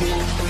Thank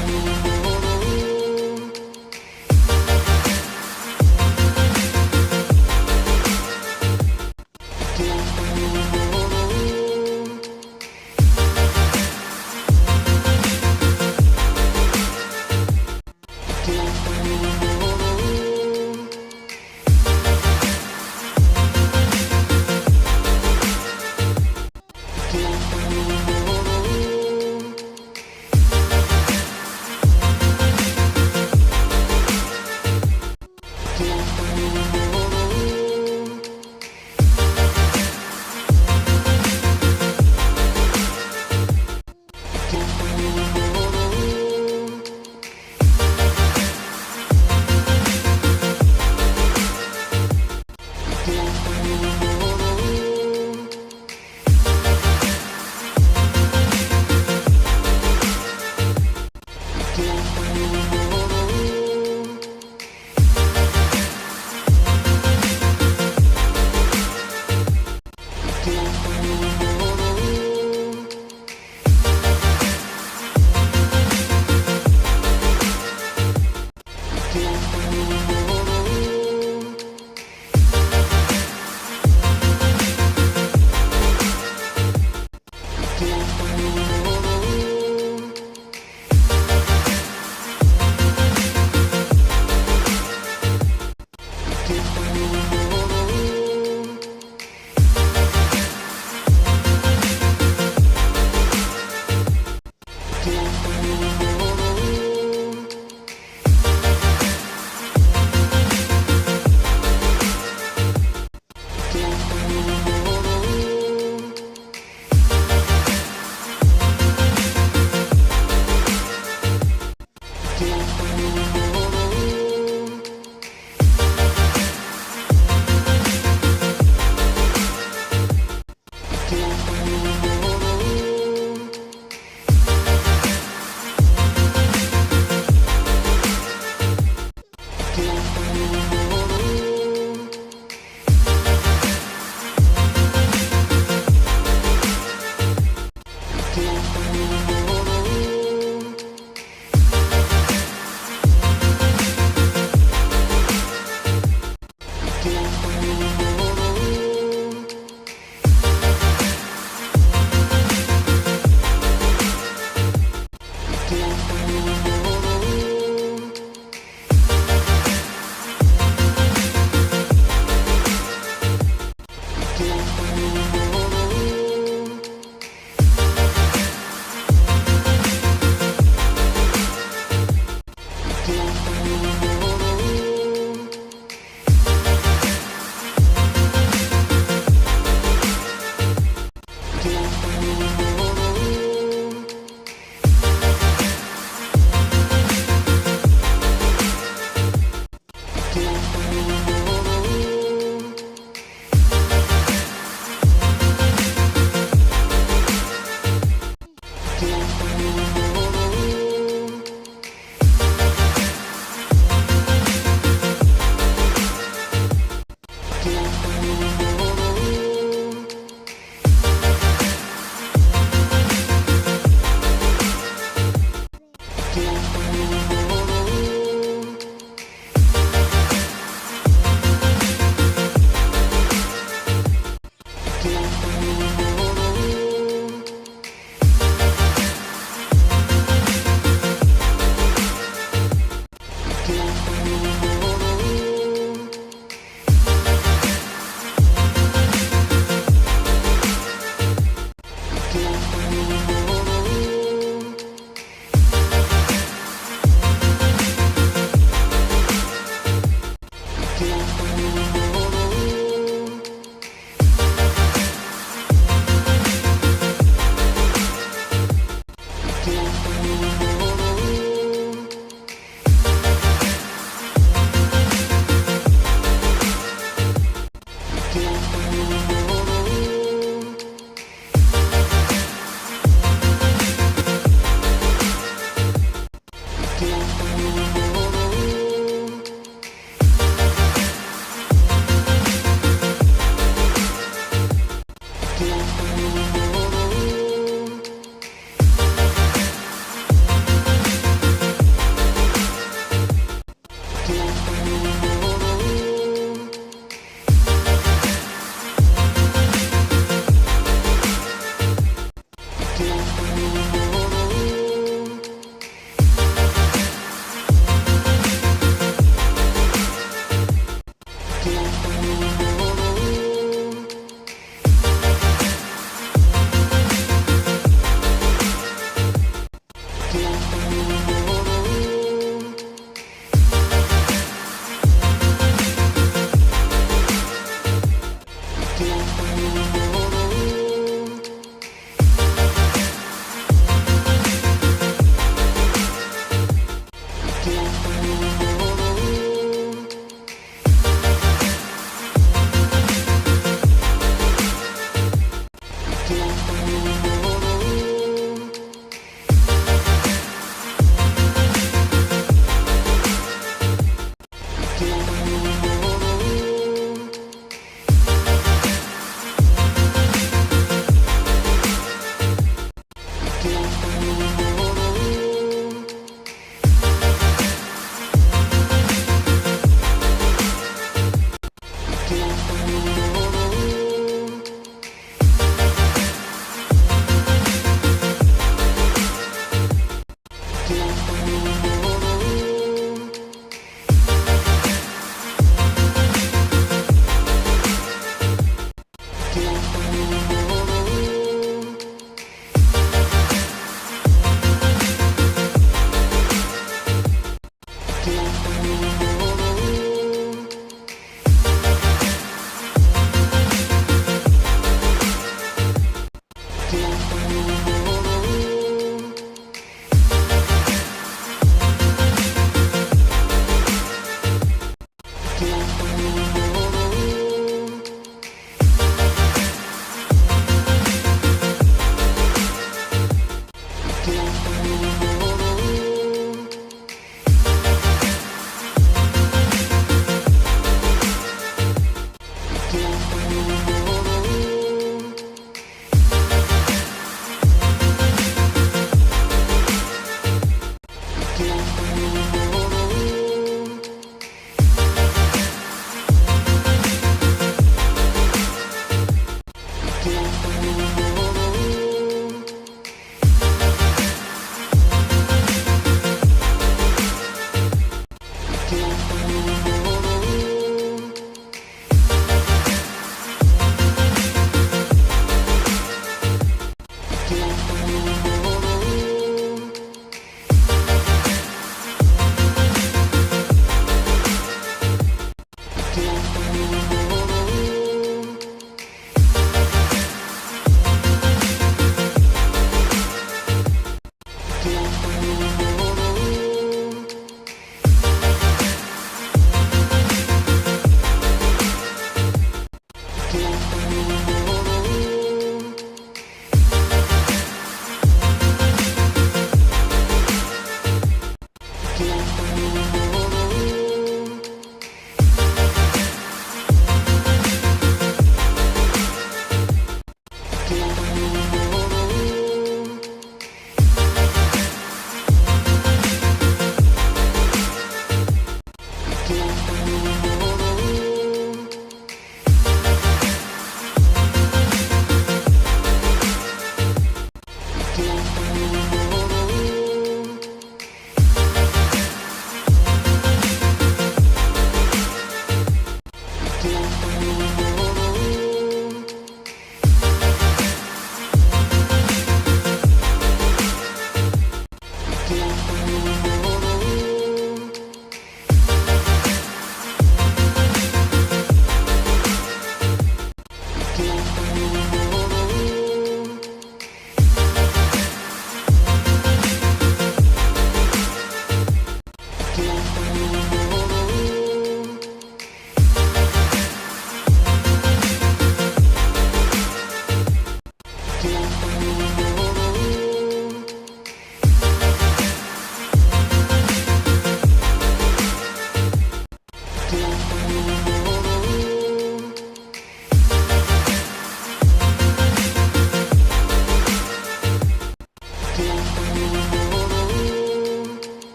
Thank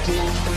Thank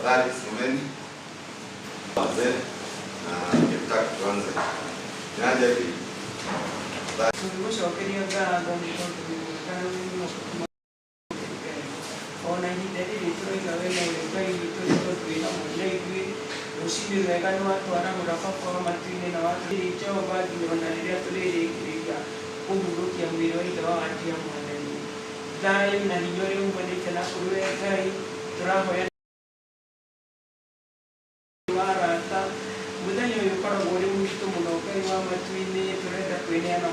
Tafadhali simameni wazee, na ningetaka tuanze. Niaje hivi? Tũgĩgũcokeria ngatho nĩ tondũ wĩ mwega na wĩ mwĩhokeku ona ihinda rĩrĩ tũroiga we nowe Ngai witũ nĩ tondũ wĩ hamwe na ithuĩ. Rũcinĩ rwega nĩ watwarahũra baba wa matu-inĩ na watũrĩrĩ Jehova nginya ona rĩrĩa tũrĩrĩkĩrĩria kũhurũkia mwĩrĩ wa ithe wa watia Mwathani. Thayũ na hinya ũrĩa umanĩte na kũrĩ we Ngai tũrahoya wa arata. Mũthenya ũyũ ũkoragwo ũrĩ mũritũ mũno Ngai wa matu-inĩ, tũrenda kwĩneana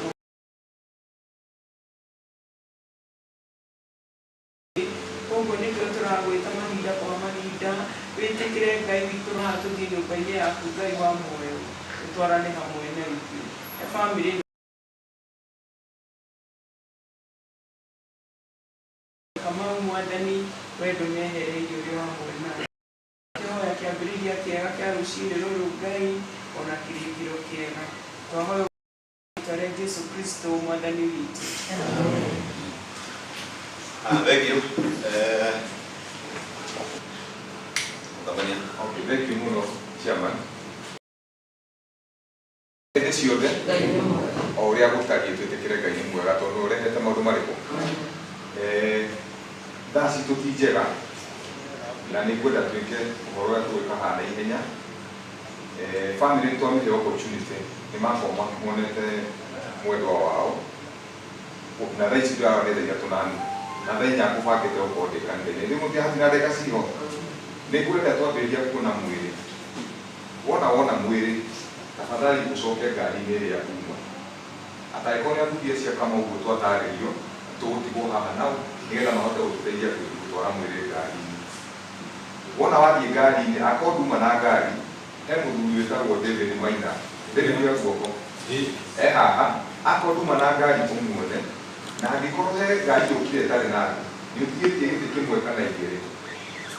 koguo nĩkĩo tũragwĩta mahinda kwa mahinda. Wĩtĩkĩre Ngai witũ haha tũthiĩ nyũmba-inĩ yaku Ngai wa muoyo, ũtwarane hamwe na ithuĩ. He bamĩrĩ Kamau Mwathani we ndũmehereirie ũrĩ hamwe nao. Kĩhoya kĩambĩrĩria kĩega kĩa rũcinĩ rũrũ Ngai ona kĩrĩkĩro kĩega. Twahoya rĩtwa rĩa Jesu Kristo Mwathani witũ. Ah, thank you. Mũtabania. Okay, thank you mũno chairman. Hĩndĩ ciothe o ũrĩa gũtariĩ twĩtĩkĩre Ngai nĩ mwega tondũ ũrehete maũndũ marĩkũ. Thaa citũ ti njega na nĩ ngwenda twĩke ũhoro ũrĩa tũgwĩka haha na ihenya. Family nĩ twamĩhe opportunity nĩ makorwo monete mwendwa wao na thaa ici ndĩrarora nĩ thaa ithatũ na nuthu na thaa inya ngũbangĩte gũkorwo ndĩ kanitha-inĩ. Rĩu mũtihatina ndagĩka ciho. Nĩ ngwenda twambĩrĩria kuona mwĩrĩ. Wona wona mwĩrĩ tafadhali ũcoke ngari-inĩ ĩrĩa uma. Atangĩkorwo nĩ athuri acio a Kamau ũguo twatarĩrio tũgũtigwo haha nao nĩgetha mahote gũtũteithia gũtwara mwĩrĩ ngari-inĩ. Wona wathiĩ ngari-inĩ akorwo nduma na ngari he mũthuri wĩtagwo David Maina. David oya guoko. E haha akorwo nduma na ngari ũmuone na angĩkorwo he ngari yũkire ĩtarĩ na andũ nĩ ũtigĩtie gĩtĩ kĩmwe kana igĩrĩ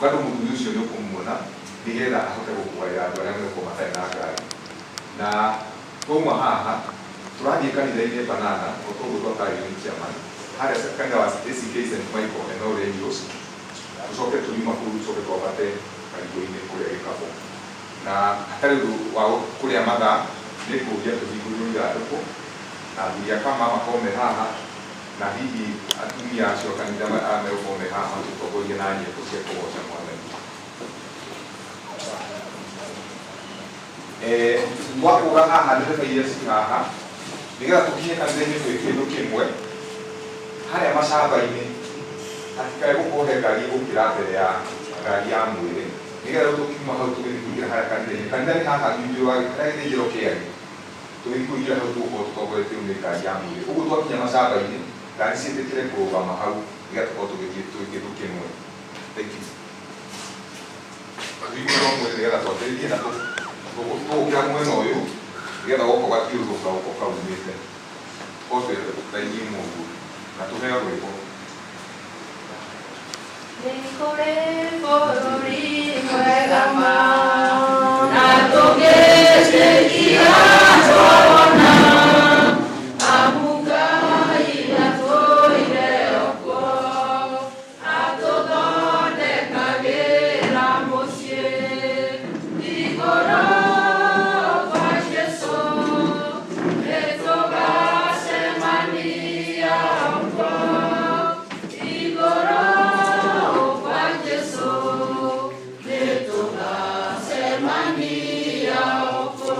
bado mũthuri ũcio nĩ ũkũmuona nĩgetha ahote gũkũgaĩra andũ arĩa megũkorwo matarĩ na ngari. Na twauma haha tũrathiĩ kanitha-inĩ Banana o toguo twatarĩirio nĩ chairman harĩa kanitha wa ACK St Michael and All Angels, tũcoke tũriuma kũu tũcoke twambate Karigũ-inĩ kũrĩa Gĩkabũ. Na hatarĩ ũndũ wa kũrĩa mathaa nĩ ngũria tũhingũrĩrwo ithandũkũ na athuri a Kama makorwo me haha na hihi atumia acio a kanitha arĩa megũkorwo me haha matũtongorie na nyĩmbo cia kũgoca Mwathani. Twakũga haha ndereba iria ci haha nĩgetha tũkinye kanitha-inĩ twĩ kĩndũ kĩmwe harĩa macamba-inĩ hatikae gũkorwo he ngari ĩgũkĩra mbere ya ngari ya mwĩrĩ nĩgetha rĩu tũkiuma hau tũgĩthiĩ kũingĩra harĩa kanitha-inĩ. Kanitha nĩ haha thutha wa harĩa gĩthĩnjĩro kĩarĩ, tũgĩthiĩ kũingĩra hau tũgũkorwo tũtongoretio nĩ ngari ya mwĩrĩ. Ũguo twakinya macamba-inĩ ngari ciĩtĩkĩre kũrũgama hau nĩgetha tũkorwo tũgĩthiĩ twĩ kĩndũ kĩmwe. Thank you. Tũhingũrĩrwo mwĩrĩ nĩgetha twambĩrĩrie na tũgũkĩra mwena ũyũ nĩgetha goka ũgathiũrũrũka gũko kaumĩte. Tũkorwo twĩ raini ĩmwe ũguo na tũheo rwĩmbo. Nĩ kũrĩ bũrũri mwega ma na tũngĩtĩkia twawona amu Ngai atũire okuo atũthondekagĩra mũciĩ igũrũ kwa Jesũ nĩtũgacemania kuo igũrũ kwa Jesũ nĩtũgacemania kuo.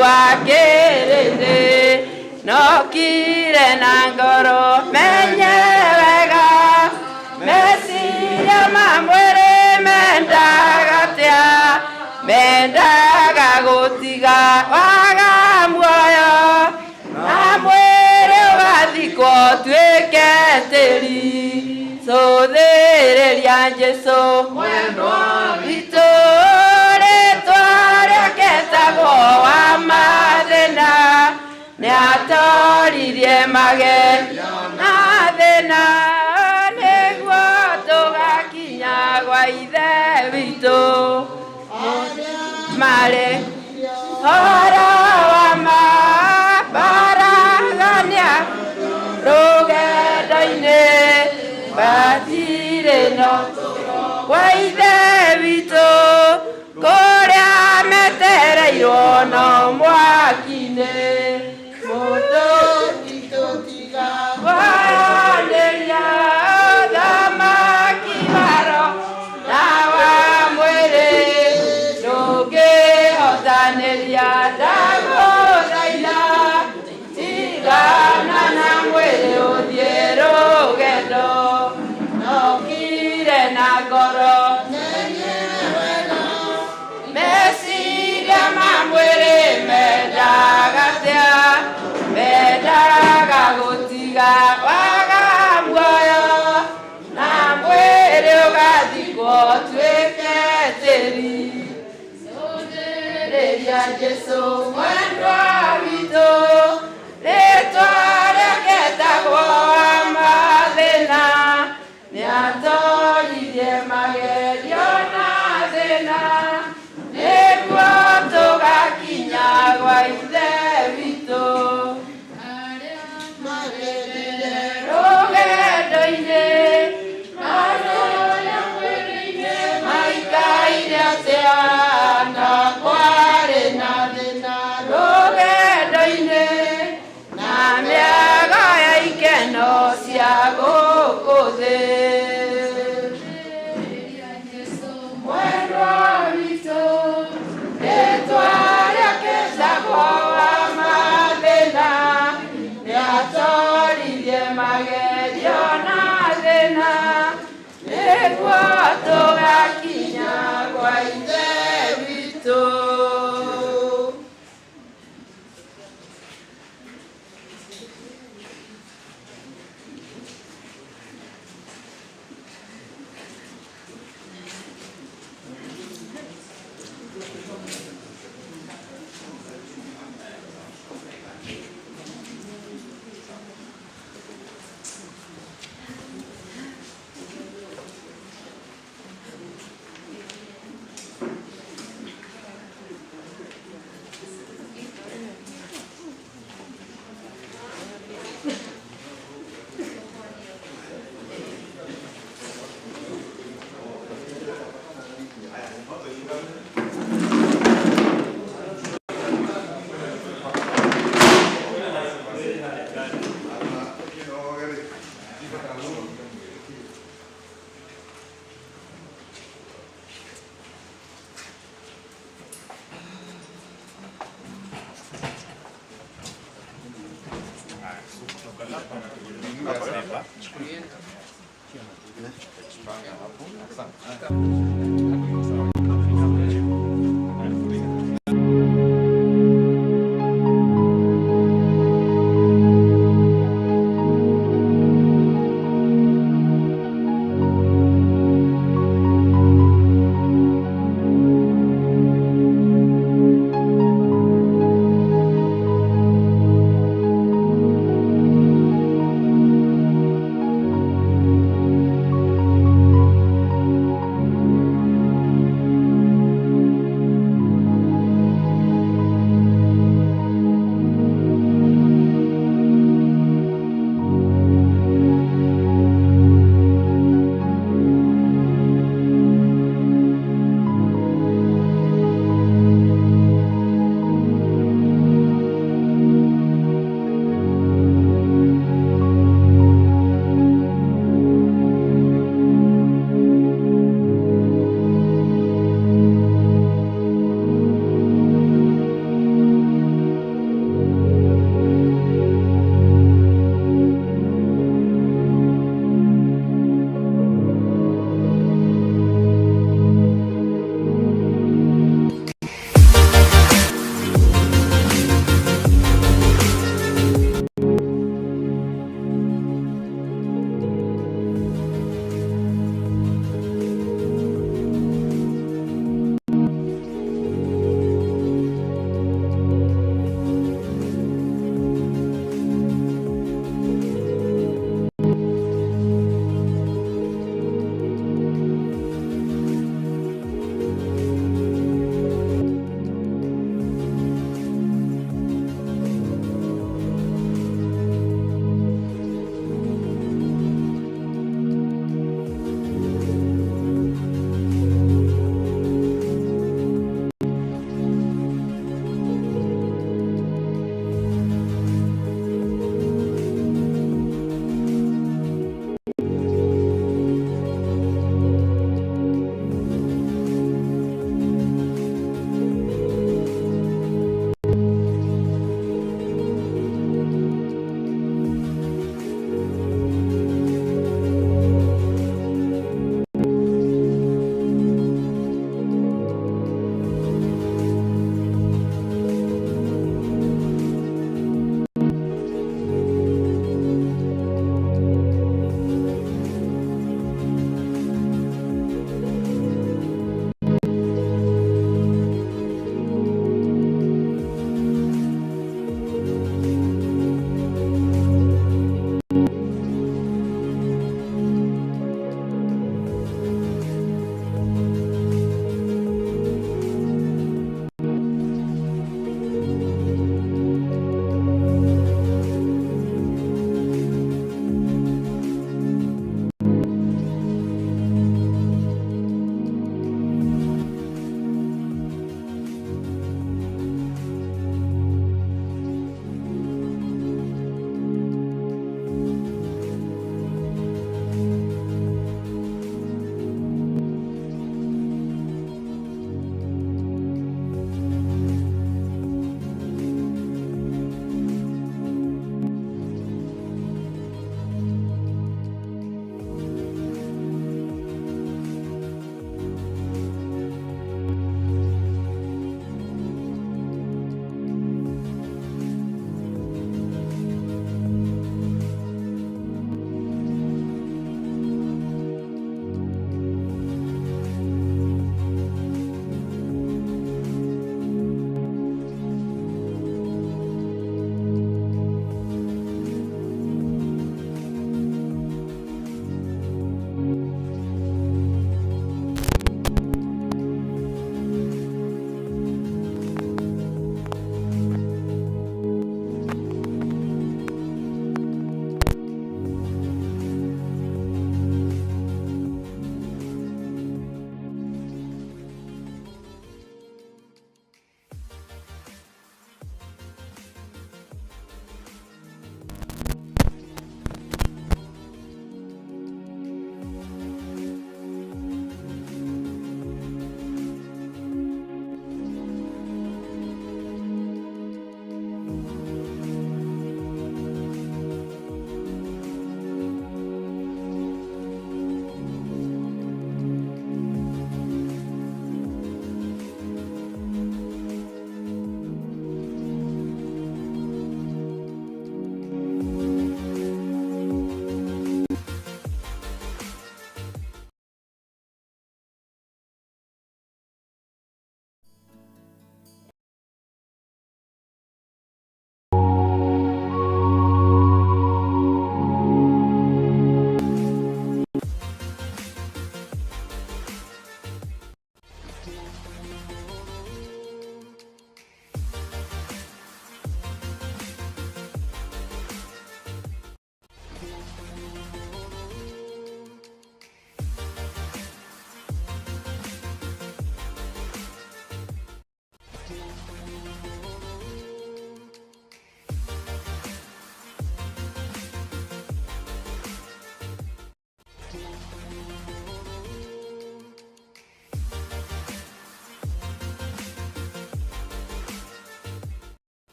wa kĩrĩndĩ nokire na ngoro menye wega meciria ma mwĩrĩ mendaga atĩa mendaga gũtiga waga muoyo na mwĩrĩ ũgathikwo ũtuĩke tĩri cũthĩrĩria Jesũ mwendwa witũ rĩtwa rĩake etagwo wa mathĩna nĩatoririe magerio na thĩna nĩguo tũgakinya gwa Ithe witũ marĩ horo wa mabaragania rũgendo-inĩ batirĩ no kwa Ithe witũ kũrĩa metereirwo no mwaki-inĩ mũndũ kwaranĩria thamaki waro na wa mwĩrĩ ndũngĩhotanĩria ndagũthaitha tigana na mwĩrĩ ũthiĩ rũgendo nokire na ngoro meciria ma mwĩrĩ mendaga atĩa mendaga gũtiga waga muoyo na mwĩrĩ ũgathikwo ũtuĩke tĩri cũthĩrĩria Jesũ mwendwa witũ rĩtwa rĩake etagwo wa mathĩna nĩatoririe magerio na thĩna nĩguo tũgakinya gwa Ithe witũ rũgendo-inĩ maikaire atĩa na kwarĩ na thĩna rũgendo-inĩ na mĩago ya ikeno cia gũkũ thĩ mwendwa witũ rĩtwa rĩake etagwo wa mathĩna nĩatoririe magerio na thĩna nĩguo tũgakinya gwa Ithe witũ.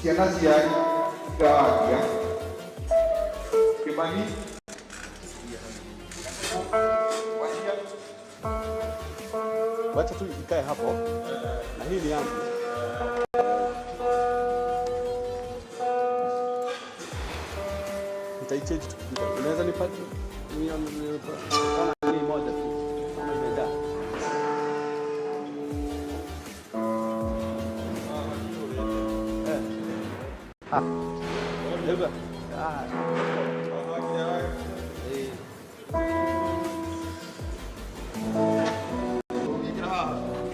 Ciana cia Iragia Kimani Wachia. Wacha tu ikae hapo na hii ni yangu. Nitaichange tukifika. Unaweza nipa ni moja tu kama imejaa. Eh. Ah. Eba. Ah. Eh.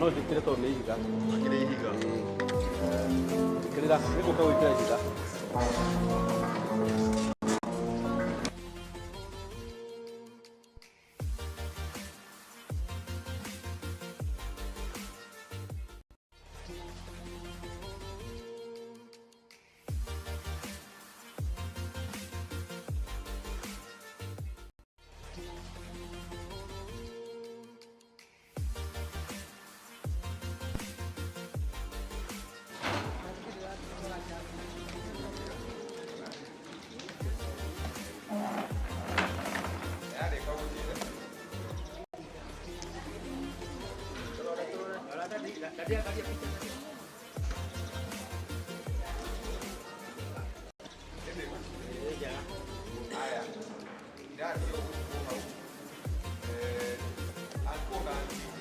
No njĩkĩre tondũ nĩ ihiga. Akĩrĩ ihiga. Njĩkĩrĩra, nĩngũka gwĩkĩra ihiga. Haya. Irathi ũgũkũ hau. Uncle na auntie.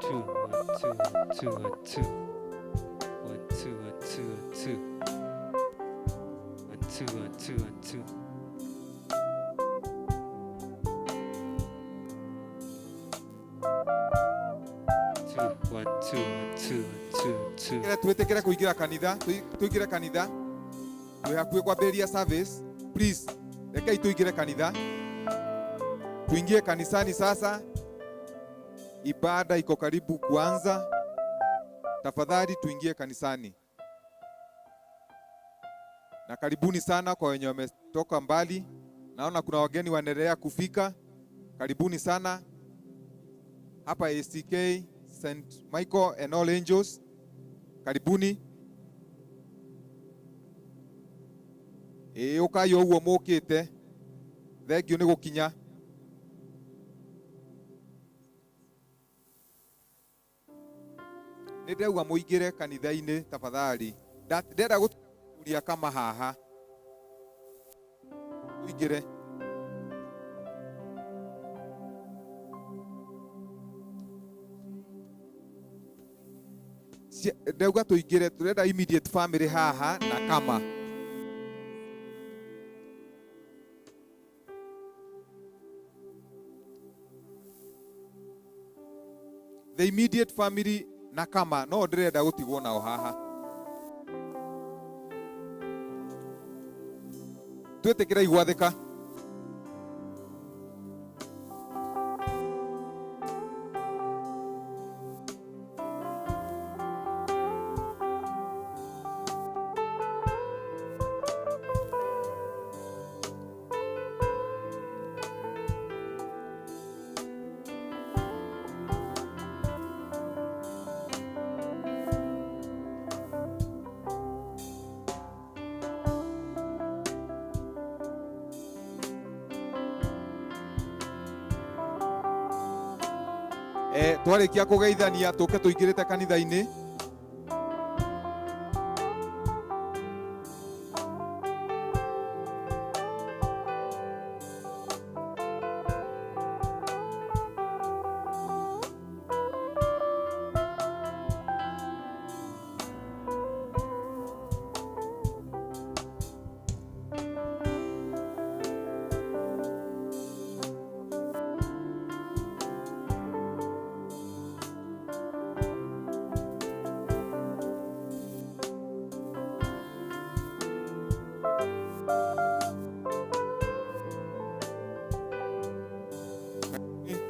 2 1 2 2 1 2 1 2 1 2 1 2 1 2 1 2 1 2. 2 1 2 1 2 2 2. Twĩtĩkĩre kũingĩra kanitha, tũingĩre kanitha. Twĩ hakuhĩ kwambĩrĩria service. Please, rekei tũingĩre kanitha. Tuingie kanisani sasa. Ibada iko karibu kuanza. Tafadhali tuingie kanisani. Na karibuni sana kwa wenye wametoka mbali. Naona kuna wageni wanaendelea kufika. Karibuni sana hapa ACK St. Michael and All Angels. Karibuni. Ĩĩ ũkai o ũguo mũkĩte. Thengiũ nĩ gũkinya. Nĩ ndauga mũingĩre kanitha-inĩ tafadhali. Ndĩrenda gũturia kama haha. Tũingĩre. Ndauga tũingĩre, tũrenda immediate family haha na kama. The immediate family na kama no ndĩrenda gũtigwo nao haha. Twĩtĩkĩre igwathĩka. Twarĩkia kũgeithania tũke tũingĩrĩte kanitha-inĩ.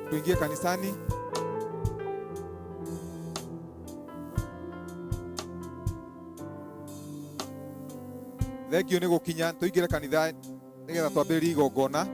Tuingie kanisani. Thengiũ nĩ gũkinya, tũingĩre kanitha nĩgetha twambĩrĩrie igongona.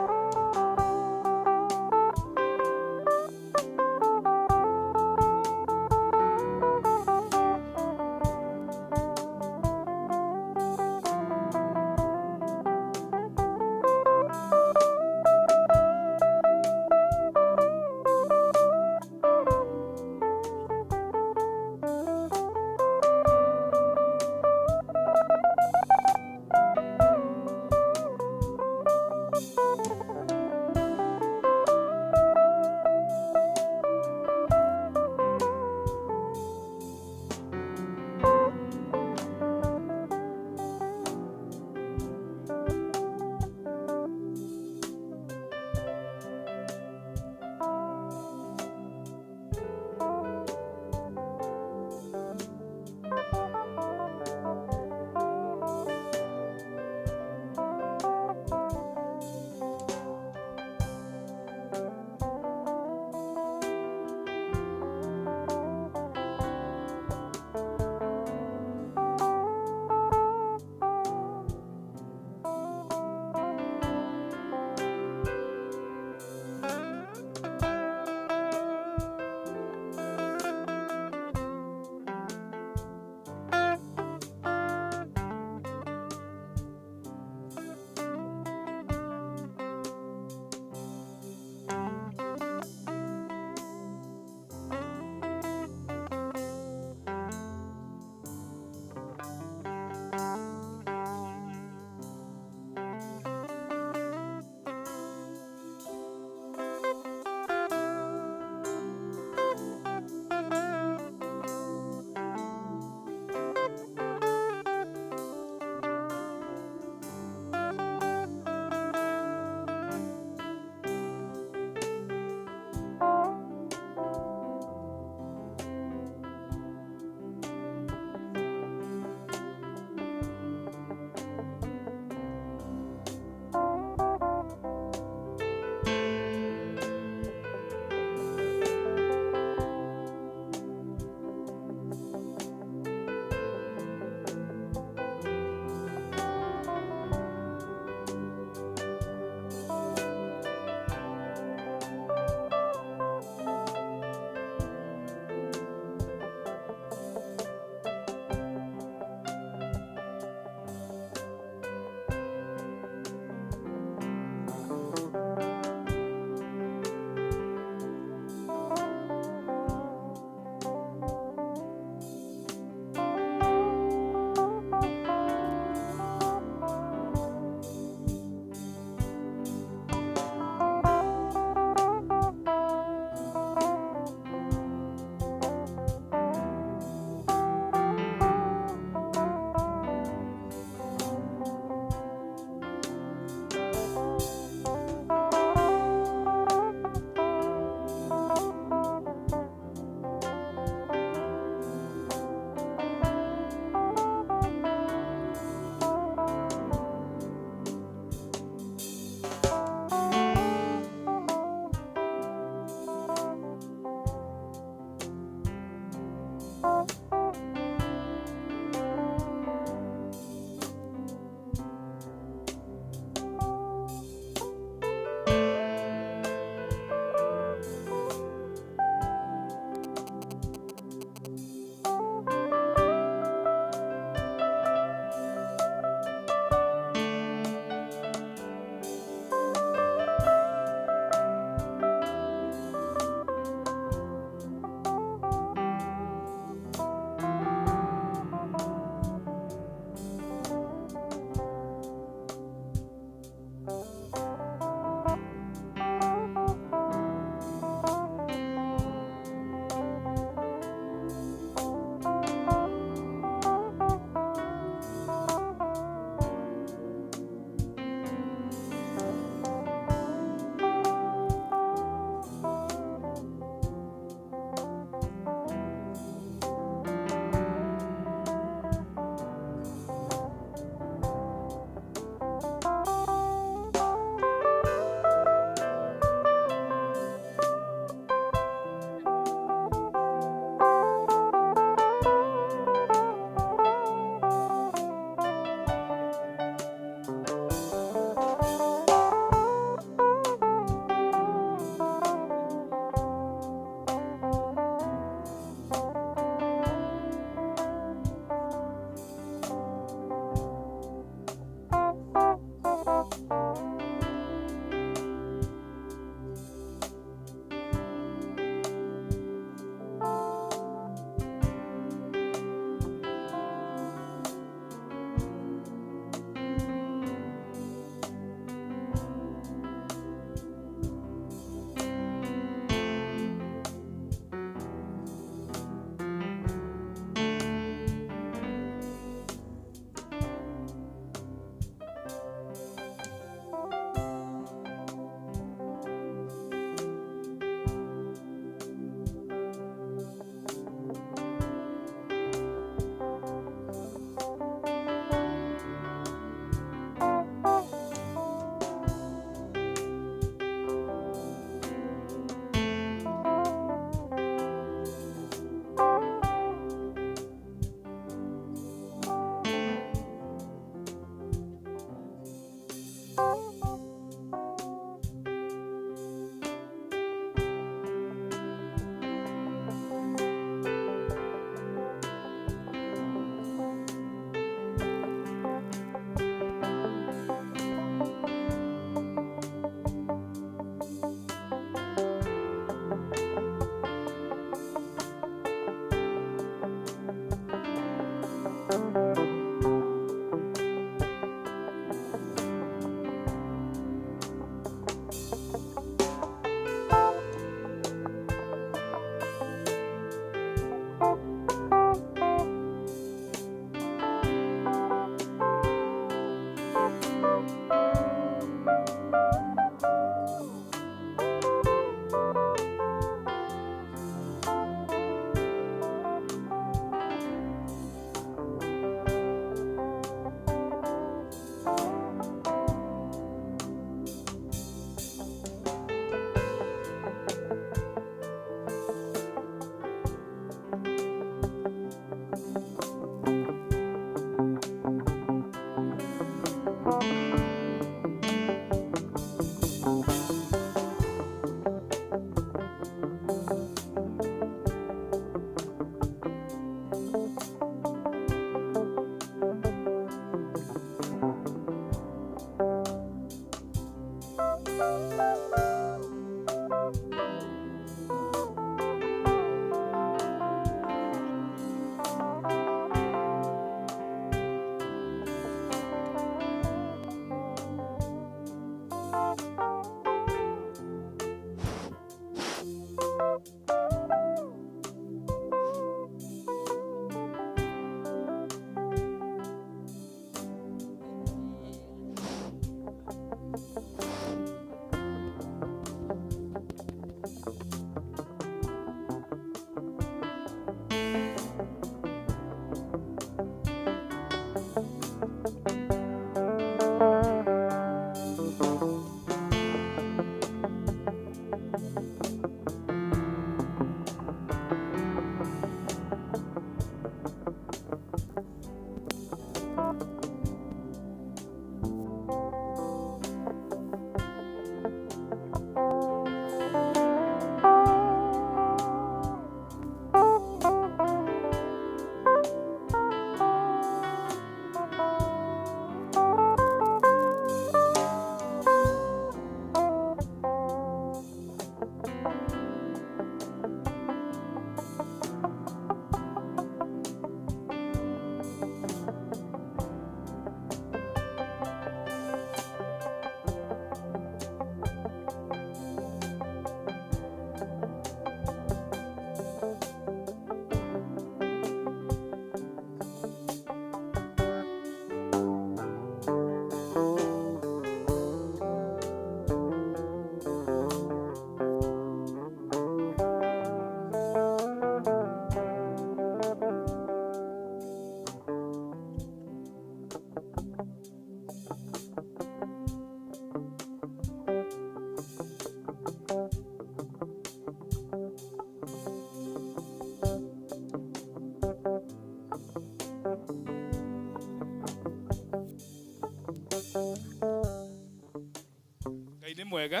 Ngai nĩ mwega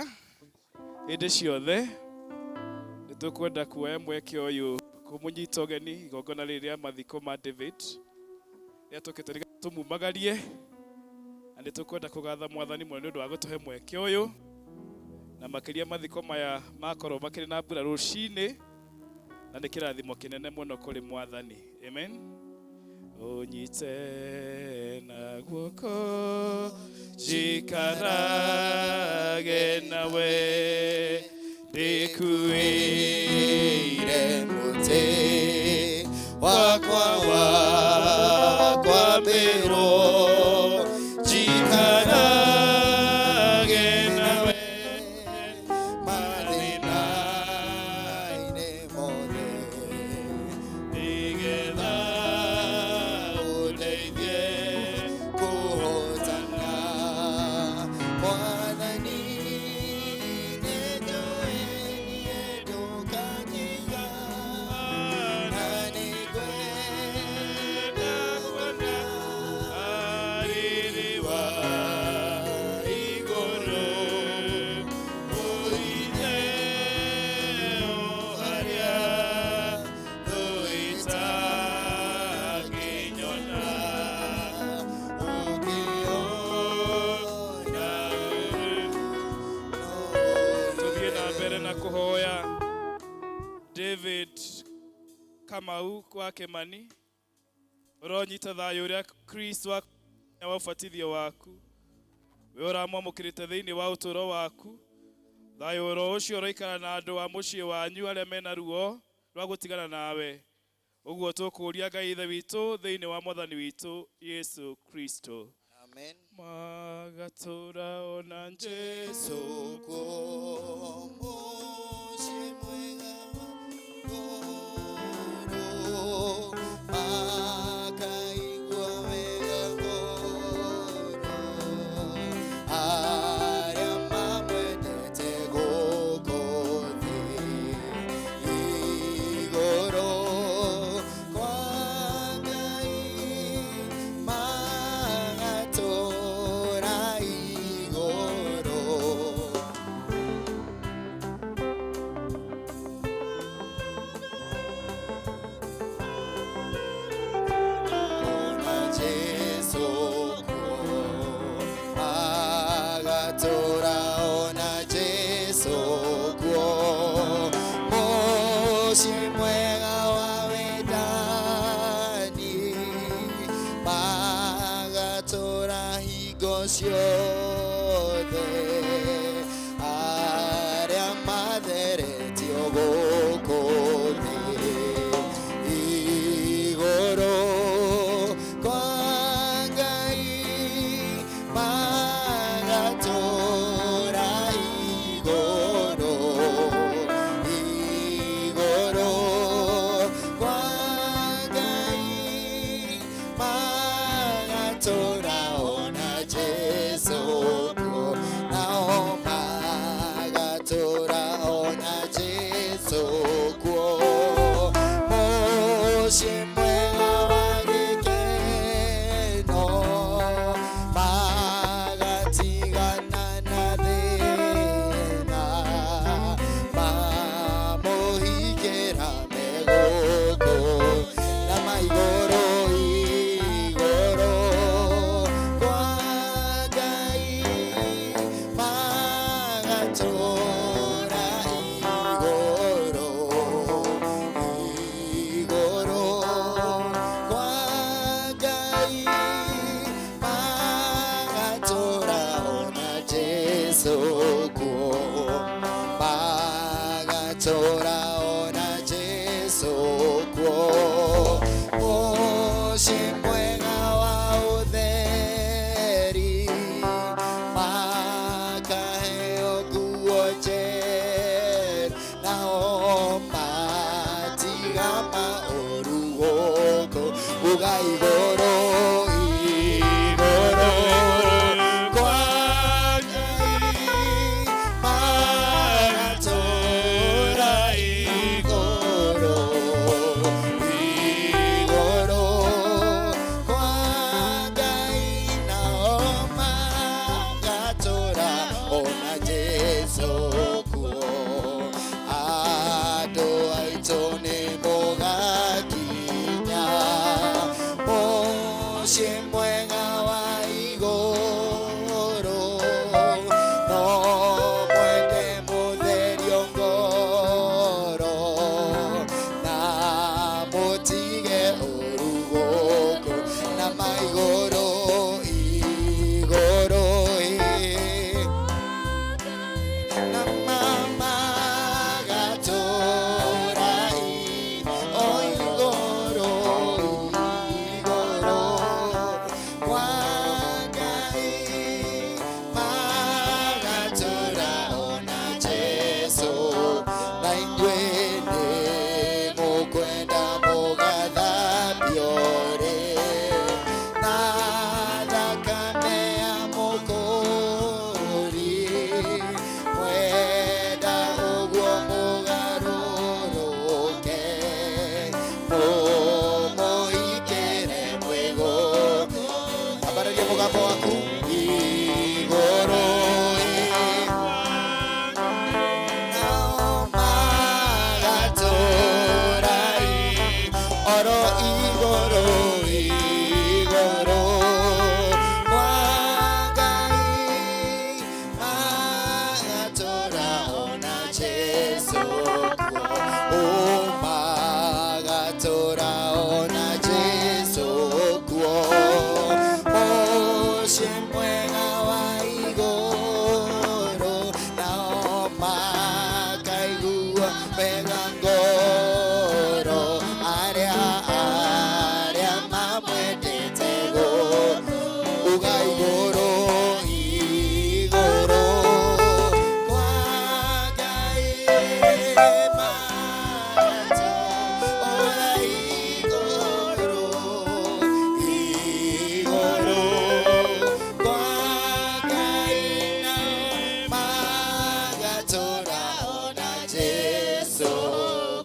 hĩndĩ ciothe. Nĩ tũkwenda kuoya mweke ũyũ kũmũnyita ũgeni igongona rĩrĩ rĩa mathiko ma David rĩrĩa tũkĩte nĩgetha tũmumagarie, na nĩ tũkwenda kũgatha Mwathani mũno nĩ ũndũ wa gũtũhe mweke ũyũ, na makĩria mathiko maya makorwo makĩrĩ na mbura rũcinĩ, na nĩ kĩrathimo kĩnene mũno kũrĩ Mwathani. Amen. Ũnyite na guoko njikarage nawe ndĩkuĩire mũtĩ wakwa wa kwambĩrwo njikarage nawe mathĩna-inĩ mothe nĩgetha ũndeithie kũhotana. Mwathani nĩnjũĩ niĩ ndũkanjiga, na nĩngwenda kuona riri wa igũrũ ũithe o harĩa thũ itangĩnyona. Ũkĩona Tuthiĩ na mbere na kũhoya David Kamau wa Kimani, ũronyita thayũ ũrĩa Kristo wa ũbatithio waku we ũramwamũkĩrĩte thĩinĩ wa ũtũũro waku. Thayũ oro ũcio ũroikara na andũ a mũciĩ wanyu arĩa mena ruo rwa gũtigana nawe. Ũguo tũkũũria Ngai Ithe witũ thĩinĩ wa Mwathani witũ Yesu Kristo. Amen. Magatũra ona Jesu Kuo mũciĩ mwega wa ngoro, makaigua wega ngoro, arĩa mamwendete gũkũ thĩ igũrũ kwa Ngai. Mũciĩ mwega wa wendani magatũra hingo ciothe arĩa matheretio gũkũ thĩ igũrũ kwa Ngai magatũra igũrũ igũrũ kwa Ngai magatũra ona Jesu kuo nao magatũra ona Jesu kuo mũciĩ mwega wa gĩkeno magatigana na thĩna mamũhingĩra me gũkũ na maigũrũ igũrũ kwa Ngai magatũra igũrũ igũrũ kwa Ngai magatũra ona Jesu kuo magatũra ona Jesu kuo mũciĩ mwega wa ũtheri makaheo nguo njerũ nao matiga maũru gũkũ uga igũrũ igũrũ kwa Ngai magatũra igũrũ igũrũ kwa Ngai nao magatũra ona Jesu kuo andũ aitũ nĩ mũgakinya mũciĩ mwega wa igũrũ no mwende mũtherio ngoro na mũtige ũru gũkũ na maigũrũ igũrũ ĩ na mama gatũra o igũrũ igũrũ kwa Ngai magatũra ona Jesu na inyuĩ nĩ mũkwenda mũgathambio rĩ na thakame ya Mũkũũri mwenda ũguo mũgarũrũke mũmũhingĩre mwĩ gũkũ ambararia mũgambo waku igũrũ ĩ nao magatũra oro igũrũ igũrũ kwa Ngai magatũra ona Jesu kuo o magatũra ona Jesu kuo mũciĩ mwega wa igũrũ nao makaigua wega ngoro arĩa arĩa mamwendete gũkũ uga igũrũ igũrũ kwa Ngai magatũra igũrũ igũrũ kwa Ngai na magatũra ona Jesu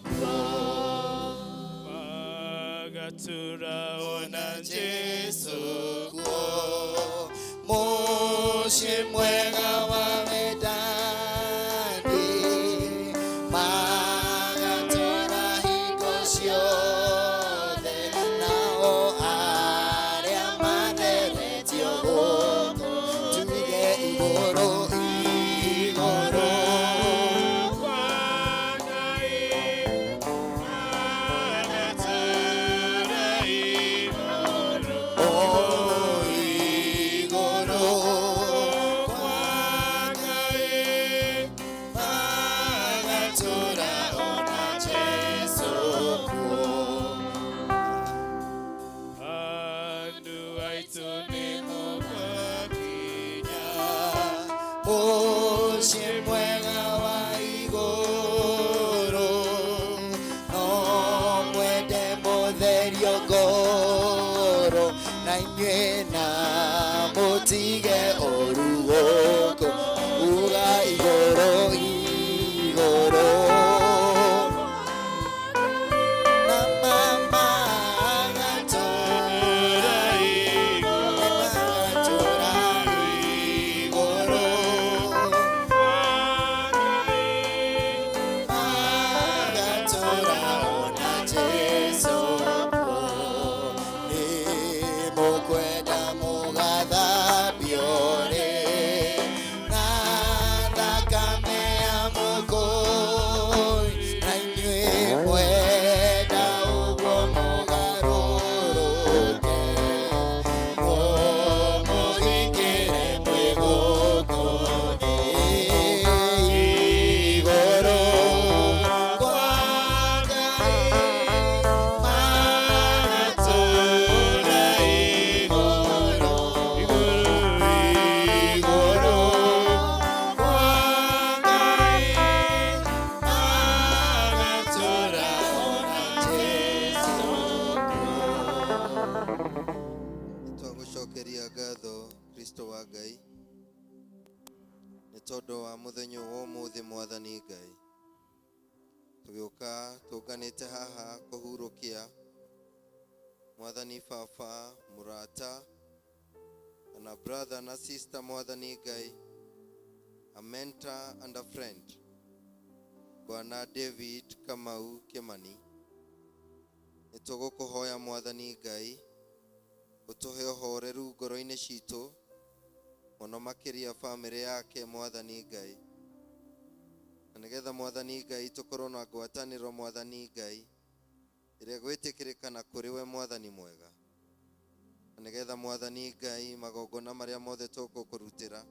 kuo Magatura ona Jesu kuo mũciĩ mwega wa wendani magatũra hingo ciothe nao arĩa matheretio gũkũ tuge igũrũ igũrũ kwa Ngai. Mũtherio ngoro na inyuĩ na mũtige ũru gũkũ uga igũrũ igũrũ na mama agatũra agatũra igũrũ agatũra ona Jesu nĩ mũkwenda mũgathambio rĩ na thakame ya Mũkũi na inyuĩ mwenda ũguo mũgarũrũke mũhingĩre mwĩ gũkũ thĩ igũrũ kwa Ngai magatũra igũrũ igũrũ kwa Ngai magatũra ona Jesu. Nĩtwagũcokeria ngatho Kristo wa Ngai nĩ tondũ wa mũthenya ũyũ wa ũmũthĩ mwathani Ngai tũgĩũka tũnganĩte haha kũhurũkia mwathani baba mũrata na brother na sister mwathani Ngai, a mentor and a friend, Bwana David Kamau Kimani. Nĩ tũgũkũhoya mwathani Ngai ũtũhe ũhoreru ngoro-inĩ citũ mũno makĩria bamĩrĩ yake mwathani Ngai na nĩgetha mwathani Ngai tũkorwo na ngwatanĩro mwathani Ngai ĩrĩa gwĩtĩkĩrĩka kũrĩ we mwathani mwega na nĩgetha mwathani Ngai magongona marĩa mothe tũgũkũrutĩra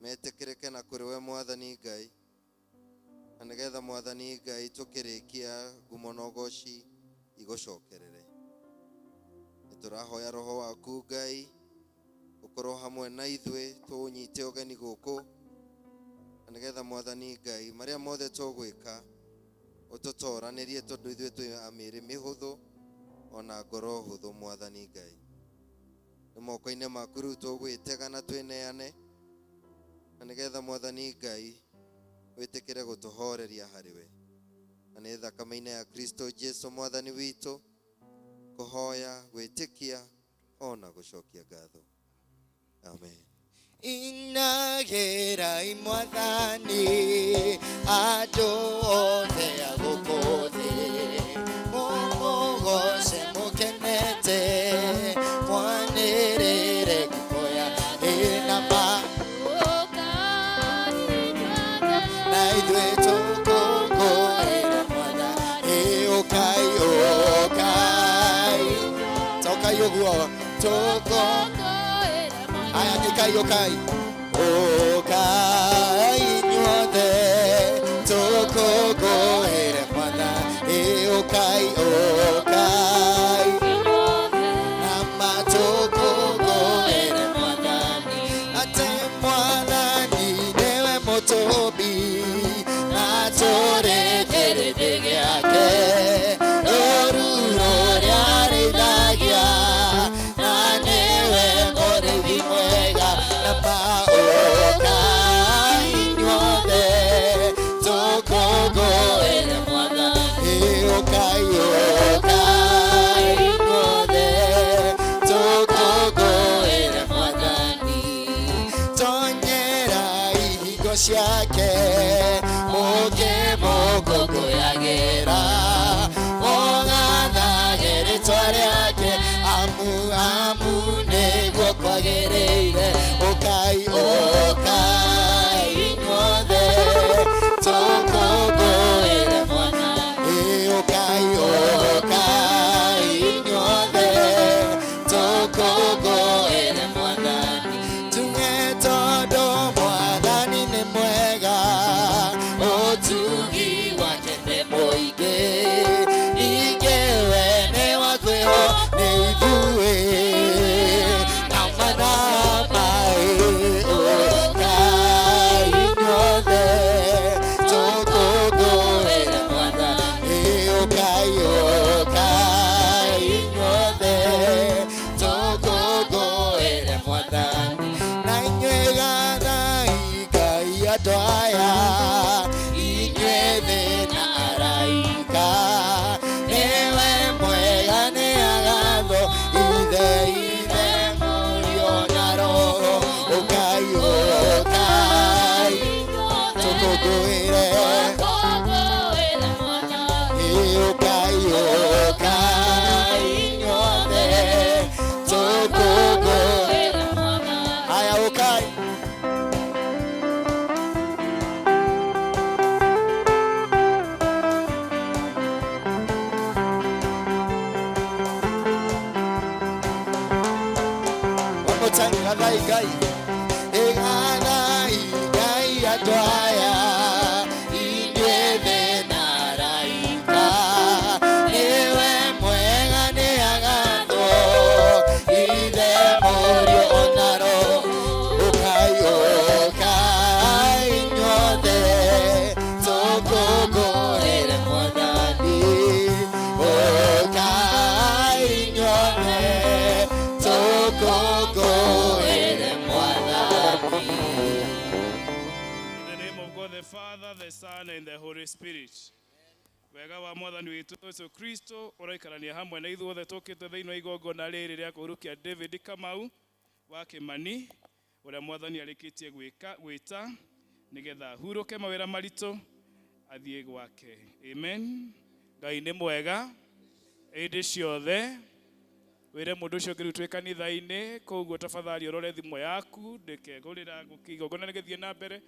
metĩkĩrĩke na kũrĩ we mwathani Ngai na nĩgetha mwathani Ngai tũkĩrĩkia ngumo na ũgoci igũcokerere. Nĩ tũrahoya roho waku Ngai ũkorwo hamwe na ithuĩ tũũnyite ũgeni gũkũ na nĩgetha mwathani Ngai marĩa mothe tũgwĩka ũtũtoranĩrie tondũ ithuĩ twĩ a mĩĩrĩ mĩhũthũ ona ngoro hũthũ mwathani Ngai. Nĩ moko-inĩ maku rĩu tũgwĩtega na twĩneane na nĩgetha mwathani Ngai wĩtĩkĩre gũtũhoreria harĩ we na nĩ thakame-inĩ ya Kristo Jesu mwathani witũ kũhoya gwĩtĩkia ona gũcokia ngatho. Amen. Inagĩrai mwathani andũ othe a gũkũ thĩ mũmũgoce mũkenete mwanĩrĩre ngumo ĩna ma na ithuĩ tũkũngũĩre mwathani ũkai ũkai tokai ũguo tũkũ aya ũkai ũkai ũkai inyuothe tũkũngũĩre mwathani ũkai ũkai na matũkũngũĩre mwathani atĩ mwathani nĩwe mũtũmbi na tũrĩ kĩrĩndĩ gĩake rũru rũrĩa arĩithagia na nĩwe mũrĩithi mwega na maũkai inyuothe tũkũngũĩre mwathani ũkai ũkai inyuothe tũkũngũĩre mwathani tonyera ihingo ciake mũkĩmũkũngũyagĩra mũgathage rĩtwa rĩake amu amu nĩguo kwagĩrĩire ũkai ũkai inyuothe tũkũngũĩre mwathani ũkai ũkai inyuothe tũkũngũĩre mwathani tuge tondũ mwathani nĩ mwega ũtugi wake nĩ mũingĩ ningĩ we nĩ wa kwĩho nĩ ithuĩ na mana ũkai inyuothe tũkũngũĩre mwathani ũkai. More time, gathai Ngai. Gathai Ngai andũ aya, inyuĩ thĩ na araika. Nĩwe mwega nĩagathwo, Ithe Mũriũ ona Roho. Ũkai, ũkai inyuothe, tũkũngũĩre Mwathani. Ũkai inyuothe, tũkũngũĩre Mwathani. In the name of God the Father, the Son, and the Holy Spirit. Wega wa Mwathani witũ Yesu Kristo ũraikarania hamwe na ithuothe tũkĩte thĩinĩ wa igongona rĩrĩ rĩa kũhurukia David Kamau wa Kĩmani, ũrĩa Mwathani arĩkĩtie gwĩka gwĩta nĩgetha ahurũke mawĩra maritũ athiĩ gwake. Amen. Ngai nĩ mwega hĩndĩ ciothe. Wĩre mũndũ ũcio ũngĩ rĩu twĩ kanitha-inĩ, koguo tafadhali ũrore thimũ yaku ndĩkegũrĩra igongona rĩgĩthiĩ na mbere,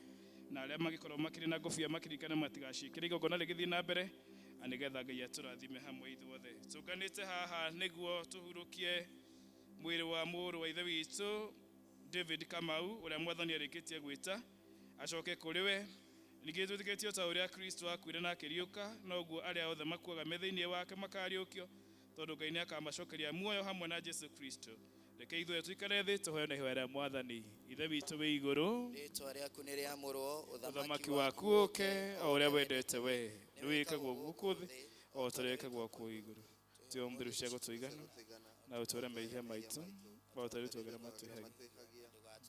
na arĩa magĩkorwo makĩrĩ na ngũbia makĩririkana matigaciĩkĩre igongona rĩgĩthiĩ na mbere, na nĩgetha Ngai atũrathime hamwe ithuothe. Tũnganĩte haha nĩguo tũhurũkie mwĩrĩ wa mũrũ wa ithe witũ David Kamau, ũrĩa Mwathani arĩkĩtie gwĩta acoke kũrĩ we. Ningĩ twĩtĩkĩtie ta ũrĩa Kristo akuire na akĩriũka, noguo arĩa othe makuaga me thĩinĩ wake makariũkio, tondũ Ngai nĩakamacokeria muoyo hamwe na Jesu Kristo. Reke ithuĩ tũikare thĩ tũhoe na ihoya rĩa Mwathani. Ithe witũ wĩ igũrũ, Rĩĩtwa rĩaku nĩ rĩamũrwo, ũthamaki waku ũke, o ũrĩa wendete we, nĩwĩkagwo gũkũ thĩ o ta ũrĩa wĩkagwo kũu igũrũ. Tũhe ũmũthĩ cia gũtũigana, na ũtũũre mehia maitũ o ta ũrĩa tũgera matwĩhagia.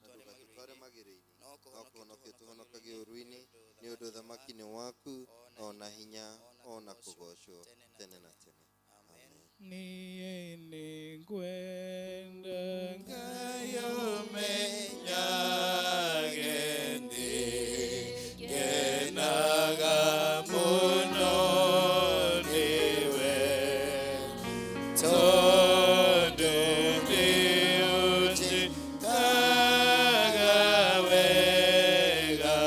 Ndũgatũtware magerio-inĩ, no kũhonokia tũhonokagie ũũru-inĩ, nĩ ũndũ ũthamaki nĩ waku, ona hinya, ona kũgoocwo tene na tene. Amen. Niĩ nĩngwenda Ngai ũmenyage nĩngenaga mũno nĩwe, tondũ nĩũnjĩkaga wega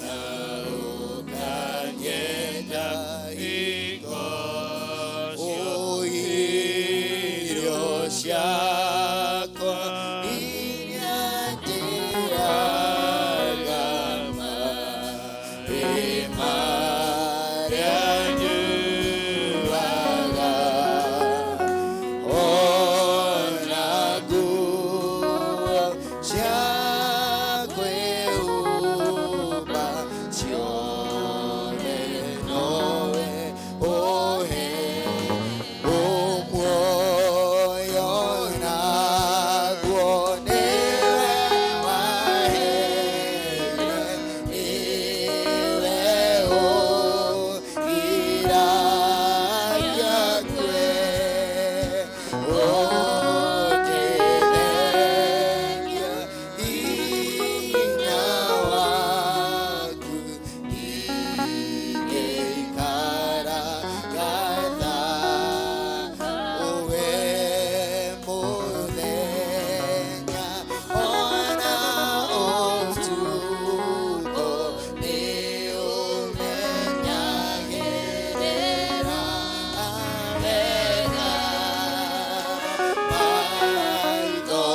na ũkanyenda hingo Irio ciakwa iria ndĩaga, maĩ marĩa nyuaga, ona nguo cia kwĩhumba, ciothe nowe ũhe. Muoyo naguo nĩwe waheire, nĩwe ũgiragia ngue, ũngĩthengia hinya waku, ingĩikara gatha ũwe mũthenya ona ũtukũ, nĩũmenyagĩrĩra wega. Maitho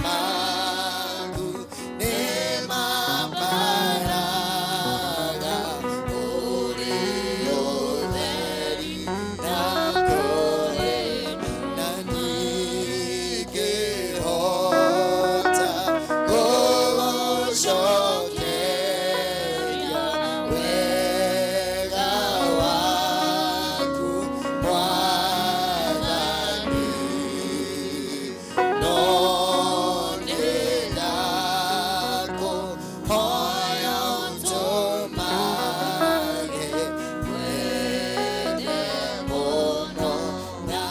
maku nĩmambaraga ũrĩ ũtheri na kũrĩ na ndingĩhota gũgũcokeria wega waku Mwathani, no nĩndakũhoya ũtũmage wende mũno na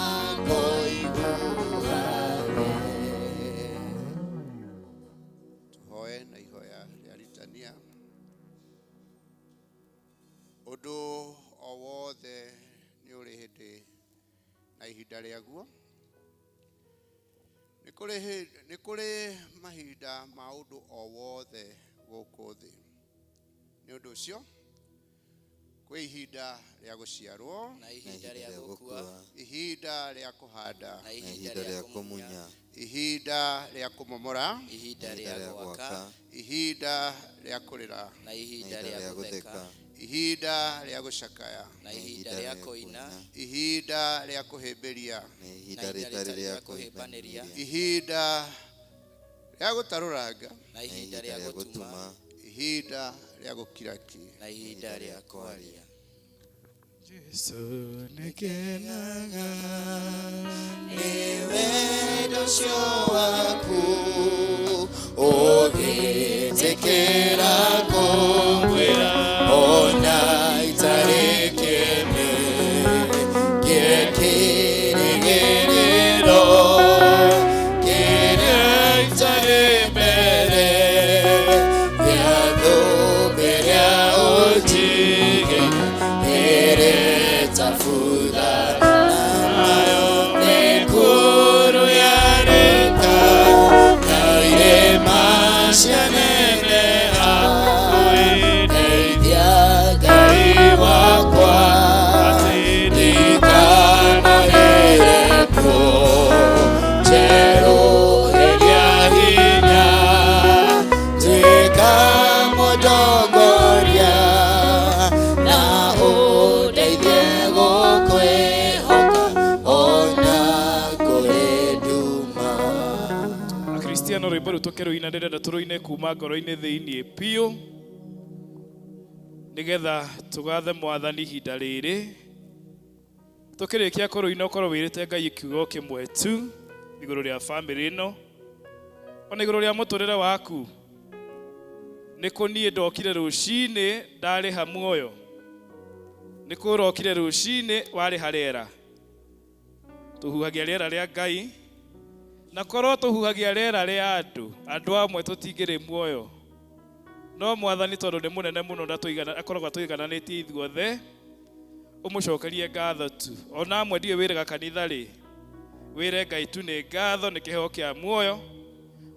kũiguage. Tuhoe na ihoya rĩa ritania. Ũndũ o wothe nĩ ũrĩ hĩndĩ na ihinda rĩaguo. Nĩ kũrĩ mahinda ma ũndũ o wothe gũkũ thĩ. Nĩ ũndũ ũcio kwĩ ihinda rĩa gũciarwo na ihinda rĩa gũkua, ihinda rĩa kũhanda na na ihinda rĩa kũmunya, Ihinda rĩa kũmomora. Ihinda rĩa gwaka. Ihinda rĩa kũrĩra. Na ihinda rĩa gũtheka. Ihinda rĩa gũcakaya. Na ihinda rĩa kũina. Ihinda rĩa kũhĩmbĩria. Na ihinda rĩtarĩ rĩa kũhĩmbanĩria. Ihinda rĩa gũtarũranga. Na ihinda rĩa gũtuma. Ihinda rĩa gũkira ki. Na ihinda rĩa kwaria. Jesu nĩngenaga nĩ wendo ũcio waku ũgĩtĩkĩra kũngwĩra ona itarĩ kĩene kĩrĩgĩrĩro kĩrĩa itarĩ mbere gĩa thũmbĩ rĩa ũnjige ĩrĩtabutha nayo mĩkuru yarĩka na irĩma cianeneha ndeithia Ngai wakwa ndikanarĩre kuo njerũhĩria hinya tuĩka mũtongoria na ũndeithie gũkwĩhoka ona kũrĩ nduma. Akristiano rwĩmbo rũu tũkĩrũina ndĩrenda tũrũine kuma ngoro-inĩ thĩiniĩ biũ nĩgetha tũgathe mwathani ihinda rĩrĩ tũkĩrĩkia kũrũina ũkorwo wĩrĩte Ngai kiugo kĩmwe tu igũrũ rĩa bamĩrĩ ĩno ona igũrũ rĩa mũtũrĩre waku. Nĩ kũ niĩ ndokire rũcinĩ ndarĩha muoyo, nĩ kũ ũrokire rũcinĩ warĩha rĩera. Tũhuhagia rĩera rĩa Ngai na korwo tũhuhagia rĩera rĩa andũ, andũ amwe tũtingĩrĩ muoyo. No mwathani tondũ nĩ mũnene mũno na akoragwo atũigananĩtie ithuothe, ũmũcokerie ngatho tu. Ona amwe ndiũĩ wĩraga kanitha rĩ, wĩre Ngai tu nĩ ngatho nĩ kĩheo kĩa muoyo.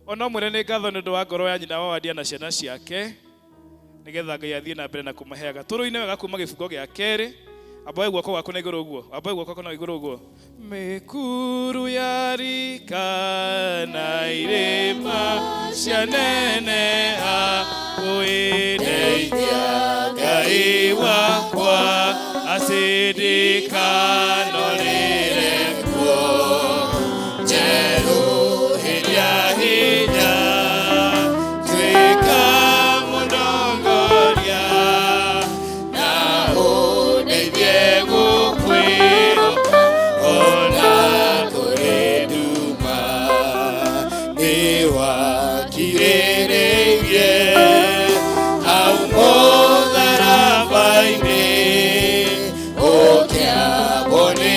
Ona ũmwĩre nĩ ngatho nĩ ũndũ wa ngoro ya nyina wa Wadia na ciana ciake, nĩgetha Ngai athiĩ na mbere na kũmaheaga. Tũrũine wega kuma gĩbungo gĩa kerĩ. Amboe guoko gwaku na igũrũ ũguo, amboe guoko gwaku na igũrũ ũguo. Mĩkuru ya rika na irĩma cianeneha, ũĩndeithia Ngai wakwa acindikanũrĩre kuo njerũhĩria hinya tuĩka mũtongoria na ũndeithie gũkwĩhoka ona kũrĩ nduma. Nĩwakirĩrĩirie hau mũtharaba-inĩ ũkĩambwo nĩ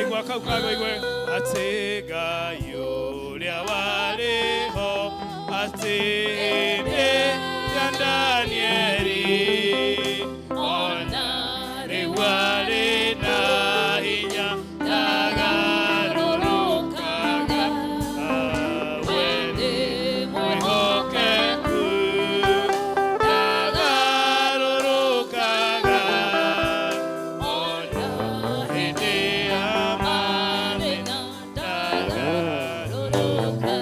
Ndaigua kau kagwa atĩ Ngai ũrĩa warĩ ho atĩ hĩndĩ ya Danieli ona rĩu arĩ na hinya ndagarũrũkaga we nĩ mwĩhokeku ndagarũrũkaga ona hĩndĩ ya mathĩna ndagarũrũkaga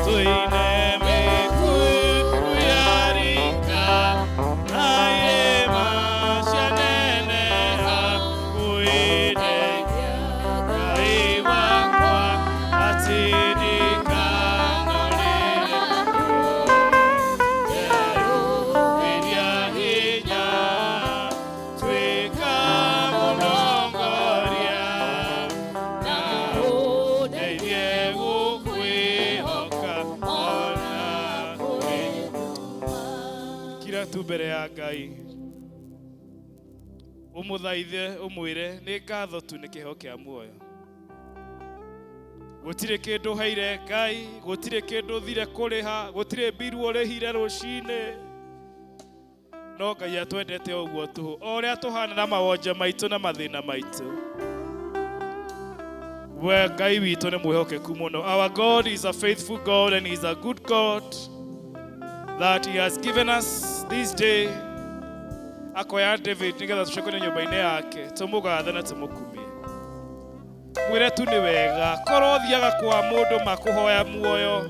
tuine mĩkuru ya rika na irĩma cianeneha kwĩndeithia Ngai wakwa atĩ ndikanũrĩre njerũĩria hinya tuĩka mũtongoria na ũndeithie gũkwĩhoka ona kũrĩ kira tu mbere ya Ngai ũmũthaithe ũmwĩre nĩ ngatho tu nĩ kĩheo kĩa muoyo gũtirĩ kĩndũ heire Ngai gũtirĩ kĩndũ thire kũrĩha gũtirĩ mbiru ũrĩhire rũcinĩ no Ngai atwendete o ũguo tũhũ o ũrĩa tũhana na mawonje maitũ na mathĩna maitũ we Ngai witũ nĩ mwĩhokeku mũno. Our God is a faithful God and he is a good God that he has given us this day akoya David nĩgetha tũcokere nyũmba-inĩ yake tũmũgathe na tũmũkumie mwĩre tu nĩ wega korwo ũthiaga kwa mũndũ makũhoya muoyo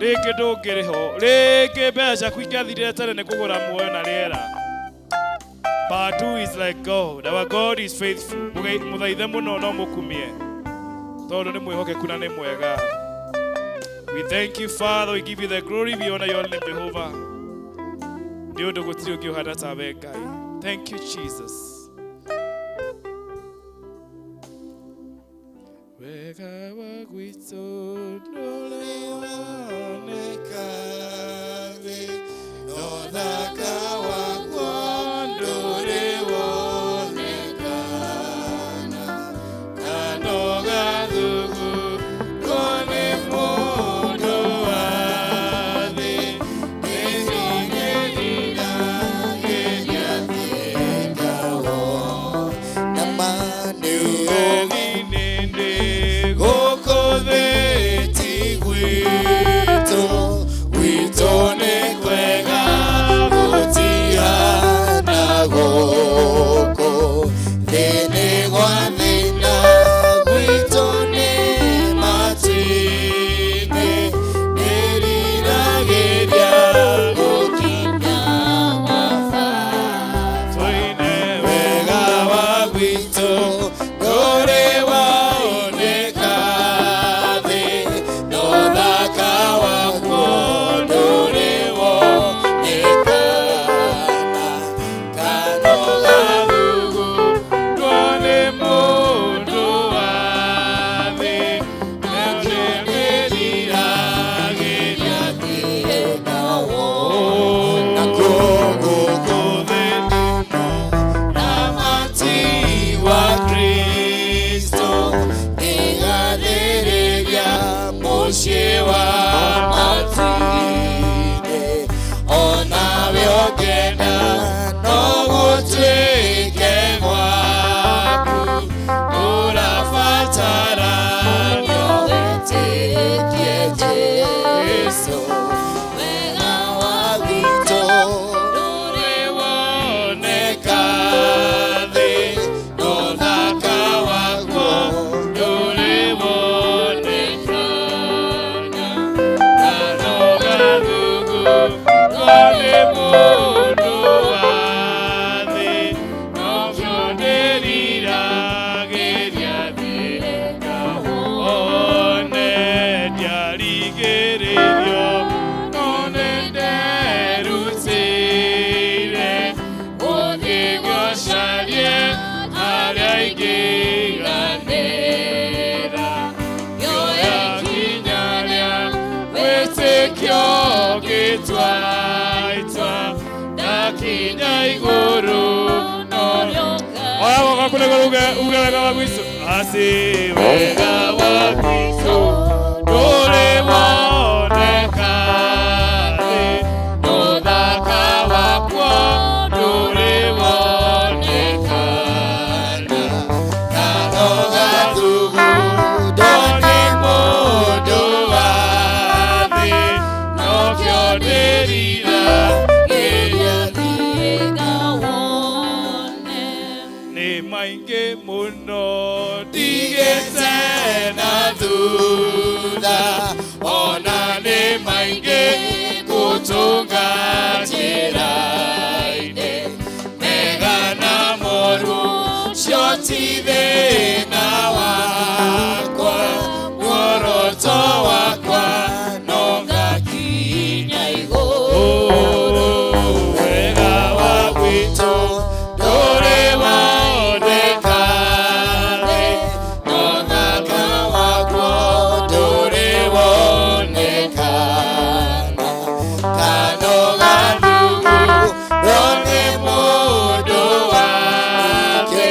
rĩngĩ ndũngĩrĩho rĩngĩ mbeca ciaku ingĩathirire tene nĩ kũgũra muoyo na rĩera. But who is like God? Our God is faithful. Mũthaithe mũno no mũkumie tondũ nĩ mwĩhokeku na nĩ mwega. We thank you, Father. We give you the glory. We honor your name, Jehovah. Nĩ ũndũ gũtirĩ ũngĩ ũhana tawe Ngai. Thank you, Jesus. Wega wa gwitũ ndũrĩ woneka thĩ, no thaka wakwa ndũrĩ wonekana. Kanoga thugundwo nĩ mũndũ wa thĩ Na ma nĩ nĩndĩ gũkũ thĩ ti gwitũ gwitũ nĩ kwega gũtihana gũkũ thĩ nĩ gwa thĩna gwitũ nĩ matu-inĩ nĩriragĩria gũkinya gwa Baba. Tũine Wega wa gwitũ ndũrĩ woneka thĩ, no thaka wakuo ndũrĩ wonekana. Kanoga thugundwo nĩ mũndũ wa thĩ nĩriragĩria na gũkũ thĩ Ramati wa Kristo nĩgathĩrĩria mũciĩ wa matu-inĩ onawe ũngĩenda no gũtuĩke gwaku ũrabatara wĩtĩkie Jesũ wega wa gwitũ ndũrĩ woneka woneka thĩ no thaka wakuo ndũrĩ wonekana kanoga thugundwo nĩ mũndũ wa thĩ nokĩo ndĩriragĩria thiĩ ngawone ndiarigĩrĩrio no nĩnderutĩire gũthiĩ ngũcarie harĩa ingĩiganĩra ngĩoya ikinya rĩa wĩtĩkio ngĩtua itua ndakinya igũrũ no oya guoko Moko na igũrũ uge uge wega wa Kristo. Asi wega wa Kristo ndũrĩ woneka thĩ, ũthaka wakuo ndũrĩ wonekana. Kanoga thugundo nĩ mũndũ wa thĩ, nokĩo ndĩrira nĩ maingĩ mũno ndigĩte na thutha, ona nĩ maingĩ gũtũnga njĩra-inĩ, mega na moru cio ti thĩna wakwa, muoroto wakwa no ngakinya igũrũ. Wega wa gwitũ ndũrĩ woneka thĩ, ũthaka wakuo ndũrĩ wonekana. Kanoga thugundo nĩ mũndũ wa thĩ,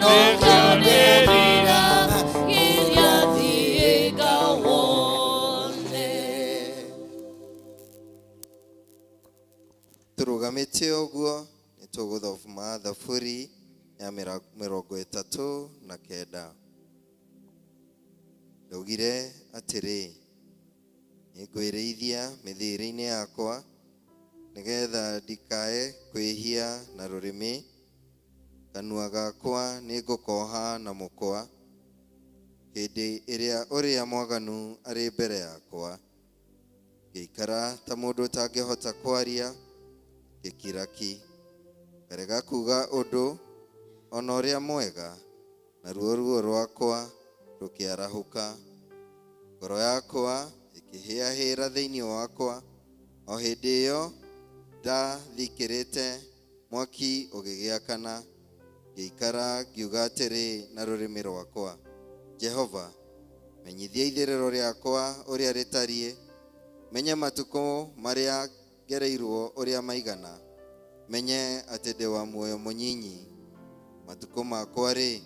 nĩkĩo ndĩrira. Tũrũgamĩte ũguo nĩ tũgũthoma thaburi ya 39. Ndaugire atĩrĩ, nĩngwĩrĩithia mĩthiĩre-inĩ yakwa, nĩgetha ndikae kwĩhia na rũrĩmĩ. Kanua gakwa nĩngũkoha na mũkwa hĩndĩ ĩrĩa ũrĩa mwaganu arĩ mbere yakwa. Ngĩikara ta mũndũ ũtangĩhota kwaria, ngĩkira ki, ngarega kuuga ũndũ ona ũrĩa mwega, naruo ruo rwakwa rũkĩarahũka. Ngoro yakwa ĩkĩhĩahĩra thĩinĩ wakwa, o hĩndĩ ĩyo ndathikĩrĩte mwaki ũgĩgĩakana. Ngĩikara ngiuga atĩrĩ na rũrĩmĩ rwakwa, Jehova, menyithia ithirĩro rĩakwa ũrĩa rĩtariĩ, menye matukũ marĩa ngereirwo ũrĩa maigana, menye atĩ ndĩ wa muoyo mũnyinyi. Matukũ makwa-rĩ,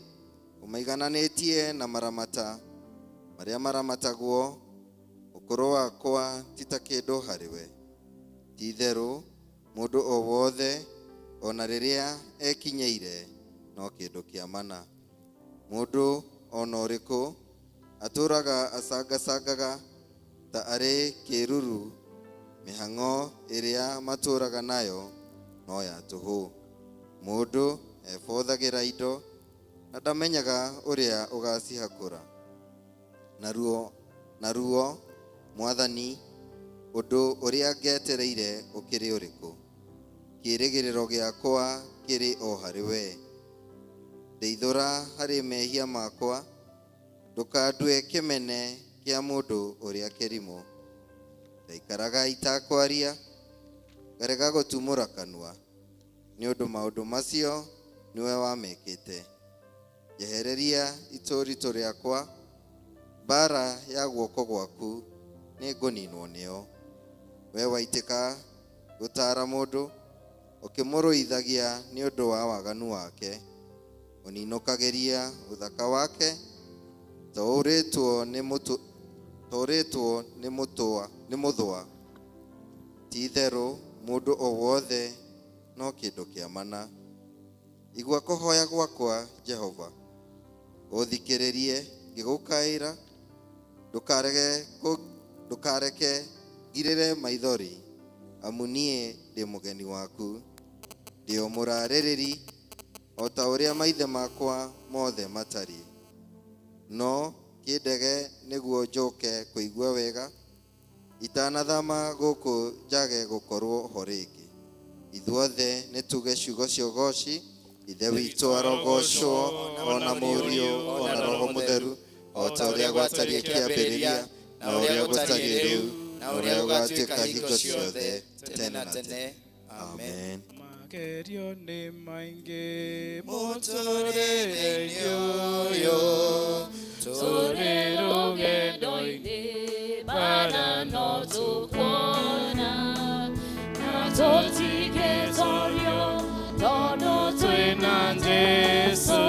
ũmaigananĩtie na maramata marĩa maramatagwo, ũkũrũ wakwa ti ta kĩndũ harĩ we. Ti-itherũ mũndũ o wothe ona rĩrĩa ekinyĩire no kĩndũ kĩa mana. Mũndũ ona ũrĩkũ atũũraga acangacangaga ta arĩ kĩĩruru, mĩhang'o ĩrĩa matũũraga nayo no ya tũhũ. Mũndũ ebothagĩra indo na ndamenyaga ũrĩa ũgacihakũra. Naruo Mwathani, ũndũ ũrĩa ngetereire ũkĩrĩ ũrĩkũ? Kĩĩrĩgĩrĩro gĩakwa kĩrĩ o harĩ we. Ndeithũra harĩ mehia makwa, ndũkandue kĩmene kĩa mũndũ ũrĩa kĩrimũ. Ndaikaraga itakwaria, ngarega gũtumũra kanua, nĩ ũndũ maũndũ macio nĩwe wamekĩte. Njehereria itũritũ rĩakwa, mbara ya guoko gwaku nĩngũninwo nĩyo. We waitĩka gũtaara mũndũ, ũkĩmũrũithagia nĩ ũndũ wa waganu wake, ũninũkagĩria ũthaka wake ta ũrĩtwo nĩ mũthũa. Ti-itherũ mũndũ o wothe no kĩndũ kĩa mana. Igua kũhoya gwakwa, Jehova, ũthikĩrĩrie ngĩgũkaĩra. Ndũkareke ngirĩre maithori, amu niĩ ndĩ mũgeni waku, ndĩ o mũrarĩrĩri o ta ũrĩa maithe makwa mothe matariĩ. No kĩndege nĩguo njoke kũigua wega, itanathama gũkũ njage gũkorwo ho rĩngĩ. Ithuothe nĩtuge ciugo cia ũgooci. Ithe witũ arogocwo, ona Mũriũ, ona Roho Mũtheru, o ta ũrĩa gwatariĩ kĩambĩrĩria, na ũrĩa gũtariĩ rĩu, na ũrĩa gũgatuĩka hingo ciothe, tene na tene. Amen. Magerio nĩ maingĩ mũtũrĩre-inĩ ũyũ, tũrĩ rũgendo-inĩ, bara no tũkuona, na tũtigetorio, tondũ twĩna Jesũ.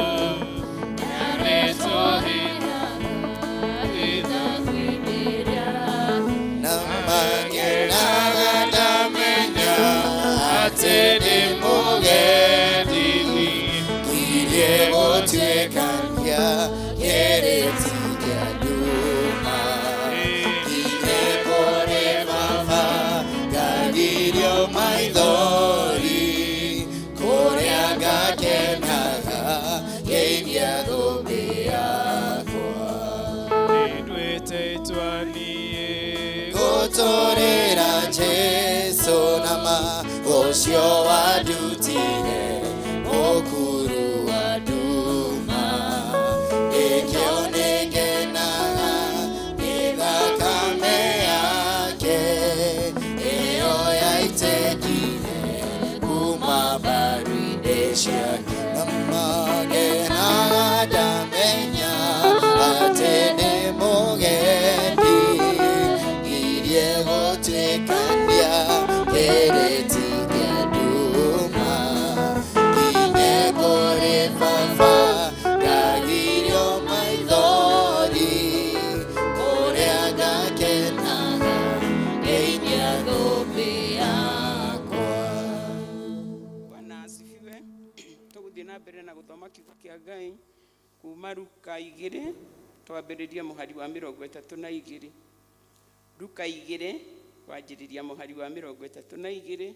gũtuĩkania kĩrĩti kĩa nduma nginye kũrĩ baba ngagirio maithori kũrĩa ngakenaga ngĩinia thũmbĩ yakwa. Nĩnduĩte itua niĩ Gũtũrĩra Jesũ nama ũcio wandutire mũkuru wa nduma nĩkĩo nĩngenaga nĩ thakame yake ĩyo yaitĩkire kuma mbaru-inĩ ciake na magenaga ndamenya atĩ nĩ mũgendi ngirie gũtuĩkania kĩrĩti kĩa nduma nginye kũrĩ baba ngagirio maithori kũrĩa ngakenaga ngĩinia thũmbĩ yakwa. Bwana asifiwe. Tũgũthiĩ na mbere na gũthoma kiugo kĩa Ngai kuma Luka 2, twambĩrĩrie mũhari wa 32. Luka 2 kwanjĩrĩria mũhari wa 32.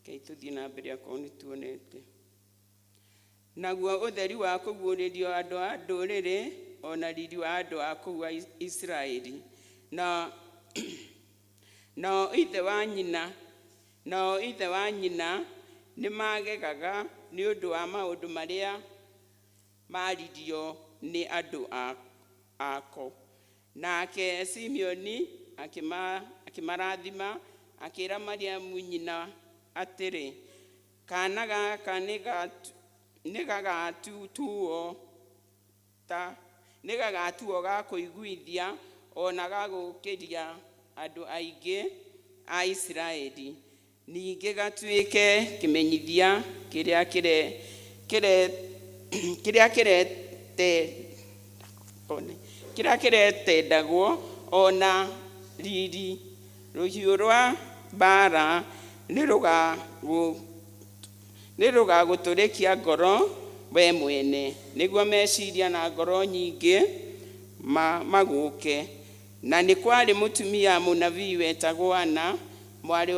Rekei tũthiĩ na mbere akorwo nĩ tuonete. Naguo ũtheri wa kũguũrĩrio andũ a ndũrĩrĩ ona riri wa andũ a kũu a Isiraeli. Na nao ithe wa nyina nao ithe wa nyina nĩ magegaga nĩ ũndũ wa maũndũ marĩa maaririo nĩ andũ ako. Nake Simeoni akĩmarathima akĩra Mariamu nyina atĩrĩ, kaana gaka nĩ gagatuo ga kũiguithia ona ga gũũkĩria andũ aingĩ a Isiraeli, ningĩ gatuĩke kĩmenyithia kĩrĩa kĩrĩa kĩretendagwo ona riri rũhiũ rwa mbaara nĩ rũgagũtũrĩkia ngoro we mwene, nĩguo meciria na ngoro nyingĩ magũke. Na nĩ kwarĩ mũtumia mũnabii wetagwo Ana, mwarĩ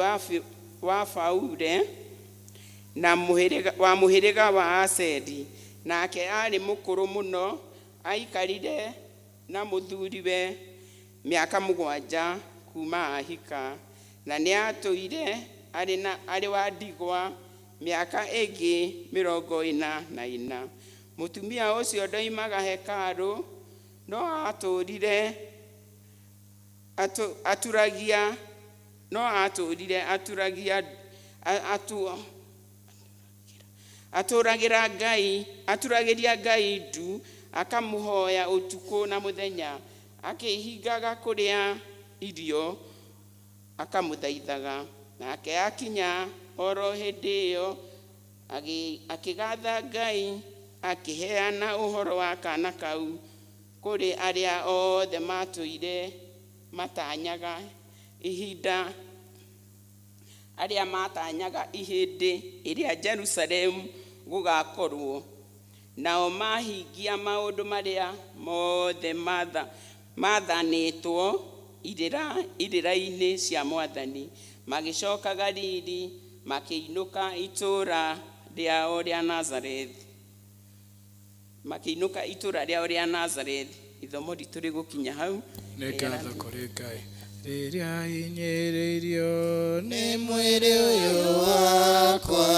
wa Faure na wa mũhĩrĩga wa Aseri. Nake aarĩ mũkũrũ mũno, aikarire na mũthuriwe mĩaka 7 kuma ahika, na nĩatũire arĩ wa ndigwa mĩaka ĩngĩ 44. Mũtumia ũcio ndoimaga hekarũ, no atũũrire aturagia atũragĩria Ngai ndu, akamũhoya ũtukũ na mũthenya, akĩĩhingaga kũrĩa irio akamũthaithaga. Nake akinya oro hĩndĩ ĩyo akĩgatha Ngai, akĩheana ũhoro wa kaana kau kũrĩ arĩa othe matũire matanyaga ihinda arĩa matanyaga ihĩndĩ ĩrĩa Jerusalemu gũgakorwo. Nao mahingia maũndũ marĩa mothe maathanĩtwo irĩra-inĩ cia Mwathani, magĩcoka Galili, makĩinũka itũũra rĩao rĩa Nazarethi. Ithomo ritũ rĩgũkinya hau. Nĩ ngatho kũrĩ Ngai rĩrĩa hinyĩrĩirio nĩ mwĩrĩ ũyũ wakwa,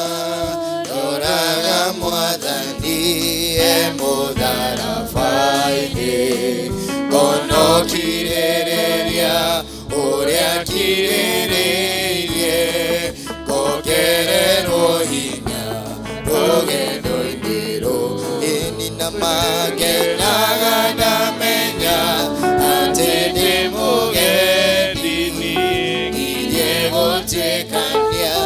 ndoraga Mwathani e mũtharaba-inĩ, ngonokirĩrĩria ũrĩa kirĩrĩirie, ngongererwo hinya rũgendo-inĩ rũrĩ na magenaga ndamenya atĩ ndĩ mũgendi ngirie gũtuĩkania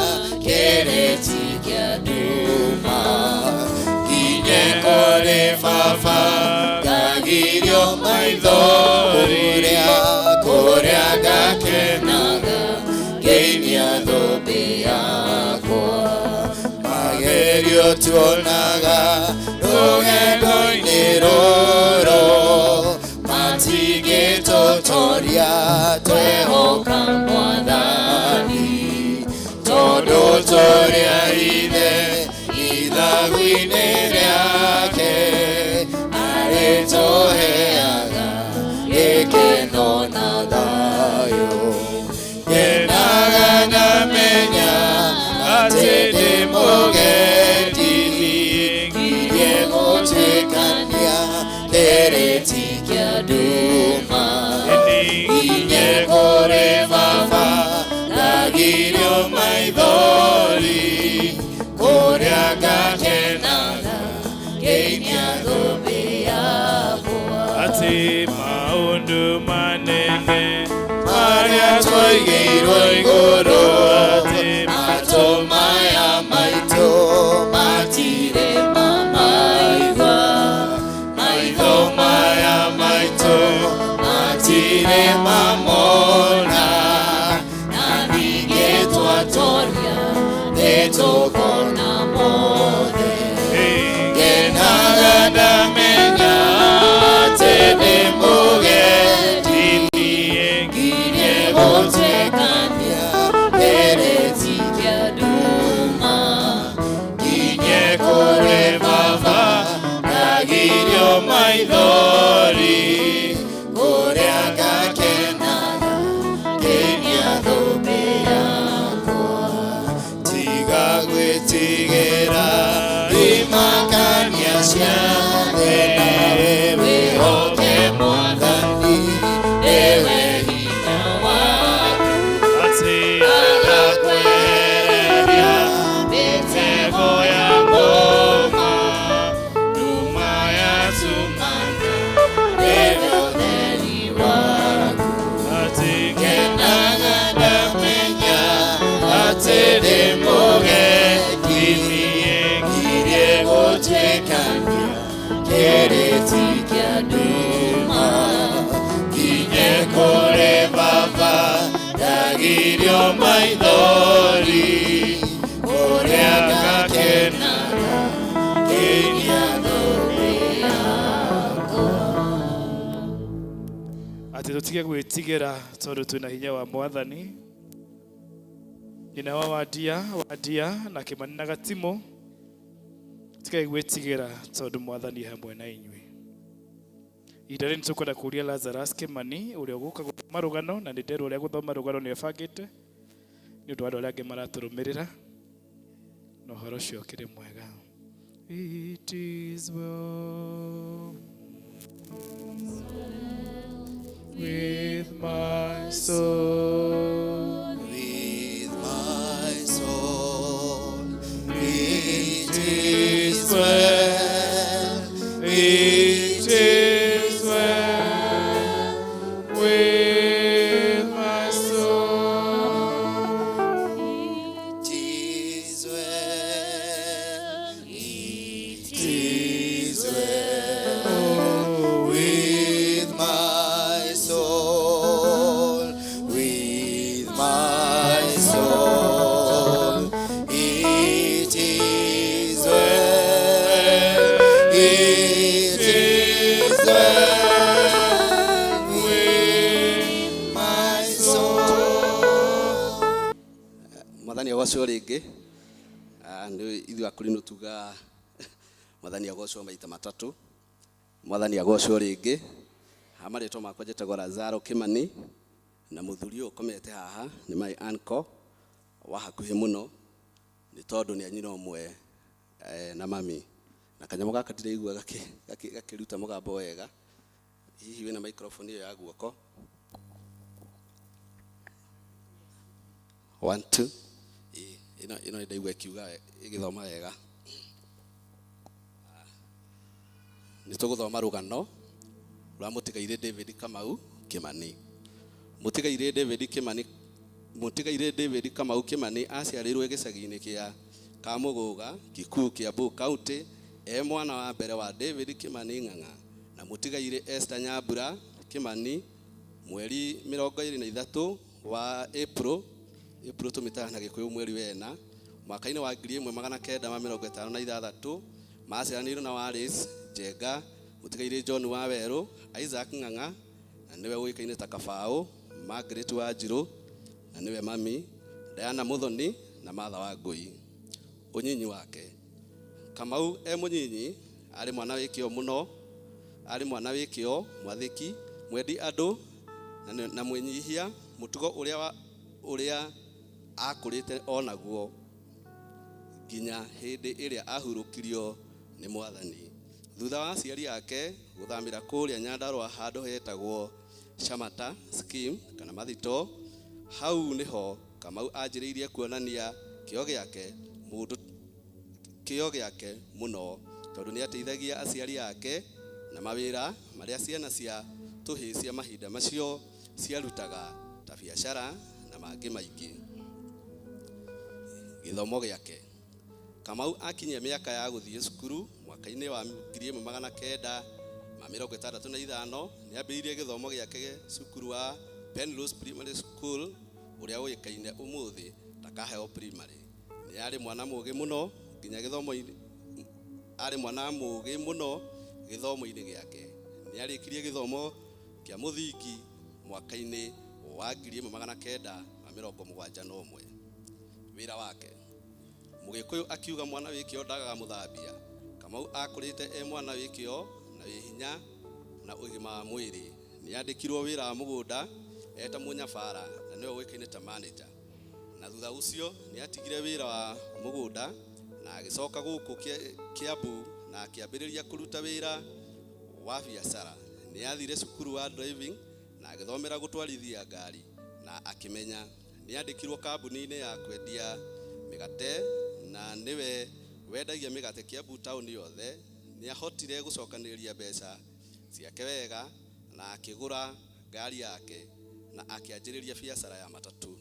kĩrĩti kĩa nduma nginye kũrĩ baba ngagirio maitho kũrĩa ngakenaga ngĩinia thũmbĩ yakwa. Magerio tuonaga rũgendo Atĩ maũndũ manene marĩa twaigĩirwo igũrũ, atĩ matũ maya maitũ matirĩ mamaigua, maitho maya maitũ matirĩ mamona, na ningĩ twatoria nĩtũkona mothe. Ngenaga ndamenya atĩ ndĩ mũgeni, ngirie gũtuĩkania kĩrĩti kĩa nduma, nginye kũrĩ Baba ndagirio maithori, kũrĩa ngakenaga ngĩinia thũmbĩ yakwa. Tiga gwĩtigĩra imakania cia thĩ, nawe wĩhoke Mwathani nĩwe hinya waku. Atĩ Agakwehereria mĩtego ya ngoma, nduma yatumana nĩwe ũtheri waku. Atĩ Ngenaga ndamenya atĩ ndĩ mũgeni, ngirie gũtuĩkania kĩrĩti kĩa nduma, nginye kũrĩ Baba ndagirio maithori, kũrĩa ngakenaga ngĩinia thũmbĩ yakwa. Atĩ tũtige gwĩtigĩra tondũ twĩna hinya wa Mwathani. Nyina wa Wandia, Wandia na Kĩmani na Gatimũ, tigai gwĩtigĩra tondũ Mwathani hamwe na inyuĩ. Ihinda rĩrĩ nĩtũkwenda kũria Lazarus Kĩmani ũrĩa ũgũka gũthoma rũgano, na nĩ nderwo ũrĩa gũthoma rũgano nĩ ebangĩte nĩ ũndũ wa andũ arĩa angĩ maratũrũmĩrĩra, na ũhoro ũcio ũkĩrĩ mwega. It is well with my soul. With my soul, it is well, It is well with my soul. It is well, it is well with my soul, with my soul. It is well, it is well with my soul. Mwathani agocwo rĩngĩ. Nĩ ithuĩ akũrinũ tuga Mwathani agocwo maita matatũ. Mwathani agocwo rĩngĩ. Ha marĩtwa makwa njĩtagwo Lazaro Kĩmani, na mũthuri ũyũ ũkomete haha nĩ my uncle wa hakuhĩ mũno, nĩ tondũ nĩ a nyina ũmwe na mami. Na kanyamũ gaka ndĩraigua gakĩruta mũgambo wega. Hihi wĩna microphone ĩyo ya guoko? One, two. Ĩno ĩno nĩ ndaigua ĩkiuga ĩgĩthoma wega. Nĩ tũgũthoma rũgano rwa mũtigairĩ David Kamau Kĩmani. Mũtigairĩ David Kĩmani, mũtigairĩ David Kamau Kĩmani aciarĩirwo gĩcagi-inĩ kĩa Kamũgũga, Kikuu, Kiambu County, e mwana wa mbere wa David Kĩmani Ng'ang'a na mũtigairĩ Esther Nyambura Kĩmani, mweri 23 wa April, April tũmĩtaga na Gĩkũyũ mweri wena, mwaka-inĩ wa 1956. Maciaranĩirwo na Wallace Njenga, mũtigairĩ John Wawerũ, Isaac Ng'ang'a na nĩwe ũĩkaine ta Kabaũ, Margaret Wanjirũ na nĩwe mami, Diana Muthoni na Martha Wangũi. Ũnyinyi wake, Kamau e mũnyinyi arĩ mwana wĩ kĩo mũno, arĩ mwana wĩ kĩo, mwathĩki, mwendi andũ na mwĩnyihia, mũtugo ũrĩa akũrĩte onaguo nginya hĩndĩ ĩrĩa ahurũkirio nĩ Mwathani. Thutha wa aciari ake gũthamĩra kũrĩa Nyandarũa handũ hetagwo Shamata Scheme kana Mathito, hau nĩho Kamau anjĩrĩirie kuonania kĩo gĩake mũndũ kĩo gĩake mũno, tondũ nĩ ateithagia aciari ake na mawĩra marĩa ciana cia tũhĩĩ cia mahinda macio ciarutaga ta biacara na mangĩ maingĩ. Gĩthomo gĩake. Kamau akinyia mĩaka ya gũthiĩ cukuru mwaka-inĩ wa 1965 nĩambĩrĩirie gĩthomo gĩake cukuru wa Penrose Primary School ũrĩa ũĩkaine ũmũthĩ ta Kaheo Primary. Nĩ arĩ mwana mũũgĩ mũno nginya gĩthomo-inĩ arĩ mwana mũũgĩ mũno gĩthomo-inĩ gĩake. Nĩ arĩkirie gĩthomo kĩa mũthingi mwaka-inĩ wa 1971. Wĩra wake. Mũgĩkũyũ akiuga mwana wĩ kĩo ndagaga mũthambia. Kamau akũrĩte e mwana wĩ kĩo na wĩ hinya na ũgima wa mwĩrĩ. Nĩ andĩkirwo wĩra wa mũgũnda eta mũnyabara na nĩwe ũĩkaine ta manager. Na thutha ũcio nĩ atigire wĩra wa mũgũnda na agĩcoka gũkũ Kiambu na akĩambĩrĩria kũruta wĩra wa biacara. Nĩ athire cukuru wa driving na agĩthomera gũtwarithia ngari na akĩmenya. Nĩ andĩkirwo kambuni-inĩ ya kwendia mĩgate na nĩwe wendagia mĩgate Kiambu taũni yothe. Nĩ ahotire gũcokanĩrĩria mbeca ciake wega na akĩgũra ngari yake na akĩanjĩrĩria biacara ya matatũ.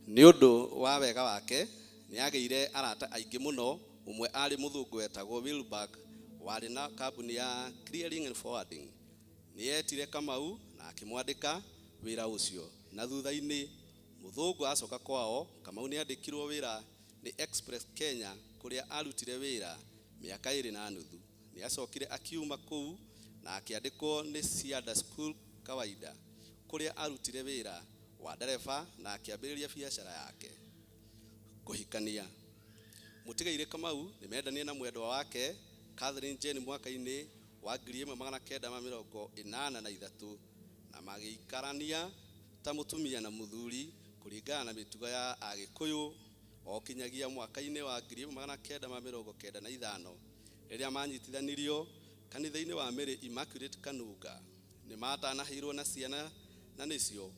Nĩ ũndũ wa wega wake nĩ agĩire arata aingĩ mũno. Ũmwe arĩ mũthũngũ wetagwo Wilberg warĩ na kambuni ya Clearing and Forwarding. Nĩ etire Kamau na akĩmwandĩka wĩra ũcio, na thutha-inĩ mũthũngũ acoka kwao Kamau nĩ andĩkirwo wĩra nĩ Express Kenya kũrĩa arutire wĩra mĩaka 2.5. Nĩ acokire akiuma kũu na akĩandĩkwo nĩ Cianda School Kawaida kũrĩa arutire wĩra wa ndereba na akĩambĩrĩria biacara yake. Kũhikania. Mũtigairĩ Kamau nĩ mendanie na mwendwa wake Catherine Jane mwaka-inĩ wa 1983 na magĩikarania ta mũtumia na mũthuri kũringana na mĩtugo ya Agĩkũyũ o kinyagia mwaka-inĩ wa 1995 rĩrĩa manyitithanirio kanitha-inĩ wa Mary Immaculate Kanunga. Nĩ matanahĩirwo na ciana na nĩcio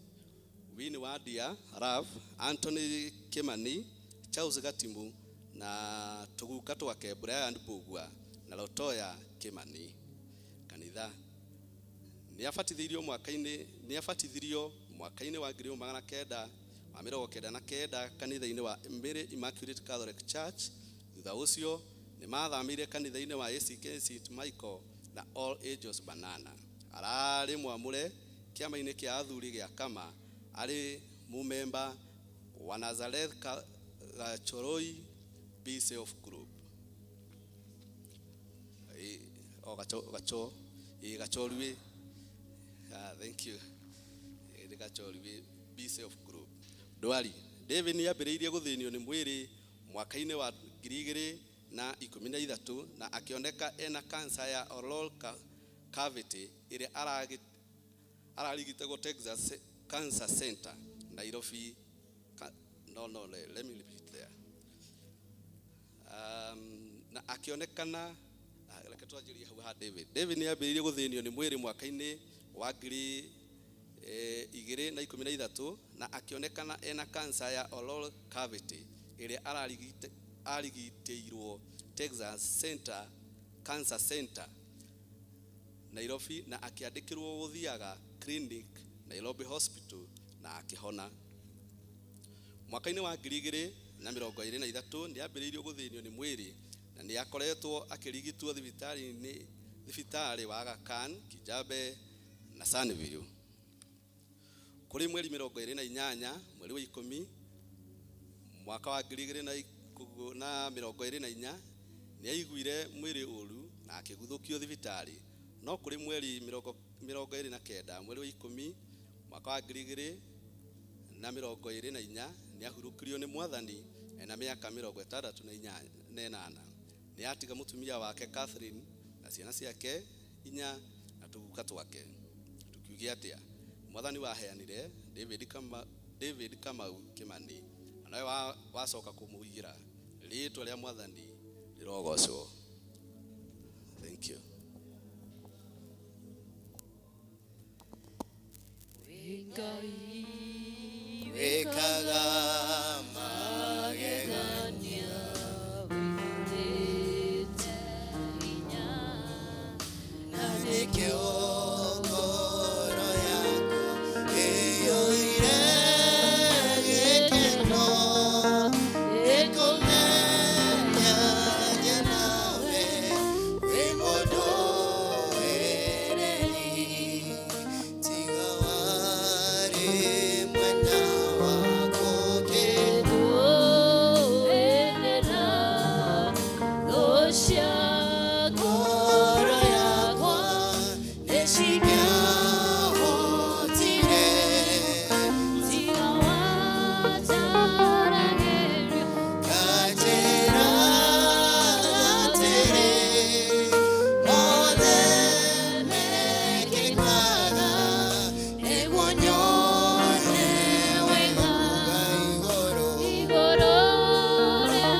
Winnie Wadia, Rav, Anthony Kimani, Charles Gatimu na tũguka twake Brian Mbugua na Lotoya Kimani. Kanitha. Nĩ abatithirio mwaka-inĩ wa 1999 kanitha-inĩ wa Mary Immaculate Catholic Church. Thutha ũcio nĩ mathamĩire kanitha-inĩ wa ACK St Michael na All Angels Banana. Ararĩ mwamũre kĩama-inĩ kĩa athuri gĩa Kama, arĩ mũmemba wa Nazareth Gachoroi Be Self Group. Gachorui. Thank you. Gachorui Be Self Group. Ndwari. David nĩ ambĩrĩirie gũthĩnio nĩ mwĩrĩ mwaka-inĩ wa 2013 na akĩoneka ena cancer ya oral cavity ĩrĩa ararigitagwo Texas Cancer Center, Nairobi. No, let me repeat there. Na akĩonekana reke twanjĩrĩrie hau ha David. David nĩ ambĩrĩirie gũthĩnio nĩ mwĩrĩ mwaka-inĩ wa 2013 na akĩonekana ena cancer ya oral cavity ĩrĩa arigitĩirwo Texas Cancer Center, Nairobi na akĩandĩkĩrwo gũthiaga clinic Nairobi Hospital na akĩhona. Mwaka-inĩ wa 2023 nĩ ambĩrĩirio gũthĩnio nĩ mwĩrĩ na nĩ akoretwo akĩrigitwo thibitarĩ wa Aga Khan, Kijabe na Sunnyvale. Kũrĩ mweri 28 mweri wa 10 mwaka wa 2024 nĩ aiguire mwĩrĩ ũru na akĩguthũkio thibitarĩ, no kũrĩ mweri 29 mweri wa 10 mwaka wa 2024 nĩ ahurũkirio nĩ Mwathani ena mĩaka 68. Nĩ atiga mũtumia wake Catherine na ciana ciake inya na tũguka twake. Tukiuge atĩa? Mwathani waheanire David Kamau Kimani na nawe wacoka kũmũigĩra. Rĩĩtwa rĩa Mwathani rĩrogocwo. Thank you. Ngai wĩkaga magegania wĩihũrĩte hinya na nĩkĩo ngoro yakwa ĩiyũire gĩkeno nĩkũmenya atĩ nawe wĩ mũndũ wĩreri tiga warĩ mwena wakwa ũkĩndũĩrĩra thũ cia ngoro yakwa nĩcingĩahotire tiga wataragĩrio kanjĩra atĩrĩ mothe mekĩkaga nĩguo nyone wega igũrũ rĩa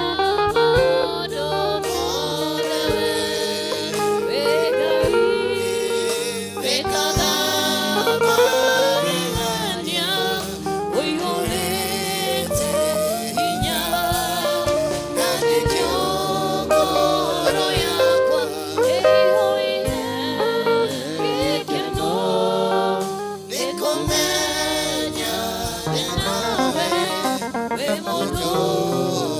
maũndũ mothe wĩ Ngai wĩkaga magegania ũiyũrĩte hinya na nĩkĩo ngoro yakwa ĩiyũire gĩkeno nĩkũmenya atĩ nawe wĩ mũndũ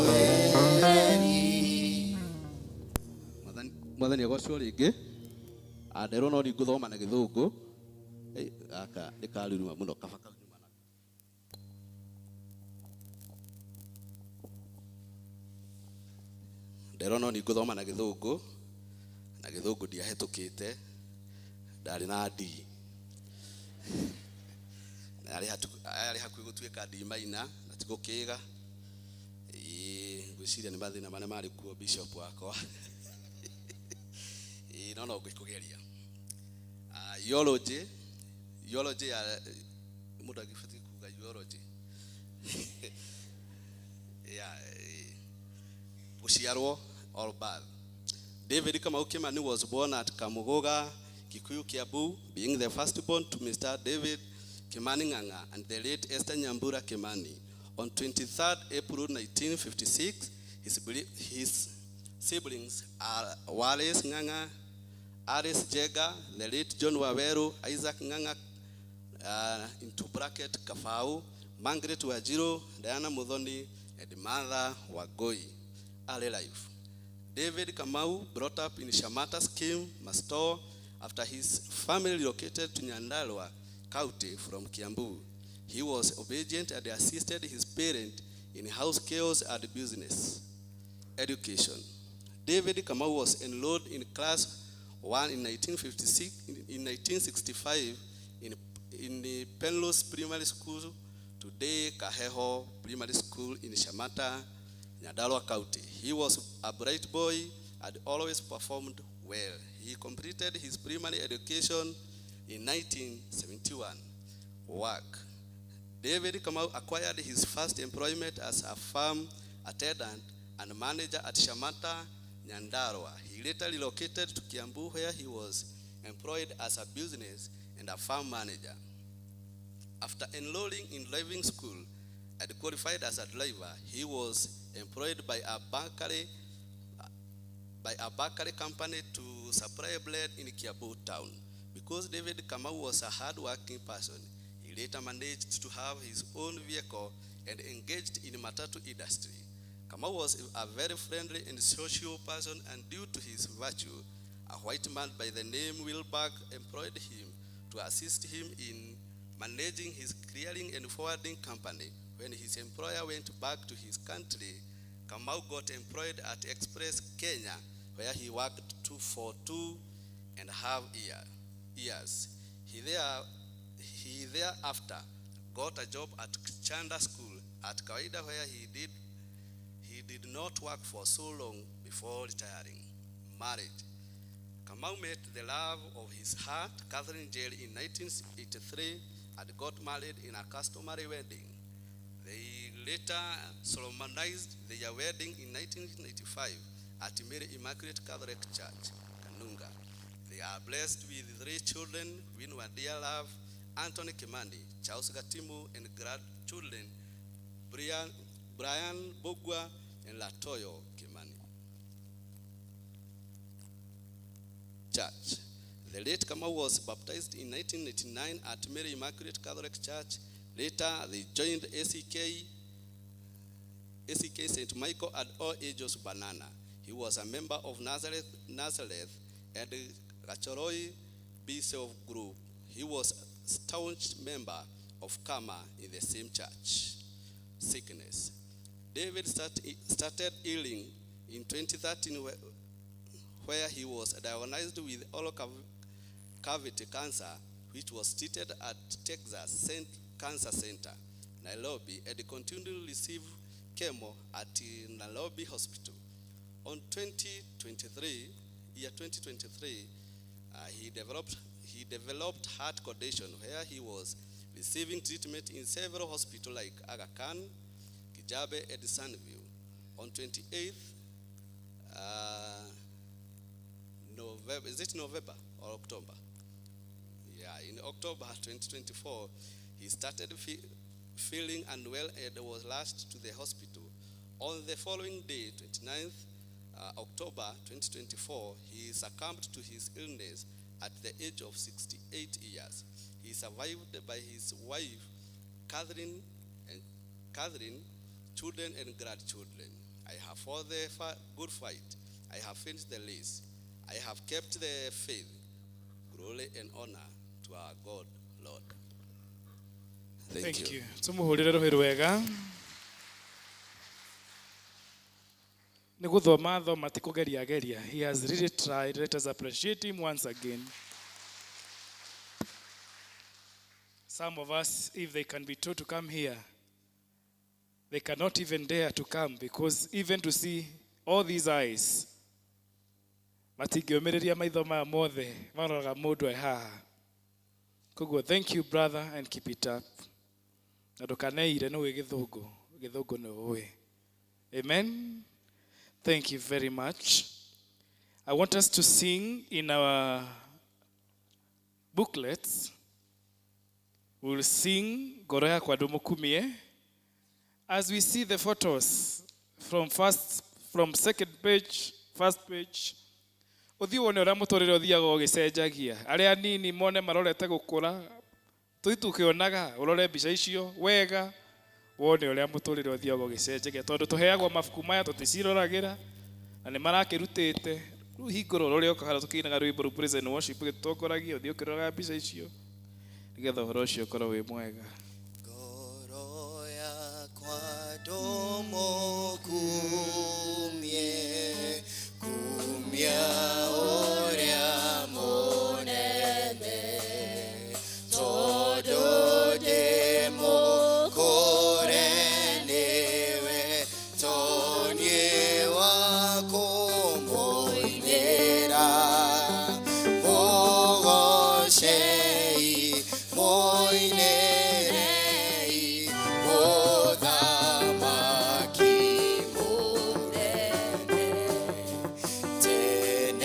wĩreri. Mwathani agocwo rĩngĩ. Nderwo no ningũthoma na gĩthũngũ. Gaka nĩ karuruma mũno kaba kau nyuma nako. Nderwo no ningũthoma na gĩthũngũ na gĩthũngũ ndiahĩtũkĩte ndarĩ na D na yarĩ hakuhĩ gũtuĩka D minor na ti gũkĩga. Ngwĩciria nĩ mathĩna marĩa marĩ kuo bishop wakwa. No no ngũgeria. Eulogy, eulogy ya mũndũ angĩbatiĩ kuga eulogy. Ya gũciarwo or birth. David Kamau Kimani was born at Kamugoga, Kikuyu, Kiambu, being the firstborn to Mr. David Kimani Ng'ang'a and the late Esther Nyambura Kimani. On 23rd April 1956, his siblings are Wallace Ng'ang'a, Aris Jega, the late John Waweru, Isaac Ng'ang'a, into bracket Kafau, Margaret Wajiro, Diana Muthoni, and Martha Wagoi. Early life. David Kamau brought up in Shamata Scheme, Masto, after his family relocated to Nyandarua County from Kiambu. He was obedient and assisted his parents in house chores and business. Education. David Kamau was enrolled in class 1 in 1956, in 1965 in the Penrose Primary School, today Kaheho Primary School in Shamata, Nyandarua County. He was a bright boy and always performed well. He completed his primary education in 1971. Work. David Kamau acquired his first employment as a farm attendant and manager at Shamata, Nyandarua. He later relocated to Kiambu, where he was employed as a business and a farm manager. After enrolling in driving school and qualified as a driver, he was employed by a bakery company to supply bread in Kiambu town. Because David Kamau was a hard-working person, he later managed to have his own vehicle and engaged in matatu industry. Kamau was a very friendly and social person, and due to his virtue, a white man by the name Wilberg employed him to assist him in managing his clearing and forwarding company. When his employer went back to his country, Kamau got employed at Express Kenya, where he worked for 2.5 years. He thereafter got a job at Chanda School at Kawaida, where he did not work for so long before retiring. Marriage. Kamau met the love of his heart, Catherine Jail, in 1983 and got married in a customary wedding. They later solemnized their wedding in 1995 at Mary Immaculate Catholic Church, Kanunga. They are blessed with 3 children, Winwa Dear Love, Anthony Kimani, Charles Gatimu, and grandchildren Brian Bogwa and Latoyo Kimani. Church. The late Kamau was baptized in 1989 at Mary Immaculate Catholic Church. Later, they joined ACK St. Michael at All Ages Banana. He was a member of Nazareth and Gachoroi B Self Group. He was a staunch member of Kama in the same church. Sickness. David started healing in 2013, where he was diagnosed with oral cavity cancer, which was treated at Texas Cancer Center, Nairobi, and continued to receive chemo at Nairobi Hospital. On 2023, he developed heart condition where he was receiving treatment in several hospitals like Aga Khan, Kijabe, and Sunview. On 28th November, is it November or October? Yeah, in October 2024, he started feeling unwell and was rushed to the hospital. On the following day, 29th October 2024, he succumbed to his illness at the age of 68 years. He survived by his wife, Catherine, children and grandchildren. I have fought the good fight. I have finished the race. I have kept the faith. Glory and honor to our God, Lord. Thank you. Tumuhurire ruhi rwega. Nĩ gũthoma thoma ti kũgeria geria. He has really tried. Let us appreciate him once again. Some of us, if they can be told to come here, they cannot even dare to come, because even to see all these eyes, matingĩũmĩrĩria maitho maya mothe maroraga mũndũ e haha. Koguo thank you, brother, and keep it up. Na ndũkaneire nĩ ũĩ gĩthũngũ, gĩthũngũ nĩ ũĩ. Amen. Thank you very much. I want us to sing in our booklets. We will sing Ngoro yakwa ndũmũkumie. As we see the photos from second page, first page, ũthiĩ wone ũrĩa mũtũrĩre ũthiaga ũgĩcenjagia. Arĩa anini mone marorete gũkũra, tũthiĩ tũkĩonaga, ũrore mbica icio wega, wone ũrĩa mũtũrĩre ũthiaga ũgĩcenjagia. Tondũ tũheagwo mabuku maya tũticiroragĩra, na nĩ marakĩrutĩte. Rĩu hingũra ũrore ũkahara tũkĩinaga rwĩmbo rũu praise and worship gĩtũtongoragia, ũthiĩ ũkĩroraga mbica icio nĩgetha ũhoro ũcio ũkorwo wĩ mwega. Ngoro yakwa ndũmũkumie, kumia ũrĩa mũnene, tondũ ndĩmũkũre nĩwe, toniĩ wa kũmũinĩra. Mũgocei, mũinĩrei, mũthamaki mũnene. Tene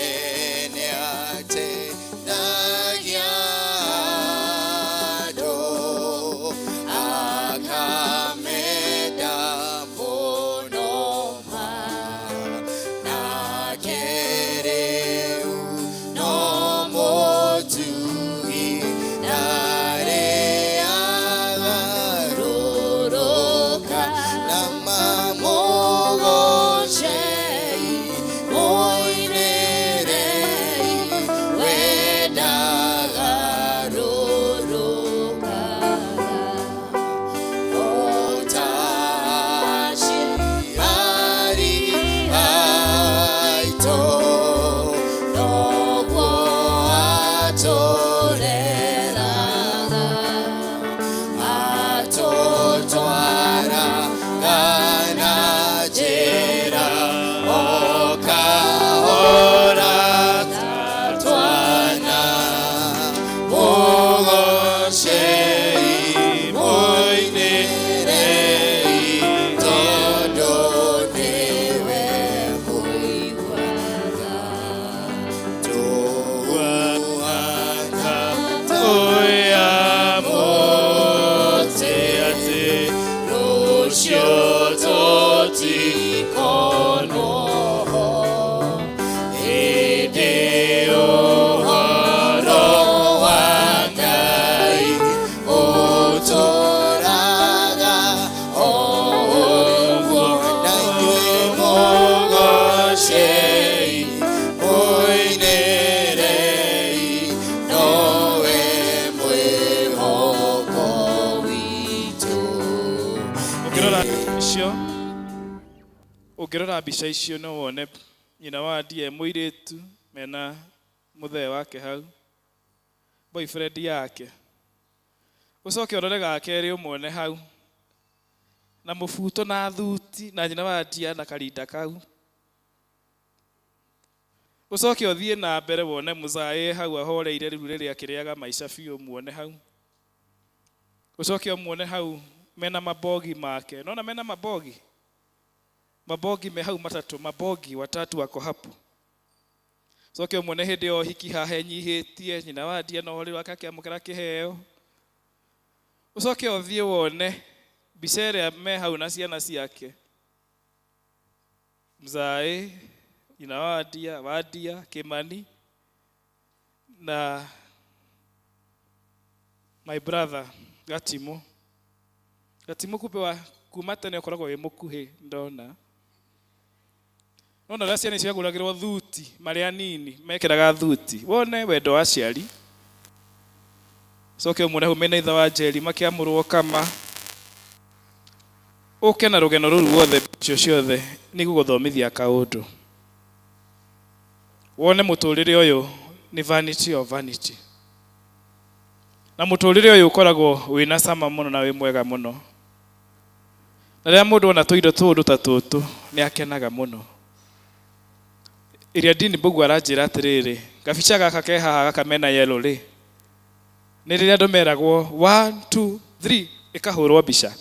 ũcio ũngĩrora mbica icio no wone nyina wa ndie mũirĩtu mena mũthee wake hau, boyfriend yake. Ũcoke ũrore ga kerĩ ũmuone hau na mũbuto na thuti na nyina wa ndia na karinda kau. Ũcoke ũthiĩ na mbere wone mũzaĩ hau ahoreire rĩu rĩrĩa akĩrĩaga maica biũ, muone hau. Ũcoke ũmuone hau mena mabogi make. Nona mena mabogi? Mabogi me hau matatũ, mabogi watatu wako hapo. Ũcoke ũmuone hĩndĩ ya ũhiki haha enyihĩtie, nyina wa ndia no rĩu akakĩamũkĩra kĩheo. Ũcoke ũthiĩ wone mbica ĩrĩa me hau na ciana ciake. Mzae, nyina wa ndia, wa ndia, Kimani na my brother Gatimu. Gatimu kumbe wa kuma tene ũkoragwo wĩ mũkuhĩ ndona. Nona ũrĩa ciana ciagũragĩrwo thuti marĩ anini mekĩraga thuti. Wone wendo wa aciari. Ũcoke ũmuone hau mena ithe wa Njeri makĩamũrwo kama. Ũke na rũgeno rũu ruothe icio ciothe nĩ gũgũthomithia kaũndũ. Wone mũtũrĩre ũyũ nĩ vanity of vanity. Na mũtũrĩre ũyũ ũkoragwo wĩna cama mũno na wĩ mwega mũno. Na rĩrĩa mũndũ ona tũindo tũũndũ ta tũtũ nĩ akenaga mũno. Ĩrĩa Dini Mbũgua aranjĩra atĩrĩrĩ, gabica gaka ke haha gaka mena yellow rĩ, nĩ rĩrĩa andũ meragwo 1 2 3 ĩkahũrwo mbica.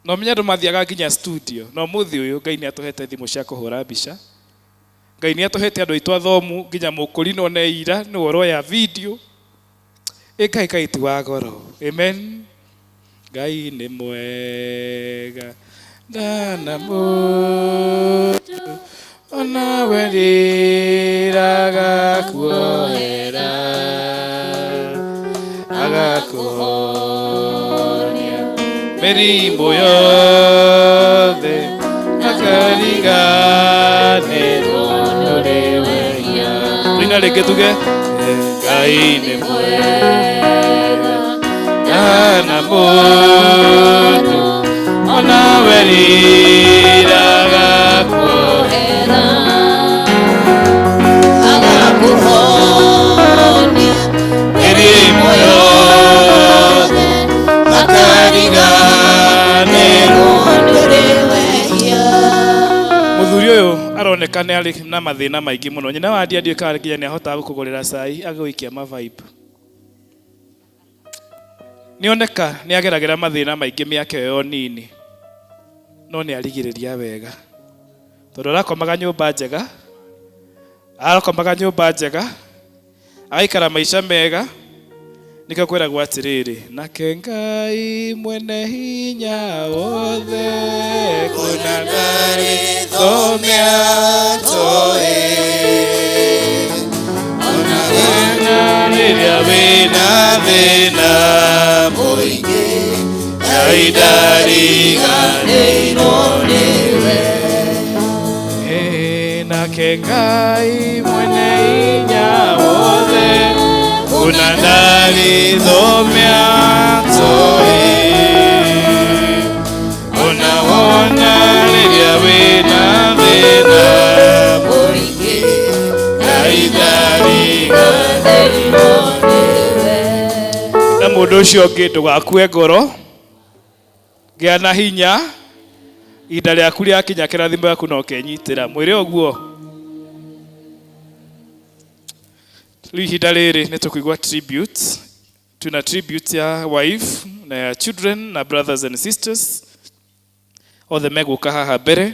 No menye andũ mathiaga nginya studio. No mũthĩ ũyũ Ngai nĩ atũhete thimũ cia kũhũra mbica. Ngai nĩ atũhete andũ aitũ athomu nginya mũkũrinwo nĩ ira nĩ ũroya video. Ĩkai Ngai ti wa goro. Amen. Ngai nĩ mwega ndana mũndũ onawe rĩraga kuohera agakuhonia mĩrimũ yothe akariganĩrwo nĩ wehia. Tũina rĩngĩ tuge Ngai nĩ mwega ndana mũndũ onawe rĩraga kuohera agakuhonia mĩrimũ yothe akariganĩrwo nĩ wehia. Mũthuri ũyũ aroneka nĩ arĩ na mathĩna maingĩ mũno. Nyina wa ndia ndiũĩ kana nginya nĩ ahotaga gũkũgũrĩra cai agagũikia mavibe. Nĩoneka nĩ ageragĩra mathĩna maingĩ mĩaka ĩyo nini, no nĩ arigĩrĩria wega tondũ arakomaga nyũmba njega, arakomaga nyũmba njega, agaikara maica mega. Nĩkĩo kwĩragwo atĩrĩrĩ, nake Ngai mwene hinya wothe kũna ndarĩ thome atoĩ ona wena rĩrĩa wĩna thĩna mũingĩ Ngai ndariganĩirwo nĩwe. Nake Ngai mwene hinya wothe kũna ndarĩ thome atoĩ ona wona rĩrĩa wĩna thĩna mũingĩ Ngai ndariganĩirwo nĩwe. Na mũndũ ũcio ũngĩ ndũgakue ngoro, gĩa na hinya, ihinda rĩaku rĩakinya kĩrathimo gĩaku no ũkenyitĩra. Mwĩre ũguo. Rĩu ihinda rĩrĩ nĩ tũkũigua tribute. Tuna tribute ya wife na ya children na brothers and sisters othe megũka haha mbere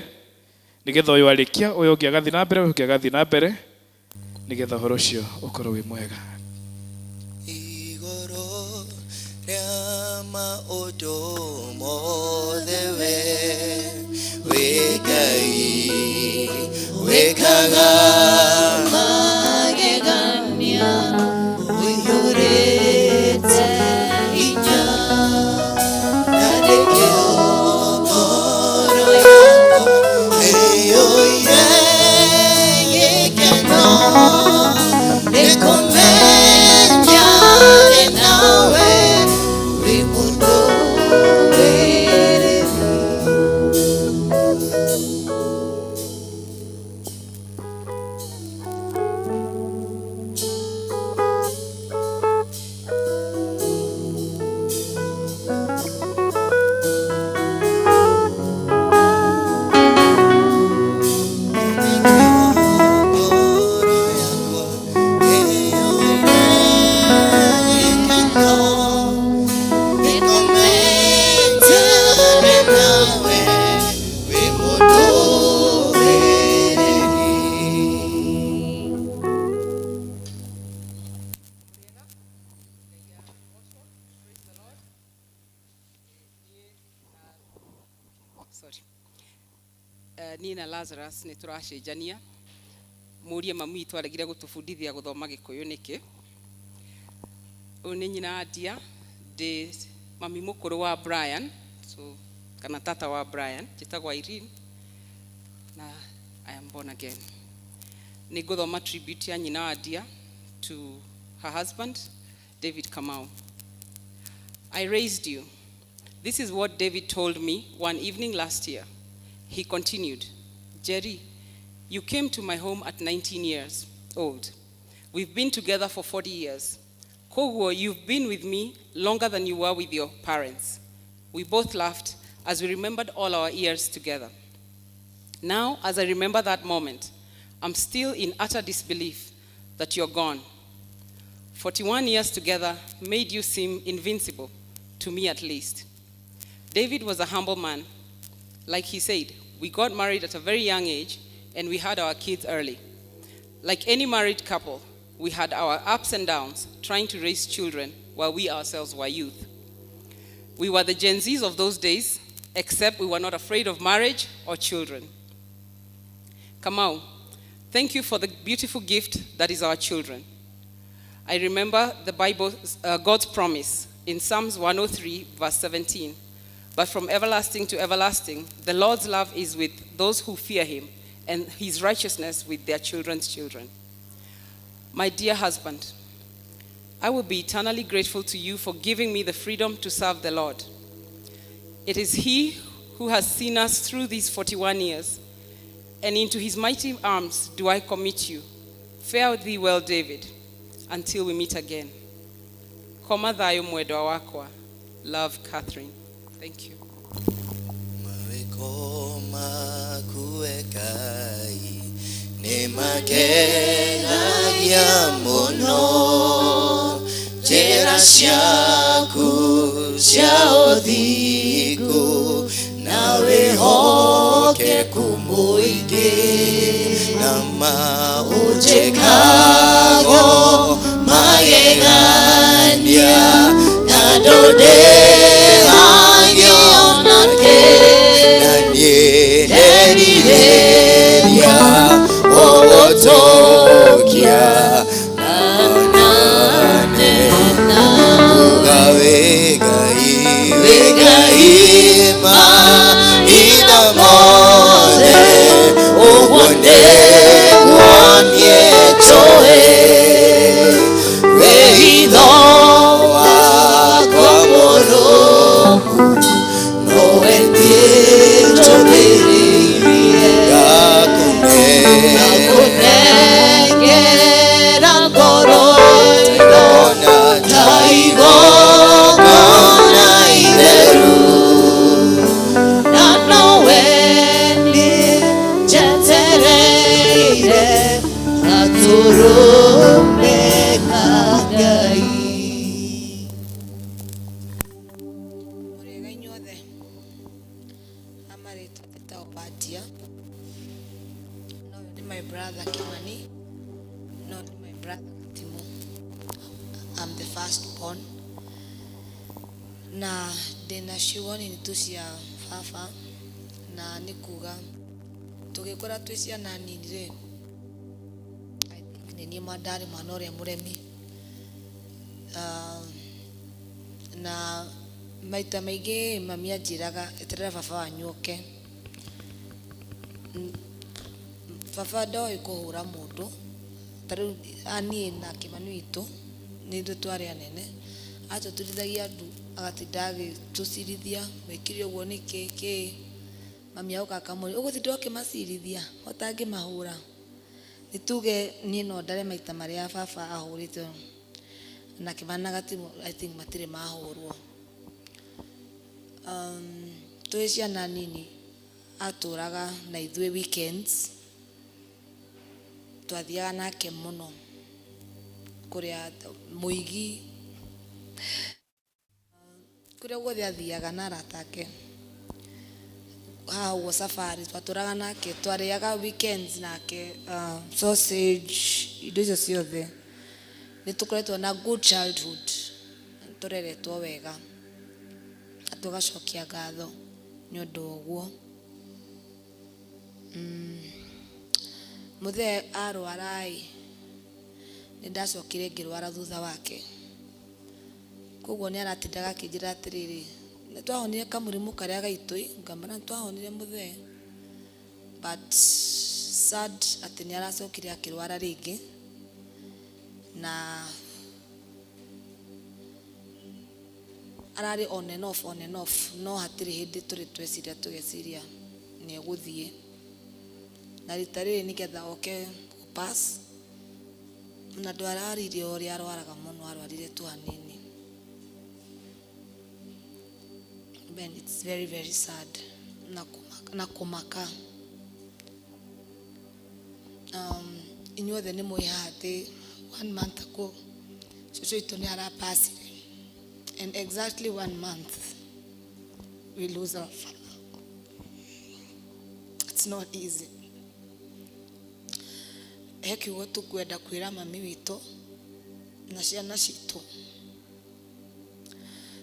nĩgetha ũyũ arĩkia ũyũ ũngĩ agathiĩ na mbere, ũyũ ũngĩ agathiĩ na mbere nĩgetha ũhoro ũcio ũkorwo wĩ mwega. Igũrũ rĩa maũndũ mothe we wĩ Ngai wĩkaga magegania ũiyũrĩte hinya na nĩkĩo ngoro yakwa ĩiyũire gĩkeno nĩ kũmenya ndĩ nawe wĩ mũndũ wĩrĩ. Sorry. Niĩ na Lazarus nĩ tũracenjania mũrie mami witũ aregire gũtũbundithia gũthoma gĩkũyũ nĩkĩ. Ũyũ nĩ nyina Adia, ndĩ mami mũkũrũ wa Brian, so kana tata wa Brian, njĩtagwo Irene na I am born again. Nĩ ngũthoma tribute ya nyina wa Adia to her husband David Kamau. I raised you. This is what David told me one evening last year. He continued, Jerry, you came to my home at 19 years old. We've been together for 40 years. Koguo, you've been with me longer than you were with your parents. We both laughed as we remembered all our years together. Now, as I remember that moment, I'm still in utter disbelief that you're gone. 41 years together made you seem invincible, to me at least. David was a humble man. Like he said, we got married at a very young age and we had our kids early. Like any married couple, we had our ups and downs trying to raise children while we ourselves were youth. We were the Gen Zs of those days, except we were not afraid of marriage or children. Kamau, thank you for the beautiful gift that is our children. I remember the Bible, God's promise in Psalms 103, verse 17. But from everlasting to everlasting, the Lord's love is with those who fear him, and his righteousness with their children's children. My dear husband, I will be eternally grateful to you for giving me the freedom to serve the Lord. It is he who has seen us through these 41 years, and into his mighty arms do I commit you. Fare thee well, David, until we meet again. Koma thayo mwendwa wakwa. Love, Catherine. Thank you. Mawĩko maku Ngai nĩ magegagia mũno, njĩra ciaku cia ũthingu na wĩhokeku mũingĩ, na maũnjĩkago magegania na ndũndĩhagio kĩ, na niĩ nderirĩria gũgũtũkia na uga wĩ Ngai, wĩ Ngai mahinda mothe, ũguo nĩguo niĩ njũĩ, wĩhitho wakwa mũrũmu nowe niĩ njũthĩrĩirie. Ngakũnengera ngoro ĩno ta igongona itheru, na nowe niĩ njetereire gatũrũme ka Ngai. Mũrĩega inyuothe, amarĩtwa njĩtagwo Obadia, no ũyũ nĩ my brother Kimani, no nĩ my brother Gatimu. I'm the first born na ndĩna ciugo nini tu cia baba, na nĩ kuga tũgĩkũra twĩ ciana nini rĩ, I think nĩ niĩ ndarĩ mwana ũrĩa mũremi. Na maita maingĩ mami anjĩraga, eterera baba wanyu oke. Baba ndoĩ kũhũra mũndũ ta rĩu niĩ na Kĩmani witũ nĩ ithuĩ twarĩ anene, atũturithagia ndu agatinda agĩtũcirithia, wĩkire ũguo nĩkĩ kĩ. Mami agoka akamũria, ũgũtinda ũkĩmacirithia ũtangĩmahũra. Nĩ tuge niĩ no ndare maita marĩa baba ahũrĩtwo na Kĩmani na Gatimu, I think matirĩ mahũrwo. Twĩ ciana nini atũraga na ithuĩ weekends, twathiaga nake mũno kũrĩa mũigi, kũrĩa guothe athiaga na arata ake, haha ũguo safari twatũraga nake, twarĩaga weekends nake, sausage, indo icio ciothe. Nĩ tũkoretwo na good childhood, tũreretwo wega na tũgacokia ngatho nĩ ũndũ wa ũguo. Mũthee arwara ĩ, nĩ ndacokire ngĩrwara thutha wake. Koguo nĩ aratindaga akĩnjĩra atĩrĩrĩ, nĩ twahonire kamũrimũ karĩa gaitũ ĩ, ngamwĩra nĩ twahonire mũthee, but sad atĩ nĩ aracokire akĩrwara rĩngĩ. Na ararĩ on and off, on and off, no hatirĩ hĩndĩ tũrĩ tweciria tũgeciria nĩ egũthiĩ. Na rita rĩrĩ nĩgetha oke pass na ndwararire ũrĩa arwaraga mũno, arwarire tu hanini. Ben, it's very very sad na kũmaka, na kũmaka. Inyuothe nĩ mũĩ haha atĩ one month ago cũcũ witũ nĩ arapacire, and exactly one month we lose our father. It's not easy. He kiugo tũkwenda kwĩra mami witũ na ciana citũ.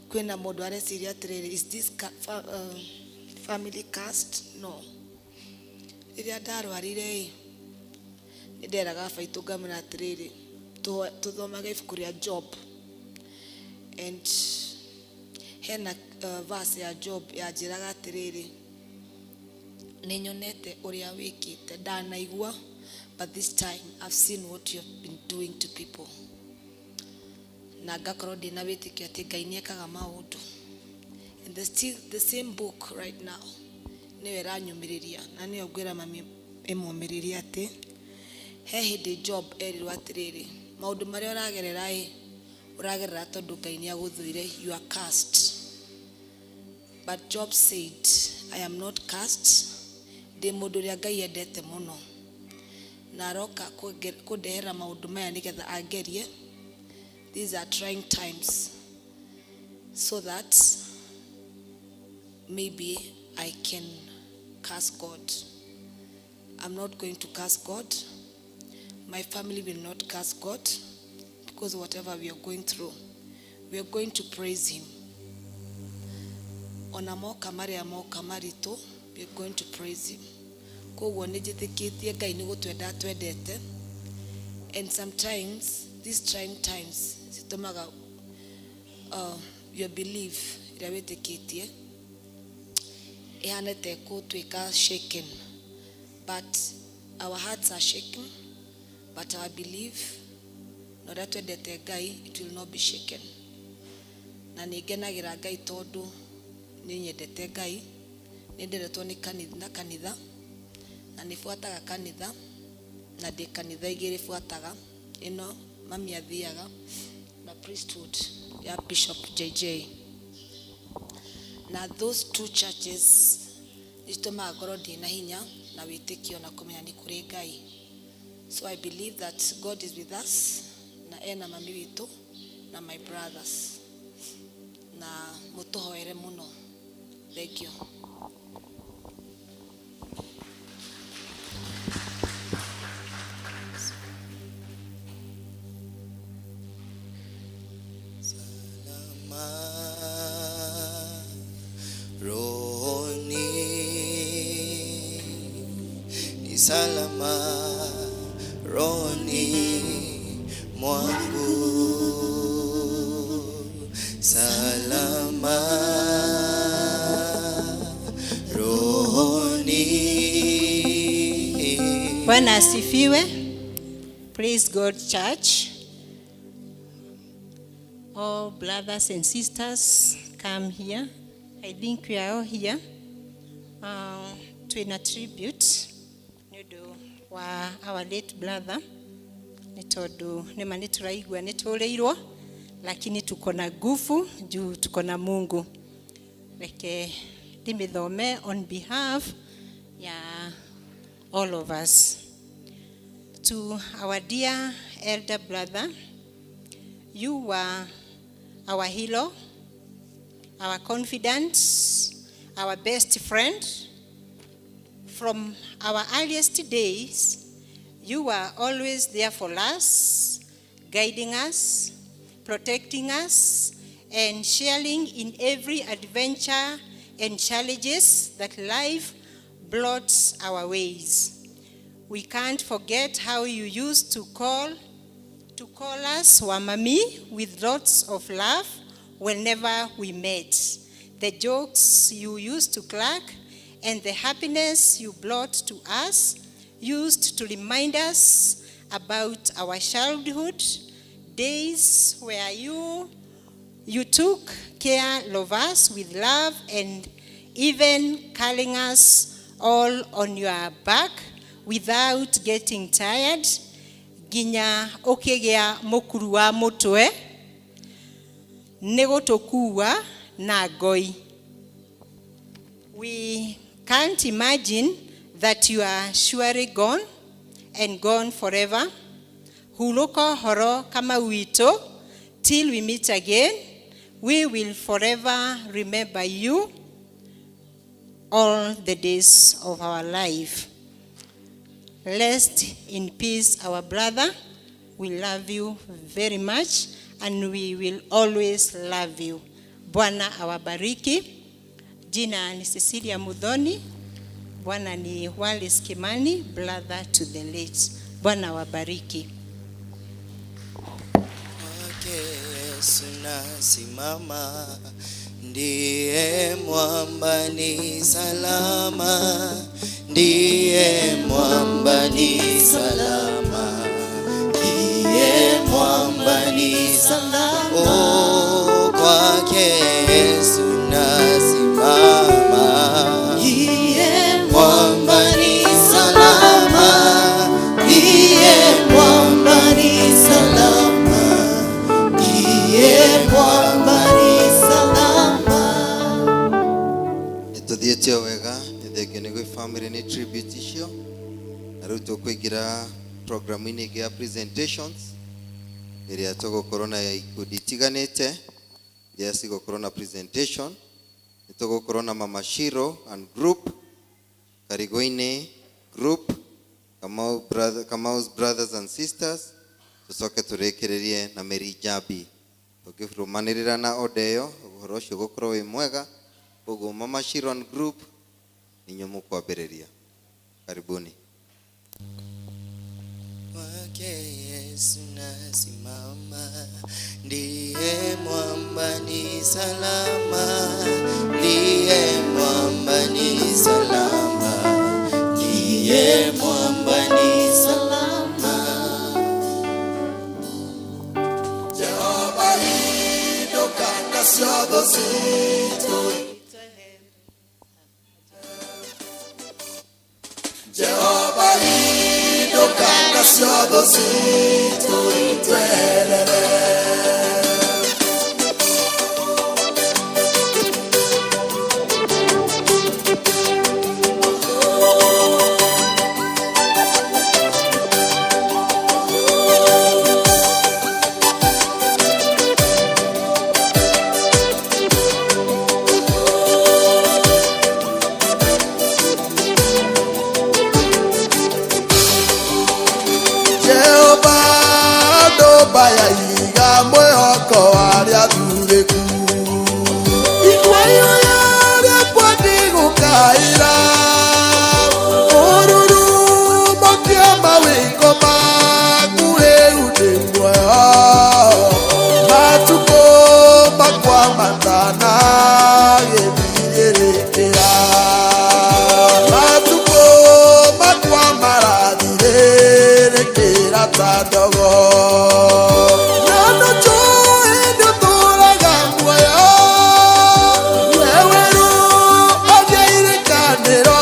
Kwĩna mũndũ areciria atĩrĩrĩ, is this family cursed? No. Rĩrĩa ndarwarire ĩ, nĩ nderaga baba itũ ngamwĩra atĩrĩrĩ, tũthomage ibuku rĩa Job, and hena verse ya Job yanjĩraga atĩrĩrĩ, nĩ nyonete ũrĩa wĩkĩte, ndanaigua, but this time I've seen what you have been doing to people. Na ngakorwo ndĩna wĩtĩkio atĩ Ngai nĩ ekaga maũndũ. And the, still the same book right now nĩyo ĩranyũmĩrĩria, na nĩyo ngwĩra mami ĩmũmĩrĩrie atĩ he hĩndĩ Job erirwo atĩrĩrĩ, maũndũ marĩa ũragerera ĩ, ũragerera tondũ Ngai nĩ agũthũire, you are cursed. But Job said, I am not cursed, ndĩ mũndũ ũrĩa Ngai endete mũno, na aroka kũndehera maũndũ maya nĩgetha angerie. These are trying times so that maybe I can curse God. I'm not going to curse God. My family will not curse God, because whatever we are going through, we are going to praise him. Ona moka marĩa moka maritũ, we are going to praise him. Koguo nĩ njĩtĩkĩtie Ngai nĩ gũtwenda atwendete, and sometimes these trying times citũmaga your belief ĩrĩa wĩtĩkĩtie ĩhane ta ĩgũtuĩka shaken, but our hearts are shaken, but our belief na ũrĩa twendete Ngai, it will not be shaken. Na nĩ ngenagĩra Ngai tondũ nĩ nyendete Ngai, nĩ nderetwo nĩ kanitha na kanitha, na nĩ buataga kanitha, na ndĩ kanitha igĩrĩ buataga, ĩno mami athiaga na priesthood ya Bishop JJ. Na those two churches nĩ citũmaga ngorwo ndĩna hinya na wĩtĩkio na kũmenya nĩ kũrĩ Ngai. So I believe that God is with us, na ena mami witũ na my brothers, na mũtũhoere mũno. Thank you. Salama rohoni, ni salama rohoni mwangu, salama rohoni. Bwana asifiwe. Praise God, church. All brothers and sisters, come here. I think we are all here to a tribute nĩ ũndũ wa our late brother, nĩ tondũ nĩma nĩ tũraigua nĩ tũrĩirwo, lakini tuko na nguvu juu tuko na Mungu. Reke ndĩmĩthome on behalf ya all of us. To our dear elder brother, you were our hero, our confidant, our best friend. From our earliest days, you were always there for us, guiding us, protecting us, and sharing in every adventure and challenges that life brought our ways. We can't forget how you used to call us Wamami with lots of love whenever we met. The jokes you used to crack and the happiness you brought to us used to remind us about our childhood days where you took care of us with love and even carrying us all on your back without getting tired. Ginya ukigĩa mũkuru wa mũtwe nĩ gũtũkua na ngoi. We can't imagine that you are surely gone and gone forever. Huluka horo kama wito till we meet again. We will forever remember you all the days of our life. Rest in peace, our brother. We love you very much and we will always love you. Bwana awabariki. Jina ni Cecilia Muthoni. Bwana ni Wallace Kimani, brother to the late. Bwana awabariki. Kwake Yesu nasimama, ndiye mwamba ni salama, ndiye mwamba ni salama, ndiye mwamba ni salama. Oh, kwake Yesu nasimama, ndiye mwamba ni salama, ndiye mwamba ni salama, ndiye mwamba ni salama. Nĩtũthiĩte o wega, nĩ thengio nĩ gwĩ family nĩ tribute icio. Na rĩu tũkũingĩra programu-inĩ ĩngĩ ya presentations ĩrĩa tũgũkorwo na ikundi itiganĩte iria cigũkorwo na presentation. Nĩ tũgũkorwo na Mama Shiro and group, Karigoine group, Kamau brother, Kamau's brothers and sisters, tũcoke tũrĩkĩrĩrie na Mary Jabi. Tũngĩrũmanĩrĩra na order ĩyo, ũhoro ũcio ũgũkorwo wĩ mwega. Koguo Mama Shiro and group ninyo mũkwambĩrĩria. Karibuni. Kwake Yesu nasimama, ndiye mwamba ni salama, ndiye mwamba ni salama, ndiye mwamba ni salama. Jehova indokana ciothe citũ. Jehova indokana ciothe citũ itwerere. Jehova ndũmba ya iga mwĩhoko arĩa thuthĩku. Igua ihoya rĩakwa ndigũkaĩra, ũrurumo kĩa mawĩko maku rĩu ndĩ muoyo. Matukũ makwa matanagĩthirĩrĩkĩra, matukũ makwa marathirĩrĩkĩra ta ndogo. Na nĩnjũĩ nĩũtũũraga muoyo, we werũ ũngĩ irĩkanĩro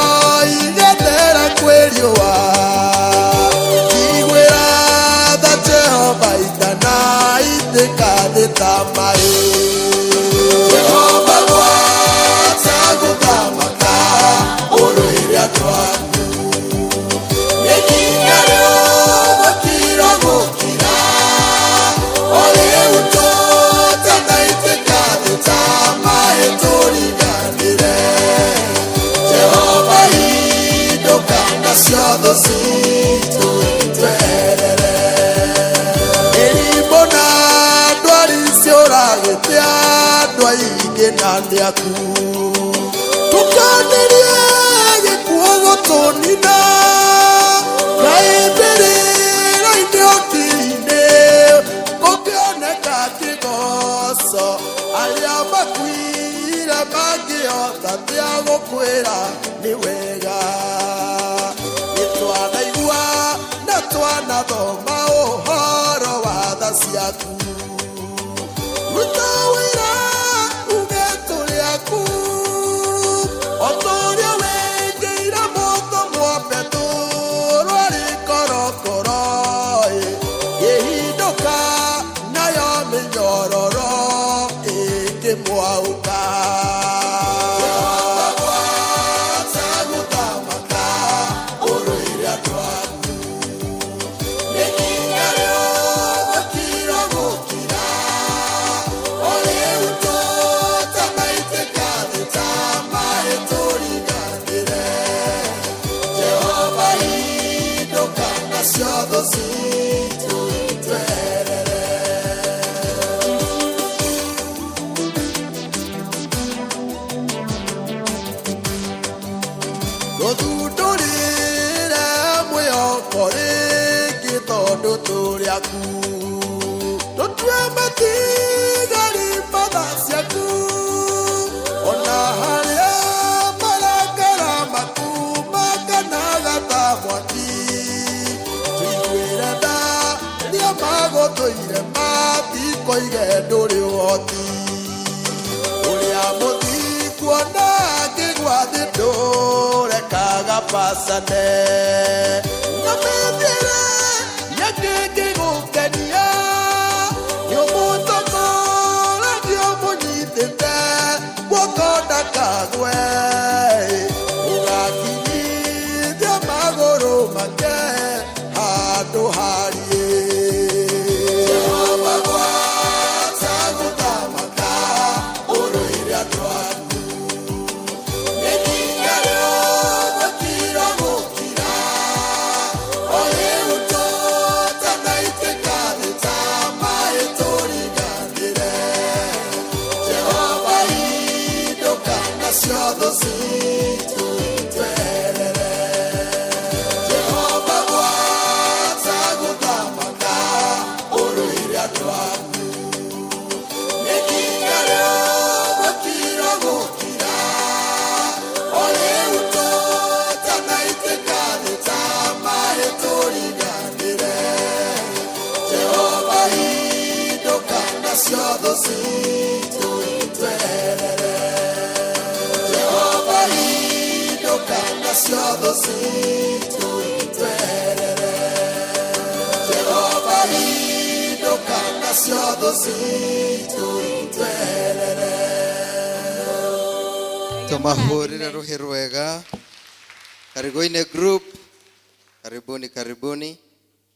igethera kwĩ riũa. Njiguĩra tha Jehova itanaitĩka thĩ ta maĩ. Jehova gwata gũthamaka ũrũire andũ aku. Nĩ nginya rĩ ũgũkira gũkira? O rĩu tũtanaitĩka thĩ ta maĩ tũriganĩre. Jehova indũkana ciothe citũ itwerere. Mĩrimũ na ndwari ciũragĩte andũ aingĩ na nĩ aku. Tũkanĩrie gĩkuũ Gũtũnina Ngai mbĩrĩra-inĩ ũkiri-inĩ gũkĩoneka kĩgoco arĩa makuire mangĩhota atĩa gũkwĩra nĩ wega. Nĩ twanaigua na twanathoma ũhoro wa tha ciaku. Ruta wĩra uge tũrĩ aku o ta ũrĩa wĩkĩire mũtũmwo Petero arĩ korokoro ĩhindũka nayo mĩnyororo ĩkĩmwaũka. Jehova gwata gũthamaka ũrũire andũ aku. Nĩ nginya rĩ ũgũkira gũkira? O rĩu tũtamaitĩka thĩ ta maĩ tũriganĩre. Jehova hindũka nacio thũ citũ itwerere. Tũthundũrĩre mwĩhoko rĩngĩ tondũ tũrĩ aku. Tũtue matigari matha ciaku ona harĩa marakara maku makanaga ta mwaki. Tũiguĩre tha rĩrĩa magũtũire matikoige ndũrĩ ũhoti. Ũrĩa mũthingu ona angĩgwa thĩ ndũrekaga bacane. Na mĩthiĩre yake ĩngĩgũkenia nĩ ũmũtongoragia ũmũnyitĩte guoko ndakagwe. Ũgakinyithia magũrũ make handũ hariĩ. Jehova gwata gũthamaka ũrũire andũ aku. Nĩ nginya rĩ ũgũkira gũkira? O rĩu tũtanaitĩka thĩ ta maĩ tũriganĩre. Jehova hindũka nacio thũ citũ itwerere. Jehova gwata gũthamaka ũrũire andũ aku. Nĩ nginya rĩ ũgũkira gũkira? O rĩu tũtanaitĩka thĩ ta maĩ tũriganĩre. Jehova hindũka nacio thũ citũ itwerere. Jehova hindũka nacio thũ citũ itwerere. Jehova hindũka nacio thũ citũ itwerere. Tumahurire ruhi rwega. Karigoine group, karibuni karibuni.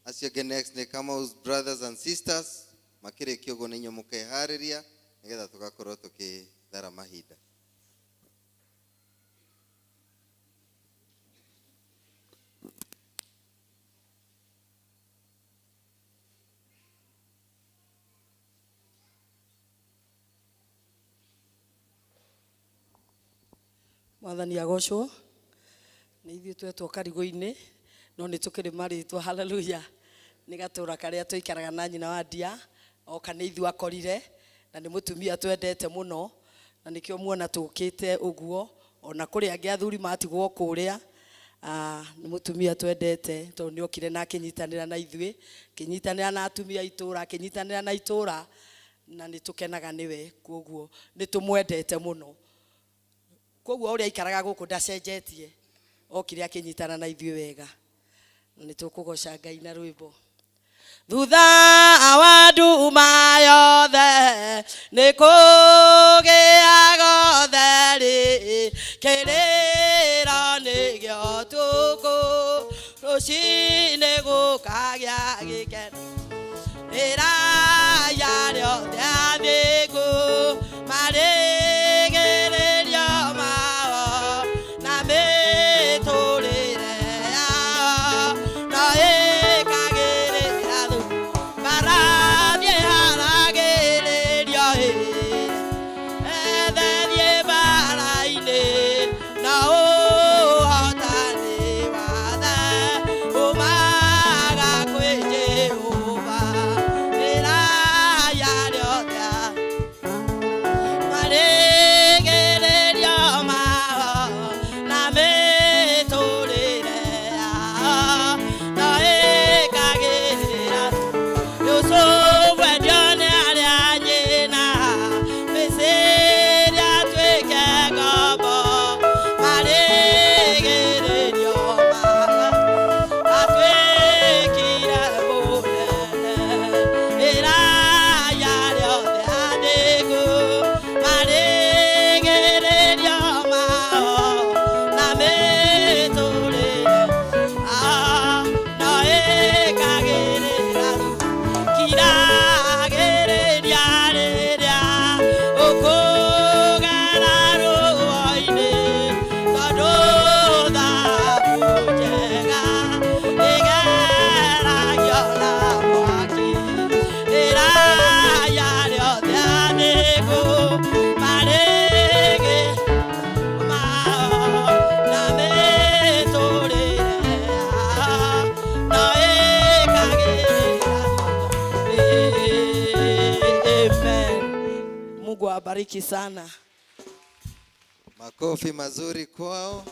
Acio angĩ next nĩ Kamau's brothers and sisters makĩrĩkia ũguo nĩ inyuĩ mũkeharĩria nĩgetha tũgakorwo tũkĩthara mahinda. Mwathani agocwo. Nĩ ithuĩ twetwo Karigũ-inĩ no nĩ tũkĩrĩ marĩtwa haleluya. Nĩ gatũra karĩa tũikaraga na nyina wa ndia oka nĩ ithuĩ akorire na nĩ mũtumia twendete mũno na nĩkĩo muona tũkĩte ũguo ona kũrĩ angĩ athuri matigwo kũrĩa. Nĩ mũtumia twendete tondũ nĩ okire na akĩnyitanĩra na ithuĩ, akĩnyitanĩra na atumia a itũra, akĩnyitanĩra na itũra na nĩ tũkenaga nĩwe, koguo nĩ tũmwendete mũno. Koguo ũrĩa aikaraga gũkũ ndacenjetie, okire akĩnyitana na ithuĩ wega. Na nĩ tũkũgoca Ngai na rwĩmbo. Thutha wa nduma yothe nĩ kũgĩaga ũtheri, kĩrĩro nĩkĩo ũtukũ, rũcinĩ gũkagĩa gĩkeno. Rĩraya rĩothe athingu marigĩrĩrio mao na mĩtũrĩre yao no ĩkagĩrĩra thũ marathiĩ haragĩrĩrio ĩ Mungu awabariki sana. Makofi mazuri kwao.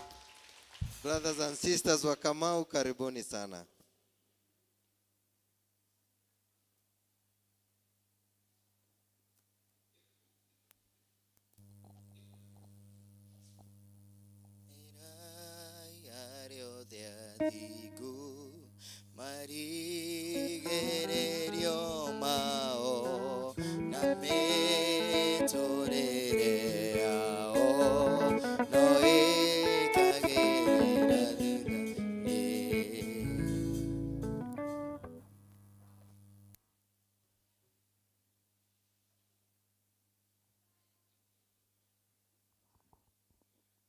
Brothers and sisters wa Kamau, karibuni sana. Athigu marigererio mao na miturire yao no ĩkagĩrĩra thutha-inĩ.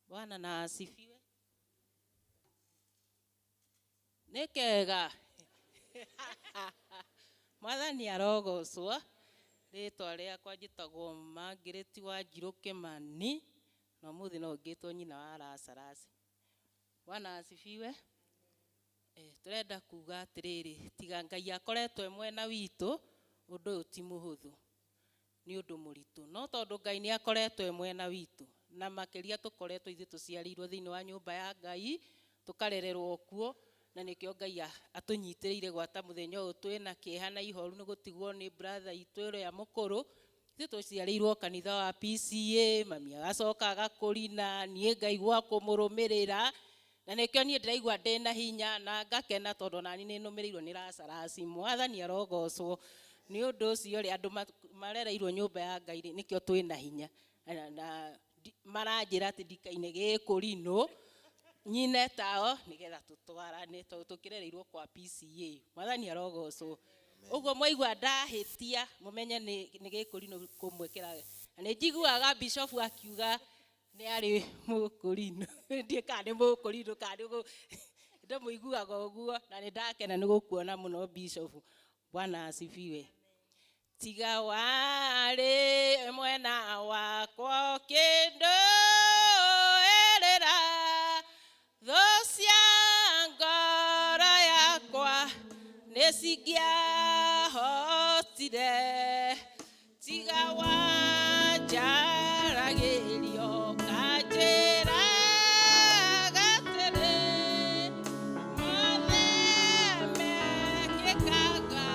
Bwana na asifiwe. Nĩ kega. Mwathani arogocwo. Rĩtwa rĩakwa njĩtagwo Margaret Wanjirũ Kĩmani na ũmũthĩ no ngĩtwo nyina wa Lazarus. Bwana asifiwe. Tũrenda kuga atĩrĩrĩ, tiga Ngai akoretwo e mwena witũ, ũndũ ũyũ ti mũhũthũ, nĩ ũndũ mũritũ, no tondũ Ngai nĩ akoretwo e mwena witũ, na makĩria tũkoretwo ithuĩ tũciarĩirwo thĩinĩ wa nyũmba ya Ngai, tũkarererwo kuo, na nĩkĩo Ngai atũnyitĩrĩire gwata mũthenya ũyũ twĩna kĩeha na ihoru nĩ gũtigwo nĩ brother itũ ũrĩa mũkũrũ. Ithuĩ tũciarĩirwo kanitha wa PCA, mami agacoka agakũrina, niĩ ngaigua kũmũrũmĩrĩra, na nĩkĩo niĩ ndĩraigua ndĩna hinya na ngakena tondũ nani nĩ nũmĩrĩirwo nĩ Lazarus. Mwathani arogocwo. Nĩ ũndũ ũcio rĩ, andũ marereirwo nyũmba ya Ngai rĩ, nĩkĩo twĩna hinya. Na maranjĩra atĩ ndikaine gĩkũrinũ nyine tao nĩgetha tũtwarane tondũ tũkĩrereirwo kwa PCA. Mwathani arogocwo. Ũguo mwaigua ndahĩtia mũmenye nĩ gĩkũrinũ kũmwe kĩra. Na nĩ njiguaga bishop akiuga nĩ arĩ mũkũrinũ. Ndiĩ kana nĩ mũkũrinũ kana nĩ ndĩmũiguaga ũguo, na nĩ ndakena nĩ gũkuona mũno bishop. Bwana asifiwe. Tiga warĩ mwena wakwa ũkĩndũĩrĩra thũ cia ngoro yakwa nĩ cingĩahotire. Tiga wanjaragĩrio kanjĩra atĩrĩ, mothe mekĩkaga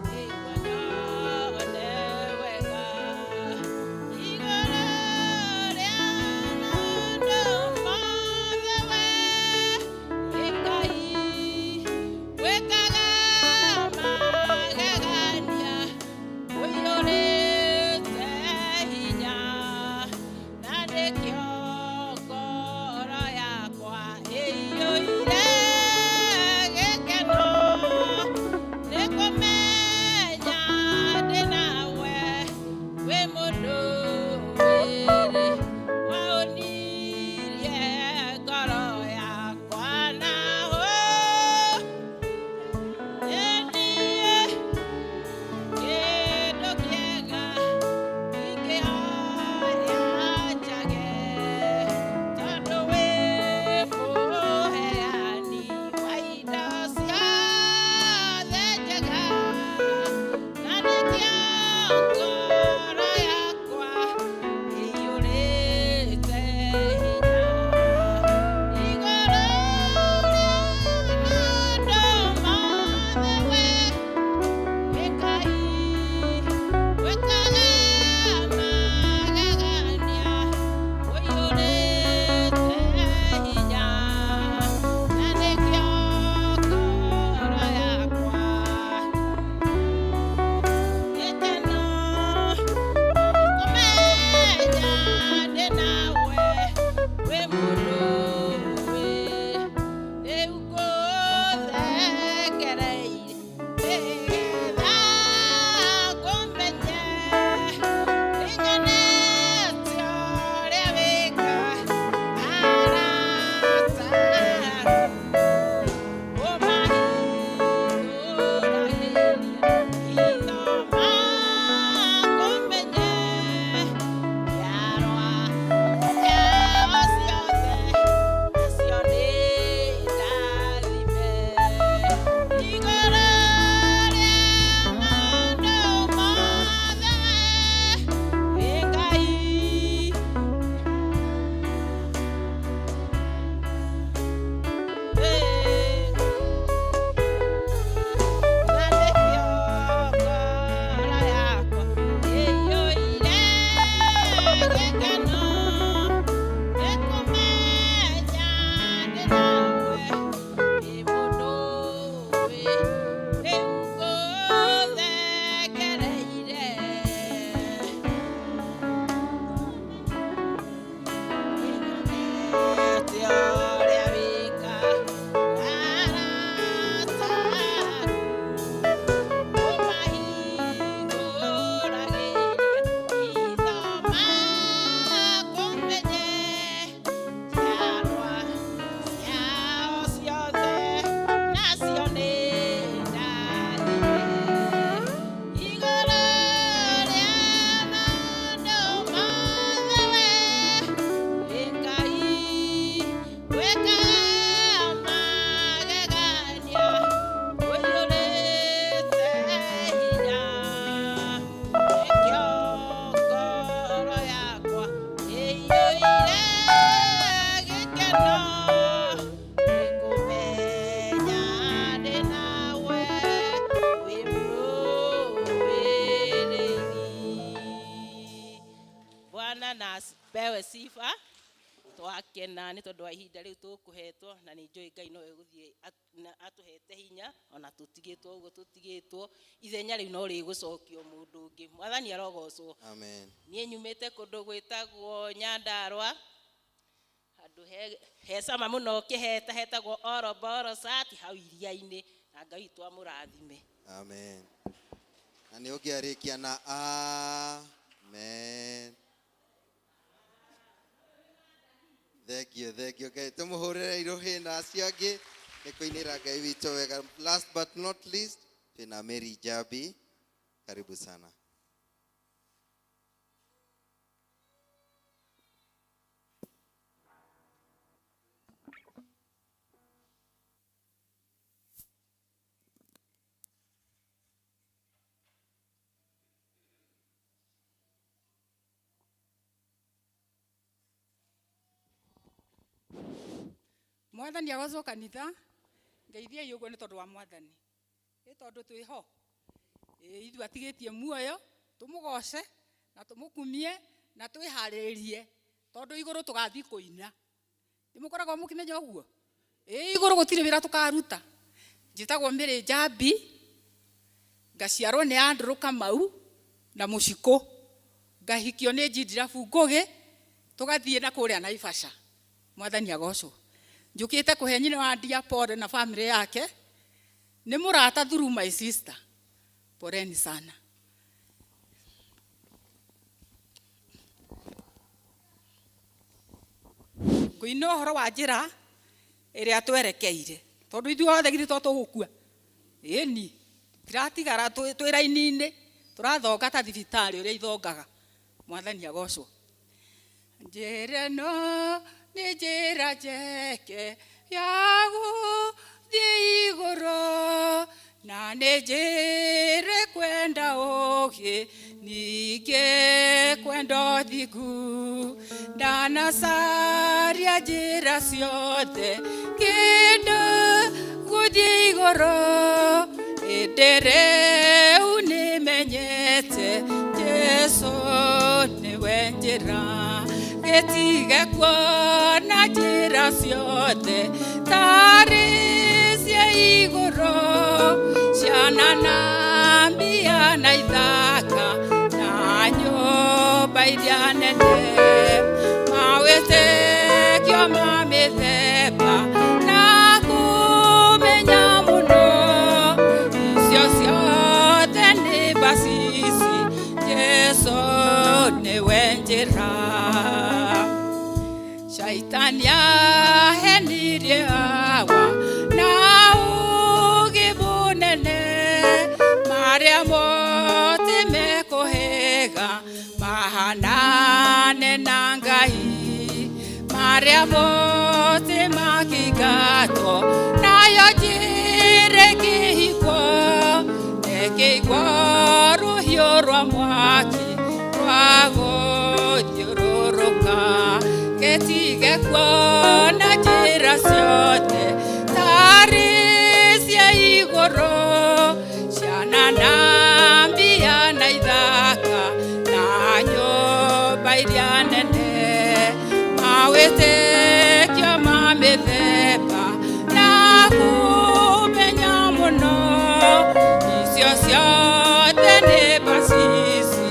nĩguo nyone wega. Igũrũ rĩa maũndũ mothe we nĩ Ngai wĩkaga magegania, ũiyũrĩte Bwana na pewe sifa. Twakena nĩ tondũ wa ihinda rĩu tũkũhetwo na nĩ njũĩ Ngai no egũthiĩ atũhete hinya ona tũtigĩtwo ũguo tũtigĩtwo ithenya rĩu no rĩgũcokio mũndũ ũngĩ. Mwathani arogocwo. Amen. Niĩ nyumĩte kũndũ gwĩtagwo Nyandarua, handũ he cama mũno kĩheta hetagwo Oroboro Sati hau iria-inĩ, na Ngai witũ amũrathime. Amen. Na nĩ ũngĩarĩkia na amen. Thank you, thank you. Ngai tũmũhũrĩre irũhĩ na acio angĩ nĩ kũinĩra Ngai witũ wega. Last but not least, twĩna Mary Jabi. Karibu sana. Mwathani agocwo kanitha, ngeithiai ũguo nĩ tondũ wa mwathani. Ĩ tondũ twĩ ho. Ĩ ithuĩ atigĩtie muoyo, tũmũgoce na tũmũkumie na twĩharĩrĩrie tondũ igũrũ tũgathiĩ kũina. Nĩ mũkoragwo mũkĩmenya ũguo? Ĩ igũrũ gũtirĩ wĩra tũkaruta. Njĩtagwo Mary Njambi, ngaciarwo nĩ Andrew Kamau na Mũcikũ, ngahikio nĩ Njindirabu Ngũgĩ, tũgathiĩ na kũrĩa Naivasha. Mwathani agocwo. Njũkĩte kũhe nyina wa Ndia pole na family yake. Nĩ mũrata through my sister. Poleni sana. Ngũina ũhoro wa njĩra ĩrĩa twerekeire tondũ ithuĩ othe githĩ to tũgũkua. Ĩni tiratigara twĩ raini-inĩ, tũrathonga ta thibitarĩ ũrĩa ithongaga. Mwathani agocwo. Njĩra ĩno nĩ njĩra njeke ya gũthiĩ igũrũ, na nĩ njĩra kwenda ũũgĩ ningĩ kwenda ũthingu. Ndanacaria njĩra ciothe kĩndũ gũthiĩ igũrũ, ĩndĩ rĩu nĩmenyete Jesũ nĩwe njĩra. Gĩtige kuona njĩra ciothe tarĩ cia igũrũ, ciana na mbia na ithaka na nyũmba iria nene, mawĩtĩkio ma mĩthemba na kũmenya mũno, icio ciothe nĩ mbacici, Jesũ nĩwe njĩra. Shaitani ahenirie Hawa na ũũgĩ mũnene, marĩa mothe mekũhĩga mahanane na Ngai, marĩa mothe makĩingatwo nayo njĩra ĩkĩhingwo, ĩkĩigwo rũhiũ rwa mwaki rwa gũthiũrũrũka. Gĩtige kuona njĩra ciothe tarĩ cia igũrũ, ciana na mbia na ithaka na nyũmba iria nene, mawĩtĩkio ma mĩthemba na kũmenya mũno, icio ciothe nĩ mbacici,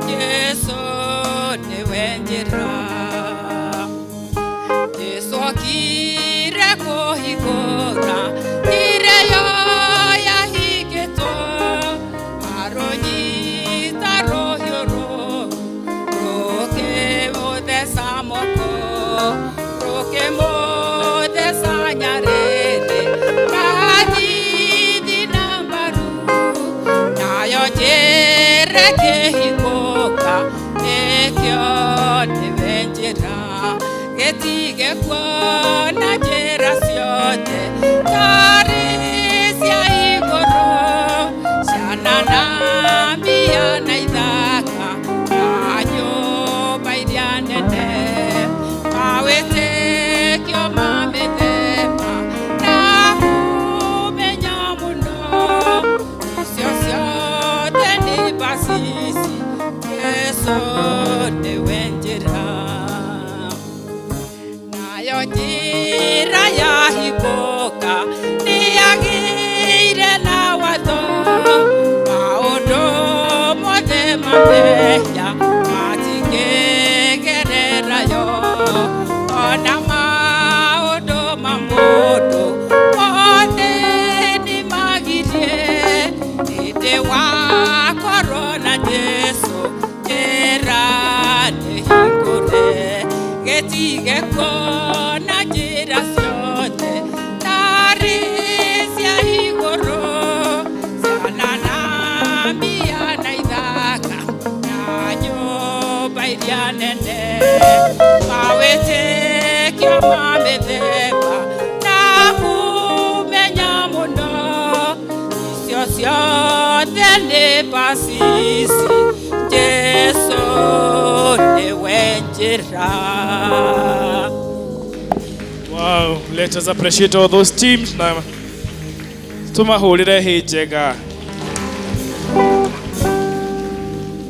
Jesũ nĩwe njĩra. Jesũ okire kũhingũra njĩra ĩyo yahingĩtwo, arũnyita rũhiũ rũkĩmũtheca moko, rũkĩmũtheca nyarĩrĩ na thithi na mbaru, nayo njĩra ĩkĩhingũka, nĩkĩo nĩwe njĩra. Gĩtige kuona njĩra ciothe tarĩ cia igũrũ, ciana na mbia na ithaka na nyũmba iria nene, mawĩtĩkio ma mĩthemba na kũmenya mũno, icio ciothe nĩ mbacici, Jesũ nĩwe njĩra. Njĩra nayo njĩra yahingũka nĩyagĩire na watho maũndũ mothe mamehia matingĩgerera yo ona maũndũ ma mũndũ mothe nĩmagirie hĩndĩ wakorwo na Jesũ njĩra nĩhingũre gĩtige kuona njĩra ciothe tarĩ cia igũrũ ciana na mbia na ithaka na nyũmba iria nene mawĩtĩkio ma mĩthemba na kũmenya mũno icio ciothe nĩ pasisi Jesũ nĩwe njĩra. Wow, let us appreciate all those teams na tumahũrĩre hĩ njega.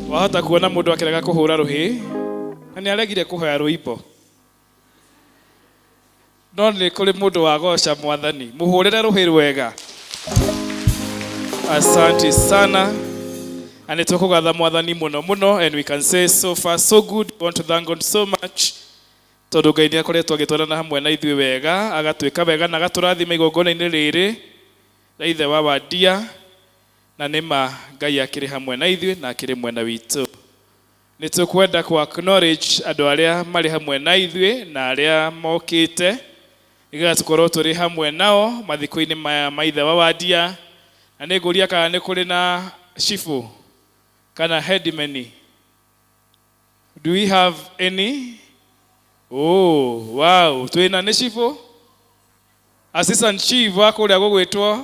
Wahota kuona mũndũ akĩrega kũhũra rũhĩ na nĩ aregire kũhoya rũimbo, no nĩ kũrĩ mũndũ wagoca mwathani. Mũhũrĩre rũhĩ rwega. Asante sana. Na nĩ tũkũgatha mwathani mũno mũno, and we can say so far so good. We want to thank God so much tondũ Ngai nĩ akoretwo agĩtwarana hamwe na ithuĩ wega, agatwĩka wega na agatũrathima igongona-inĩ rĩrĩ rĩa ithe wa Wandia, na nĩ ma Ngai akĩrĩ hamwe na ithuĩ na akĩrĩ mwena witũ. Nĩ tũkwenda ku acknowledge andũ arĩa marĩ hamwe na ithuĩ na arĩa mokĩte nĩgetha tũkorwo tũrĩ hamwe nao mathiko-inĩ maya ma ithe wa Wandia. Na nĩ ngũria kana nĩ kũrĩ na chifu kana headman. Do we have any? Oh, wow. Twĩna nĩ chifu? Assistant chief wa kũrĩa gũgwĩtwo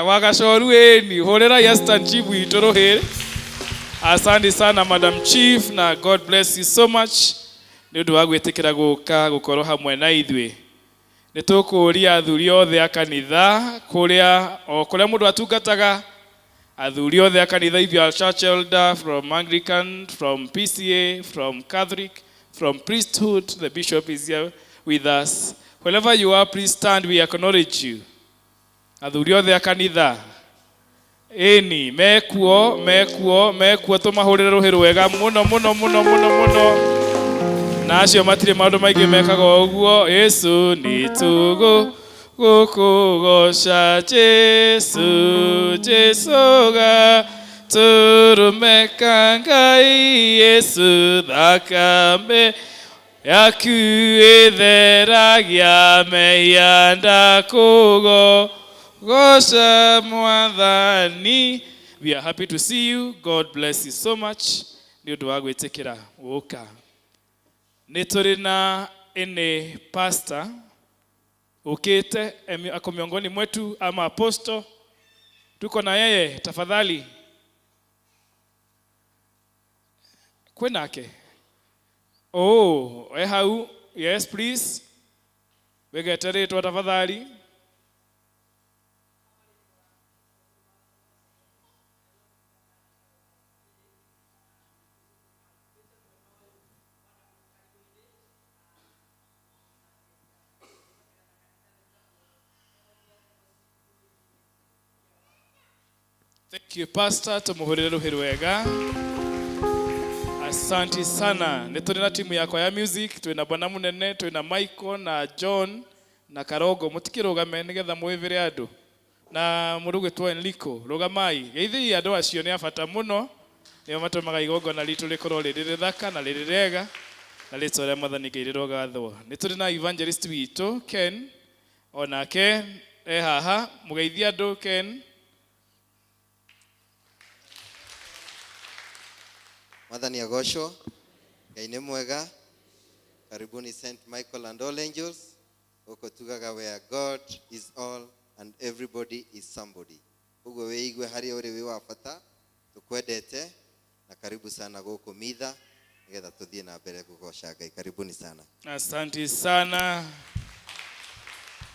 wa Gacoru ĩni. Hũrĩrai assistant chief witũ rũhĩ. Asante sana Madam Chief, na God bless you so much nĩ ũndũ wa gwĩtĩkĩra gũka gũkorwo hamwe na ithuĩ. Nĩ tũkũria athuri othe a kanitha kũrĩa o kũrĩa mũndũ atungataga, athuri othe a kanitha, if you are church elder from Anglican, from PCA, from Catholic, from priesthood, the bishop is here with us. Wherever you are, please stand, we acknowledge you. Athuri othe a kanitha ĩni mekuo mekuo mekuo, tũmahũrĩre rũhĩ rwega mũno mũno mũno mũno mũno. Na acio matirĩ maũndũ maingĩ mekaga ũguo. Yesu nĩ tũgũ gũkũgoca Jesu Jesu ga tũrũmeka Ngai Yesu thakame yaku ĩtheragia mehia ndakũgo goca mwathani. We are happy to see you. God bless you so much nĩ ũndũ wa gwĩtĩkĩra gũka. Nĩ tũrĩ na ĩnĩ pastor ukite ako miongoni mwetu ama apostle, tuko na yeye. Tafadhali kwĩnake. Oh, e hau. Yes, please, wĩgete rĩtwa tafadhali. Thank you, Pastor. Tumuhurire ruhi rwega. Asante sana. Nĩ tũrĩ na timu yakwa ya music, twĩna Bwana Munene, twĩna Michael na John na Karogo. Mũtikĩrũgame nĩgetha mwĩvĩre andũ. Na mũndũ ũgwĩtwo Enrico, rũgamai. Geithiai andũ acio nĩ a bata mũno. Nĩo matũmaga igongona ritũ rĩkorwo rĩrĩ rĩthaka na rĩrĩ rĩega na rĩtwa rĩa Mwathani Ngai rĩrogathwo. Nĩ tũrĩ na evangelist witũ Ken, onake e haha. Mũgeithie andũ Ken. Mwathani agocwo, Ngai nĩ mwega. Karibuni St. Michael and all angels. Gũkũ tugaga where God is all and everybody is somebody. Ũguo wĩigue harĩa ũrĩ wĩ wa bata, tũkwendete na karibu sana gũkũ Mitha nĩgetha tũthiĩ na mbere kũgoca Ngai. Karibuni sana. Asante sana.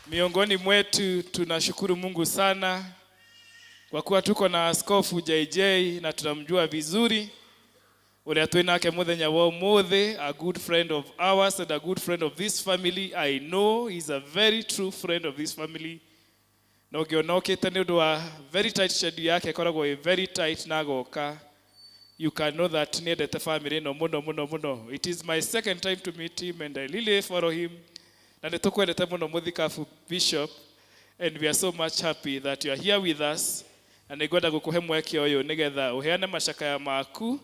Miongoni mwetu tunashukuru Mungu sana kwa kuwa tuko na Askofu JJ na tunamjua vizuri. Ũrĩa twĩ nake mũthenya wa ũmũthĩ, a good friend of ours and a good friend of this family. I know he's a very true friend of this family. Na ũngĩona okĩte nĩ ũndũ wa very tight schedule yake ĩkoragwo ĩ very tight na agoka. You can know that nĩ endete family ĩno mũno mũno mũno. It is my second time to meet him and I really follow him. Na nĩ tũkwendete mũno mũthikabu Bishop, and we are so much happy that you are here with us. Na nĩ ngwenda gũkũhe mweke ũyũ nĩgetha ũheane macakaya maku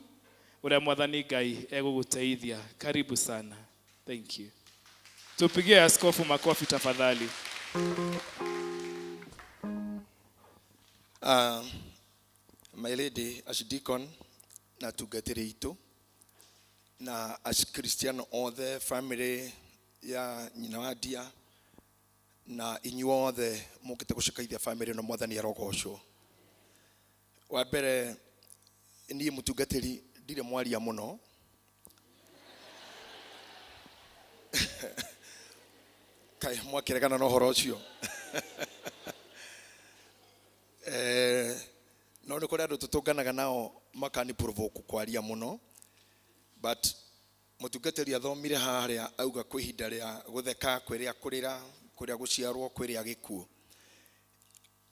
ũrĩa Mwathani Ngai egũgũteithia. Karibu sana. Thank you. Tupigie askofu makofi tafadhali. My lady Archdeacon na atungatĩri aitũ na Akristiano othe, family ya nyina wa Ndia na inyuothe mukite gucakaithia family no Mwathani arogocwo. Wa mbere niĩ mũtungatĩri ndirĩ mwaria mũno. Kaĩ mwakĩregana na ũhoro ũcio? No nĩ kũrĩ andũ tũtũnganaga nao makani provoke kwaria mũno, but mũtungatĩri athomire harĩa auga kwĩ ihinda rĩa gũtheka, kwĩ rĩa kũrĩra, kwĩ rĩa gũciarwo, kwĩ rĩa gĩkuũ.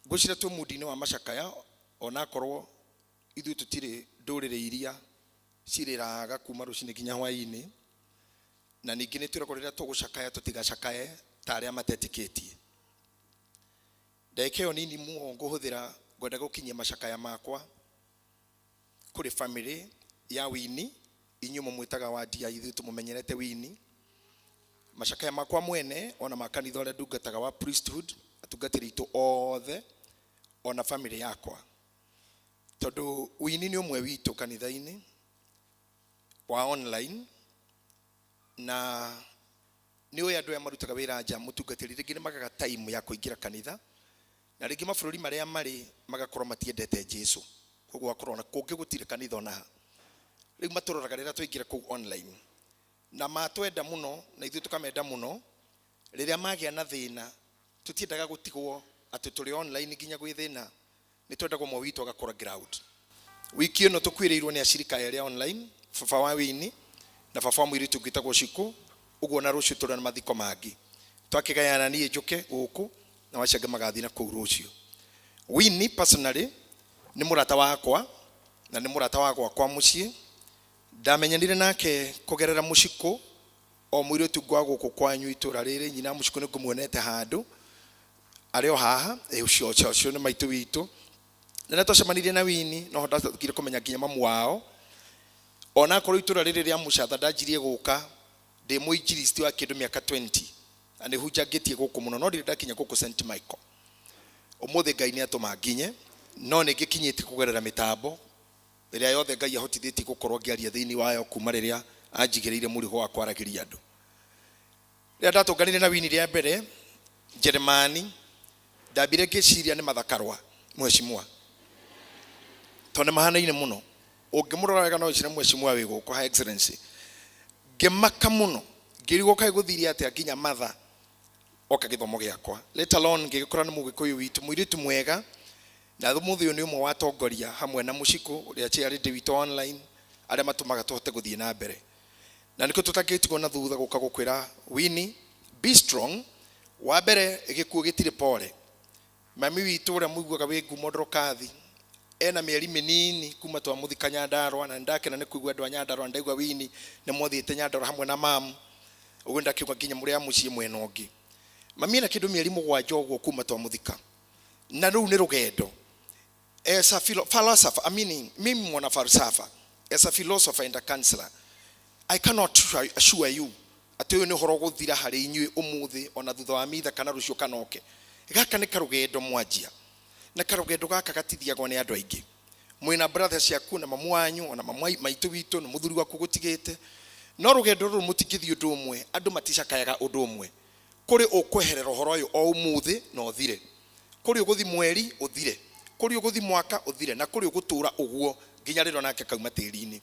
Ngwĩciria twĩ mundi-inĩ wa macakaya, onakorwo ithuĩ tũtirĩ ndũrĩrĩ iria cirĩraga kuma rũcinĩ nginya hwaĩ-inĩ, na ningĩ nĩ twĩragwo rĩrĩa tũgũcakaya tũtigacakaye ta arĩa matetĩkĩtie. Ndagĩka ĩyo nini muo ngũhũthĩra ngwenda gũkinyia macakaya makwa kũrĩ family ya Winnie, inyuĩ mũmwĩtaga wa Ndia, ithuĩ tũmũmenyerete Winnie. Macakaya makwa mwene ona ma kanitha ũrĩa ndungataga wa priesthood, atungatĩri aitũ othe ona family yakwa, tondũ Winnie nĩ ũmwe witũ kanitha-inĩ wa online, na nĩ ũĩ andũ aya marutaga wĩra nja mũtungatĩri rĩngĩ nĩ magaga time ya kũingĩra kanitha, na rĩngĩ mabũrũri marĩa marĩ magakorwo matiendete Jesu, koguo gakorwo na kũngĩ gũtirĩ kanitha ona ha. Rĩu matũroraga rĩrĩa twaingĩra kũu online, na matwenda mũno na ithuĩ tũkamenda mũno. Rĩrĩa magĩa na thĩna tũtiendaga gũtigwo atĩ tũrĩ online nginya gwĩ thĩna, nĩ twendaga ũmwe witũ agakora ground. Wiki ĩno tũkuĩrĩirwo nĩ acirika erĩ online, baba wa Winnie na baba wa mũirĩtu ũngĩ wĩtagwo Shiko, ũguo na rũciũ tũrĩ na mathiko mangĩ. Twakĩgayana niĩ njũke gũkũ na acio angĩ magathiĩ na kũu rũciũ. Winnie personally nĩ mũrata wakwa na nĩ mũrata wa gwakwa mũciĩ. Ndamenyanire nake kũgerera mũcikũ o mũirĩtu ngwa gũkũ kwanyu itũra rĩrĩ, nyina mũcikũ nĩ ngũmuonete handũ arĩ o haha, ũcio ũcio ũcio nĩ maitũ witũ. Rĩrĩa twacemanirie na Winnie no ndathire kũmenya nginya mamu wao, onakorwo itũra rĩrĩ rĩa Mũcatha ndanjirie gũka ndĩ mũinjilisti wa kĩndũ mĩaka 20 na nĩ hunjangĩtie gũkũ mũno, no ndirĩ ndakinya gũkũ St Michael. Ũmũthĩ Ngai nĩ atũma nginye, no nĩ ngĩkinyĩtie kũgerera mĩtambo ĩrĩa yothe Ngai ahotithĩtie gũkorwo ngĩaria thĩinĩ wayo kuma rĩrĩa anjigĩrĩire mũrigo wa kwaragĩria andũ. Rĩrĩa ndatũnganire na Winnie rĩa mbere Jeremani, ndambire ngĩciria nĩ mathakarwa mheshimiwa, tondũ nĩ mahanaine mũno. Ũngĩmũrora wega no wĩcire mheshimiwa wĩ gũkũ High Excellency. Ngĩmaka mũno, ngĩrigwo kaĩ gũthire atĩa nginya matha oka gĩthomo gĩakwa, let alone ngĩgĩkora nĩ mũgĩkũyũ witũ, mũirĩtu mwega, na ũmũthĩ ũyũ nĩ ũmwe wa atongoria hamwe na mũcikũ ũrĩa chairlady witũ online, arĩa matũmaga tũhote gũthiĩ na mbere. Na nĩkĩo tũtangĩtigwo na thutha gũka gũkwĩra Winnie, be strong. Wa mbere gĩkuũ gĩtirĩ pore. Mami witũ ũrĩa mũiguaga wĩ ngumo Ndorokathi ena mĩeri mĩnini kuma twamũthika Nyandarũa, na nĩndakena nĩ kũigua andũ a Nyandarũa, ndaigua Winnie nĩ mwathiĩte Nyandarũa hamwe na mamu, ũguo ndakiuga nginya mũrĩ a mũciĩ mwena ũngĩ. Mami ena kĩndũ mĩeri 7 ũguo kuma twamũthika, na rũu nĩ rũgendo. As a philosopher, I mean, mimi mwana falsafa, as a philosopher and a counselor, I cannot assure you atĩ ũyũ nĩ ũhoro ũgũthira harĩ inyuĩ ũmũthĩ ona thutha wa mitha kana rũciũ kana oke. Gaka nĩ karũgendo mwanjia, na karũgendo gaka gatithiagwo nĩ andũ aingĩ. Mwĩna brother ciaku na mamu wanyu ona mamu maitũ witũ na mũthuri waku gũtigĩte, no rũgendo rũrũ mũtingĩthiĩ ũndũ ũmwe, andũ maticakayaga ũndũ ũmwe. Kũrĩ ũkweherera ũhoro ũyũ o ũmũthĩ na ũthire, kũrĩ ũgũthi mweri ũthire, kũrĩ ũgũthi mwaka ũthire, na kũrĩ ũgũtũra ũguo nginya rĩrĩa nake kauma tĩri-inĩ.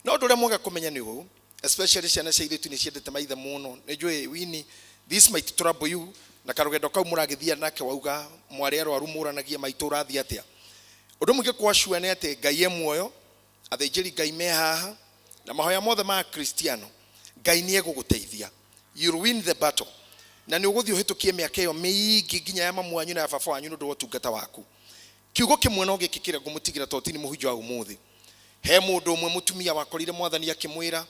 No ũndũ ũrĩa mwega kũmenya nĩ ũũ, especially ciana cia airĩtu nĩ ciendete maithe mũno. Nĩ njũĩ Winnie, this might trouble you, na karũgendo kau mũragĩthia nake wauga mwarĩ arwaru mũranagia maitũ ũrathiĩ atĩa. Ũndũ mũingĩ kwa sure nĩ atĩ Ngai e muoyo, athĩnjĩri Ngai me haha. Na mahoya mothe ma Kristiano, Ngai nĩ egũgũteithia. You'll win the battle. Na nĩ ũgũthiĩ ũhĩtũkie mĩaka ĩyo mĩingĩ nginya ya mamu wanyu na ya baba wanyu nĩ ũndũ wa ũtungata waku. Kiugo kĩmwe no gĩkĩ kĩrĩa ngũmũtigĩra tondũ ti nĩ mũhunjia wa ũmũthĩ. He mũndũ ũmwe mũtumia wakorire mwathani akĩmwĩra,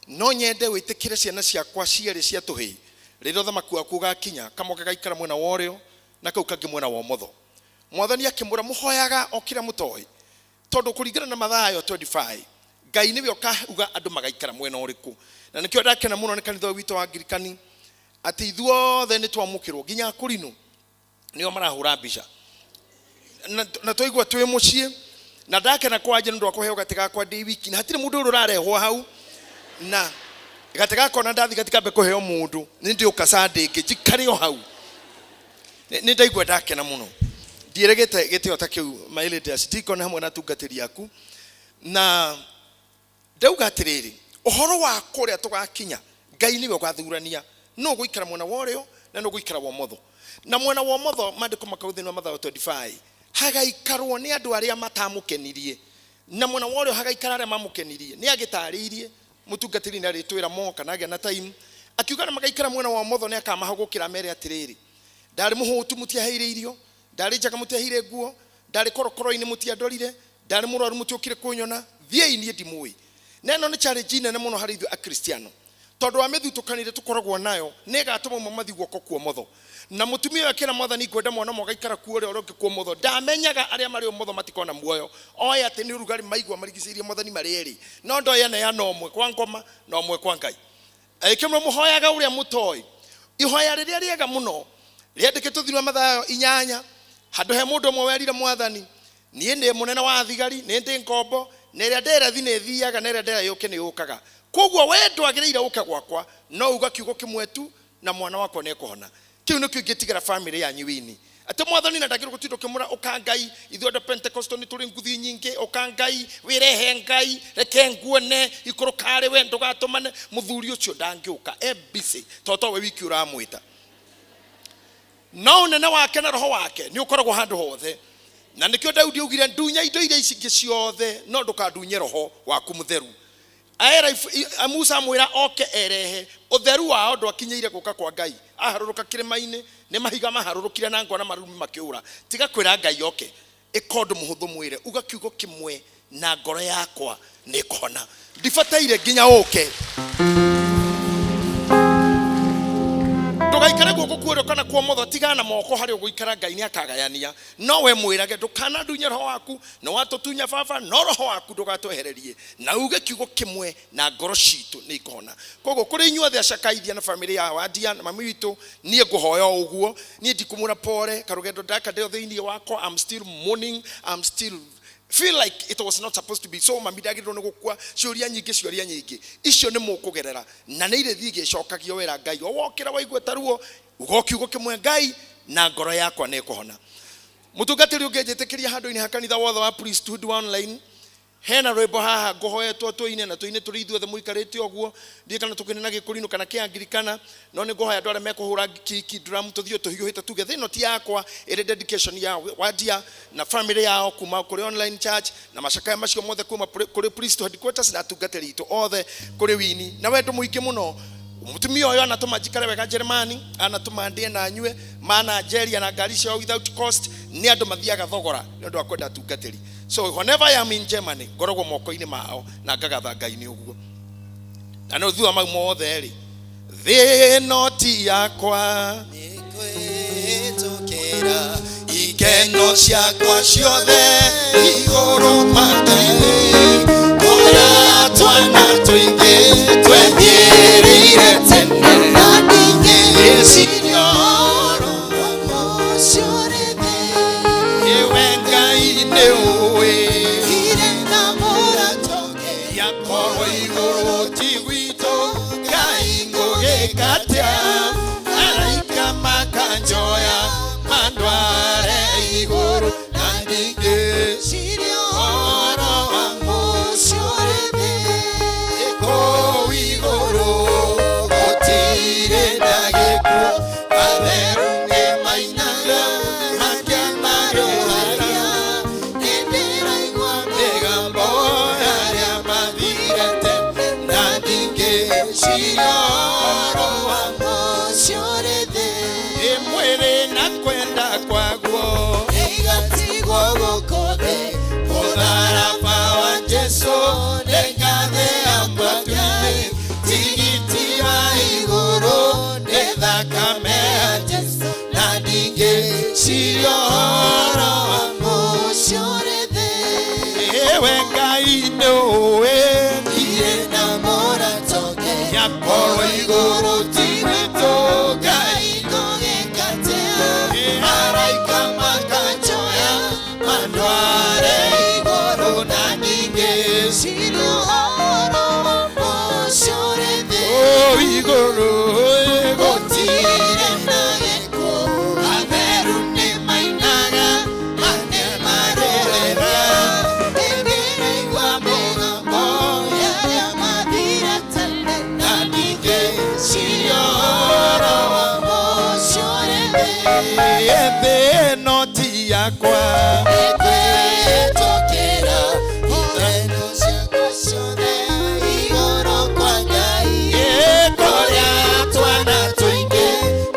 no nyende wĩtĩkĩre ciana ciakwa cierĩ cia tũhĩĩ rĩrĩa ũthamaki waku ũgakinya, kamwe gagaikara mwena wa ũrĩo na kau kangĩ mwena wa ũmotho. Mwathani akĩmwĩra, mũhoyaga o kĩrĩa mũtoĩ, tondũ kũringana na Mathayo 25 Ngai nĩwe ũkauga andũ magaikara mwena ũrĩkũ. Na nĩkĩo ndakena mũno nĩ kanitha ũyũ witũ wa Angirikani atĩ ithuothe nĩ twamũkĩrwo nginya akũrinũ nĩo marahũra mbica na twaigua twĩ mũciĩ. Na ndakena kwanja nĩ ũndũ wa kũheo gatĩ gakwa ndĩ wiki, na hatirĩ mũndũ ũrĩa ũrarehwo hau na gatĩ gakwa, na ndathi gatikambe kũheo mũndũ nĩ ndĩũka Sunday ĩngĩ njikare o hau. Nĩ ndaigua ndakena mũno, ndiĩrĩgĩte gĩtĩo ta kĩu, my ladies deacon hamwe na atungatĩri aku. Na ndauga atĩrĩrĩ, ũhoro wa kũrĩa tũgakinya Ngai nĩwe ũgathurania no gũikara mwena wa ũrĩo na no gũikara wa ũmotho. Na mwena wa ũmotho, maandĩko makau thĩinĩ wa Mathayo 25, hagaikarwo nĩ andũ arĩa matamũkenirie, na mwena wa ũrĩo hagaikara arĩa mamũkenirie. Nĩ agĩtarĩirie mũtungatĩri nĩ arĩtwĩra moka na agĩa na time, akiuga na magaikara mwena wa ũmotho nĩ akamahagũkĩra mere atĩrĩrĩ, ndarĩ mũhũtu mũtiaheire irio, ndarĩ njaga mũtiaheire nguo, ndarĩ korokoro-inĩ mũtiandorire, ndarĩ mũrwaru mũtiokire kũnyona, thiĩi niĩ ndimũĩ. Na ĩno nĩ challenge nene mũno harĩ ithuĩ Akristiano, tondũ wa mĩthutũkanĩre tũkoragwo nayo nĩ ĩgatũma ũmwe mathiĩ guoko kwa ũmotho. Na mũtumia ũyũ akĩra mwathani, ngwenda mwana ũmwe agaikara kuo ũrĩa ũrĩa ũngĩ kwa ũmotho, ndamenyaga arĩa marĩ ũmotho matikona muoyo. Oĩ atĩ nĩ ũrugarĩ maigua marigicĩirie mwathani marĩ erĩ, no ndoĩ aneana ũmwe kwa ngoma na ũmwe kwa Ngai. Agĩkĩmwĩra, mũhoyaga ũrĩa mũtoĩ. Ihoya rĩrĩa rĩega mũno rĩandĩkĩtwo thĩinĩ wa Mathayo 8, handũ he mũndũ ũmwe werire mwathani, niĩ ndĩ mũnene wa thigari, nĩ ndĩ ngombo, na ĩrĩa ndĩrathi nĩ thiaga, na ĩrĩa ndĩra yũke nĩ yũkaga, koguo we ndwagĩrĩire ũke gwakwa, no uga kiugo kĩmwe tu na mwana wakwa nĩ ekũhona. Kĩu nĩkĩo ingĩtigĩra famĩlĩ yanyu wini, atĩ mwathani na ndagĩrĩirwo gũtinda ũkĩmwĩra ũka Ngai. Ithuĩ andũ a Pentecostal nĩ tũrĩ nguthi nyingĩ, ũka Ngai, wĩrehe Ngai, reke nguone ikũrũka harĩ we, ndũgatũmane. Mũthuri ũcio ndangĩũka, e busy, tondũ towe wiki ũramwĩta, no ũnene wake na roho wake nĩ ũkoragwo handũ hothe. Na nĩkĩo Daudi augire, ndunya indo iria ici ingĩ ciothe, no ndũkandunye roho waku mũtheru. Aera Musa amwĩra oke erehe ũtheru wao, ndwakinyĩire gũka kwa Ngai. Aharũrũka kĩrĩma-inĩ nĩ mahiga maharũrũkire na ngwa na marurumĩ makĩũra. Tiga kwĩra Ngai oke, ĩka ũndũ mũhũthũ, mwĩre uga kiugo kĩmwe na ngoro yakwa nĩ ĩkũhona, ndibataire nginya ũke. Ndũgaikare guoko kwa ũrĩo kana kwa ũmotho, tigana na moko harĩa ũgũikara, Ngai nĩ akagayania. No we mwĩrage, ndũkanandunye roho waku, nĩ watũtunya baba, no roho waku ndũgatwehererie, na uge kiugo kĩmwe na ngoro citũ nĩ ikũhona. Koguo kũrĩ inyuothe acakaithia na famĩlĩ ya Wandia na mami witũ, niĩ ngũhoya o ũguo, niĩ ndikũmwĩra pore karũgendo ndaka ndĩo thĩinĩ wakwa. I'm still mourning, I'm still feel like it was not supposed to be so, mami ndagĩrĩirwo nĩ gũkua. Ciũria nyingĩ, ciũria nyingĩ icio nĩ mũkũgerera na nĩ irĩthiĩ igĩcokagio wĩra Ngai. O wokĩra waigua ta ruo, uga o kiugo kĩmwe, Ngai, na ngoro yakwa nĩ ĩkũhona. Mũtungatĩri ũngĩnjĩtĩkĩria, handũ-inĩ ha kanitha wothe wa priesthood wa online, hena rwĩmbo haha ngũhoetwo tũine, na tũine tũrĩ ithuothe mũikarĩte ũguo. Ndiĩ kana tũkĩine na gĩkũrinũ kana kĩangirikana, no nĩ ngũhoya andũ arĩa mekũhũra kiki drum tũthiĩ tũhiũhĩte, tuge thĩ ĩno ti yakwa, ĩrĩ dedication ya Wandia na family yao kuma kũrĩ online church, na macakaya macio mothe kuma kũrĩ priest headquarters na atungatĩri itũ othe, kũrĩ wini na wendo mũingĩ mũno. Mũtumia ũyũ anatũma njikare wega Jeremani, anatũma ndĩe na nyue, mana njeria na ngari ciao without cost. Nĩ andũ mathiaga thogora nĩ ũndũ wa kwenda atungatĩri. So whenever I am in Germany, ngoragwo moko-inĩ mao na ngagatha Ngai nĩ ũguo. Na no thutha mau mothe rĩ, thĩ ĩno ti yakwa, kwĩtũkĩra ikeno ciakwa ciothe igũrũ matu-inĩ, kũrĩa twana tũingĩ twethiĩrĩire tene, na ndingĩciria ũhoro ũcio ũrĩ thĩ. Ĩwe Ngai nĩ ũĩ Irĩ na mũrato yakorwo igũrũ ti gwitũ, Ngai ngũgĩka atĩa? Araika makanjoya mandware igũrũ, na ndingĩciria ũhoro wa ũcio ũrĩ thĩ. Kũu igũrũ gũtirĩ na gĩkuũ. Korwo igũrũ ti gwitũ Ngai ngũgĩka atĩa? Araika makanjoya mandware igũrũ na ndingĩciria ũhoro wa mũciĩ ũrĩ thĩ. Igũrũ gũtirĩ na gĩkuũ, atheru nĩmainaga marerera. Nĩndĩraigua mĩgambo ya arĩa mathire tene na ndingĩciria ũhoro wa mũciĩ ũrĩ thĩ. Thĩ ĩno ti yakwa, nĩngwĩhĩtũkĩra ikeno ciakwa ciothe igũrũ kwa Ngai. Kũrĩa twana tũingĩ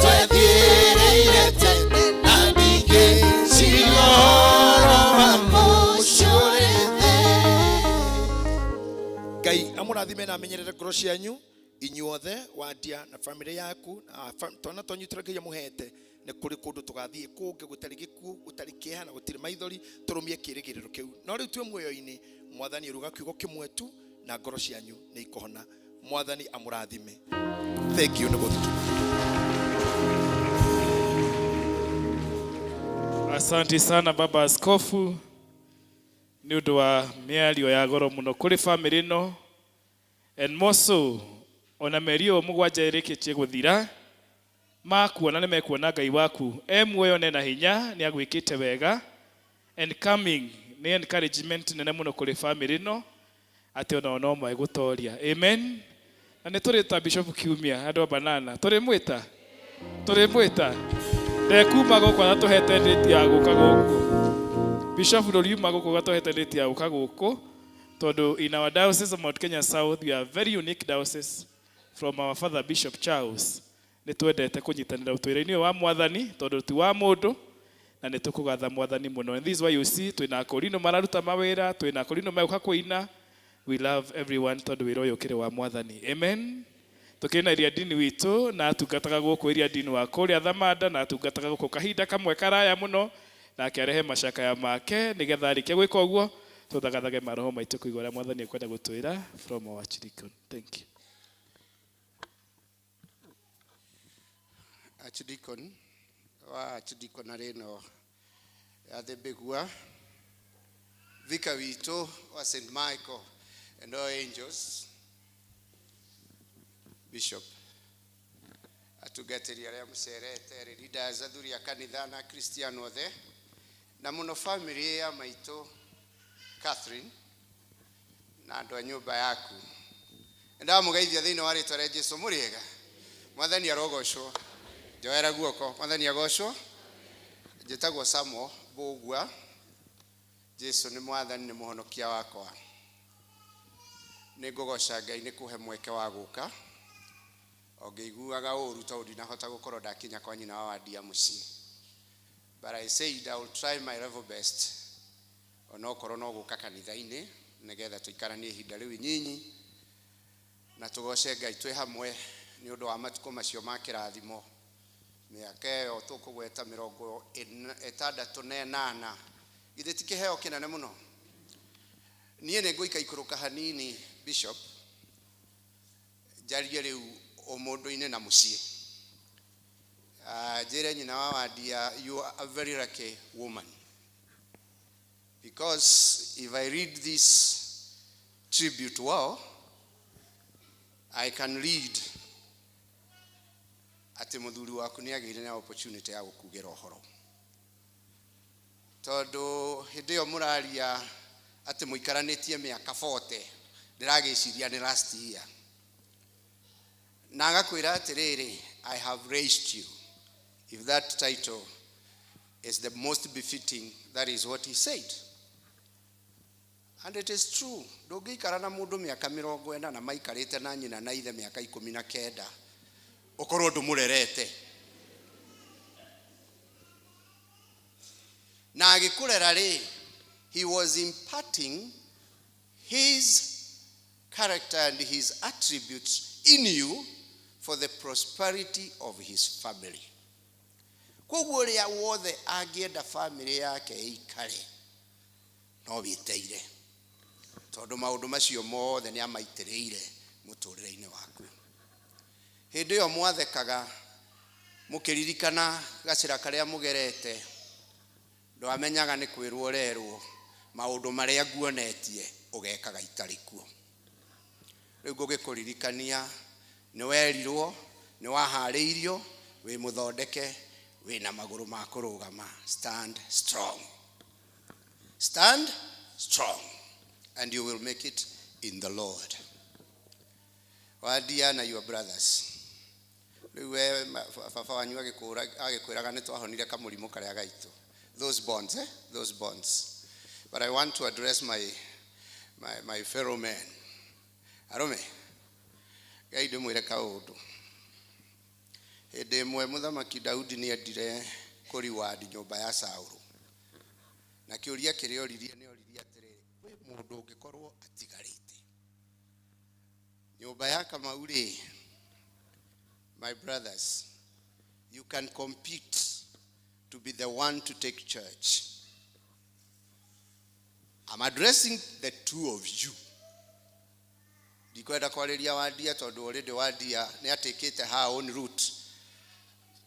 twethiĩrĩire tene na ndingĩciria ũhoro wa mũciĩ ũrĩ thĩ. Ngai amũrathime na amenyerere ngoro cianyu inyuothe Wandia na family yaku na twana twanyu tũrĩa Ngai amũhete. Nĩ kũrĩ kũndũ tũgathiĩ kũngĩ gũtarĩ gĩkuũ, gũtarĩ kĩeha na gũtirĩ maithori, tũrũmie kĩĩrĩgĩrĩro kĩu. No rĩu twĩ muoyo-inĩ, Mwathani aruga kiugo kĩmwe tu na ngoro cianyu nĩ ikũhona. Mwathani amũrathime. Thank you nĩ gũthikĩrĩria. Asante sana baba askofu nĩ ũndũ wa mĩario ya goro mũno kũrĩ family ĩno, and more so ona mĩeri ĩyo 7 ĩrĩkĩtie gũthira, makuona nĩ mekuona Ngai waku e muoyo na ena hinya, nĩ agwĩkĩte wega, and coming nĩ encouragement nene mũno kũrĩ family ĩno atĩ onao no megũtoria. Amen. Na nĩ tũrĩ ta Bishop Kiumia andũ a banana tũrĩ mwĩta ndekuma gũkũ atatũhete date ya gũka gũkũ. Bishop ndũriuma gũkũ gatũhete date ya gũka gũkũ, tondũ in our diocese of Mount Kenya South we are very unique diocese from our father Bishop Charles. Nĩ twendete kũnyitanĩra ũtũĩra-inĩ ũyũ wa Mwathani tondũ ti wa mũndũ, na nĩ tũkũgatha Mwathani mũno. And this is why you see twĩna akorino mararuta mawĩra, twĩna akorino megũka kũina. We love everyone tondũ wĩra ũyũ ũkĩrĩ wa Mwathani. Amen. Tũkĩrĩ na iria dini witũ na atungataga gũkũ, iria dini wa kũrĩa Thamanda, na atungataga gũkũ kahinda kamwe karaya mũno, nake arehe macakaya make nĩgetha arĩkia gwĩka ũguo tũthagathage maroho maitũ kũigua ũrĩa Mwathani ekwenda gũtwĩra from our archdeacon. Thank you. Archdeacon wa archdeaconary ĩno ya Thĩmbĩgua, Vika witũ wa St. Michael and all Angels, Bishop, atungatĩri arĩa mũcerete, leaders, athuri a kanitha na Kristiano othe, na mũno family ya maitũ Catherine na andũ a nyũmba yaku. Ndamũgeithia thĩinĩ wa rĩtwa rĩa Jesũ. Mũrĩega? Mwathani arogocwo. Njoera guoko. Mwathani agocwo. Njĩtagwo Samuel Mbũgua. Jesũ nĩ Mwathani, nĩ mũhonokia wakwa. Nĩ ngũgoca Ngai nĩ kũhe mweke wa gũka o ngĩiguaga ũru tondũ ndinahota gũkorwo ndakinya kwa nyina wa Wandia mũciĩ, but I said I will try my level best onokorwo no gũka kanitha-inĩ nĩgetha tũikaranie ihinda rĩu inyinyi na tũgoce Ngai twĩ hamwe nĩ ũndũ wa matukũ macio ma kĩrathimo, mĩaka ĩyo tũkũgweta 68. Githĩ ti kĩheo kĩnene mũno? Niĩ nĩ ngũikaikũrũka hanini, Bishop, njarie rĩu ũmũndũ-inĩ na mũciĩ. Njĩre nyina wa Wandia, you are a very lucky woman, because if I read this tribute well, I can read atĩ mũthuri waku nĩ agĩire na opportunity ya gũkugĩra ũhoro, tondũ hĩndĩ ĩyo mũraria atĩ mũikaranĩtie mĩaka 40, ndĩragĩciria nĩ last year, na agakwĩra atĩrĩrĩ, "I have raised you." If that title is the most befitting, that is what he said, and it is true. Ndũngĩikara na mũndũ mĩaka 40 na maikarĩte na nyina na ithe mĩaka 19 ũkorwo ndũmũrerete. Na agĩkũrera rĩ, he was imparting his character and his attributes in you for the prosperity of his family. Koguo ũrĩa wothe angĩenda family yake ĩikare no wĩteire, tondũ maũndũ macio mothe nĩ amaitĩrĩire mũtũrĩre-inĩ waku. Hĩndĩ ĩyo mwathekaga mũkĩririkana gacĩra karĩa mũgerete, ndwamenyaga nĩ kwĩrwo ũrerwo maũndũ marĩa nguonetie ũgekaga itarĩ kuo. Rĩu ngũgĩkũririkania nĩ werirwo, nĩ waharĩirio, wĩ mũthondeke, wĩna magũrũ ma kũrũgama. Stand strong. Stand strong and you will make it in the Lord. Wadia na your brothers. Rĩu we baba wanyu agĩkwĩraga nĩ twahonire kamũrimũ karĩa gaitũ. Those bonds, eh? Those bonds. But I want to address my fellow men. Arũme, Ngai ndĩmwĩre kaũndũ. Hĩndĩ ĩmwe Mũthamaki Daudi nĩ endire kũ-reward nyũmba ya Saũlũ. Na kĩũria kĩrĩa oririe nĩ oririe atĩrĩrĩ, kwĩ mũndũ ũngĩkorwo atigarĩte nyũmba ya Kamau rĩ? My brothers, you can compete to be the one to take church. I'm addressing the two of you. Ndikwenda kwarĩria Wandia tondũ already Wandia nĩ atakĩte her own route,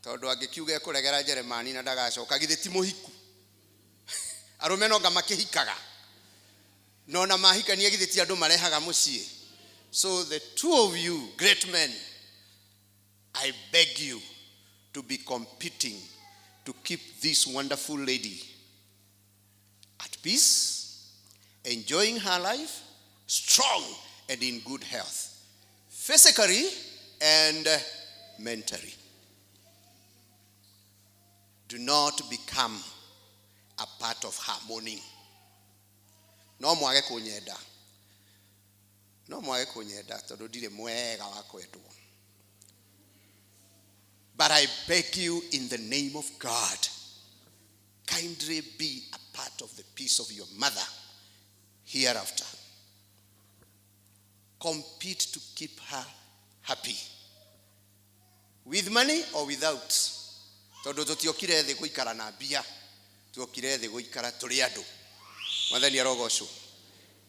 tondũ angĩkiuga ekũregera Jeremani na ndagacoka, githĩ ti mũhiku? Arũme no nga makĩhikaga, no na mahikania githĩ ti andũ marehaga mũciĩ? So the two of you great men, I beg you to be competing to keep this wonderful lady at peace, enjoying her life, strong and in good health, physically and mentally. Do not become a part of her mourning. No mwage kunyenda. No mwage kunyenda tondu ndirĩ mwega wa kwendwo. But I beg you in the name of God, kindly be a part of the peace of your mother hereafter. Compete to keep her happy. With money or without. Tondũ tũtiokire thĩ gũikara na mbia, tuokire thĩ gũikara tũrĩ andũ. Mwathani arogocwo.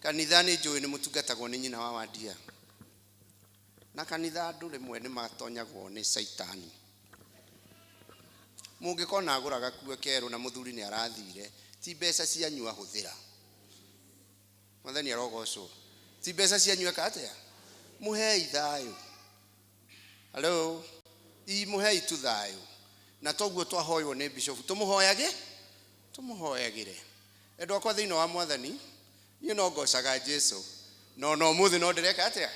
Kanitha nĩ njũĩ nĩ mũtungatagwo nĩ nyina wa Wandia. Na kanitha andũ rĩmwe nĩ matonyagwo nĩ caitani. Mũngĩkona agũra gakuo kerũ na mũthuri nĩ arathire, ti mbeca cianyu ahũthĩra. Mwathani arogocwo. Ti mbeca cianyu eka atĩa? Mũhei thayũ. Hello? I mũhei tu thayũ. Na toguo twahoywo nĩ bishop, tũmũhoyage? Tũmũhoyagĩre. Endwa akwa thĩinĩ wa Mwathani, niĩ no ngocaga Jesu. No no ũmũthĩ no ndĩreka atĩa?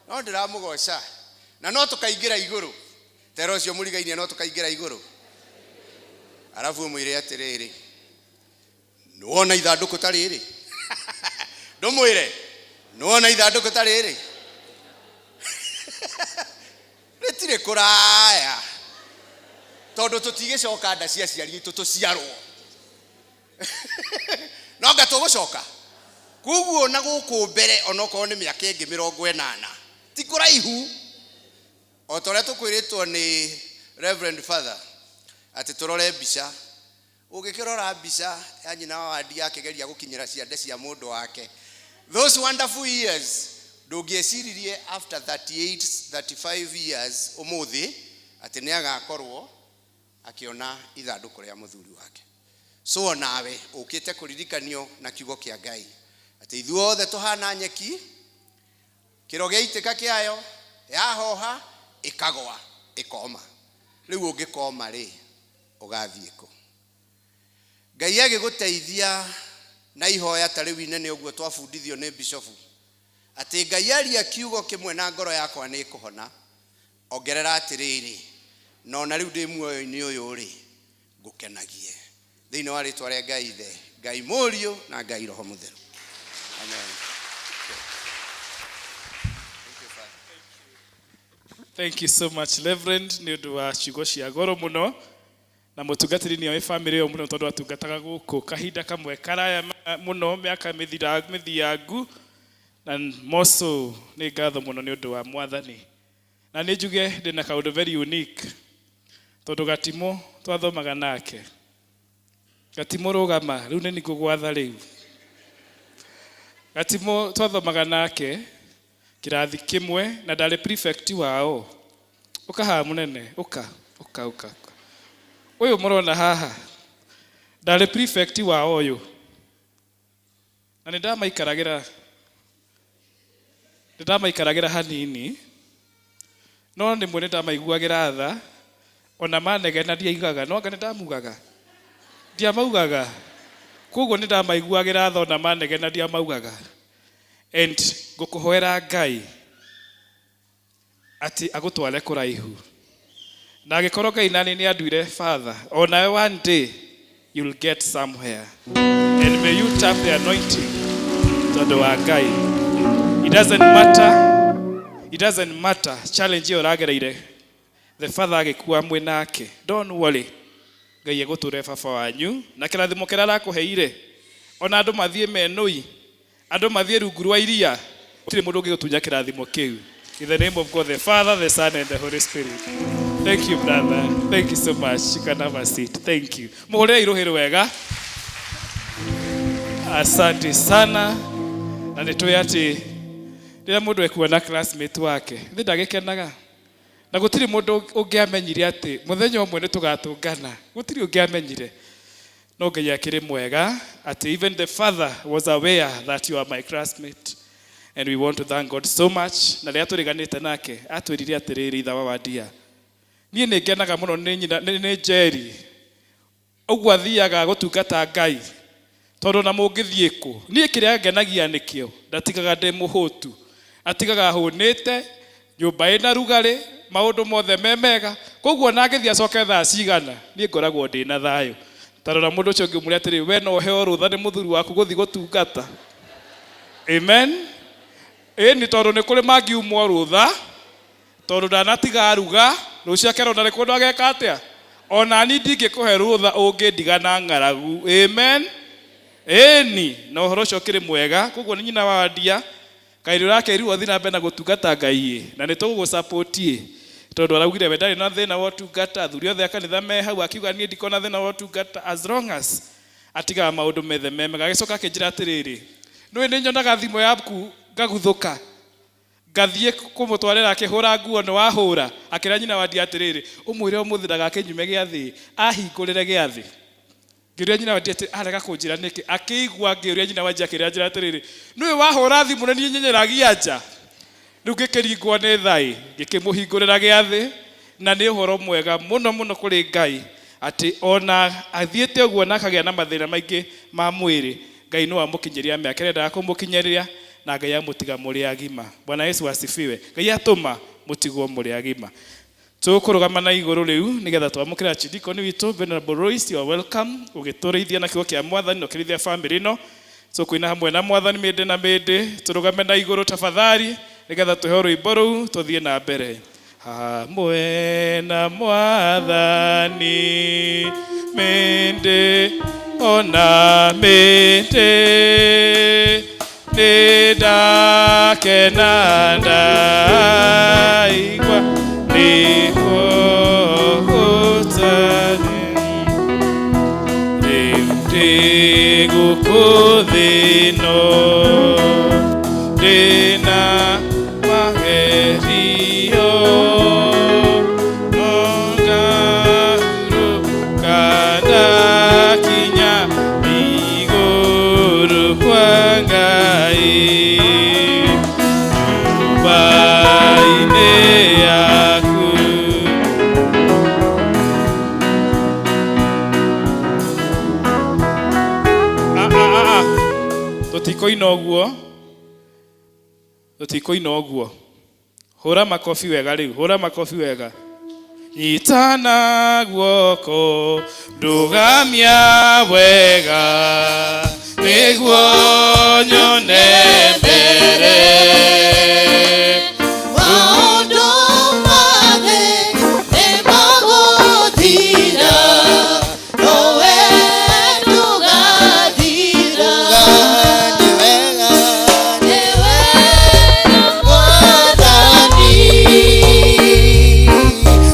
No ndĩramũgoca. Na no tũkaingĩra igũrũ. Tera ũcio mũrigainie no tũkaingĩra igũrũ. Arabu ũmwĩre atĩrĩrĩ, nĩwona ithandũkũ ta rĩrĩ? Ndũmwĩre, nĩwona ithandũkũ ta rĩrĩ? Rĩtirĩ kũraya. Tondũ tũtigĩcoka nda cia aciari aitũ tũciarwo. No nga tũgũcoka. Koguo na gũkũ mbere onokorwo nĩ mĩaka ĩngĩ 80. Ti kũraihu. O ta ũrĩa tũkwĩrĩtwo nĩ Reverend Father atĩ tũrore mbica. Ũngĩkĩrora mbica ya nyina wa Wandia akĩgeria gũkinyĩra ciande cia mũndũ wake. Those wonderful years, ndũngĩeciririe after 38, 35 years ũmũthĩ atĩ nĩ agakorwo akĩona ithandũkũ rĩa mũthuri wake. So onawe ũkĩte kũririkanio na kiugo kĩa Ngai atĩ ithuothe tũhana nyeki, kĩro gĩaitĩka kĩayo yahoha ĩkagwa ĩkoma. Rĩu ũngĩkoma rĩ, ũgathiĩ kũ? Ngai agĩgũteithia na ihoya ta rĩu inene ũguo twabundithio nĩ bishofu atĩ Ngai aria kiugo kĩmwe na ngoro yakwa nĩ ĩkũhona, ongerera atĩrĩrĩ, no na rĩu ndĩ muoyo-inĩ ũyũ rĩ, ngũkenagie. Thĩinĩ wa rĩtwa rĩa Ngai Ithe, Ngai Mũriũ na Ngai Roho Mũtheru. Amen. Thank you, Father. Thank you so much, Reverend, nĩ ũndũ wa ciugo cia goro mũno. Na mũtungatĩri nĩ oĩ bamĩrĩ ĩyo mũno tondũ atungataga gũkũ kahinda kamwe karaya mũno, mĩaka mĩthiangu, na moco nĩ ngatho mũno nĩ ũndũ wa Mwathani. Na nĩ njuge ndĩna kaũndũ very unique tondũ Gatimũ twathomaga nake. Gatimũ rũgama, rĩu nĩ ngũgwatha rĩu. Gatimũ twathomaga nake kĩrathi kĩmwe na ndarĩ prefect wao. Ũka haha mũnene, ũka, ũka, ũka. Ũyũ mũrona haha, ndarĩ prefect wa ũyũ. Na nĩ ndamaikaragĩra, nĩ ndamaikaragĩra hanini, no rĩmwe nĩ ndamaiguagĩra tha, ona manegena ndiaigaga, no anga nĩ ndamugaga. Ndiamaugaga. Koguo nĩ ndamaiguagĩra tha ona manegena ndiamaugaga. And ngũkũhoera Ngai atĩ agũtware kũraihu. Na angĩkorwo Ngai nani nĩ anduire father, onawe one day you'll get somewhere. And may you tap the anointing tondũ wa Ngai. It doesn't matter, it doesn't matter challenge ĩyo ũragereire, the father agĩkua mwĩ nake. Don't worry. Ngai egũtũre baba wanyu na kĩrathimo kĩrĩa arakũheire, ona andũ mathiĩ menũi, andũ mathiĩ rungu rwa iria, gũtirĩ mũndũ ũngĩgũtunya kĩrathimo kĩu. In the name of God, the Father, the Son, and the Holy Spirit. Thank you, brother. Thank you so much. You can have a seat. Thank you. Mũhũrĩre irũhĩ rwega. Asante sana. Na nĩ tũĩ atĩ rĩrĩa mũndũ ekuona classmate wake, nĩ ndagĩkenaga. Na gũtirĩ mũndũ ũngĩamenyire atĩ mũthenya ũmwe nĩ tũgatũngana. Gũtirĩ ũngĩamenyire. No Ngai akĩrĩ mwega atĩ even the father was aware that you are my classmate. And we want to thank God so much. Na rĩrĩa tũriganĩte nake, atwĩrire atĩrĩrĩ itha wa Wadia. Niĩ nĩ ngenaga mũno nĩ nyina nĩ Njeri. Ũguo athiaga gũtungata Ngai. Tondũ na mũngĩthiĩ kũ, niĩ kĩrĩa ngenagia nĩkĩo, ndatigaga ndĩ mũhũtu. Atigaga hũnĩte, nyũmba ĩna rugarĩ, maũndũ mothe me mega. Koguo ona angĩthiĩ acoke thaa cigana, niĩ ngoragwo ndĩna thayũ. Ta rora mũndũ ũcio ũngĩ ũmwĩre atĩrĩ, we no ũheo rũtha nĩ mũthuri waku gũthiĩ gũtungata. Amen. Ĩni tondũ nĩ kũrĩ mangiumwo rũtha, tondũ ndanatiga aruga, rũciũ akerwo ndarĩ kũndũ ageka atĩa. Ona niĩ ndingĩkũhe rũtha ũngĩndiga na ng'aragu. Amen. Ĩni, na ũhoro ũcio ũkĩrĩ mwega. Koguo nĩ nyina wa Wadia, kaĩ ũrakerirwo ũthiĩ na mbere na gũtungata Ngai ĩ, na nĩ tũgũgũ-support ĩ. Tondũ araugire we ndarĩ na thĩna wa ũtungata, athuri othe a kanitha me hau akiuga niĩ ndikona thĩna wa ũtungata as long as atigaga maũndũ methe me mega. Agĩcoka akĩnjĩra atĩrĩrĩ, nĩũĩ nĩ nyonaga thimũ yaku ngaguthũka, ngathiĩ kũmũtwarĩra akĩhũra nguo nĩ wahũra. Akĩra nyina wa Wadia atĩrĩrĩ, ũmwĩre ũmũthĩ ndagakĩnyume gĩathĩ, ahingũrĩre gĩathĩ. Ngĩũria nyina wa Wadia atĩ arega kũnjĩra nĩkĩ, akĩigua ngĩũria nyina wa Wadia akĩra njĩra atĩrĩrĩ, nĩũĩ wahũra thimũ nĩ niĩ nyenyeragia nja. Rĩu ngĩkĩringwo nĩ thaĩ, ngĩkĩmũhingũrĩra gĩathĩ, na nĩ ũhoro mwega mũno mũno kũrĩ Ngai atĩ ona athiĩte ũguo na akagĩa na mathĩna maingĩ ma mwĩrĩ, Ngai no amũkinyĩria mĩaka ĩrĩa endaga kũmũkinyĩria, na Ngai amũtiga mũrĩ agima. Bwana Yesu asifiwe. Ngai atũma mũtigwo mũrĩ agima. Tũkũrũgama na igũrũ rĩu nĩgetha twamũkĩre archdeacon witũ Venerable Royce, you are welcome. Ũgĩtũrĩithia na kiugo kĩa Mwathani na ũkĩrĩithia family ĩno. Tũkũina hamwe na Mwathani mĩndĩ na mĩndĩ. Tũrũgame na igũrũ tafadhali nĩgetha tũheo rwĩmbo rũu tũthiĩ na mbere. Hamwe na Mwathani mĩndĩ ona mĩndĩ, nĩndakena ndaigua nĩkũhotani. Rĩu ndĩ gũkũ thĩ ĩno, ndĩna magerio, no ngahurũka ndakinya igũrũ kwa Ngai. Nyũmba-inĩ yaku. Ah, ah, ah, ah. Tũtikũina ũguo, tũtikũina ũguo. Hũra makobi wega rĩu, hũra makobi wega. Nyitana guoko, ndũgamia wega, nĩguo nyone mbere. Maũndũ mothe nĩmagũthira, nowe ndũgathira. Nĩ wega, nĩ wega Mwathani,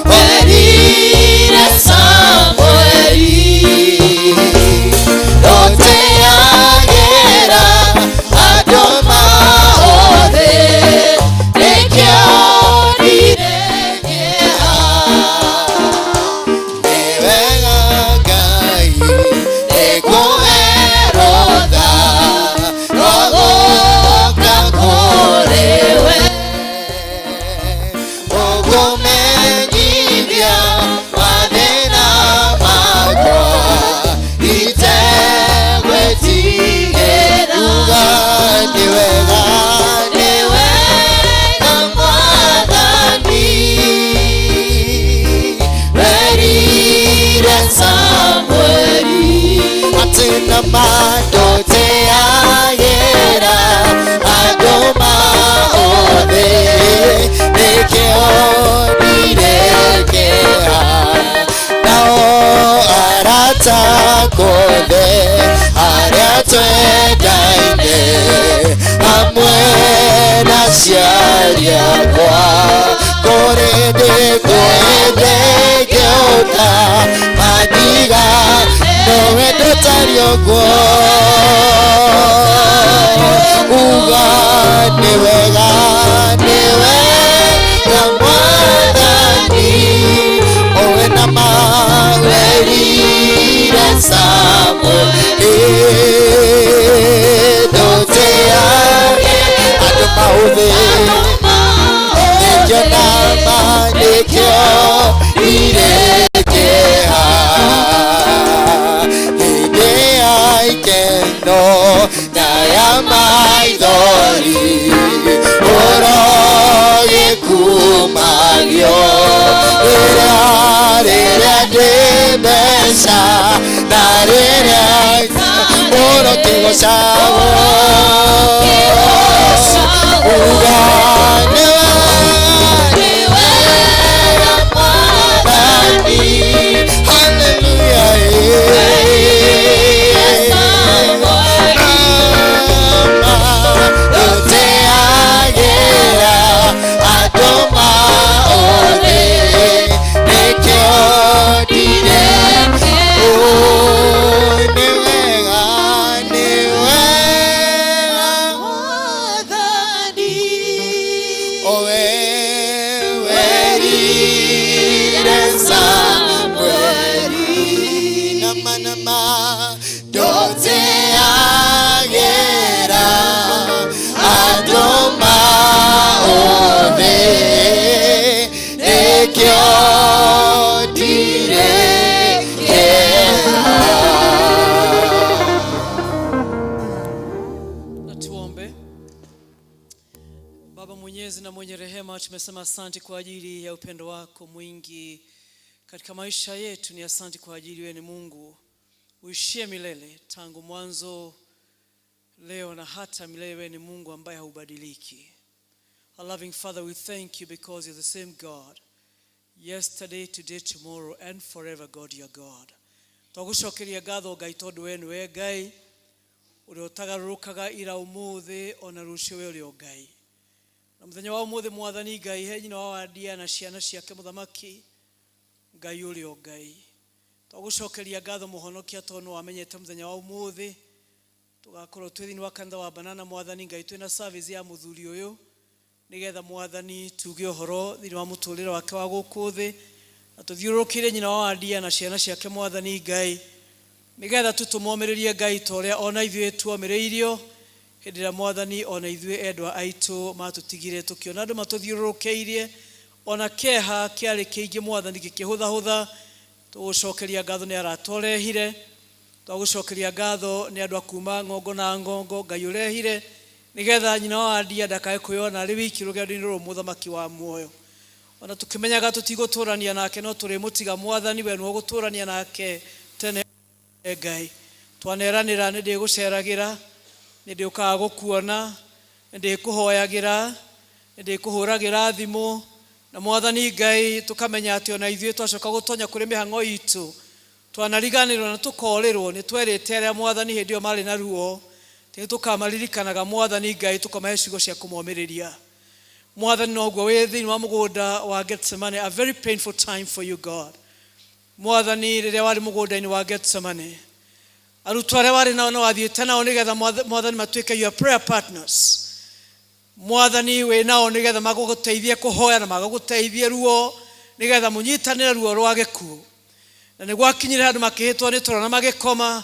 werire Samueli, ndũteagĩra andũ maothe. Ngũmenyithia mathĩna makwa itegwĩtigĩra. Uga nĩ wega, nĩ wega Mwathani werire Samueli atĩ na mandũteagĩra andũ maothe nĩkĩo ndirekea nao arata akwa othe arĩa twendaine hamwe na aciari akwa kũrĩ ndĩkwende ngĩũka mandiga nowe ndũtariĩ ũguo. Uga nĩ wega, nĩ wega Mwathani owe na mawerire Samueli ndũteage andũ maũthĩ nĩkĩo nama nĩkĩo irekea hĩndĩ ya ikeno na ya maithori ũrogĩkumagio rĩrĩa rĩrĩa ndĩ mbeca na rĩrĩa ũrokĩgocagwo. Uga nĩ wega Mwathani, hallelujah, ndũteagĩra andũ maothe nĩkĩo ndire. Oh, nĩ wega, nĩ wega Mwathani owe werire Samueli nama nama ndũteagĩra andũ maothe nĩkĩo ndirekea. Na tuombe. Baba mwenyezi na mwenye rehema, tumesema asante kwa ajili ya upendo wako mwingi katika maisha yetu. Ni asante kwa ajili wewe ni Mungu uishie milele, tangu mwanzo, leo na hata milele. Wewe ni Mungu ambaye haubadiliki. Our loving Father, we thank you because you're the same God yesterday, today, tomorrow and forever. God, you're God. Twagucokeria ngatho Ngai tondu we nĩwe Ngai ũrĩa ũtagarũrũkaga ira ũmũthĩ ona rũciũ, we ũrĩ o Ngai. Na mũthenya wa ũmũthĩ, Mwathani Ngai, he nyina wa Wandia na ciana ciake, mũthamaki Ngai ũrĩ o Ngai. Twagũcokeria ngatho mũhonokia tondũ nĩwamenyete mũthenya wa ũmũthĩ tũgakorwo twĩ thĩinĩ wa kanitha wa Banana, Mwathani Ngai, twĩna service ya mũthuri ũyũ nĩgetha Mwathani tuge ũhoro thĩinĩ wa mũtũrĩre wake wa gũkũ thĩ na tũthiũrũrũkĩire nyina wa Wandia na ciana ciake, Mwathani Ngai, nĩgetha tu tũmomĩrĩrie Ngai ta ũrĩa ona ithuĩ tuomĩrĩirio hĩndĩ ĩrĩa Mwathani ona ithuĩ endwa aitũ matũtigire tũkĩona andũ matũthiũrũrũkĩirie ona kĩeha kĩarĩ kĩingĩ, Mwathani gĩkĩhũthahũtha. Tũgũcokeria ngatho nĩ arata ũrehire, twagũcokeria ngatho nĩ andũ a kuma ng'ongo na ng'ongo Ngai ũrehire nĩgetha nyina wa Wandia ndakae kwĩyona arĩ wiki rũgendo-inĩ rũrũ, mũthamaki wa muoyo. Ona tũkĩmenyaga tũtigũtũrania nake no tũrĩmũtiga, Mwathani, we nĩwe ũgũtũrania nake tene. Ngai, twaneranĩra nĩ ndĩgũceragĩra, nĩ ndĩũkaga gũkuona, nĩ ndĩkũhoyagĩra, nĩ ndĩkũhũragĩra thimũ, na Mwathani Ngai tũkamenya atĩ ona ithuĩ twacoka gũtonya kũrĩ mĩhang'o itũ twanariganĩrwo na tũkorĩrwo nĩ twerĩte arĩa Mwathani hĩndĩ ĩyo marĩ na ruo nĩ tũkamaririkanaga, Mwathani Ngai, tũkamahe ciugo cia kũmomĩrĩria. Mwathani, noguo wĩ thĩinĩ wa mũgũnda wa Gethsemane, a very painful time for you, God. Mwathani, rĩrĩa warĩ mũgũnda-inĩ wa Gethsemane, arutwo arĩa warĩ nao no wathiĩte nao nĩgetha Mwathani matuĩke your prayer partners. Mwathani, wĩ nao nĩgetha magũgũteithie kũhoya na magũgũteithie ruo nĩgetha mũnyitanĩre ruo rwa gĩkuũ, na nĩ gwakinyire handũ makĩhĩtwo nĩ toro na magĩkoma.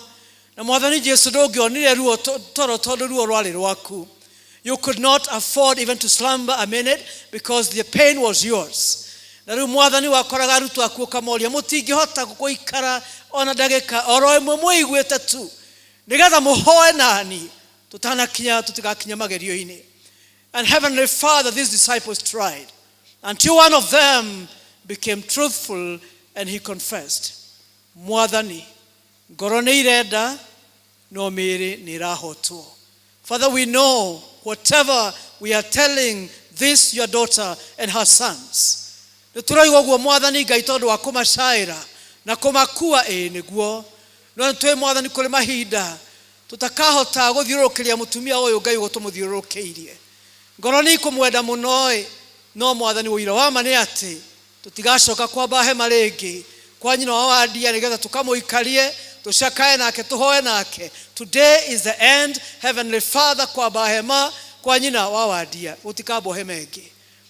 Na Mwathani Jesu, ndũngĩonire ruo toro tondũ ruo rwarĩ rwaku. You could not afford even to slumber a minute because the pain was yours. Na rĩu Mwathani wakoraga arutwo aku ũkamoria, mũtingĩhota gũikara ona ndagĩka oro ĩmwe mwĩiguĩte tu, nĩgetha mũhoe nani tũtanakinya, tũtigakinya magerio-inĩ. And Heavenly Father, these disciples tried until one of them became truthful and he confessed, Mwathani, ngoro nĩ irenda no mĩĩrĩ nĩ ĩrahotwo. Father, we know whatever we are telling this your daughter and her sons, nĩ tũroiga ũguo Mwathani Ngai tondũ wa kũmacaĩra na kũmakua, ĩĩ nĩguo, no nĩ twĩ Mwathani kũrĩ mahinda tũtakahota gũthiũrũrũkĩria mũtumia ũyũ Ngai ũguo tũmũthiũrũrũkĩirie. Ngoro nĩ ikũmwenda mũno ĩ, no Mwathani ũira wa ma nĩ atĩ tũtigacoka kwamba hema rĩngĩ kwa nyina wa Wandia nĩgetha tũkamũikarie, tũcakae nake, tũhoe nake. Today is the end, Heavenly Father, kwamba hema kwa nyina wa Wandia, gũtikambwo hema ĩngĩ.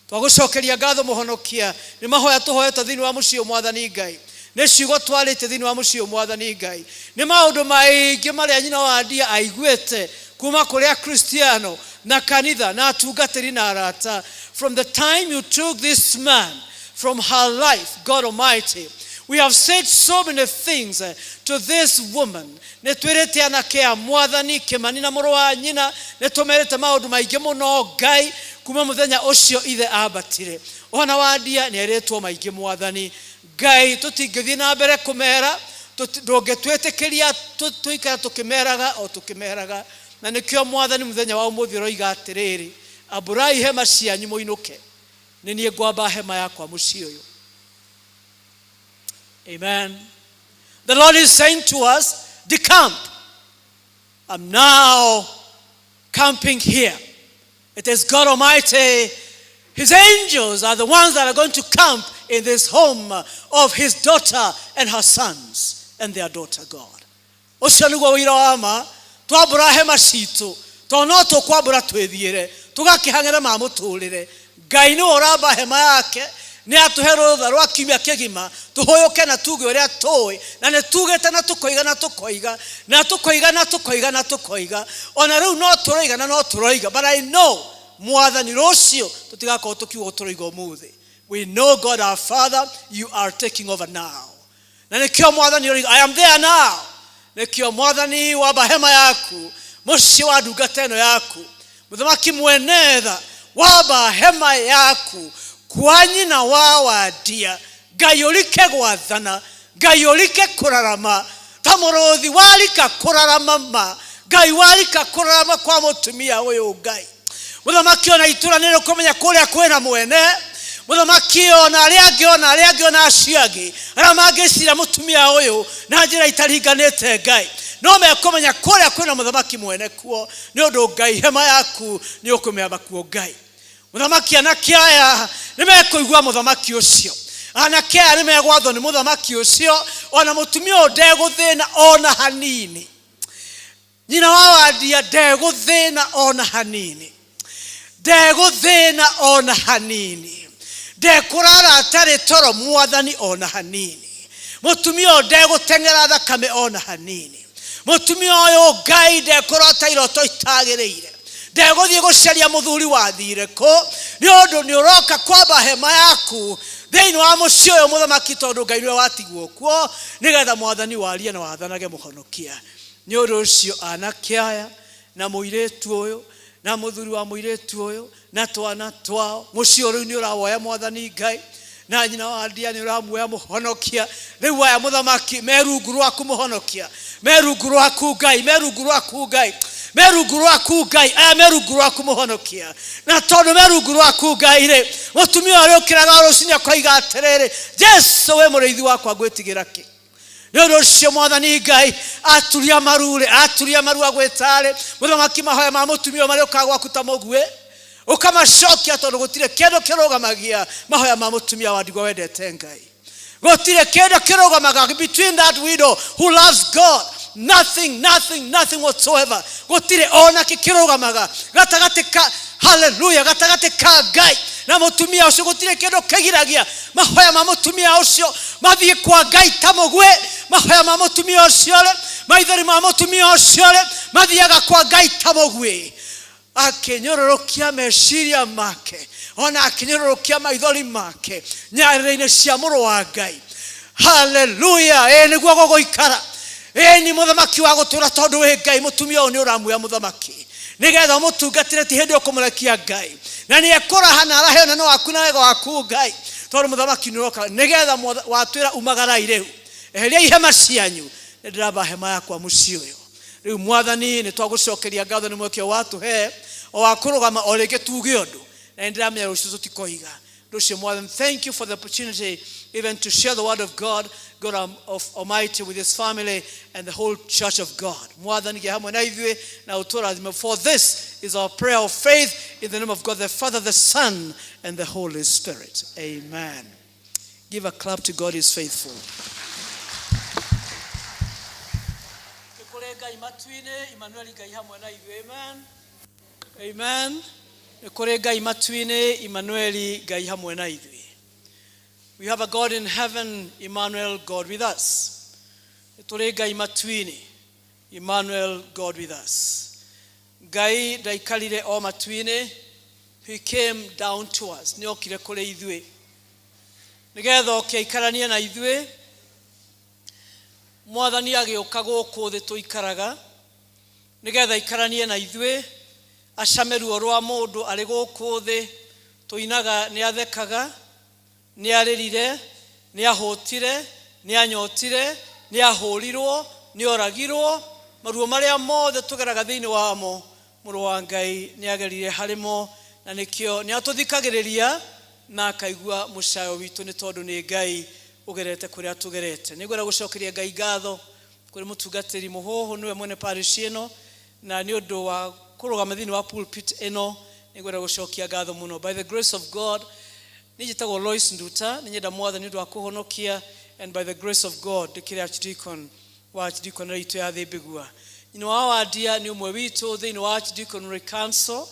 Twagũcokeria ngatho Mũhonokia nĩ mahoya tũhoete thĩinĩ wa mũciĩ ũyũ Mwathani Ngai, nĩ ciugo twarĩtie thĩinĩ wa mũciĩ ũyũ Mwathani Ngai, nĩ maũndũ maingĩ marĩa nyina wa Wandia aiguĩte kuma kũrĩ Akristiano na kanitha na atungatĩri na arata. From the time you took this man from her life, God Almighty, we have said so many things to this woman. Nĩ twĩrĩte anake a Mwathani Kĩmani na mũrũ wa nyina, nĩ tũmerĩte maũndũ maingĩ mũno Ngai kuma mũthenya ũcio ithe ambatire. Ona Wandia nĩ erĩtwo maingĩ Mwathani Ngai, tũtingĩthiĩ na mbere kũmera, ndũngĩtwĩtĩkĩria tũikare tũkĩmeraga o tũkĩmeraga. Na nĩkĩo Mwathani mũthenya wa ũmũthĩ ũroiga atĩrĩrĩ, ambũrai hema cianyu mũinũke, nĩ niĩ ngwamba hema yakwa mũciĩ ũyũ. Amen. The Lord is saying to us, decamp. I'm now camping here. It is God Almighty. His angels are the ones that are going to camp in this home of his daughter and her sons and their daughter, God. Ũcio nĩguo ũira wa ma. Twambũra hema citũ, tondũ no tũkwambũra twĩthiĩre tũgakĩhang'ĩre ma mũtũrĩre. Ngai nĩwe ũramba hema yake, nĩ atũhe rũtha rwa kiumia kĩgima tũhũyũke na tuge ũrĩa tũĩ, na nĩ tugĩte na tũkoiga na tũkoiga na tũkoiga na tũkoiga na tũkoiga, ona rĩu no tũroiga na no tũroiga. But I know Mwathani rũciũ tũtigakorwo tũkiuga tũroiga ũmũthĩ. We know, God our Father, you are taking over now. Na nĩkĩo Mwathani ũroiga, I am there now. Nĩkĩo Mwathani wamba hema yaku mũciĩ wa ndungata ĩno yaku, mũthamaki mwene tha, wamba hema yaku kwa nyina wa Wandia. Ngai ũrike gwathana, Ngai ũrike kũrarama ta mũrũthi warika kũrarama ma. Ngai warika kũrarama kwa mũtumia ũyũ Ngai mũthamaki, ona itũra nĩ rĩkũmenya kũrĩa kwĩna mwene mũthamaki, ona arĩa angĩ, ona arĩa angĩ, ona acio angĩ arĩa mangĩcira mũtumia ũyũ na njĩra itaringanĩte, Ngai no mekũmenya kũrĩa kwĩna mũthamaki mwene kuo, nĩ ũndũ Ngai hema yaku nĩ ũkũmĩamba kuo. Ngai mũthamaki, anake aya nĩ mekũigua mũthamaki ũcio, anake aya nĩ megwathwo nĩ mũthamaki ũcio, ona mũtumia ũyũ ndegũthĩna ona hanini, nyina wa Wandia ndegũthĩna ona hanini, ndegũthĩna ona hanini, ndekũrara atarĩ toro Mwathani ona hanini, mũtumia ũyũ ndegũteng'era thakame ona hanini, mũtumia ũyũ Ngai ndekũrota iroto itagĩrĩire, ndegũthiĩ gũcaria mũthuri wathire kũ, nĩ ũndũ nĩ ũroka kwamba hema yaku thĩinĩ wa mũciĩ ũyũ mũthamaki, tondũ Ngai nĩwe watigwo kuo nĩgetha Mwathani warie na wathanage Mũhonokia. Nĩ ũndũ ũcio anake aya na mũirĩtu ũyũ na mũthuri wa mũirĩtu ũyũ na twana twao, mũciĩ ũyũ rĩu nĩ ũrawoya Mwathani Ngai, na nyina wa Ndia nĩ ũramuoya Mũhonokia. Rĩu aya mũthamaki me rungu rwaku Mũhonokia, me rungu rwaku Ngai, me rungu rwaku Ngai, me rungu rwaku Ngai, aya me rungu rwaku Mũhonokia. Na tondũ me rungu rwaku Ngai rĩ, mũtumia ũrĩa ũkĩraga rũcinĩ akoiga atĩrĩrĩ, Jesu wĩ mũrĩithi wakwa, ngwĩtigĩra kĩ? Nĩ ũndũ ũcio Mwathani Ngai aturia maru rĩ, aturia maru agwĩtarĩ mũthamaki, mahoya ma mũtumia ũyũ marĩũkaga gwaku ta mũguĩ ũkamacokia, tondũ gũtirĩ kĩndũ kĩrũgamagia mahoya ma mũtumia wa ndigwa wendete Ngai. Gũtirĩ kĩndũ kĩrũgamaga between that widow who loves God. Nothing, nothing, nothing whatsoever. Gũtirĩ ona kĩ kĩrũgamaga gatagatĩ ka, haleluya, gatagatĩ ka Ngai na mũtumia ũcio. Gũtirĩ kĩndũ kĩgiragia mahoya ma mũtumia ũcio mathiĩ kwa Ngai ta mũguĩ. Mahoya ma mũtumia ũcio rĩ, maithori ma mũtumia ũcio rĩ, mathiaga kwa Ngai ta mũguĩ. Akĩnyũrũrũkia meciria make. Ona akĩnyũrũrũkia maithori make nyarĩrĩ-inĩ cia mũrũ wa Ngai. Haleluya! Ĩ nĩguo gũgũikara. Ĩ ni mũthamaki wa gũtũra tondũ wĩ Ngai. Mũtumia ũyũ nĩ ũramuoya mũthamaki nĩgetha ũmũtungatĩre, ti hĩndĩ ũkũmũrekia Ngai, na nĩ ekũraha na arahe ũnene waku na wega waku Ngai, tondũ mũthamaki nĩ ũroka nĩgetha watwĩra umagarai rĩu, eheriai hema cianyu, nĩ ndĩramba hema yakwa mũciĩ ũyũ rĩu. Mwathani, nĩ twagũcokeria ngatho nĩ mweke ũyũ watũhe o wa kũrũgama o rĩngĩ tuge ũndũ, na nĩ ndĩramenya rũciũ tũtikoiga rũciũ. Mwathani, thank you for the opportunity even to share the word of God, God of Almighty, with his family and the whole church of God. Mwathani, gĩa hamwe na ithuĩ na ũtũrathime, for this is our prayer of faith in the name of God the Father, the Son and the Holy Spirit. Amen. Give a clap to God, is faithful. Nĩ kũrĩ Ngai matu-inĩ, Emmanuel, Ngai hamwe na ithuĩ. Amen, amen. Nĩ kũrĩ Ngai matu-inĩ, Emmanuel, Ngai hamwe na ithuĩ. We have a God in heaven, Emmanuel, God with us. Nĩ tũrĩ Ngai matu-inĩ, Emmanuel, God with us. Ngai ndaikarire o matu-inĩ, he came down to us. Nĩ okire kũrĩ ithuĩ nĩgetha oke aikaranie na ithuĩ. Mwathani agĩũka gũkũ thĩ tũikaraga nĩgetha aikaranie na ithuĩ, acame ruo rwa mũndũ arĩ gũkũ thĩ. Tũinaga nĩ athekaga, nĩ arĩrire, nĩ ahũtire, nĩ anyotire, nĩ ahũrirwo, nĩ oragirwo. Maruo marĩa mothe tũgeraga thĩinĩ wamo, mũrũ wa Ngai nĩ agerire harĩmo, na nĩkĩo nĩ atũthikagĩrĩria na akaigua mũcayo witũ, nĩ tondũ nĩ Ngai ũgerete kũrĩa tũgerete. Nĩ ngwenda gũcokeria Ngai ngatho kũrĩ mũtungatĩri mũhũhũ, nĩwe mwene parish ĩno, na nĩ ũndũ wa kũrũgama thĩinĩ wa pulpit ĩno. Nĩ ngwenda gũcokia ngatho mũno. By the grace of God, niĩ njĩtagwo Lois Nduta, nĩ nyenda Mwathani ũndũ wa kũhonokia, and by the grace of God ndĩkĩrĩ archdeacon wa archdeaconry itũ ya Thĩmbĩgua. Nyina wa Wandia nĩ ũmwe witũ thĩinĩ wa Archdeaconry Council.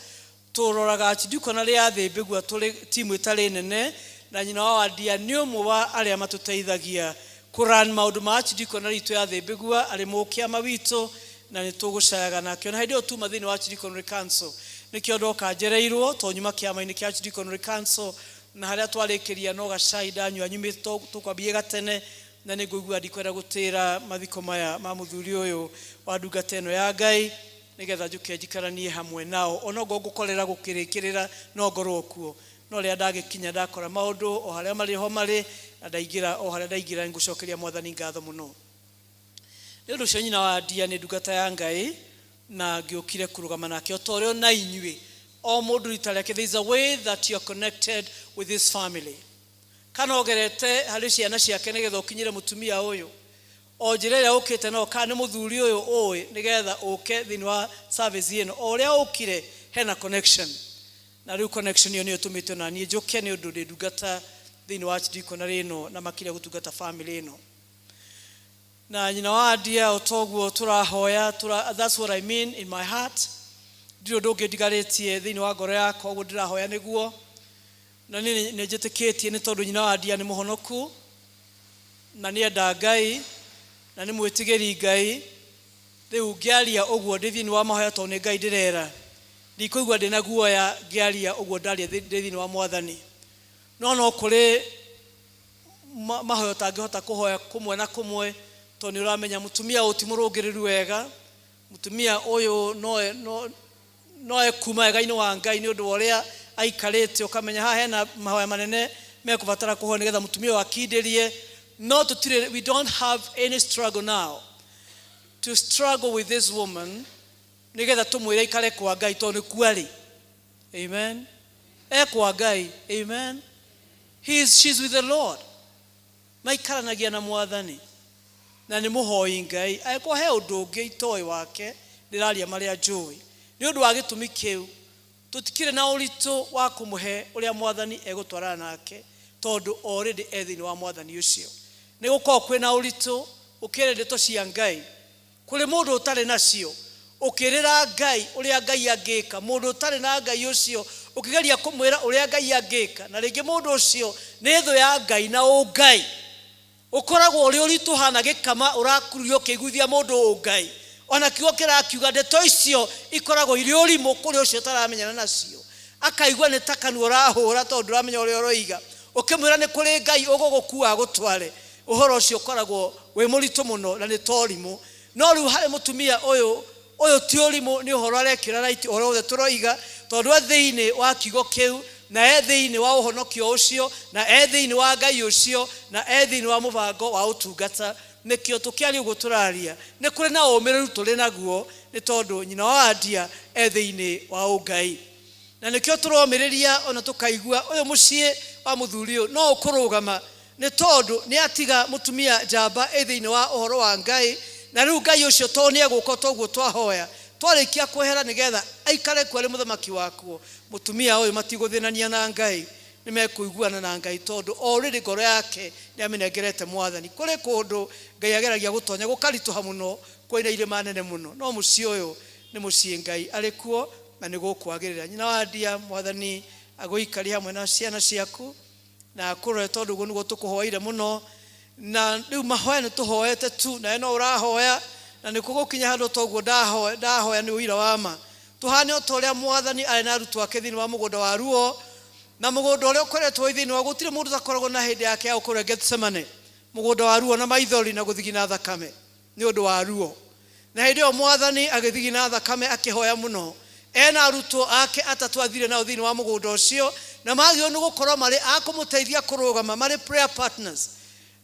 Tũroraga archdeaconry ya Thĩmbĩgua tũrĩ timu ĩtarĩ nene, na nyina wa Wandia nĩ ũmwe wa arĩa matũteithagia kũran maũndũ ma archdeaconry itũ ya Thĩmbĩgua, arĩ mũkĩama witũ, na nĩ tũgũcayaga nake. Ona hĩndĩ ĩyo tuma thĩinĩ wa Archdeaconry Council, nĩkĩo ndoka njereirwo to nyuma kĩama-inĩ kĩa Archdeaconry Council, na harĩa twarĩkĩria no gacai ndanyua nyumĩte, tũkwambie gatene, na nĩ ngũigua ndikwenda gũtĩra mathiko maya ma mũthuri ũyũ wa ndungata ĩno ya Ngai, nĩgetha njũke njikaranie hamwe nao. Ona okorwo ngũkorera gũkĩrĩkĩrĩra, no ngorwo kuo, no rĩrĩa ndagĩkinya ndakora maũndũ o harĩa marĩ ho marĩ, na ndaingĩra o harĩa ndaingĩra. Nĩngũcokeria Mwathani ngatho mũno nĩ ũndũ ũcio. Nyina wa Ndia nĩ ndungata ya Ngai, na ngĩũkire kũrũgama nake o ta ũrĩa na inyuĩ o mũndũ rita rĩake. There is a way that you are connected with this family, kana ũgerete harĩ ciana ciake nĩgetha ũkinyĩre mũtumia ũyũ, o njĩra ĩrĩa ũkĩte no kana nĩ mũthuri ũyũ ũĩ nĩgetha ũke thĩinĩ wa service ĩno. O ũrĩa ũkire hena connection, na rĩu connection ĩyo nĩyo ĩtũmĩte na niĩ njũke, nĩ ũndũ ndĩ ndungata thĩinĩ wa archdeaconry ĩno, na makĩria gũtungata family ĩno na nyina wa Ndia. O toguo tũrahoya that's what I mean in my heart. Ndirĩ ũndũ ũngĩ ndigarĩtie thĩinĩ wa ngoro yakwa, ũguo ndĩrahoya nĩguo, na niĩ nĩ njĩtĩkĩtie nĩ tondũ nyina wa Ndia nĩ mũhonoku, na nĩ enda Ngai, na nĩ mwĩtigĩri Ngai. Rĩu ngĩaria ũguo ndĩ thĩinĩ wa mahoya, tondũ nĩ Ngai ndĩrera, ndikũigua ndĩna guoya ngĩaria ũguo ndaria ndĩ thĩinĩ wa Mwathani. No kũrĩ mahoya ũtangĩhota kũhoya kũmwe na kũmwe, tondũ nĩ ũramenya mũtumia ũyũ ti mũrũngĩrĩru wega, mũtumia ũyũ no ekuma wega-inĩ wa Ngai nĩ ũndũ wa ũrĩa aikarĩte. Ũkamenya haha hena mahoya manene mekũbatara kũhoya nĩgetha mũtumia ũyũ akindĩrie. No tũtirĩ, we don't have any struggle now to struggle with this woman nĩgetha tũmwĩre aikare kwa Ngai, tondũ nĩ kuarĩ. Amen. E kwa Ngai. Amen. She's with the Lord, maikaranagia na Mwathani, na nĩ mũhoi Ngai. Angĩkorwo he ũndũ ũngĩ itoĩ wake, ndĩraria marĩa njũĩ. Nĩ ũndũ wa gĩtũmi kĩu tũtikĩrĩ na ũritũ wa kũmũhe ũrĩa Mwathani egũtwarana nake, tondũ already e thĩinĩ wa Mwathani ũcio. Nĩ gũkorwo kwĩna ũritũ ũkĩĩra ndeto cia Ngai kũrĩ mũndũ ũtarĩ nacio, ũkĩrĩra Ngai ũrĩa Ngai angĩka mũndũ ũtarĩ na Ngai ũcio, ũkĩgeria kũmwĩra ũrĩa Ngai angĩka, na rĩngĩ mũndũ ũcio nĩ thũ ya Ngai na ũngai. Ũkoragwo ũrĩ ũritũ hana gĩkama ũrakururio ũkĩiguithia mũndũ ũngai, ona kiugo kĩrakiuga ndeto icio ikoragwo irĩ ũrimũ kũrĩ ũcio ũtaramenyana nacio. Akaigua nĩ ta kanua ũrahũra tondũ ndũramenya ũrĩa ũroiga. Ũkĩmwĩra nĩ kũrĩ Ngai ũgũgũkua agũtware. Ũhoro ũcio ũkoragwo wĩ mũritũ mũno na nĩ ta ũrimũ. No rĩu harĩ mũtumia ũyũ, ũyũ ti ũrimũ, nĩ ũhoro arekĩra right ũhoro wothe tũroiga, tondũ e thĩinĩ wa kiugo kĩu, na e thĩinĩ wa ũhonokio ũcio, na e thĩinĩ wa Ngai ũcio, na e thĩinĩ wa mũbango wa ũtungata. Nĩkĩo tũkĩaria ũguo tũraria, nĩ kũrĩ na ũmĩrĩru tũrĩ naguo, nĩ tondũ nyina wa Wandia e thĩinĩ wa ũngai. Na nĩkĩo tũromĩrĩria ona tũkaigua ũyũ mũciĩ wa mũthuri ũyũ no ũkũrũgama, nĩ tondũ nĩ atiga mũtumia njamba ĩ thĩinĩ wa ũhoro wa Ngai, na rĩu Ngai ũcio to nĩ egũka toguo twahoya twarĩkia kwehera nĩgetha aikare kuo arĩ mũthamaki wakuo. Mũtumia ũyũ matigũthĩnania na Ngai, nĩ mekũiguana na Ngai tondũ already ngoro yake nĩ amĩnengerete Mwathani. Kũrĩ kũndũ Ngai ageragia gũtonya gũkaritũha mũno, kwĩna irĩma nene mũno, no mũciĩ ũyũ nĩ mũciĩ Ngai arĩ kuo na nĩ gũkwagĩrĩra. Nyina wa Ndia, Mwathani agũikarie hamwe na ciana ciaku na akũrore, tondũ ũguo nĩguo tũkũhoeire mũno. Na rĩu mahoya nĩ tũhoete tu, nawe no ũrahoya, na nĩ kũgũkinya handũ toguo ndahoya, ndahoya nĩ ũira wa ma. Tũhane o ta ũrĩa Mwathani arĩ na arutwo ake thĩinĩ wa mũgũnda wa ruo, na mũgũnda ũrĩa ũkoretwo wĩ thĩinĩ wa gũtirĩ mũndũ ũtakoragwo na hĩndĩ yake ya gũkorwo Gethsemane, mũgũnda wa ruo na maithori na gũthigina thakame nĩ ũndũ wa ruo. Na hĩndĩ ĩyo Mwathani agĩthigina thakame akĩhoya mũno, ena arutwo ake atatũ athire nao thĩinĩ wa mũgũnda ũcio, na magĩrĩirwo nĩ gũkorwo marĩ a kũmũteithia kũrũgama, marĩ prayer partners.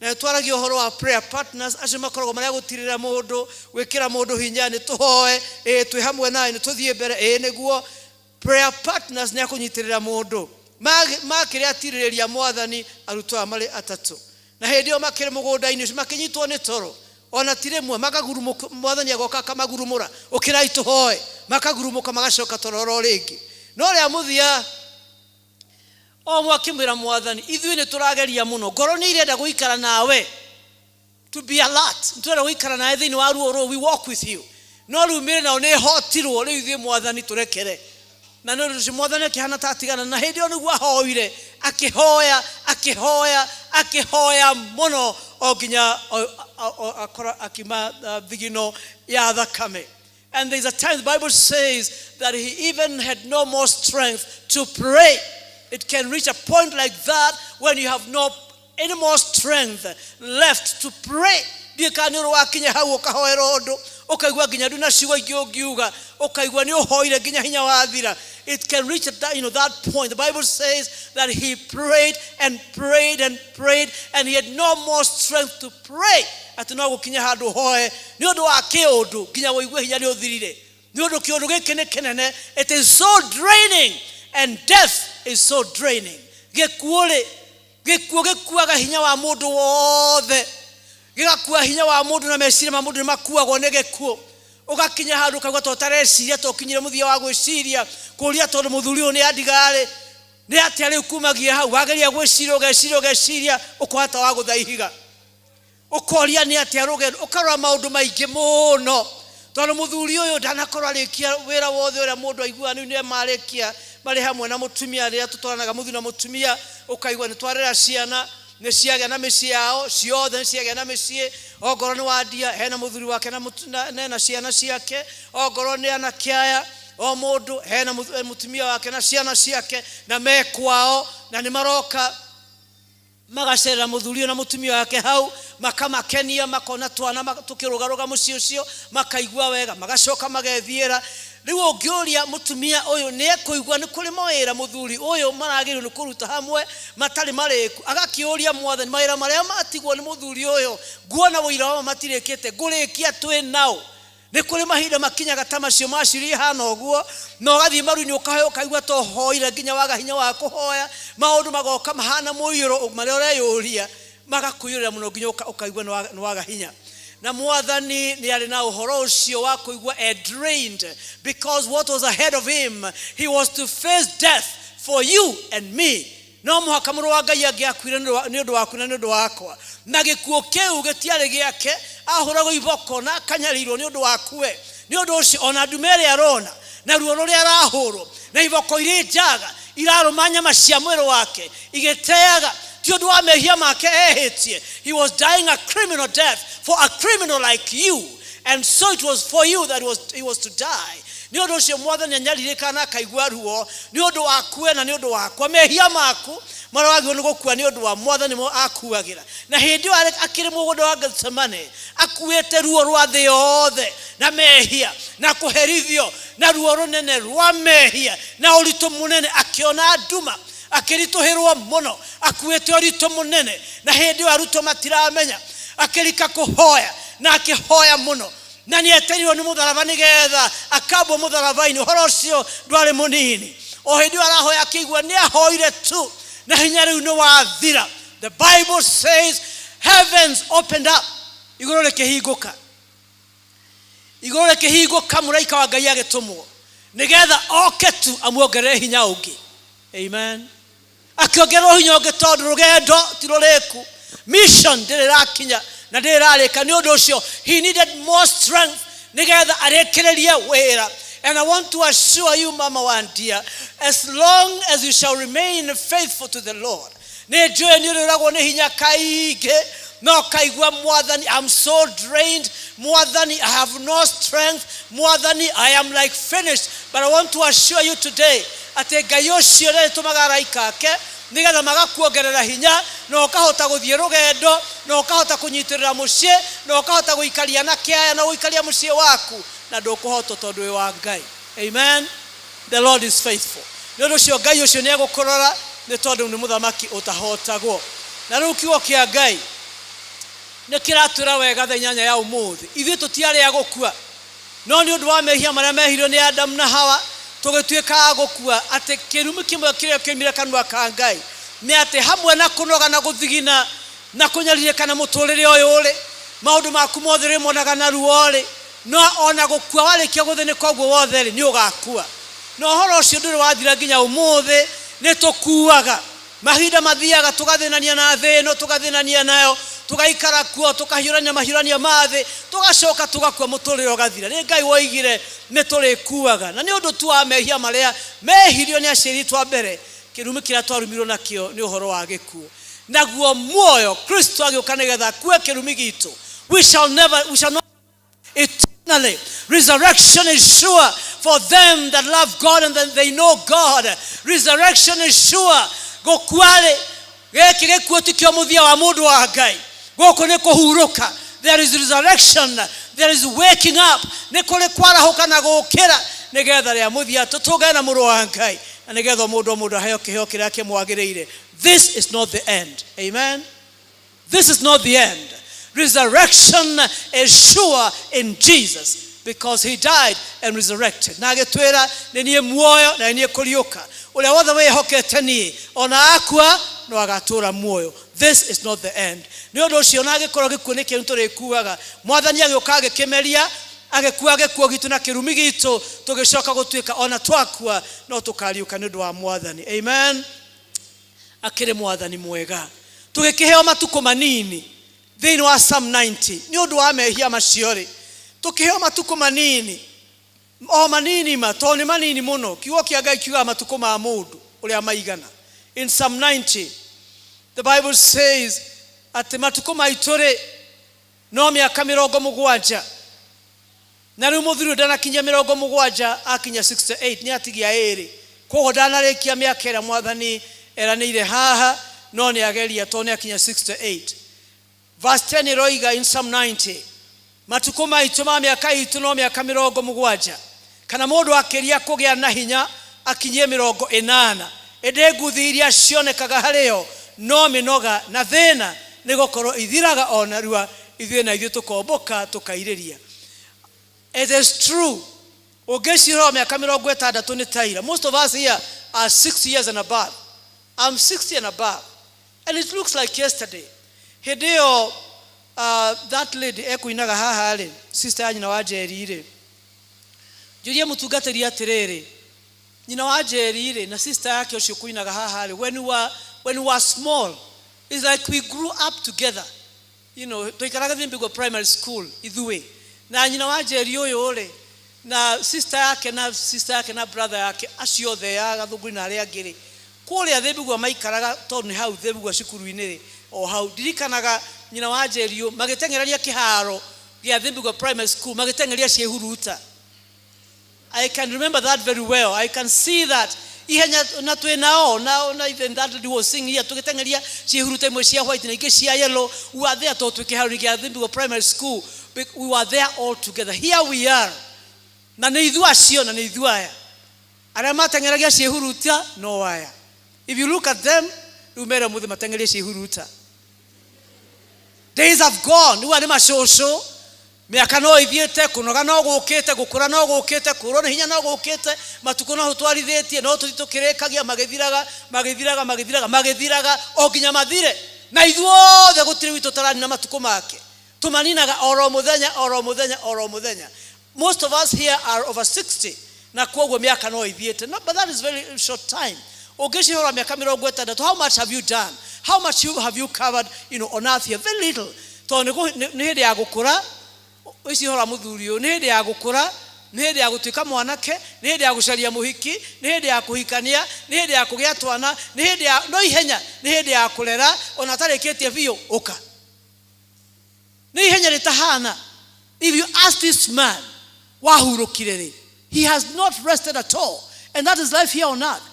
Na nĩtwaragia ũhoro wa prayer partners, acio makoragwo marĩ a gũtirĩra mũndũ, gwĩkĩra mũndũ hinya, nĩ tũhoe, ĩĩ twĩ hamwe nawe, nĩ tũthiĩ mbere, ĩĩ nĩguo. Prayer partners nĩ akũnyitĩrĩra mũndũ. Makĩrĩ atirĩrĩria Mwathani arutwo aya marĩ atatũ. Na hĩndĩ ĩyo makĩrĩ mũgũnda-inĩ ũcio makĩnyitwo nĩ toro, ona ti rĩmwe, makagurumũka, Mwathani agoka akamagurumũra, ũkĩrai tũhoe, makagurumũka magacoka toro oro rĩngĩ. No rĩa mũthia o ũmwe akĩmwĩra Mwathani, ithuĩ nĩ tũrageria mũno, ngoro nĩ irenda gũikara nawe, to be alert, nĩ tũrenda gũikara nawe thĩinĩ wa ruo rũu, we walk with you, no rĩu mĩĩrĩ nayo nĩ ĩhotirwo, rĩu ithuĩ Mwathani tũrekere. Na nĩ ũndũ ũcio Mwathani akĩhana ta atigana, na hĩndĩ ĩyo nĩguo ahoire, akĩhoya, akĩhoya, akĩhoya mũno o nginya akora akiuma thigino ya thakame. And there's a time the Bible says that he even had no more strength to pray. It can reach a point like that when you have no any more strength left to pray. Ndiũĩ kana nĩ ũrĩ wakinya hau ũkahoera ũndũ, ũkaigua nginya ndũna ciugo ingĩ ũngiuga, ũkaigua nĩ ũhoire nginya hinya wathira. It can reach that, that point. The Bible says that he prayed and prayed and prayed and he had no more strength to pray. Atĩ no gũkinya handũ ũhoe nĩ ũndũ wa kĩũndũ nginya wũigue hinya nĩ ũthirire, nĩ ũndũ kĩũndũ gĩkĩ nĩ kĩnene. It is so draining, and death is so draining. Gĩkuũ rĩ, gĩkuũ gĩkuaga hinya wa mũndũ wothe, gĩgakua hinya wa mũndũ, na meciria ma mũndũ nĩ makuagwo nĩ gĩkuũ. Ũgakinya handũ ũkaigua ta ũtareciria, ta ũkinyire mũthia wa gwĩciria, kũria tondũ mũthuri ũyũ nĩ andigarĩ, nĩ atĩa rĩu kumagia hau? Wageria gwĩciria, ũgeciria, ũgeciria, ũkona ta wagũtha ihiga, ũkoria nĩ atĩa rũgendo, ũkarora maũndũ maingĩ mũno, tondũ mũthuri ũyũ ndanakorwo arĩkia wĩra wothe ũrĩa mũndũ aiguaga rĩu nĩ marĩkia marĩ hamwe na mũtumia. Rĩrĩa tũtwaranaga mũthuri na mũtumia, ũkaigua nĩ twarera ciana, nĩ ciagĩa na mĩciĩ yao ciothe, nĩ ciagĩa na mĩciĩ. Ongorwo nĩ Wandia, hena mũthuri wake na na ciana ciake. Ongorwo nĩ anake aya, o mũndũ hena mũtumia wake na ciana ciake, na me kwao, na nĩ maroka magacerera mũthuri ũyũ na mũtumia wake hau, makamakenia, makona twana tũkĩrũgarũga mũciĩ ũcio, makaigua wega, magacoka magethiĩra. Rĩu ũngĩũria mũtumia ũyũ, nĩ ekũigua nĩ kũrĩ mawĩra mũthuri ũyũ maragĩrĩirwo nĩ kũruta hamwe matarĩ marĩku. Agakĩũria Mwathani, mawĩra marĩa matigwo nĩ mũthuri ũyũ, nguona ũira wamo matirĩkĩte, ngũrĩkia twĩ nao? Nĩ kũrĩ mahinda makinyaga ta macio maciria ihana ũguo, na ũgathiĩ maru-inĩ ũkahoya, ũkaigua ta ũhoire nginya waga hinya wa kũhoya. Maũndũ magoka mahana mũiyũro marĩa ũreyũria, magakũiyũrĩra mũno nginya ũkaigua nĩ waga hinya. Na Mwathani nĩ arĩ na ũhoro ũcio wa kũigua e drained, because what was ahead of him, he was to face death for you and me. No mũhaka mũrũ wa Ngai angĩakuire nĩ ũndũ waku na nĩ ũndũ wakwa, na gĩkuũ kĩu gĩtiarĩ gĩake. Ahũragwo iboko na akanyarirwo nĩ ũndũ waku we. Nĩ ũndũ ũcio ona ndume ĩrĩa arona, na ruo rũrĩa arahũrwo, na iboko irĩ njaga irarũma nyama cia mwĩrĩ wake igĩteaga, ti ũndũ wa mehia make ehĩtie. He was dying a criminal death for a criminal like you, and so it was for you that he was to die. Nĩ ũndũ ũcio Mwathani anyarirĩkaga na akaigua ruo nĩ ũndũ waku we na nĩ ũndũ wakwa. Mehia maku marĩa wagĩrĩirwo nĩ gũkua nĩ ũndũ wa Mwathani mo akuagĩra. Na hĩndĩ ĩyo arĩ akĩrĩ mũgũnda wa Gethsemane akuĩte ruo rwa thĩ yothe na mehia na kũherithio na ruo rũnene rwa mehia na ũritũ mũnene, akĩona nduma, akĩritũhĩrwo mũno, akuĩte ũritũ mũnene. Na hĩndĩ ĩyo arutwo matiramenya, akĩrika kũhoya na akĩhoya mũno, na nĩ etereirwo nĩ mũtharaba nĩgetha akambwo mũtharaba-inĩ. Ũhoro ũcio ndwarĩ mũnini. O hĩndĩ ĩyo arahoya akĩigua nĩ ahoire tu na hinya rĩu nĩ wathira. The Bible says heavens opened up, igũrũ rĩkĩhingũka, igũrũ rĩkĩhingũka, mũraika wa Ngai agĩtũmwo nĩgetha oke tu amuongerere hinya ũngĩ. Amen. Akĩongererwo hinya ũngĩ tondũ rũgendo ti rũrĩku, mission ndĩrĩ ĩrakinya na ndĩrĩ ĩrarĩka. Nĩ ũndũ ũcio he needed more strength nĩgetha arĩkĩrĩrie wĩra. And I want to assure you, Mama Wandia, as long as you shall remain faithful to the Lord, nĩ njũĩ nĩ ũrĩũragwo nĩ hinya kaingĩ no kaigua, Mwathani, I'm so drained, Mwathani, I have no strength, Mwathani, I am like finished. But I want to assure you today atĩ Ngai ũcio nĩ arĩtũmaga araika ake nĩgetha magakuongerera hinya na ũkahota gũthiĩ rũgendo na ũkahota kũnyitĩrĩra mũciĩ na ũkahota gũikaria na kĩaya na gũikaria mũciĩ waku na ndũkũhotwo tondũ wĩ wa Ngai. Amen. The Lord is faithful. Nĩ ũndũ ũcio Ngai ũcio nĩ egũkũrora nĩ tondũ nĩ mũthamaki ũtahotagwo. Na rĩu kiugo kĩa Ngai nĩ kĩratwĩra wega thaa 8 ya ũmũthĩ, ithuĩ tũtiarĩ a gũkua, no nĩ ũndũ wa mehia marĩa mehirio nĩ Adamu na Hawa tũgĩtuĩka a gũkua. Atĩ kĩrumi kĩmwe kĩrĩa kĩoimire kanua ka Ngai nĩ atĩ hamwe na kũnoga na gũthigina na kũnyarirĩka na mũtũrĩre ũyũ rĩ, maũndũ maku mothe ũrĩmonaga na ruo rĩ, no ona gũkua warĩkia gũthĩnĩka ũguo wothe rĩ, nĩ ũgakua. Na ũhoro ũcio ndũrĩ wathira nginya ũmũthĩ, nĩ tũkuaga. Mahinda mathiaga tũgathĩnania na thĩ ĩno, tũgathĩnania nayo, tũgaikara kuo, tũkahiũrania mahiũrania ma thĩ, tũgacoka tũgakua, mũtũrĩre ũgathira. Nĩ Ngai woigire nĩ tũrĩkuaga. Na nĩ ũndũ tu wa mehia marĩa mehirio nĩ aciari aitũ a mbere, kĩrumi kĩrĩa twarumirwo nakĩo nĩ ũhoro wa gĩkuũ. Naguo muoyo, Kristo agĩũka nĩgetha akue kĩrumi gitũ. We shall never, we shall not eternally. Resurrection is sure for them that love God and that they know God. Resurrection is sure. Gũkua-rĩ, gĩkĩ gĩkuũ tikĩo mũthia wa mũndũ wa Ngai. Gũkũ nĩ kũhurũka. There is resurrection. There is waking up. Nĩ kũrĩ kwarahũka na gũkĩra nĩgetha rĩa mũthia tũtũngane na mũrũ wa Ngai na nĩgetha mũndũ o mũndũ aheo kĩheo kĩrĩa kĩmwagĩrĩire. This is not the end. Amen. This is not the end. Resurrection is sure in Jesus because he died and resurrected. Na agĩtwĩra nĩ niĩ muoyo na nĩ niĩ kũriũka. Ũrĩa wothe wĩhokete niĩ ona akua no agatũra muoyo. This is not the end. Nĩ ũndũ ũcio na angĩkorwo gĩkuũ nĩ kĩndũ tũrĩkuaga, Mwathani agĩũka agĩkĩmeria, agĩkua gĩkuũ gitũ na kĩrumi gitũ, tũgĩcoka gũtuĩka ona twakua no tũkariũka nĩ ũndũ wa Mwathani. Amen. Akĩrĩ Mwathani mwega. Tũgĩkĩheo matukũ manini thĩinĩ wa Psalm 90 nĩ ũndũ wa mehia macio rĩ, tũkĩheo matukũ manini, o manini ma, tondũ nĩ manini mũno. Kiugo kĩa Ngai kiugaga matukũ ma mũndũ ũrĩa maigana. In Psalm 90 the Bible says atĩ matukũ maitũ rĩ no mĩaka 70. Na rĩu mũthuri ũyũ ndanakinyia 70, akinya 68, nĩ atigia ĩrĩ. Koguo ndanarĩkia mĩaka ĩrĩa Mwathani eranĩire haha, no nĩ ageria tondũ nĩ akinya 68. Verse 10 ĩroiga in Psalm 90, matukũ maitũ ma mĩaka itũ no mĩaka 70, kana mũndũ akĩria kũgĩa na hinya akinyie 80, ĩndĩ nguthi iria cionekaga harĩ yo no mĩnoga na thĩna, nĩ gũkorwo ithiraga o narua, ithuĩ na ithuĩ tũkombũka tũkairĩria. It is true. Ũngĩciĩrora mĩaka 60 nĩ taira. Most of us here are 60 years and above. I'm 60 and above. And it looks like yesterday. Hĩndĩ ĩyo that lady ekũinaga haha rĩ, sister ya nyina wa Njeri rĩ, njũrie mũtungatĩri atĩrĩrĩ, nyina wa Njeri rĩ na sister yake ũcio kũinaga haha rĩ, when we were small, it's like we grew up together. Twaikaraga Thimbigwa Primary School ithuĩ na nyina wa Njeri ũyũ rĩ na sister yake na sister yake na brother yake, acio othe ya Gathũngũri na arĩa angĩ rĩ, kũrĩa Thimbigwa maikaraga tondũ nĩ hau Thimbigwa cukuru-inĩ rĩ, o hau ndirikanaga nyina wa Njeri ũyũ magĩteng'erania kĩharo gĩa Thimbigwa Primary School, magĩteng'eria ciĩhuruta. I can remember that very well. I can see that ihenya na twĩ nao na even that lady was singing here tũgĩteng'eria ciĩhuruta imwe cia white na ingĩ cia yellow. We were there tondũ twĩ kĩharo gĩa Thimbigwe Primary School. We were there all together. Here we are, na nĩ ithuĩ acio na nĩ ithuĩ aya arĩa mateng'eragia ciĩhuruta no aya. If you look at them, rĩu mere mũthĩ mateng'erie ciĩhuruta. Days have gone. Rĩu aya nĩ macũcũ. Mĩaka no ithiĩte, kũnoga no gũkĩte, gũkũra no gũkĩte, kũrwo nĩ hinya no gũkĩte, matukũ no tũtwarithĩtie, no tũthiĩ tũkĩrĩkagia, magĩthiraga, magĩthiraga, magĩthiraga, magĩthiraga, o nginya mathire. Na ithuothe gũtirĩ witũ ũtaranina matukũ make. Tũmaninaga oro mũthenya, oro mũthenya, oro mũthenya. Most of us here are over 60, na kwoguo mĩaka no ithiĩte. No, but that is very short time. Ũngĩcihũra mĩaka mĩrongo ĩtandatũ, how much have you done? How much have you covered on earth here? Very little. Tondũ nĩ hĩndĩ ya gũkũra, icihũra mũthuri ũyũ, nĩ hĩndĩ ya gũkũra, nĩ hĩndĩ ya gũtuĩka mwanake, nĩ hĩndĩ ya gũcaria mũhiki, nĩ hĩndĩ ya kũhikania, nĩ hĩndĩ ya kũgĩa twana, nĩ hĩndĩ ya no ihenya, nĩ hĩndĩ ya kũrera, ona atarĩkĩtie biũ, ũka. Nĩ ihenya rĩtahana. If you ask this man, wahurũkire rĩ, he has not rested at all. And that is life here on earth.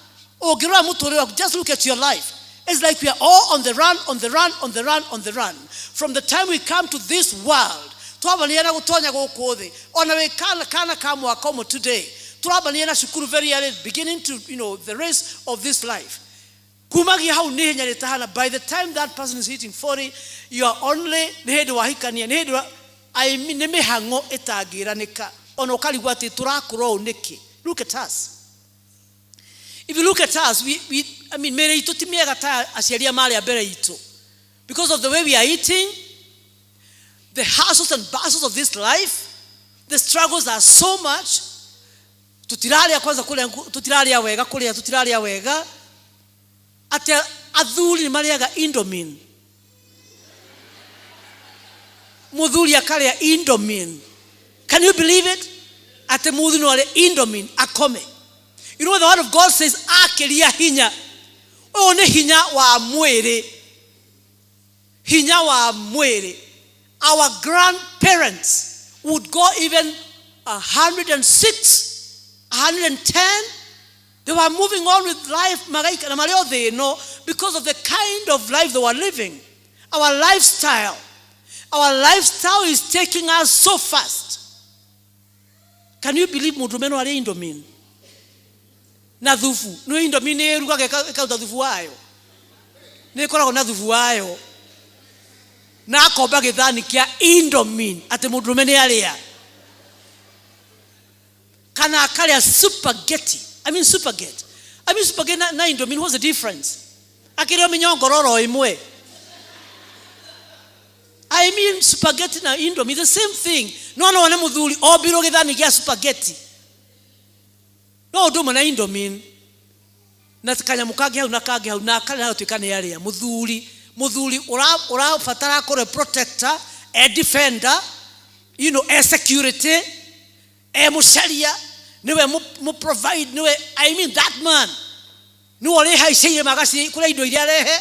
Ũngĩrora mũtũrĩre waku, just look at your life. It's like we are all on the run, on the run, on the run, on the run. From the time we come to this world, twambania na gũtonya gũkũ thĩ, ona wĩ kana ka mwaka ũmwe today, tũrambania na cukuru very early, beginning to the race of this life. Kumagia hau nĩ ihenya rĩtahana. By the time that person is hitting 40, you are only, nĩ hĩndĩ wahikania, nĩ hĩndĩ wa, I mean, nĩ mĩhang'o ĩtangĩranĩka. Ona ũkarigwo atĩ tũrakũra ũũ nĩkĩ. Look at us. If you look at us, I mean, mĩĩrĩ itũ ti mĩega ta aciari a marĩa mbere itũ. Because of the way we are eating, the hassles and bustles of this life, the struggles are so much. Tutiraria kwanza kũrĩa, tutiraria wega kũrĩa, tutiraria wega. Atĩ athuri nĩ marĩaga Indomie. Mũthuri akarĩa Indomie. Can you believe it? Atĩ mũthuri no arĩe Indomie akome. You know what the word of God says? Akĩria hinya. Ũyũ nĩ hinya wa mwĩrĩ. Hinya wa mwĩrĩ. Our grandparents would go even 106, 110. They were moving on with life magaika na marĩ othe ĩno because of the kind of life they were living. Our lifestyle. Our lifestyle is taking us so fast. Can you believe mũndũ no arĩe Indomie? Na thubu. Nĩ Indomie nĩ ĩrugaga ĩkaruta thubu wayo. Nĩ ĩkoragwo na thubu wayo. Na akomba gĩthani kĩa Indomie atĩ mũndũrũme nĩ arĩa. Kana akarĩa spaghetti. I mean spaghetti. I mean spaghetti na Indomie, what's the difference? Akĩrĩo mĩnyongororo ĩmwe. I mean spaghetti na Indomie, the same thing. No no wone mũthuri ombirwo gĩthani gĩa spaghetti. No ũndũ ũmwe na Indomie. Na kanyamũ kangĩ hau na kangĩ hau na akarĩa na gũtuĩka nĩ arĩa. Mũthuri, mũthuri ũrabatara akorwo protector, a defender, a security, e mũcaria, nĩwe mũ provide, nĩwe, I mean that man. Nĩwe ũrĩhaicĩire magaci kũrĩa indo iria arehe,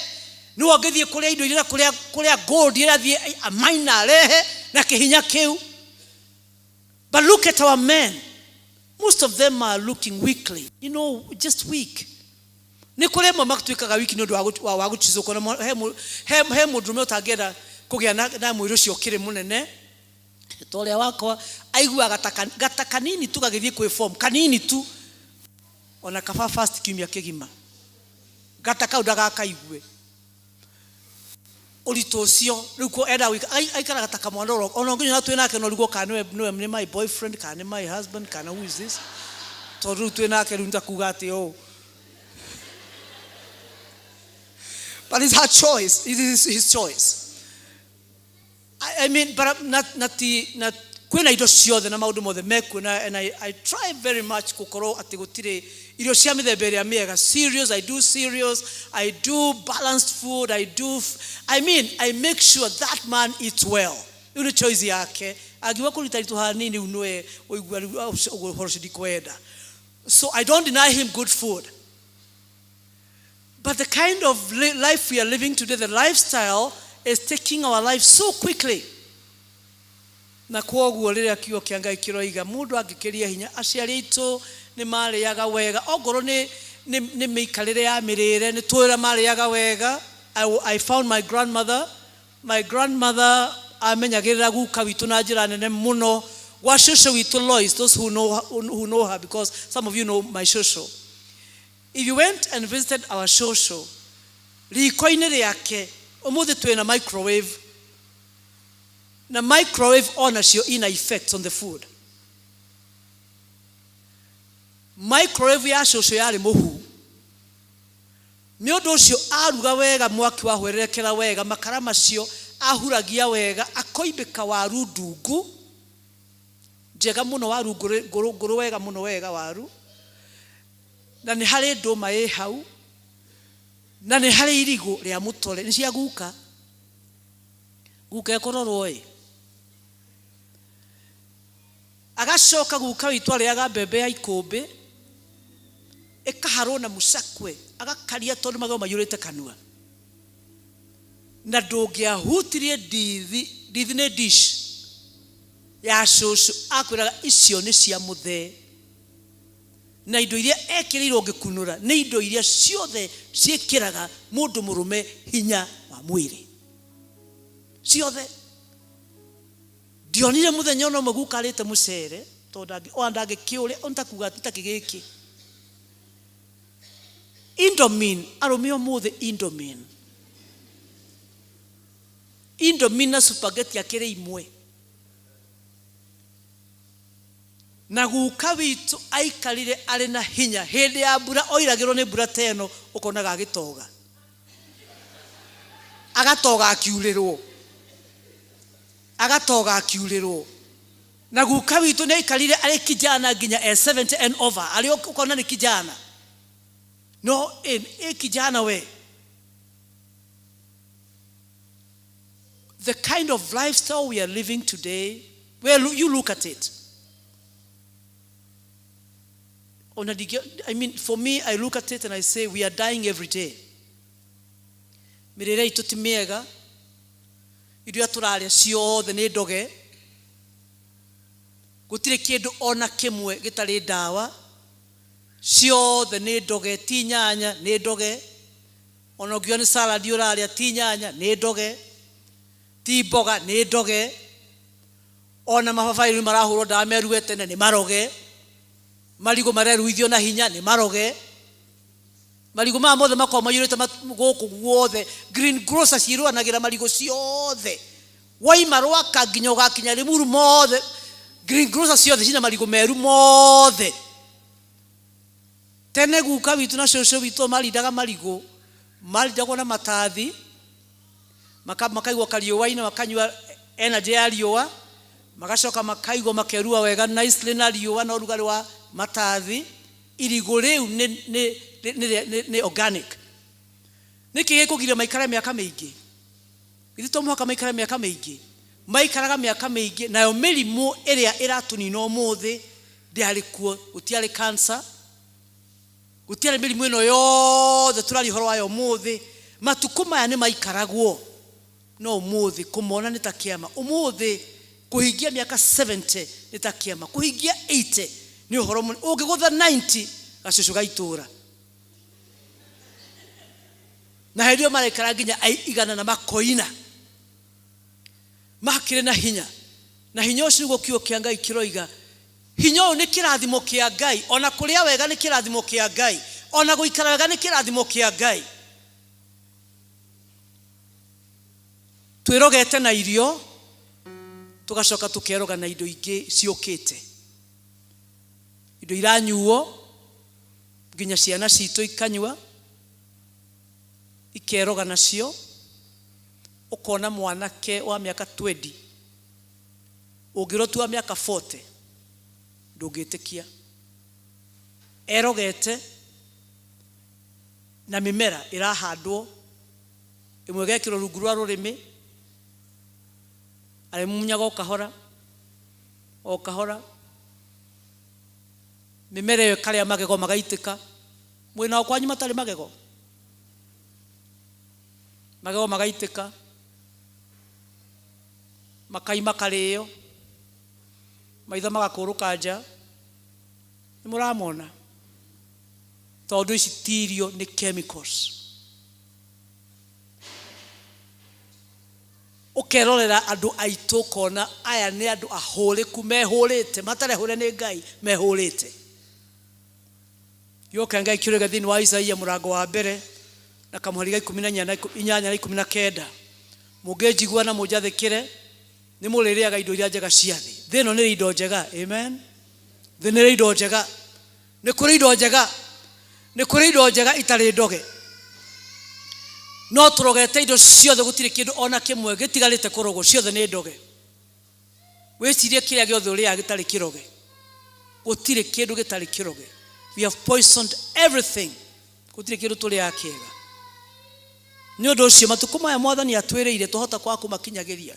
nĩwe ũngĩthiĩ kũrĩa indo iria kũrĩa gold iria athiĩ amaina arehe na kĩhinya kĩu. But look at our men. Most of them are looking weakly, just weak. Nĩ kũrĩ amwe matuĩkaga weak nĩ ũndũ wa gũcicũkwo na he mũndũrũme ũtangĩenda kũgĩa na mwĩrĩ ũcio ũkĩrĩ mũnene. Ta ũrĩa wakwa aiguaga gata kanini tu gagĩthiĩ kwĩ form, kanini tu. Ona kaba fast kiumia kĩgima. Gata kau ndagakaigue. Ũritũ ũcio, rĩu enda aikaraga ta kamwana oro, ona ũngĩnyona twĩ nake no ũrigwo kana nĩwe nĩ my boyfriend, kana nĩ my husband, kana who is this? Tondũ rĩu twĩ nake rĩu nĩtakuga atĩ ũũ. But it's her choice. It is his choice. I mean, but not, not the, not, kwĩna indo ciothe na maũndũ mothe mekuo na, and I try very much gũkorwo atĩ gũtirĩ irio cia mĩthemba ĩrĩa mĩega. Cereals, I do cereals, I do balanced food, I do, I mean, I make sure that man eats well. Rĩu nĩ choice yake. Angiuga kũruta ritũ hanini rĩu nĩwe ũigua rĩu, ũguo ũhoro ũcio ndikwenda. So I don't deny him good food. But the kind of life we are living today, the lifestyle is taking our life so quickly. Na kwoguo rĩrĩa kiugo kĩa Ngai kĩroiga mũndũ angĩkĩria hinya, aciari aitũ nĩ marĩaga wega, ongorwo nĩ nĩ mĩikarĩre ya mĩrĩre, nĩ tũĩra marĩaga wega. I found my grandmother. My grandmother amenyagĩrĩra guka witũ na njĩra nene mũno. Gwa cũcũ witũ Lois, those who know her, because some of you know my shosho. If you went and visited our shosho, riko-inĩ rĩake, ũmũthĩ twĩna microwave, na microwave onacio ina effects on the food. Microwave ya cũcũ yarĩ mũhu, nĩ ũndũ ũcio aruga wega, mwaki wahwererekera wega, makara macio ahuragia wega, akoimbĩka waru ndungu njega mũno, waru ngũrũ ngũrũ ngũrũ wega mũno, wega waru, na nĩ harĩ ndũma ĩ hau, na nĩ harĩ irigũ rĩa mũtore, nĩ cia guka. Guka ekũrorwo ĩ, agacoka guka witũ arĩaga mbembe ya ikũmbĩ ĩkaharwo na mũcakwe, agakaria tondũ magego maiyũrĩte kanua, na ndũngĩahutirie ndithi. Ndithi nĩ dish ya cũcũ, akwĩraga icio nĩ cia mũthee, na indo iria ekĩrĩirwo ngĩkunũra nĩ indo iria ciothe ciĩkĩraga mũndũ mũrũme hinya wa mwĩrĩ ciothe. Ndionire mũthenya ona ũmwe guka arĩte mũcere, tondũ ona ndangĩkĩũrĩa ontakuga takĩ gĩkĩ Indomie. Arũme ũmũthĩ Indomie, Indomie na spaghetti akĩrĩ imwe. Na guka witũ aikarire arĩ na hinya. Hĩndĩ ya mbura, oiragĩrwo nĩ mbura ta ĩno, ũkonaga agĩtoga, agatoga akiurĩrwo, agatoga akiurĩrwo. Na guka witũ nĩ aikarire arĩ kijana nginya e 70 and over, arĩ ũkona nĩ kijana, no ĩ kijana we. The kind of lifestyle we are living today, well, you look at it. Ona I mean, for me, I look at it and I say we are dying every day. Mĩrĩre itũ ti mĩega, irio iria tũrarĩa ciothe nĩ ndoge, gũtirĩ kĩndũ ona kĩmwe gĩtarĩ ndawa, ciothe nĩ ndoge, ti nyanya nĩ ndoge, ona ũngiuga nĩ salad ũrarĩa, ti nyanya nĩ ndoge, ti mboga nĩ ndoge, ona mababaĩ rĩu marahũrwo ndawa meruge tene nĩ maroge, marigũ mareruithio na hinya nĩ maroge, marigũ maya mothe makoragwo maiyũrĩte gũkũ guothe. Green grocer cirũanagĩra marigũ ciothe, waima Rwaka nginya ũgakinya Limuru, mothe green grocer ciothe cina marigũ meru mothe. Tene guka witũ na cũcũ witũ marindaga marigũ, marindagwo na matathi, makaigwo kariũa-inĩ, makanyua energy ya riũa, magacoka makaigwo makerua wega nicely na riũa na ũrugarĩ wa matathi. Irigũ rĩu nĩ organic. Nĩkĩ gĩkũgiria maikare mĩaka mĩingĩ? Githĩ to mũhaka maikare mĩaka mĩingĩ? Maikaraga mĩaka mĩingĩ, nayo mĩrimũ ĩrĩa ĩratũnina ũmũthĩ ndĩarĩ kuo. Gũtiarĩ cancer, gũtiarĩ mĩrimũ ĩno yothe tũraria ũhoro wayo ũmũthĩ. Matukũ maya nĩ maikaragwo, no ũmũthĩ kũmona nĩ ta kĩama. Ũmũthĩ kũhingia mĩaka 70 nĩ ta kĩama, kũhingia 80 nĩ ũhoro mũnene, ũngĩgũtha 90 gacũcũ ga itũũra. Na hĩndĩ ĩyo maraikara nginya 100 na makoina makĩrĩ na hinya. Na hinya ũcio nĩguo kiugo kĩa Ngai kĩroiga hinya ũyũ nĩ kĩrathimo kĩa Ngai. Ona kũrĩa wega nĩ kĩrathimo kĩa Ngai, ona gũikara wega nĩ kĩrathimo kĩa Ngai. Twĩrogete na irio, tũgacoka tũkeroga na indo ingĩ ciũkĩte, indo iranyuo, nginya ciana citũ ikanyua, ikeroga nacio. Ũkona mwanake wa mĩaka 20, ũngĩrwo tu wa mĩaka 40 ndũngĩtĩkia, erogete na mĩmera ĩrahandwo, ĩmwe ĩgekĩrwo rungu rwa rũrĩmĩ, arĩmunyaga o kahora o kahora, mĩmera ĩyo ĩkarĩa magego magaitĩka. Mwĩnao kwanyu matarĩ magego, magego magaitĩka, makai makarĩo. Maitho magakũrũka nja. Nĩ mũramona? Tondũ ici ti irio nĩ chemicals. Ũkerorera andũ aitũ ũkona aya nĩ andũ ahũrĩku mehũrĩte, matarĩ ahũre nĩ Ngai, mehũrĩte. Gĩoka Ngai kĩũrĩga thĩinĩ wa Isaia mũrango wa mbere na kamũhari ga ikũmi na inyanya na ikũmi na kenda. Mũngĩnjigua na mũnjathĩkĩre, nĩ mũrĩrĩaga indo iria njega cia thĩ. Thĩ ĩno nĩ indo njega, amen. Thĩ nĩ indo njega. Nĩ kũrĩ indo njega. Nĩ kũrĩ indo njega itarĩ ndoge. No tũrogete indo ciothe, gũtirĩ kĩndũ ona kĩmwe gĩtigarĩte kũrogwo, ciothe nĩ ndoge. Wĩcirie kĩrĩa gĩothe ũrĩaga gĩtarĩ kĩroge. Gũtirĩ kĩndũ gĩtarĩ kĩroge. We have poisoned everything. Gũtirĩ kĩndũ tũrĩaga kĩega. Nĩ ũndũ ũcio matukũ maya Mwathani atwĩrĩire twahota kwaga kũmakinyagĩria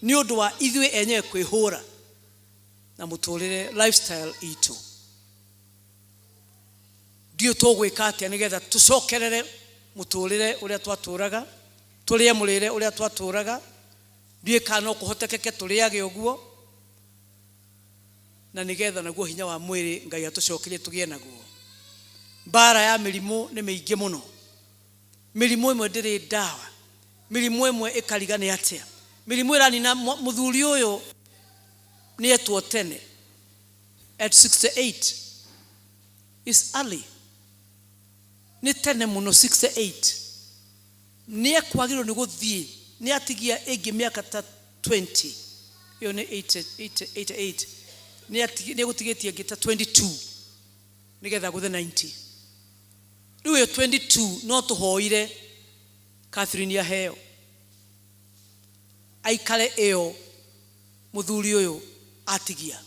nĩ ũndũ wa ithuĩ enyewe kwĩhũra na mũtũrĩre lifestyle itũ. Ndiũĩ tũgwĩka atĩa nĩgetha tũcokerere mũtũrĩre ũrĩa twatũraga, tũrĩe mũrĩre ũrĩa twatũraga. Ndiũĩ kana no kũhotekeke tũrĩage ũguo, na nĩgetha naguo hinya wa mwĩrĩ Ngai atũcokerie tũgĩe naguo. Mbara ya mĩrimũ nĩ mĩingĩ mũno. Mĩrimũ ĩmwe ndĩrĩ ndawa, mĩrimũ ĩmwe ĩkariga nĩ atĩa. Mĩrimũ ĩranina mũthuri ũyũ nĩ etwo tene at 68 is early. Nĩ tene mũno 68. Nĩ ekwagĩrĩirwo nĩ gũthiĩ, nĩ atigia ĩngĩ mĩaka ta 20. Ĩyo nĩ 88. Nĩ egũtigĩtie ĩngĩ ta 22 nĩgetha agũthe 90. Rĩu ĩyo 22 no tũhoire Catherine aheo aikare ĩyo mũthuri ũyũ atigia.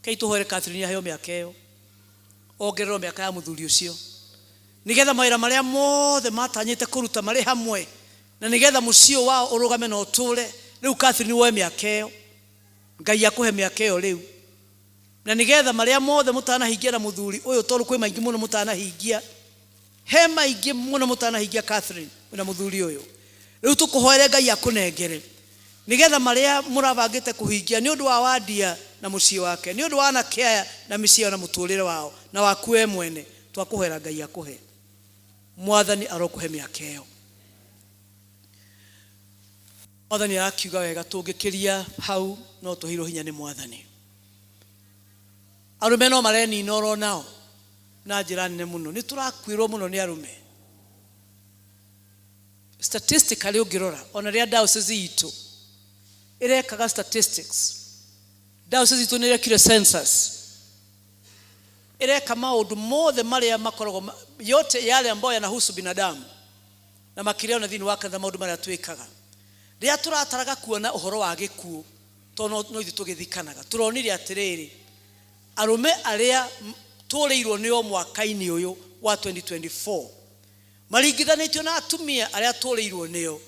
Kei tũhoere Catherine aheo mĩaka ĩyo, ongererwo mĩaka ya mũthuri ũcio, nĩgetha mawĩra marĩa mothe matanyĩte kũruta marĩ hamwe, na nĩgetha mũciĩ ũyũ wao ũrũgame na ũtũre. Rĩu Catherine woe mĩaka ĩyo, Ngai akũhe mĩaka ĩyo rĩu, na nĩgetha marĩa mothe mũtanahingia na mũthuri ũyũ, tondũ kwĩ maingĩ mũno mũtanahingia, he maingĩ mũno mũtanahingia Catherine na mũthuri ũyũ. Rĩu tũkũhoere Ngai akũnengere nĩgetha marĩa mũrabangĩte kũhingia nĩ ũndũ wa Wandia na mũciĩ wake, nĩ ũndũ wa anake aya na mĩciĩ yao na mũtũrĩre wao na waku we mwene, twakũhoera Ngai akũhe. Mwathani arokũhe mĩaka ĩyo. Mwathani arakiuga wega, tũngĩkĩria hau no tũheirwo hinya nĩ Mwathani. Arũme no marenina oro nao na njĩra nene mũno. Nĩ tũrakuĩrwo mũno nĩ arũme. Statistically ũngĩrora, ona rĩrĩa diocese itũ ĩrekaga statistics, diocese itũ nĩ ĩrekire census, ĩreka maũndũ mothe marĩa makoragwo yote yale ambayo yanahusu binadamu, na makĩria ona thĩinĩ wa kanitha maũndũ marĩa twĩkaga. Rĩrĩa tũrataraga kuona ũhoro wa gĩkuũ, tondũ no ithuĩ tũgĩthikanaga, tũronire atĩrĩrĩ, arũme arĩa tũrĩirwo nĩo mwaka-inĩ ũyũ wa 2024 maringithanĩtio na atumia arĩa tũrĩirwo nĩo,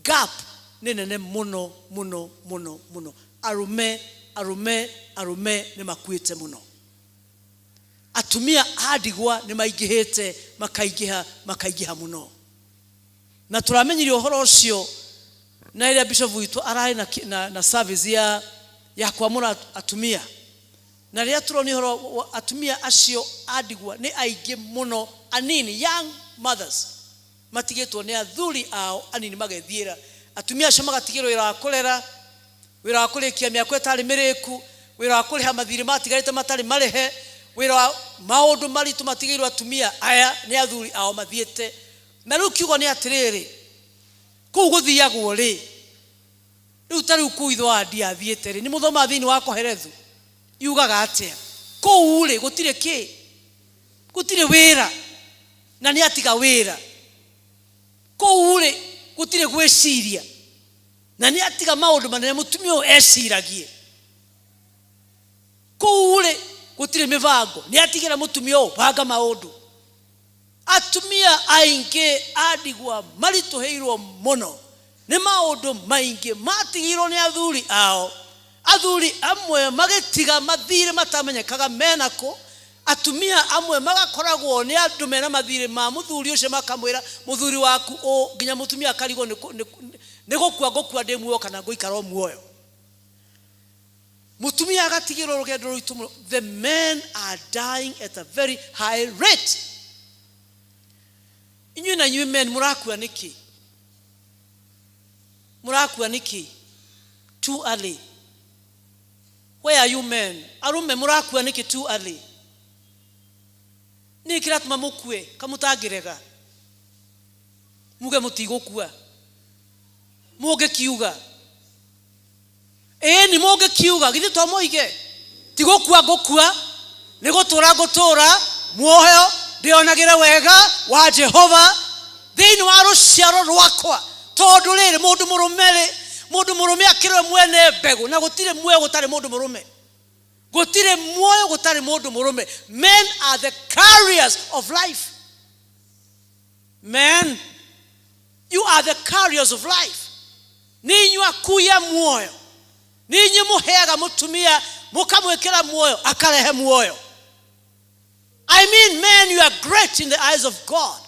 gap nĩ nene mũno mũno mũno mũno. Arũme, arũme, arũme nĩ makuĩte mũno. Atumia a ndigwa nĩ maingĩhĩte, makaingĩha, makaingĩha mũno. Na tũramenyire ũhoro ũcio na ĩrĩa bishop witũ ararĩ na service ya kwamũra atumia. Na rĩrĩa tũronire ũhoro wa atumia acio a ndigwa nĩ aingĩ mũno, anini, young mothers, matigĩtwo nĩ athuri ao anini magethiĩra. Atumia acio magatigĩrwo wĩra wa kũrera, wĩra wa kũrĩkia mĩako ĩtarĩ mĩrĩku, wĩra wa kũrĩha mathirĩ matigarĩte matarĩ marĩhe, wĩra wa maũndũ maritũ matigĩirwo atumia aya nĩ athuri ao mathiĩte. Na rĩu kiugo nĩ atĩrĩrĩ, kũu gũthiagwo rĩ, rĩu ta rĩu kũu ithe wa Ndia athiĩte rĩ, nĩ mũthomaga thĩinĩ wa Kohelethu, yugaga atĩa? Kũu rĩ, gũtirĩ kĩ? Gũtirĩ wĩra, na nĩ atiga wĩra. Kũu rĩ, gũtirĩ gwĩciria, na nĩ atiga maũndũ manene mũtumia ũyũ eciragie. Kũu rĩ, gũtirĩ mĩbango, nĩ atigĩra mũtumia ũyũ banga maũndũ. Atumia aingĩ a ndigwa maritũhĩirwo mũno nĩ maũndũ maingĩ matigĩirwo nĩ athuri ao. Athuri amwe magĩtiga mathirĩ matamenyekaga menakũ. Atumia amwe magakoragwo nĩ andũ mena mathirĩ ma mũthuri ũcio, makamwĩra mũthuri waku ũ, nginya mũtumia akarigwo nĩ gũkua ngũkua ndĩ muoyo kana ngũikara o muoyo. Mutumia agatigĩrwo rũgendo rũritũ mũno. The men are dying at a very high rate. Inyuĩ na inyuĩ men mũrakua nĩkĩ? Mũrakua nĩkĩ? Too early. Where are you men? Arũme mũrakua nĩkĩ too early? Nĩ kĩratũma mũkue kamũtangĩrega muge mũtigũkua mũngĩkiuga ĩĩ nĩ mũngĩkiuga githĩ to moige ti gũkua ngũkua nĩ gũtũra ngũtũra muoyo ndĩonagĩre wega wa Jehova thĩinĩ wa rũciaro rwakwa tondũ rĩrĩ mũndũ mũrũme rĩ mũndũ mũrũme akĩrwe mwene mbegũ na gũtirĩ muoyo gũtarĩ mũndũ mũrũme gũtirĩ muoyo gũtarĩ mũndũ mũrũme. Men are the carriers of life. Men, you are the carriers of life. Nĩ inyuĩ akui a muoyo, nĩ inyuĩ mũheaga mũtumia mũkamwĩkĩra muoyo akarehe muoyo. I mean, men, you are great in the eyes of God.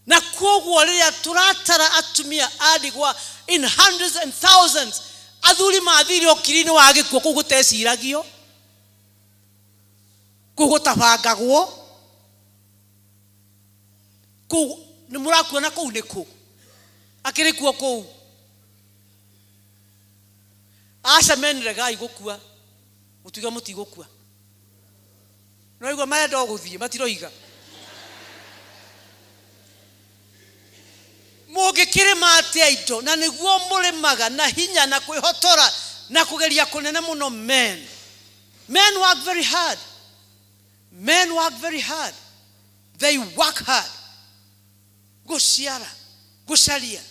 Na kwoguo rĩrĩa tũratara atumia a ndigwa in hundreds and thousands, athuri mathire ũkiri-inĩ wa gĩkuũ kũu gũteciragio, kũu gũtabangagwo, kũu nĩ mũrakuona kũu nĩ kũ akĩrĩ kuo kũu. Aca men, regai gũkua mũtuiga mũtigũkua noigua marenda o gũthiĩ matiroiga mũngĩkĩrĩma atĩa indo na nĩguo mũrĩmaga na hinya na kwĩhotora na kũgeria kũnene mũno. Men, men work very hard. Men work very hard. They work hard gũciara, gũcaria,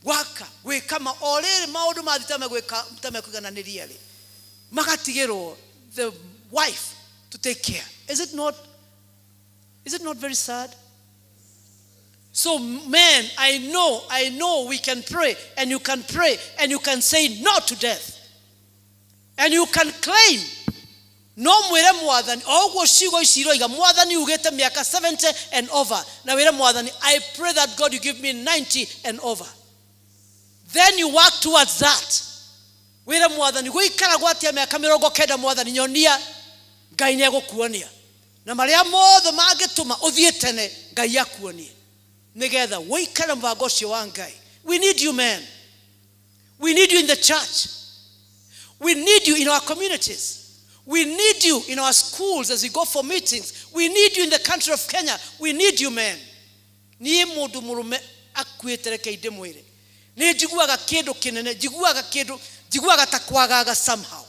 gwaka, gwĩka ma o rĩrĩ maũndũ mathiĩ ta megwĩka ta mekũigananĩria rĩ magatigĩrwo the wife to take care. Is it not very sad? So men, I know we can pray, and you can pray, and you can say no to death, and you can claim no mwĩre Mwathani o ũguo ciugo ici iroiga Mwathani ugĩte mĩaka 70 and over na wĩre Mwathani, "I pray that God, you give me 90 and over." Then you work towards that. Wĩre Mwathani gũikara gwatia mĩaka 90, Mwathani nyonia. Ngai nĩ egũkuonia na marĩa mothe mangĩtũma ũthiĩ tene Ngai akuonie nĩgetha wũikare mũbango ũcio wa Ngai. We need you, men. We need you in the church. We need you in our communities. We need you in our schools as we go for meetings. We need you in the country of Kenya. We need you, men. Niĩ mũndũ mũrũme akuĩte reke ndĩmwĩre nĩ njiguaga kĩndũ kĩnene, njiguaga kĩndũ, njiguaga ta kwagaga somehow,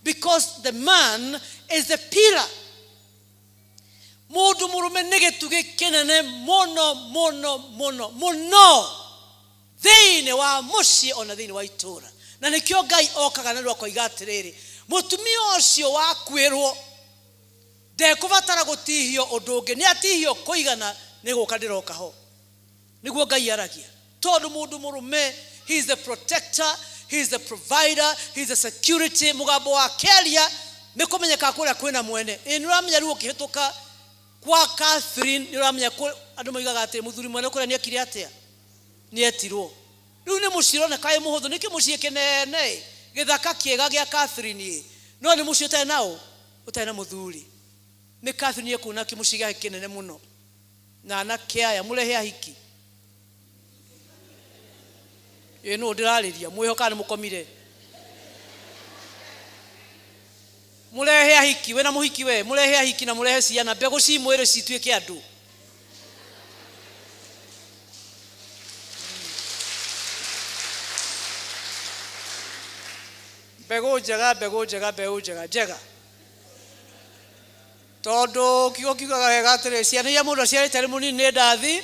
because the man is the pillar. Mũndũ mũrũme nĩ gĩtugĩ kĩnene mũno mũno mũno mũno thĩinĩ wa mũciĩ ona thĩinĩ wa itũũra na nĩkĩo Ngai okaga narua akoiga atĩrĩrĩ mũtumia ũcio wakuĩrwo ndekũbatara gũtihio ũndũ ũngĩ nĩ atihio kũigana nĩ gũka ndĩroka ho nĩguo Ngai aragia tondũ mũndũ mũrũme, he is the protector, he is the provider, he is the security. Mũgambo wa keria nĩ kũmenyeka kũrĩa kwĩna mwene. Ĩ nĩ ũramenya rĩu ũkĩhĩtũka kwa Catherine nĩ ũramenya andũ moigaga atĩ mũthuri mwene kũrĩa nĩ ekire atĩa nĩ etirwo rĩu nĩ mũciĩ ũroneka wĩ mũhũthũ nĩkĩ mũciĩ kĩnene gĩthaka kĩega gĩa Catherine ĩ no nĩ mũciĩ ũtarĩ naũ ũtarĩ na mũthuri nĩ Catherine ekuona kĩmũciĩ gĩake kĩnene mũno na anake aya mũrehe ahiki ĩ nũ ndĩrarĩria mwĩhoka nĩ mũkomire mũrehe ahiki wĩna mũhiki we mũrehe ahiki na mũrehe ciana mbegũ ci mwĩrĩ cituĩke andũ. Mbegũ njega, mbegũ njega, mbeũ njega njega tondũ kiugo kiugaga wega atĩrĩ ciana iria mũndũ aciarĩte arĩ mũnini nĩ ndathi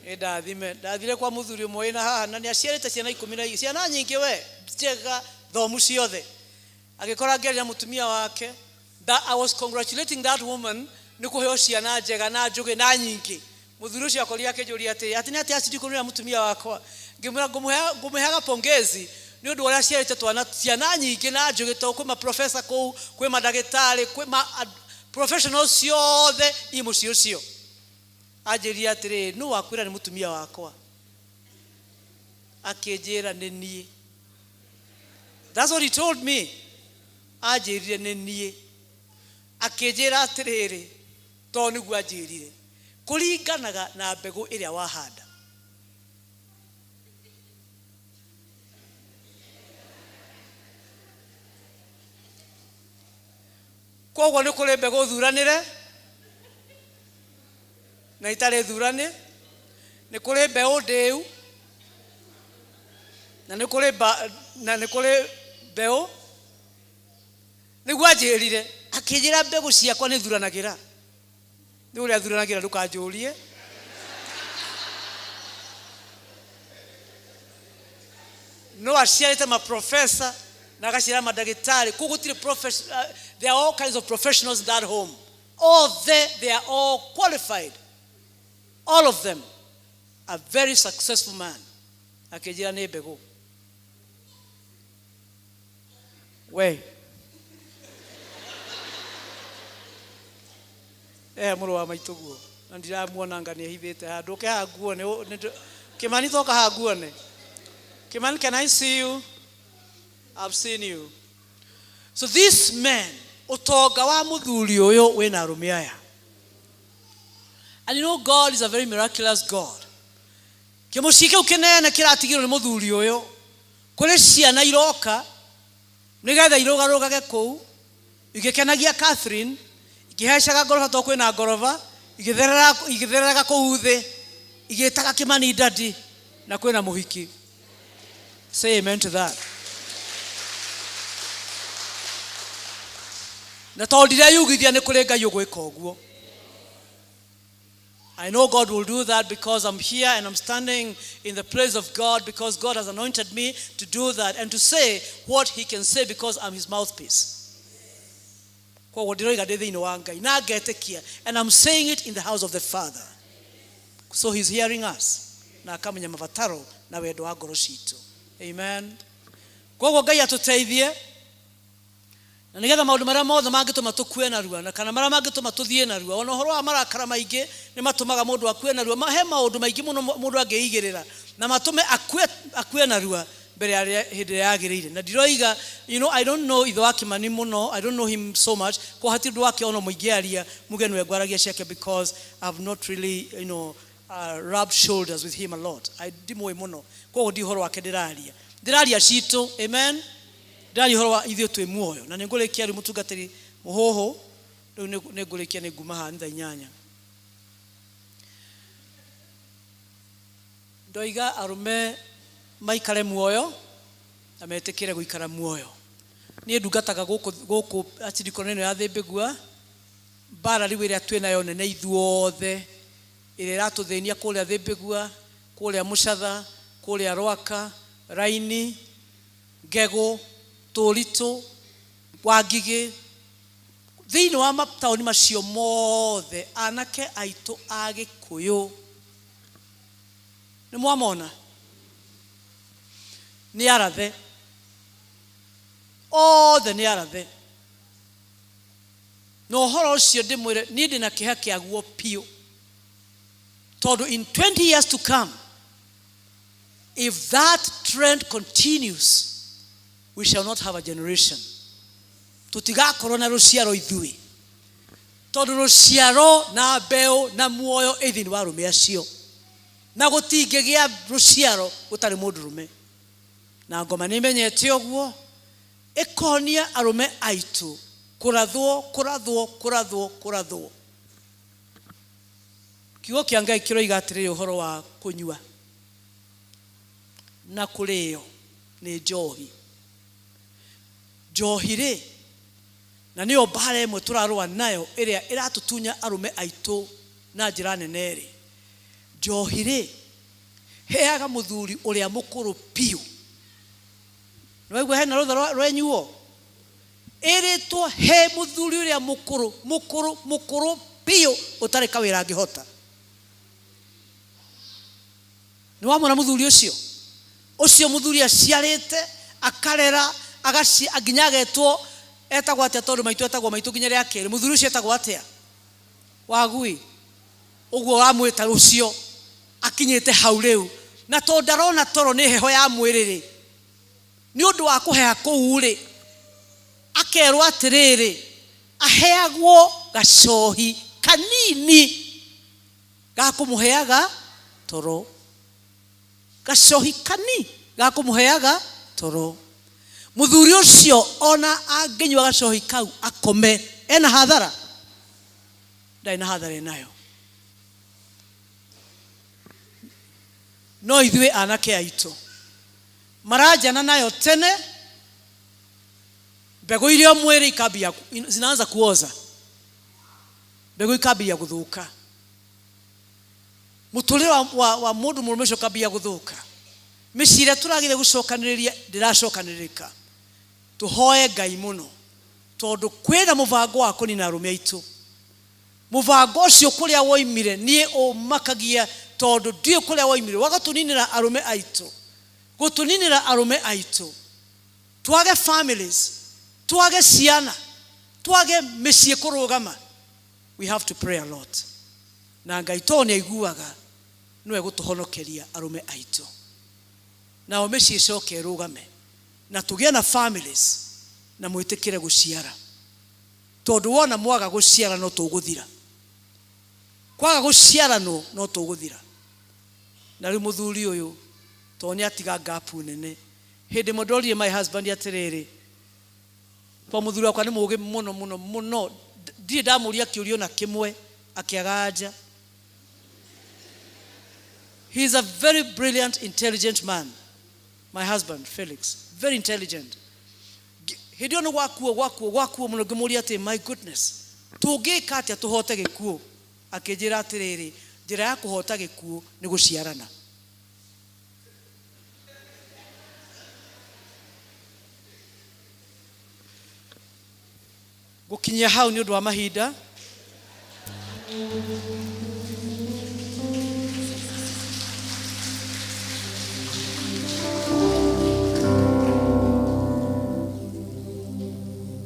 nĩ ndathime. Ndathire kwa mũthuri ũmwe wĩna haha na nĩ aciarĩte ciana 12 ciana nyingĩ we njega thomu ciothe agĩkora ngĩaria na mũtumia wake that I was congratulating that woman nĩ kũheo ciana njega na njũgĩ na nyingĩ. Mũthuri ũcio akorire akĩnjũria atĩ atĩ nĩ atĩ acidikũnĩra mũtumia wakwa ngĩmwĩra ngũmũheaga pongezi nĩ ũndũ wa ũrĩa aciarĩte twana ciana nyingĩ na njũgĩ tondũ kwĩ maprofesa kũu kwĩ mandagĩtarĩ kwĩ ma professionals ciothe i mũciĩ ũcio. Anjĩrire atĩrĩrĩ nũ wakwĩra nĩ mũtumia wakwa akĩnjĩra nĩ niĩ. That's what he told me. Anjĩrire nĩ niĩ, akĩnjĩra atĩrĩrĩ, tondũ nĩguo anjĩrire, kũringanaga na mbegũ ĩrĩa wahanda. Koguo nĩ kũrĩ mbegũ thuranĩre na itarĩ thurane, nĩ kũrĩ mbeũ ndĩu na nĩ kũrĩ na nĩ kũrĩ mbeũ. Nĩguo anjĩrire, akĩnjĩra mbegũ ciakwa nĩ thuranagĩra. Nĩ ũrĩa thuranagĩra, ndũkanjũrie. No aciarĩte maprofesa na agaciara mandagĩtarĩ. Kũu gũtirĩ there are all kinds of professionals in that home. Othe, they are all qualified, all of them. A very successful man. Akĩnjĩra nĩ mbegũ. We mũrũ wa maitũ guo na ndiramuona nga nĩ ehithĩte handũ. Ũke haha nguone. Kĩmani, toka haha nguone. Kĩmani, can I see you? I've seen you. So this man, ũtonga wa mũthuri ũyũ wĩna arũme aya. And you know God is a very miraculous God. Kĩmũciĩ kĩu kĩnene kĩratigirwo nĩ mũthuri ũyũ, kũrĩ ciana iroka nĩgetha irũgarũgage kũu igĩkenagia Catherine, ikĩhaicaga ngoroba tondũ kwĩna ngoroba, igĩthereraga kũu thĩ igĩtaga Kĩmani daddy, na kwĩna mũhiki. Say amen to that. Na tondũ ndireyugithia, nĩ kũrĩ Ngai ũgwĩka ũguo. I know God will do that because I'm here and I'm standing in the place of God, because God has anointed me to do that and to say what he can say, because I'm his mouthpiece. Koguo ndiroiga ndĩ thĩinĩ wa Ngai na ngetĩkia, and I'm saying it in the house of the Father. So he's hearing us na akamenya mabataro na wendo wa ngoro citũ. Amen. Koguo Ngai atũteithie na nĩgetha maũndũ marĩa mothe mangĩtũma tũkue narua na kana marĩa mangĩtũma tũthiĩ narua, ona ũhoro wa marakara maingĩ nĩ matũmaga mũndũ akue narua. He maũndũ maingĩ mũno mũndũ angĩigĩrĩra na matũme akue narua mbere ya hĩndĩ ĩrĩa yagĩrĩire. Na ndiroiga, I don't know ithe wa Kĩmani mũno, I don't know him so much, kwa hatirĩ ũndũ wake ona mũingĩaria muge nĩwe ngwaragia ciake, because I've not really rubbed shoulders with him a lot. I ndimũĩ mũno, koguo ndi ũhoro wake ndĩraria, ndĩraria citũ. Amen. Ndĩraria ũhoro wa ithuĩ twĩ muoyo. Na nĩ ngũrĩkia rĩu, mũtungatĩri mũhũhũ, rĩu nĩ ngũrĩkia, nĩ nguma haha nĩ thaa 8. Ndoiga arũme maikare muoyo na metĩkĩre gũikara muoyo. Niĩ ndungataga gũkũ archdeaconry ĩno ya Thĩmbĩgua. Mbara rĩu ĩrĩa twĩ nayo nene ithuothe, ĩrĩa ĩratũthĩnia kũrĩa Thĩmbĩgua, kũrĩa Mũcatha, kũrĩa Rwaka, Raini, Ngegũ, Tũritũ, Wangigĩ, thĩinĩ wa mataũni macio mothe, anake aitũ a Gĩkũyũ nĩ mwamona nĩ arathe othe, nĩ arathe. Na ũhoro ũcio ndĩmwĩre, niĩ ndĩna kĩeha kĩaguo biũ, tondũ in 20 years to come, if that trend continues, we shall not have a generation. Tũtigakorwo na rũciaro ithuĩ, tondũ rũciaro na mbeũ na muoyo ĩ thĩinĩ wa arũme acio, na gũtingĩgĩa rũciaro gũtarĩ mũndũrũme. Na ngoma nĩ imenyete ũguo, ĩkonia arũme aitũ kũrathwo, kũrathwo, kũrathwo, kũrathwo. Kiugo kĩa Ngai kĩroiga atĩrĩrĩ ũhoro wa kũnyua na kũrĩo nĩ njohi. Njohi rĩ, na nĩyo mbara ĩmwe tũrarũa nayo ĩrĩa ĩratũtunya arũme aitũ na njĩra nene rĩ, njohi rĩ, heaga mũthuri ũrĩa mũkũrũ biũ. Nĩwaigua hena rũtha rwenyuo ĩrĩtwo he mũthuri ũrĩa mũkũrũ, mũkũrũ, mũkũrũ biũ, ũtarĩ kawĩra angĩhota. Nĩ wamwona mũthuri ũcio, ũcio mũthuri aciarĩte, akarera, nginya agetwo, etagwo atĩa? Tondũ maitũ etagwo maitũ nginya rĩa kerĩ. Mũthuri ũcio etagwo atĩa? Wagui ũguo wamwĩta, ũcio akinyĩte hau rĩu, na tondũ ndarona toro nĩ heho ya mwĩrĩ rĩ, nĩ ũndũ wa kũheha kũu rĩ. Akerwo atĩrĩrĩ, aheagwo gacohi kanini ga kũmũheaga toro. Gacohi kani ga kũmũheaga toro. Mũthuri ũcio ona angĩnyua gacohi kau akome, ena hathara? Ndarĩ na hathara enayo. No ithuĩ anake aitũ maranjana nayo tene, mbegũ iria mwĩrĩ ikambia zinaanza kuoza, mbegũ ikambia gũthũka, mũtũrĩre wa mũndũ mũrũme ũcio ũkambia gũthũka. Mĩciĩ ĩrĩa tũragĩrĩire gũcokanĩrĩria ndĩracokanĩrĩrĩka. Tũhoe Ngai mũno, tondũ kwĩna mũbango wa kũnina arũme aitũ. Mũbango ũcio kũrĩa woimire niĩ ũmakagia, tondũ ndiũĩ kũrĩa woimire, wa gũtũninĩra arũme aitũ, gũtũninĩra arũme aitũ, twage families, twage ciana, twage mĩciĩ kũrũgama. We have to pray a lot, na Ngai tondũ nĩ aiguaga nĩwe gũtũhonokeria arũme aitũ, nao mĩciĩ ĩcoke ĩrũgame na tũgĩe na families na mwĩtĩkĩre gũciara, tondũ wona mwaga gũciara no tũgũthira, kwaga gũciaranwo no tũgũthira. Na rĩu mũthuri ũyũ tondũ nĩ atiga gap nene, hĩndĩ ĩmwe ndoririe my husband atĩrĩrĩ, tondũ mũthuri wakwa nĩ mũgĩ mũno mũno mũno, ndirĩ ndamũria kĩũria ona kĩmwe akĩaga anja. He is a very brilliant, intelligent man, my husband Felix, very intelligent. Hĩndĩ ĩyo nĩ gwakuo gwakuo gwakuo mũno, ngĩmũria atĩ my goodness, tũngĩka atĩa tũhote gĩkuũ? Akĩnjĩra atĩrĩrĩ, njĩra ya kũhota gĩkuũ nĩ gũciarana. Gũkinyia hau nĩ ũndũ wa mahinda.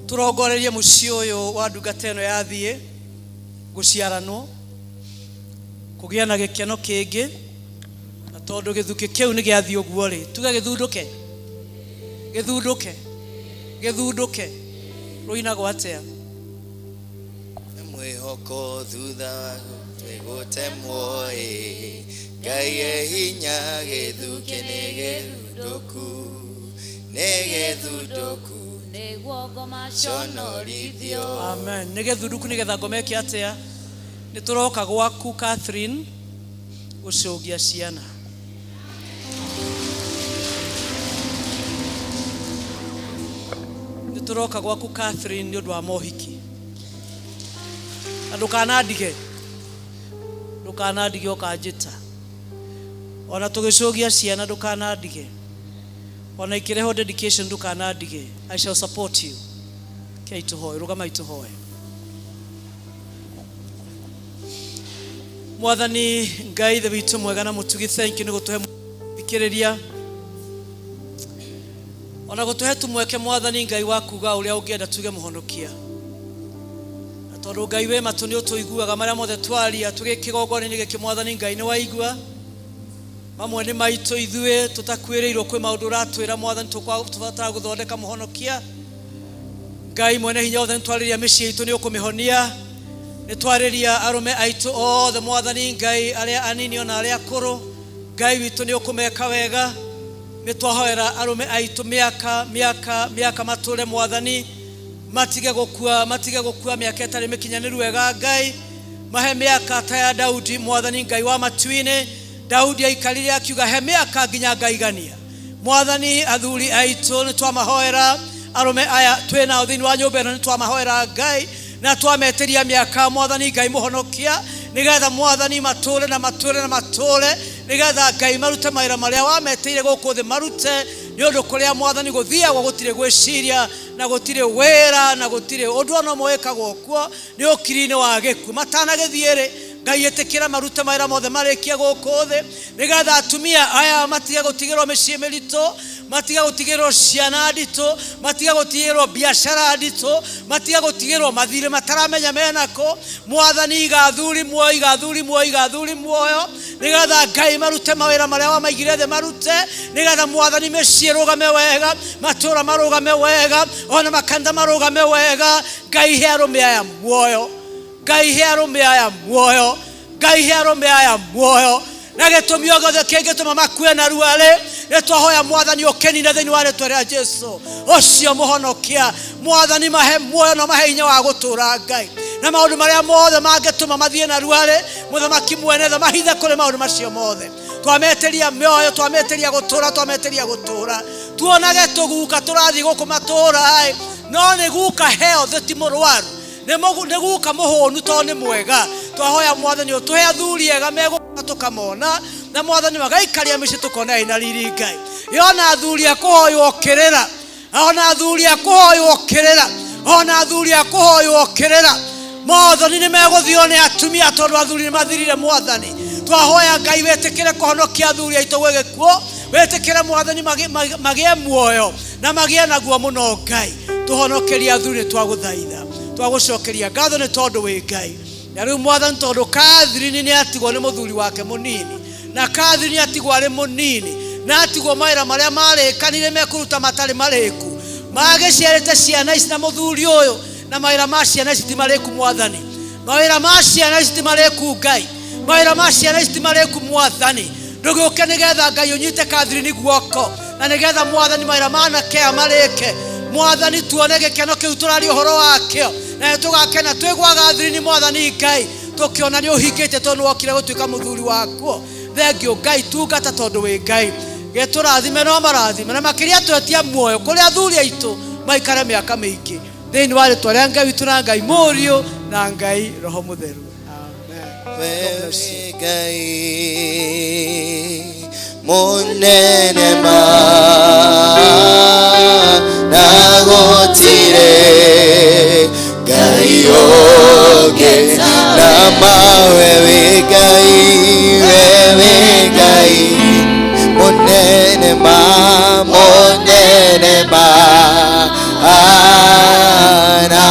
Tũrongorerie mũciĩ ũyũ wa ndungata ĩno yathiĩ gũciaranwo, kũgĩa na gĩkeno kĩngĩ, na tondũ gĩthukĩ kĩu nĩ gĩathiĩ ũguo rĩ, tuge gĩthundũke, gĩthundũke, gĩthundũke. Rũinagwo atĩa? Mwĩhoko thutha wa gũtemwo ĩ, Ngai e hinya, gĩthukĩ nĩ gĩthundũku, nĩ gĩthundũku, nĩguo ngoma conorithio. Amen. Nĩ gĩthunduku nĩgetha ngoma ĩke atĩa? Nĩ tũroka gwaku Catherine gũcũngia ciana. Nĩ tũroka gwaku Catherine nĩ ũndũ wa mohiki. Na ndũkanandige, ndũkanandige ũkanjĩta. Ona tũgĩcũgia ciana ndũkanandige. Ona ikĩrehwo dedication ndũkanandige. I shall support you. Kei tũhoe, rũgamai tũhoe. Mwathani Ngai ithe witũ mwega na mũtugi, thank you nĩ gũtũhe thikĩrĩria ona gũtũhe tu mweke, Mwathani Ngai, wa kuga ũrĩa ũngĩenda tuge mũhonokia. Na tondũ Ngai wĩ matũ nĩ ũtũiguaga marĩa mothe twaria tũgĩ kĩgongona-inĩ gĩkĩ, Mwathani Ngai nĩ waigua mamwe nĩ maitũ ithuĩ tũtakuĩrĩirwo, kwĩ maũndũ ũratwĩra Mwathani tũbatara gũthondeka mũhonokia. Ngai mwene hinya wothe, nĩtwarĩria mĩciĩ itũ nĩ ũkũmĩhonia, nĩtwarĩria arũme aitũ othe Mwathani Ngai, arĩa anini ona arĩa akũrũ, Ngai witũ nĩ ũkũmeka wega. Nĩtwahoera arũme aitũ mĩaka mĩaka mĩaka matũre Mwathani, matige gũkua, matige gũkua mĩaka ĩtarĩ mĩkinyanĩru wega. Ngai mahe mĩaka ta ya Daudi, Mwathani Ngai wa matu-inĩ. Daudi aikarire akiuga he mĩaka nginya ngaigania. Mwathani, athuri aitũ nĩ twamahoera, arũme aya twĩ nao thĩinĩ wa nyũmba ĩno nĩ twamahoera Ngai, na twametĩria mĩaka Mwathani Ngai mũhonokia, nĩgetha Mwathani matũre na matũre na matũre, nĩgetha Ngai marute mawĩra marĩa wametĩire gũkũ thĩ marute, nĩ ũndũ kũrĩa Mwathani gũthiagwo gũtirĩ gwĩciria na gũtirĩ wĩra na gũtirĩ ũndũ ona ũmwe wĩkagwo kuo, nĩ ũkiri-inĩ wa gĩkuũ. Matanagĩthiĩ rĩ, Ngai ĩtĩkĩra marute mawĩra mothe marĩkie gũkũ thĩ, nĩgetha atumia aya matige gũtigĩrwo mĩciĩ mĩritũ, matige gũtigĩrwo ciana nditũ, matige gũtigĩrwo biacara nditũ, matige gũtigĩrwo mathirĩ mataramenya menako. Mwathani iga athuri muoyo, iga athuri muoyo, iga athuri muoyo, nĩgetha Ngai marute mawĩra marĩa wamaigire thĩ marute, nĩgetha Mwathani mĩciĩ ĩrũgame wega, matũũra marũgame wega, ona makanitha marũgame wega. Ngai he arũme aya muoyo, Ngai he arũme aya muoyo, Ngai he arũme aya muoyo, na gĩtũmi o gĩothe kĩngĩtũma makue narua rĩ, nĩ twahoya Mwathani ũkĩnine thĩinĩ wa rĩtwa rĩa Jesu ũcio mũhonokia. Mwathani mahe muoyo na mahe hinya wa gũtũũra Ngai, na maũndũ marĩa mothe mangĩtũma mathiĩ narua rĩ, mũthamaki mwene tha mahithe kũrĩ maũndũ macio mothe. Twametĩria mĩoyo, twametĩria gũtũũra, twametĩria gũtũũra, tuonage tũguka tũrathiĩ gũkũ matũũra, no nĩ guka health ti mũrwaru, nĩ guka mũhũnu tondũ nĩ mwega. Twahoya Mwathani ũtũhe athuri ega megũka tũkamona, na Mwathani magaikaria mĩciĩ tũkona ĩna riri Ngai. Yona athuri a kũhoywo kĩrĩra, ona athuri a kũhoywo kĩrĩra, ona athuri a kũhoywo kĩrĩra, Mwathani nĩ megũthio nĩ atumia tondũ athuri nĩ mathirire. Mwathani twahoya Ngai wĩtĩkĩre kũhonokia athuri aitũ gwĩ gĩkuũ, wĩtĩkĩre Mwathani magĩe muoyo na magĩe naguo mũno. Ngai tũhonokerie athuri, nĩ twagũthaitha, twagũcokeria ngatho nĩ tondũ wĩ Ngai. Na rĩu Mwathani, tondũ Catherine nĩ atigwo nĩ mũthuri wake mũnini, na Catherine atigwo arĩ mũnini, na atigwo mawĩra marĩa marĩkanire mekũruta matarĩ marĩku, magĩciarĩte ciana ici na mũthuri ũyũ, na mawĩra ma ciana ici ti marĩku. Mwathani, mawĩra ma ciana ici ti marĩku. Ngai, mawĩra ma ciana ici ti marĩku. Mwathani, ndũgĩũke nĩgetha Ngai ũnyite Catherine guoko, na nĩgetha Mwathani mawĩra ma anake aya marĩke. Mwathani, tuone gĩkeno kĩu tũraria ũhoro wakĩo, na nĩ tũgakena twĩ gwa Catherine. Mwathani Ngai, tũkĩona nĩ ũhingĩte tondũ nĩ wokire gũtuĩka mũthuri wakuo. Thengiũ Ngai, tungata tondũ wĩ Ngai. Gĩtũrathime no marathime, na makĩria twetia muoyo kũrĩ athuri aitũ maikare mĩaka mĩingĩ, thĩinĩ wa rĩtwa rĩa Ngai witũ na Ngai Mũriũ na Ngai Roho Mũtheru, amen. God bless you. Ngai munene ma na gũtirĩ Ngai ũngĩ na mawe wĩ Ngai, we wĩ Ngai munene ma, munene ma na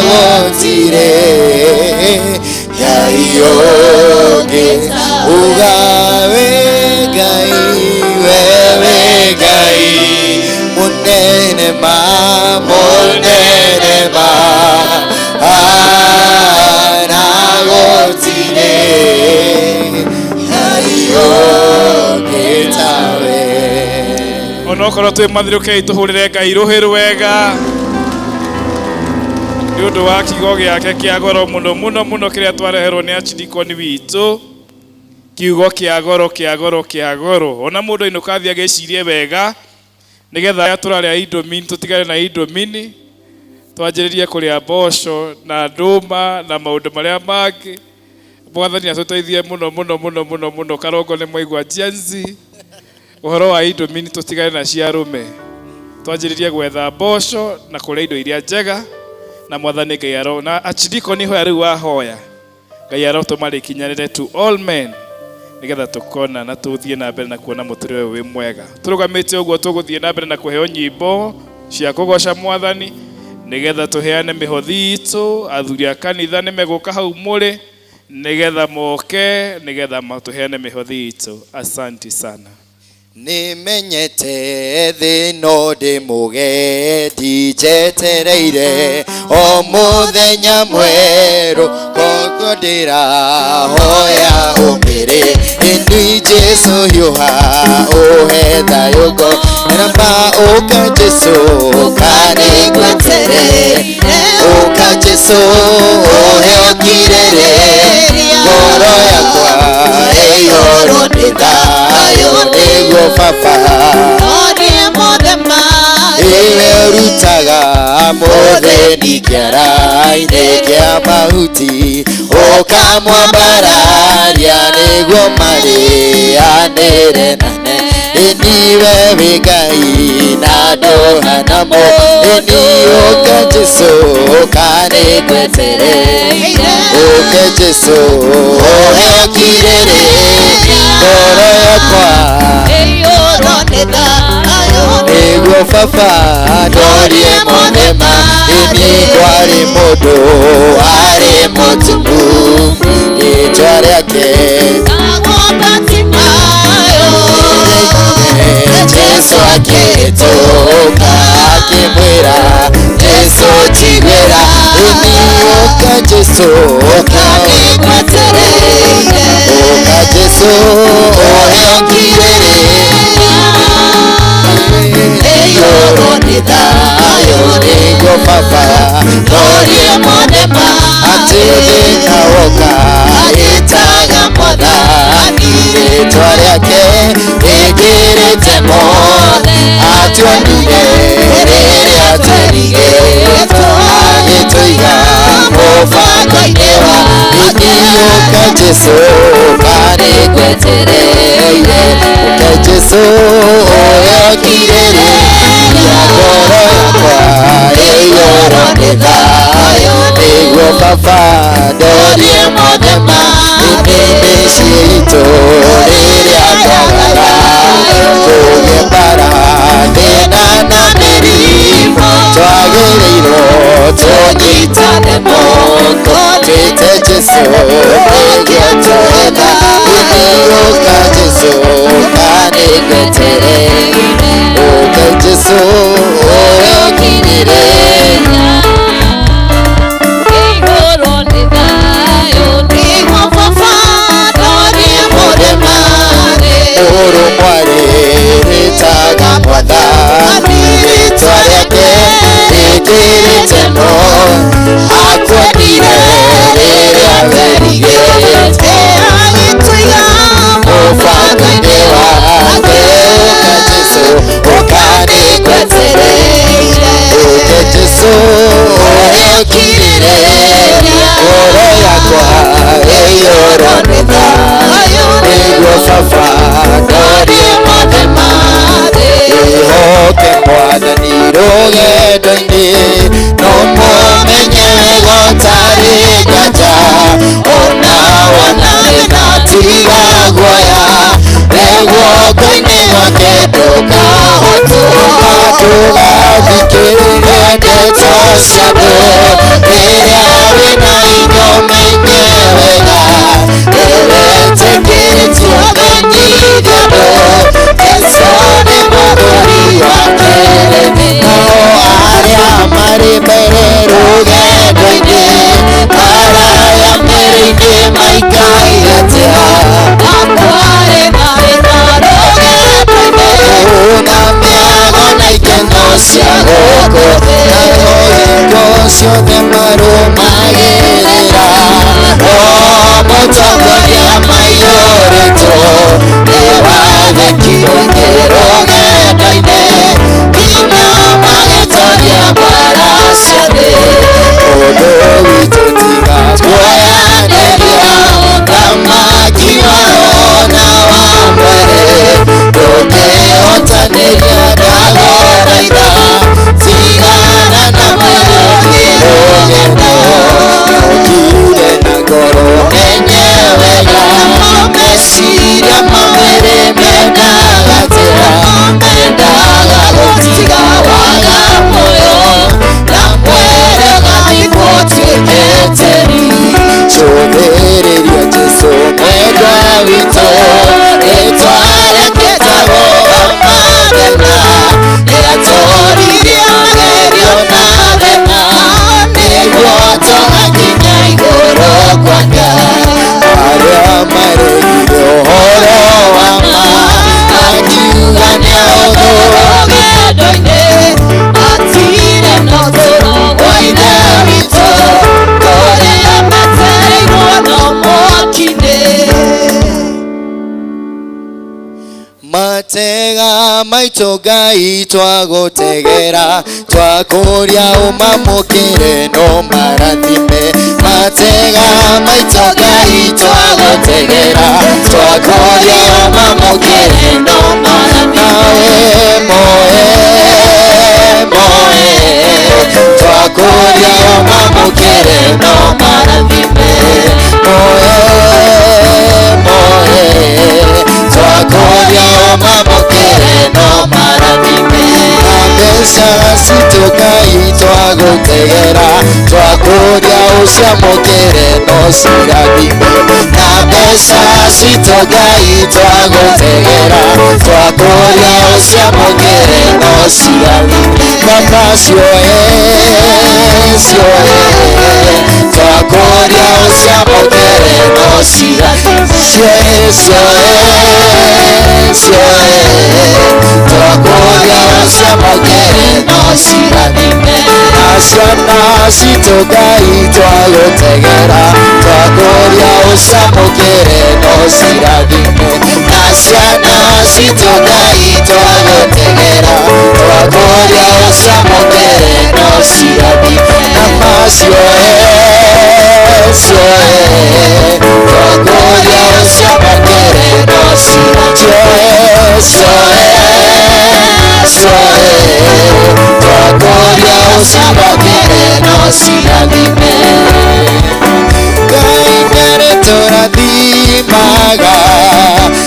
gũtirĩ Ngai ũngĩ. Uga wĩ Ngai, we wĩ Ngai munene ma, munene ma na gũtirĩ Ngai ũngĩ tawe. Onokorwo twĩ mathirũkei, tũhũrĩre Ngai rũhĩ rwega nĩ ũndũ wa kiugo gĩake kĩa goro mũno mũno mũno kĩrĩa twareherwo nĩ archdeacon witũ, kiugo kĩa goro, kĩa goro, kĩa goro. Ona mũndũ ainũka athiĩ agĩcirie wega, nĩgetha arĩa tũrarĩa indomie tũtigane na indomie, twanjĩrĩrie kũrĩa mboco na ndũma na maũndũ marĩa mangĩ. Mwathani atũteithie mũno mũno mũno mũno mũno. Karongo nĩ mwaigua Gen Z, ũhoro wa indomie tũtigane na cia arũme, twanjĩrĩrie gwetha mboco na kũrĩa indo iria njega. Na Mwathani Ngai aro na archdeacon hoya rĩu wahoya Ngai arotũma rĩkinyanĩre to all men, nĩgetha tũkona na tũthiĩ na mbere na kuona mũtũrĩre ũyũ wĩ mwega. Tũrũgamĩte ũguo, tũgũthiĩ na mbere na kũheo nyĩmbo cia kũgoca Mwathani, nĩgetha tũheane mĩhothi itũ. Athuri a kanitha nĩ megũka hau mũrĩ, nĩgetha moke, nĩgetha matũheane mĩhothi itũ. Asanti sana. Nĩmenyete thĩ no ndĩ mũgendi, njetereire o mũthenya mwerũ, koguo ndĩrahoya ũmĩrĩ ĩndĩ Jesu hiũha ũhe thayũ ngo namba. Ũka Jesu, ũka nĩngwetereire, ũka Jesu ũhe ũkirĩrĩria, ngoro yakwa ĩiyũrwo nĩ thayũ nĩguo baba iwe ũrutaga mũthĩni kĩara-inĩ kĩa mahuti, ũkamwambararia nĩguo marĩanĩre nane. Ĩniwe wĩ Ngai na Ndũhana mũthĩni ũke Jesũ ũka nĩngwetereire ũke Jesũ ũhe ũkirĩrĩria ngoro yakwa ĩiyũrwo nĩ thayũ nĩguo baba ndorie mothe ma ĩni kwarĩ mũndũ arĩ mũtumumu rĩtwa rĩake Tagwo Bartimayo Jesu akĩhĩtũka akĩmwĩra Jesu njiguĩra ĩni ũka Jesu ũka nĩngwetereire ũka Jesu ũhe ũkirĩrĩria ĩiyũrwo nĩ thayũ nĩguo baba ndorie mothe ma atĩ thĩna woka ĩtaga mwathani rĩtwa rĩake rĩkĩrĩte mothe atuonire rĩrĩa twerigĩtwo agĩtũiga mũbango-inĩ wa ĩni ũka Jesũ ũka nĩngwetereire ũka Jesũ ũhe ũkirĩrĩria ngoro yakwa ĩiyũrwo nĩ thayũ nĩguo baba ndorie mothe ma ĩni mĩciĩ itũ rĩrĩa twagaga kũgĩe mbara thĩna na mĩrimũ twagĩrĩirwo tũnyitane moko twĩte Jesũ nĩguo tũhe thayũ ĩni ũka Jesũ ũka nĩngwetereire ũka Jesũ ũhe ũkirĩrĩria ĩiyũrwo nĩ thayũ nĩguo baba ndorie mothe ma ũrũ mwarĩ rĩtaga mwathani rĩtwa rĩake rĩkĩrĩte mothe akuonire rĩrĩa werigĩte agĩtũiga mũbango-inĩ wake ũka Jesũ ũka nĩngwetereire ũke Jesũ ũhe ũkirĩrĩria ngoro yakwa ĩiyũrwo nĩ thayũ nĩguo baba ndorie mothe ma wĩhoke mwathani rũgendo-inĩ no mũmenye wega ũtarĩ nganja ona wona thĩna tiga guoya we guoko-inĩ gwake ndũkahotwo ndũgathikĩrĩrie ndeto cia andũ rĩrĩa wĩna indo menye wega nĩwetĩkĩtio menyithia andũ Jesũ nĩ mũgũri wa kĩrĩndĩ nao arĩa marĩ mbere rũgendo-inĩ maraya mbere-inĩ maikaire atĩa Akwarĩ na thĩna rũgendo-inĩ na mĩago na ikeno cia gũkũ thĩ nayo hingo ciothe marũmagĩrĩra o mũtongoria maiyũrĩtwo nĩ wathĩki mũingĩ rũgendo-inĩ nginya magĩtoria mbara cia thĩ ũndũ witũ tiga kuoyanĩria thamaki wa roho na wa mwĩrĩ ndũngĩhotanĩria ndagũthaitha tigana na mwĩrĩ rũgendo ũkire na ngoro menye wega meciria mamwĩrĩ mendaga tĩra mendaga gũtiga waga muoyo na mwĩrĩ ũgathikwo ũtuĩke tĩri cũthĩrĩria Jesũ mwendwa witũ rĩtwa rĩake etagwo Mathĩna nĩatũririe magerio na thĩna nĩguo tũgakinya igũrũ kwa Ngai arĩa maregire ũhoro wa ma akiuga nĩahũthũ rũgendo-inĩ matirĩ na ũtũũro wa Ithe witũ kũrĩa metereirwo no mwaki-inĩ matega maitũ Ngai twagũtegera twakũria ũmamũkĩre no marathime matega maitũ Ngai twagũtegera twakũria ũmamũkĩre no marathime nawe moe twagũtegera twakũria ũciamũkĩre no cirathime na mbeca citũ Ngai twagũtegera twakũria ũciamũkĩre no cirathime baba cioe cioe twakũria ũciamũkĩre no cirathime cioe cioe cioe twakũria ũciamũkĩre no cirathime na ciana citũ Ngai twagũtegera twakũria ũciamũkĩre no cirathime na ciana citũ Ngai twagũtegera twakũria ũciamũkĩre no cirathime na macioe cioe twakũria ũciamũkĩre no cirathime cioe cioe twakũria ũciamũkĩre no cirathime Ngai nĩarĩtũrathimaga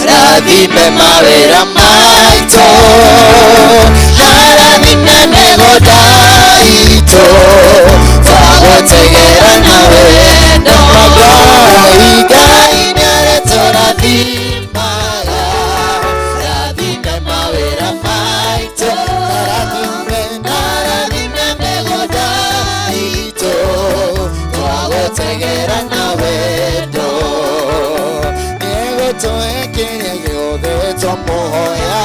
rathime mawĩra maitũ arathime mĩgũnda itũ twagũtegera na wendo Ngai Ngai nĩarĩtũrathimaga rathime mawĩra maitũ rathime narathime mĩgũnda itũ twagũtegera na wendo nĩegũtũhe kĩrĩa gĩothe twamũhoya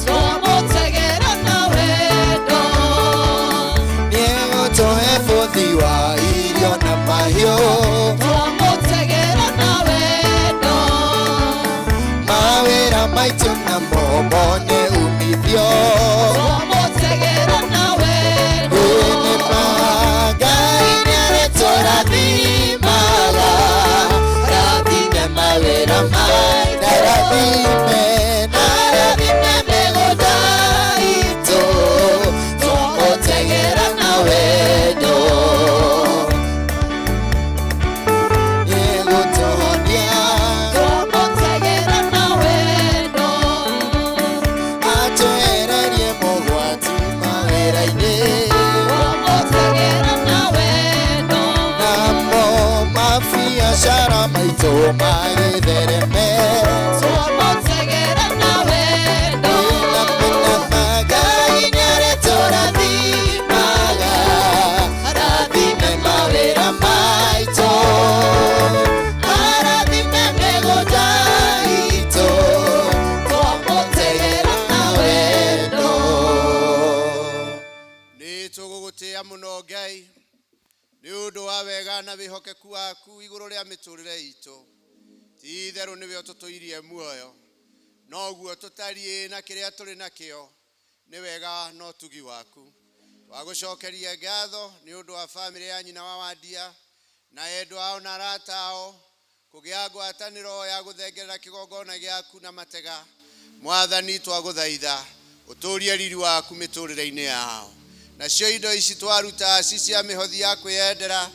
Twamũtegera na wendo nĩegũtũhe bũthi wa irio na mahiũ Twamũtegera na wendo mawĩra maitũ namo mone umithio Twamũtegera na wendo Ĩ nĩ ma Ngai nĩarĩtũrathimaga rathime mawĩra maitũ rathime narathime mĩgũnda itũ twamũtegera na wendo nĩegũtũhonia Twamũtegera na wendo atwehererie mogwati mawĩra-inĩ Twamũtegera na wendo namo mabiacara maitũ magĩthereme Twamũtegera na wendo Ngai nĩarĩtũrathimaga rathime mawĩra maitũ arathime mĩgũnda itũ twamũtegera na wendo nä tå gå gå tä a må no Ngai nä å ndå wa wega na wĩhokeku waku igũrũ rĩa mĩtũrĩre itũ ti itherũ nĩwe ũtũtũirie muoyo noguo tũtariĩ na kĩrĩa tũrĩ nakĩo nĩ wega na ũtugi waku twagũcokeria ngatho nĩ ũndũ wa bamĩrĩ ya nyina wa Wandia na endwa ao na arata ao kũgĩa ngwatanĩro ya gũthengerera kĩgongona gĩaku na matega mwathani twagũthaitha ũtũrie riri waku mĩtũrĩre-inĩ yao nacio indo ici twaruta ci cia mĩhothi ya kwĩyendera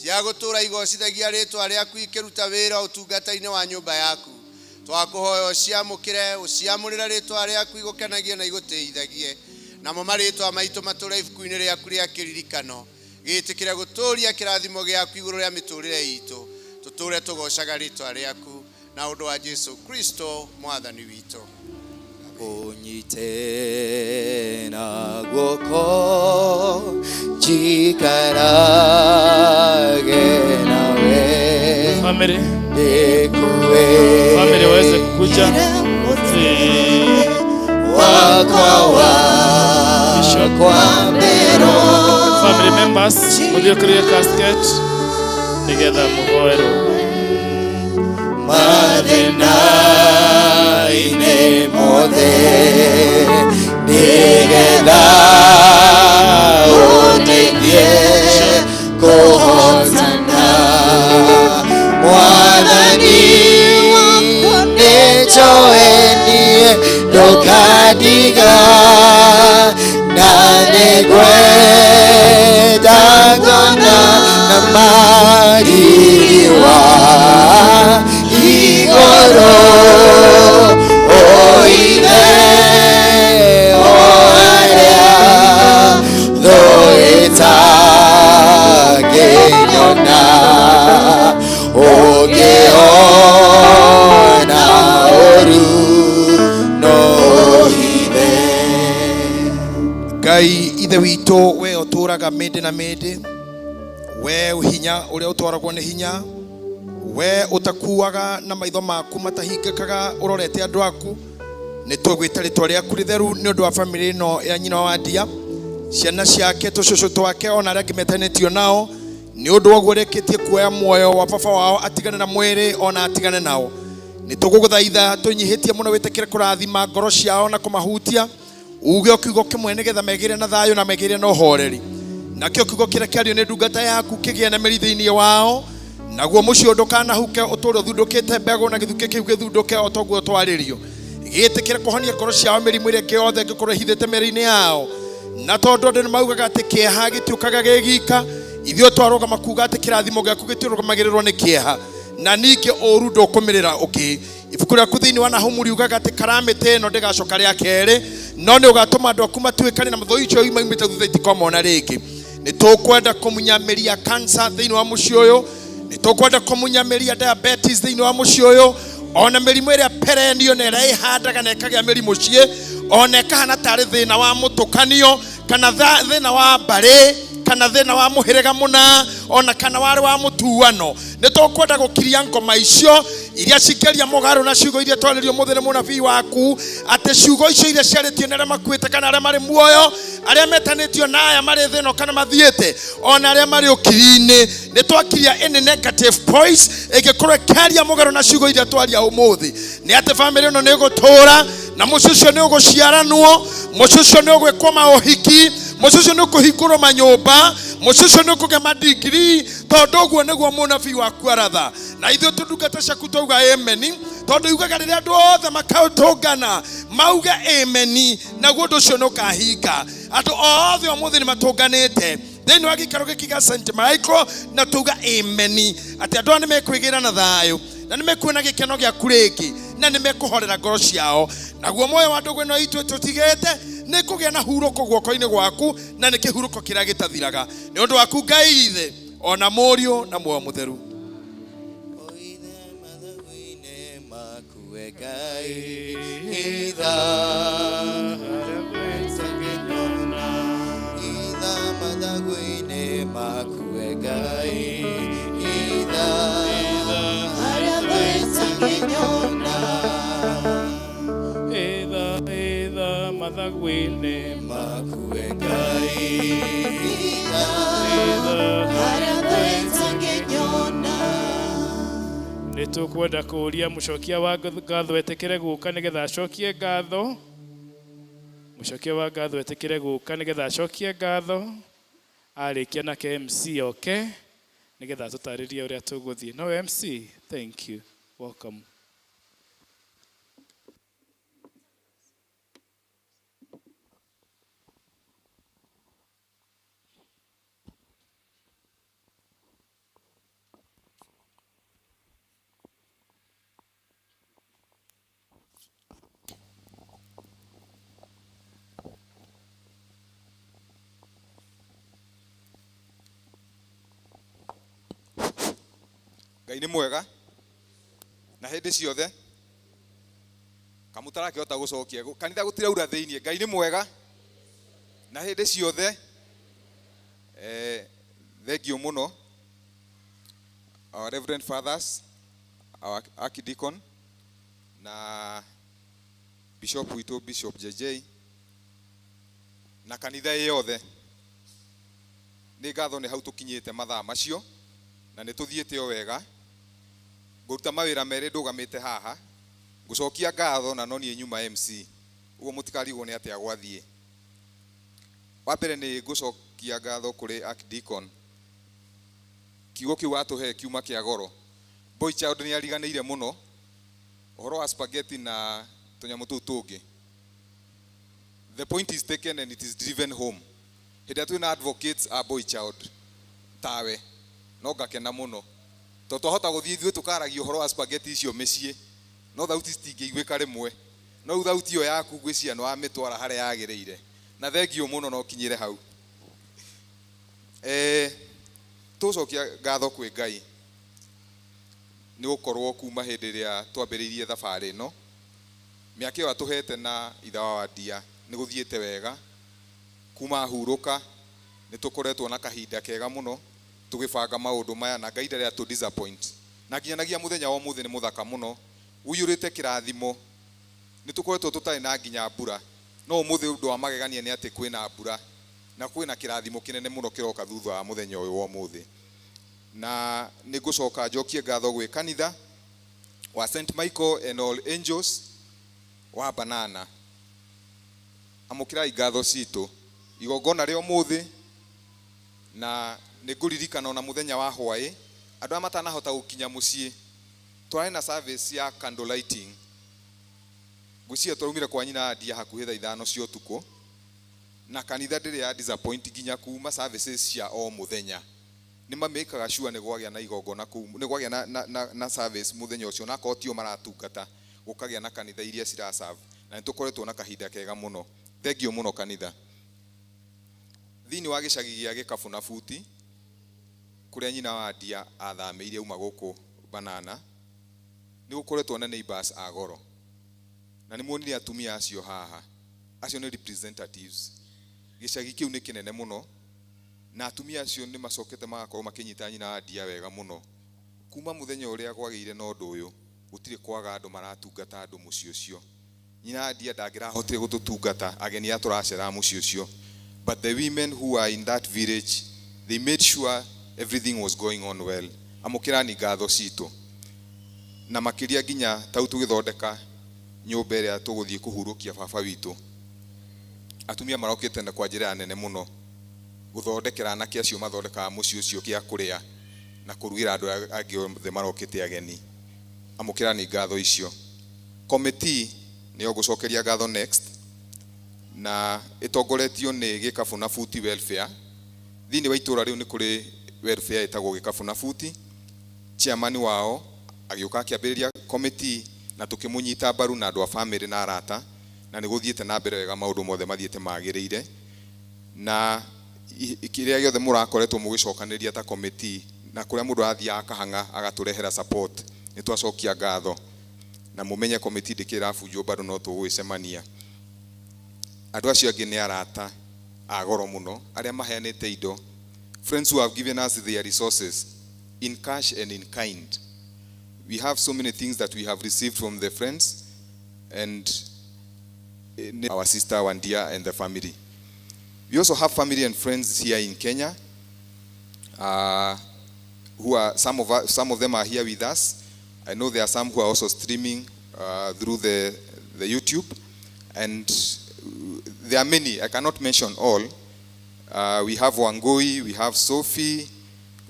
cia gũtũũra igocithagia rĩtwa rĩaku ikĩruta wĩra ũtungata-inĩ wa nyũmba yaku twakũhoya ũciamũkĩre ũciamũrĩre rĩtwa rĩaku igũkenagie na igũtĩithagie namo marĩtwa maitũ matũũre ibuku-inĩ rĩaku rĩa kĩririkano gĩtĩkĩre gũtũũria kĩrathimo gĩaku igũrũ rĩa mĩtũũrĩre itũ tũtũũre tũgocaga rĩtwa rĩaku na ũndũ wa Jesu Kristo mwathani witũ. Ũnyite na guoko njikarage nawe Family ndĩkue family waweze kukuja wakwa wakwa mbero family members mũthiũkĩrie casket nĩgetha mũhoerwo mathĩna-inĩ mothe nĩgetha ũndeithie kũhotana mwathani nĩnjũĩ niĩ ndũkandiga na nĩngwenda ngona na mariri wa igũrũ oithe o harĩa Ngai ithe witũ, we ũtũũraga mĩndĩ na mĩndĩ, we hinya ũrĩa ũtwaragwo nĩ hinya, we ũtakuaga na maitho maku matahingĩkaga ũrorete andũ aku, nĩ tũgwĩta rĩtwa rĩaku rĩtheru nĩ ũndũ wa bamĩrĩ ĩno ya nyina wa Ndia, ciana ciake, tũcũcũ twake, ona arĩa angĩ metanĩtio nao, nĩ ũndũ wa ũguo ũrĩkĩtie kuoya muoyo wa baba wao atigane na mwĩrĩ ona atigane nao. Nĩ tũgũgũthaitha tũnyihĩtie mũno wĩtĩkĩre kũrathima ngoro ciao na kũmahutia, uge o kiugo kĩmwe nĩgetha megĩre na thayũ na megĩre na ũhoreri, nakĩo kiugo kĩrĩa kĩario nĩ ndungata yaku kĩgĩe na mĩri thĩinĩ wao, naguo mũciĩ ndũkanahuke ũtũũre ũthundũkĩte mbegũ na gĩthukĩ kĩu gĩthundũke o toguo twarĩrio. Gĩtĩkĩre kũhonia ngoro ciao mĩrimũ ĩrĩa ĩngĩ yothe ĩngĩkorwo ĩhithĩte mĩrĩ-inĩ yao, na tondũ andũ nĩ maugaga atĩ kĩeha gĩtiũkaga gĩ gika, ithuĩ twarũgama kuga atĩ kĩrathimo gĩaku gĩtirũgamagĩrĩrwo nĩ kĩeha, na ningĩ ũru ndũkũmĩrĩra ũngĩ. Ibuku rĩaku thĩinĩ wa Nahumu riugaga atĩ karamĩtĩ ĩno ndĩgacoka rĩa kerĩ, no nĩ ũgatũma andũ aku matuĩkane na mathũ icio imaumĩte thutha itikomona rĩngĩ. Nĩ tũkwenda kũmunya mĩri ya cancer thĩinĩ wa mũciĩ ũyũ, nĩ tũkwenda kũmunya mĩri ya diabetes thĩinĩ wa mũciĩ ũyũ, ona mĩrimũ ĩrĩa perenio na ĩrĩa ĩhandaga na ĩkagĩa mĩri mũciĩ, ona ĩkahana tarĩ thĩna wa mũtũkanio kana thĩna wa mbarĩ kana thĩna wa mũhĩrĩga mũna, ona kana warĩ wa mũtuano. Nĩ tũkwenda gũkiria ngoma icio iria cingĩaria mũgarũ na ciugo iria twarĩrio mũthĩ nĩ mũnabii waku, atĩ ciugo icio iria ciarĩtio nĩ arĩa makuĩte kana arĩa marĩ muoyo, arĩa metanĩtio na aya marĩ thĩ ĩno kana mathiĩte, ona arĩa marĩ ũkiri-inĩ. Nĩ twakiria any negative voice ĩngĩkorwo ĩkĩaria mũgarũ na ciugo iria twaria ũmũthĩ, nĩ atĩ bamĩrĩ ĩno nĩ ĩgũtũũra na mũciĩ ũcio nĩ ũgũciaranwo, mũciĩ ũcio nĩ ũgwĩkwo maũhiki, mũciĩ ũcio nĩ ũkũhingũrwo manyũmba, mũciĩ ũcio nĩ ũkũgĩa madigiri, tondũ ũguo nĩguo mũnabii waku aratha. Na ithuĩ tũndungata ciaku twauga ameni, tondũ yugaga rĩrĩa andũ othe makatũngana mauge ameni, naguo ũndũ ũcio nĩ ũkahinga. Andũ othe ũmũthĩ nĩ matũnganĩte thĩinĩ wa gĩikaro gĩkĩ gĩa St Michael, na tuga ameni atĩ andũ aya nĩ mekwĩgĩra na thayũ, na nĩ mekuona gĩkeno gĩaku rĩngĩ, na nĩ mekũhorera ngoro ciao, naguo muoyo wa ndũgũ ĩno itũ tũtigĩte nĩ kũgĩa na hurũko guoko-inĩ gwaku, na nĩ kĩhurũko kĩrĩa gĩtathiraga nĩ ũndũ waku Ngai Ithe, ona Mũriũ na Muoyo Mũtheru. Itha mathagwine makuwe Ngai, nĩ tũkwenda kũũria mũcokia wa ngatho etĩkĩre gũka nĩgetha acokie ngatho. Mũcokia wa ngatho etĩkĩre gũka nĩgetha acokie ngatho, arĩkia nake MC oke nĩgetha atũtarĩrie ũrĩa tũgũthiĩ. No MC, thank you, welcome. Ngai nĩ mwega na hĩndĩ ciothe, kamũtarakĩhota gũcokia kanitha gũtiraura thĩinĩ. Ngai nĩ mwega na hĩndĩ ciothe. Thank you mũno our reverend fathers, our archdeacon na bishop witũ Bishop JJ na kanitha yothe. Nĩ ngatho nĩ hau tũkinyĩte mathaa macio na nĩ tũthiĩte o wega. Ngũruta mawĩra merĩ ndũgamĩte haha, ngũcokia ngatho na no niĩ nyuma MC, ũguo mũtikarigwo nĩ atĩa gwathiĩ. Wa mbere nĩ ngũcokia ngatho kũrĩ archdeacon, kiugo kĩu watũhe kiuma kĩa goro. Boy child nĩ ariganĩire mũno ũhoro wa spaghetti na tũnyamũ tũu tũngĩ. The point is taken and it is driven home. Hĩndĩ ĩrĩa twĩna advocates a boy child tawe, no ngakena mũno tondũ twahota gũthiĩ ithuĩ tũkaragia ũhoro wa spaghetti icio mĩciĩ, no thauti citingĩiguĩka rĩmwe, no rĩu thauti ĩyo yaku ngwĩciria nĩ wamĩtwara harĩa yagĩrĩire, na thengio mũno no kinyĩre hau. Tũcokia ngatho kwĩ Ngai nĩ gũkorwo kuma hĩndĩ ĩrĩa twambĩrĩirie thabarĩ ĩno, mĩaka ĩyo atũhete na ithe wa Wandia nĩ gũthiĩte wega, Kuma hurũka nĩ tũkoretwo na kahinda kega mũno tũgĩbanga maũndũ maya na Ngai ndarĩ atũ disappoint. Na nginyanagia mũthenya wa ũmũthĩ nĩ mũthaka mũno ũiyũrĩte kĩrathimo. Nĩ tũkoretwo tũtarĩ na nginya mbura, no ũmũthĩ ũndũ wa magegania nĩ atĩ kwĩna mbura na kwĩna kĩrathimo kĩnene mũno kĩroka thutha wa mũthenya ũyũ wa ũmũthĩ. Na nĩ ngũcoka njokie ngatho gwĩ kanitha wa St Michael and All Angels wa Banana. Amũkĩrai ngatho citũ igongona rĩa ũmũthĩ, na nĩ ngũririkana ona mũthenya wa hwaĩ andũ arĩa matanahota gũkinya mũciĩ twarĩ na service ya candle lighting. Ngwĩciria twaumire kwa nyina Andia hakuhĩ thaa 5 cia ũtukũ, na kanitha ndĩrĩ ya disappoint nginya kuma services cia o mũthenya. Nĩ mamĩkaga sure nĩ gwagĩa na igongona kũu, nĩ gwagĩa na service mũthenya ũcio, na akorwo tio maratungata gũkagĩa na kanitha iria ciraserve, na nĩ tũkoretwo na kahinda kega mũno. Thengiũ mũno kanitha. Thĩinĩ wa gĩcagi gĩa Gĩkabũ na Buti kũrĩa nyina wa Andia athamĩire auma gũkũ Banana, nĩ gũkoretwo na neighbors a goro, na nĩ muonire atumia acio haha, acio nĩ representatives. Gĩcagi kĩu nĩ kĩnene mũno, na atumia acio nĩ macokete magakorwo makĩnyita nyina wa Andia wega mũno. Kuma mũthenya ũrĩa kwagĩire na ũndũ ũyũ, gũtirĩ kwaga andũ maratungata andũ mũciĩ ũcio. Nyina wa Andia ndangĩrahotire gũtũtungata ageni aya tũracera mũciĩ ũcio, but the women who are in that village, they made sure everything was going on well. Amũkĩrani ngatho citũ, na makĩria nginya tau tũgĩthondeka nyũmba ĩrĩa tũgũthiĩ kũhurũkia baba witũ. Atumia marokĩte na kwa njĩra nene mũno gũthondekera anake acio mathondekaga mũciĩ ũcio kĩa kũrĩa na kũrugĩra andũ arĩa angĩ othe marokĩte ageni. Amũkĩrani ngatho icio. Committee nĩyo ngũcokeria ngatho next, na ĩtongoretio nĩ Gĩkabũ na Buti Welfare. Thĩinĩ wa itũra rĩu nĩ kũrĩ welfare ĩtagwo Gĩkabũ na Buti. Chairman wao agĩũka akĩambĩrĩria committee na tũkĩmũnyita mbaru na andũ a family na arata, na nĩ gũthiĩte na mbere wega, maũndũ mothe mathiĩte magĩrĩire. Na kĩrĩa gĩothe mũrakoretwo mũgĩcokanĩria ta committee, na kũrĩa mũndũ arathiaga akahang'a agatũrehera support, nĩ twacokia ngatho. Na mũmenye committee ndĩkĩrĩ ĩrabunjwo bado no tũgũgĩcemania. Andũ acio angĩ nĩ arata a goro mũno arĩa maheanĩte indo, friends who have given us their resources in cash and in kind. We have so many things that we have received from the friends and our sister Wandia and the family. We also have family and friends here in Kenya, who are some of them are here with us. I know there are some who are also streaming through the YouTube, and there are many. I cannot mention all. We have Wangui, we have Sophie,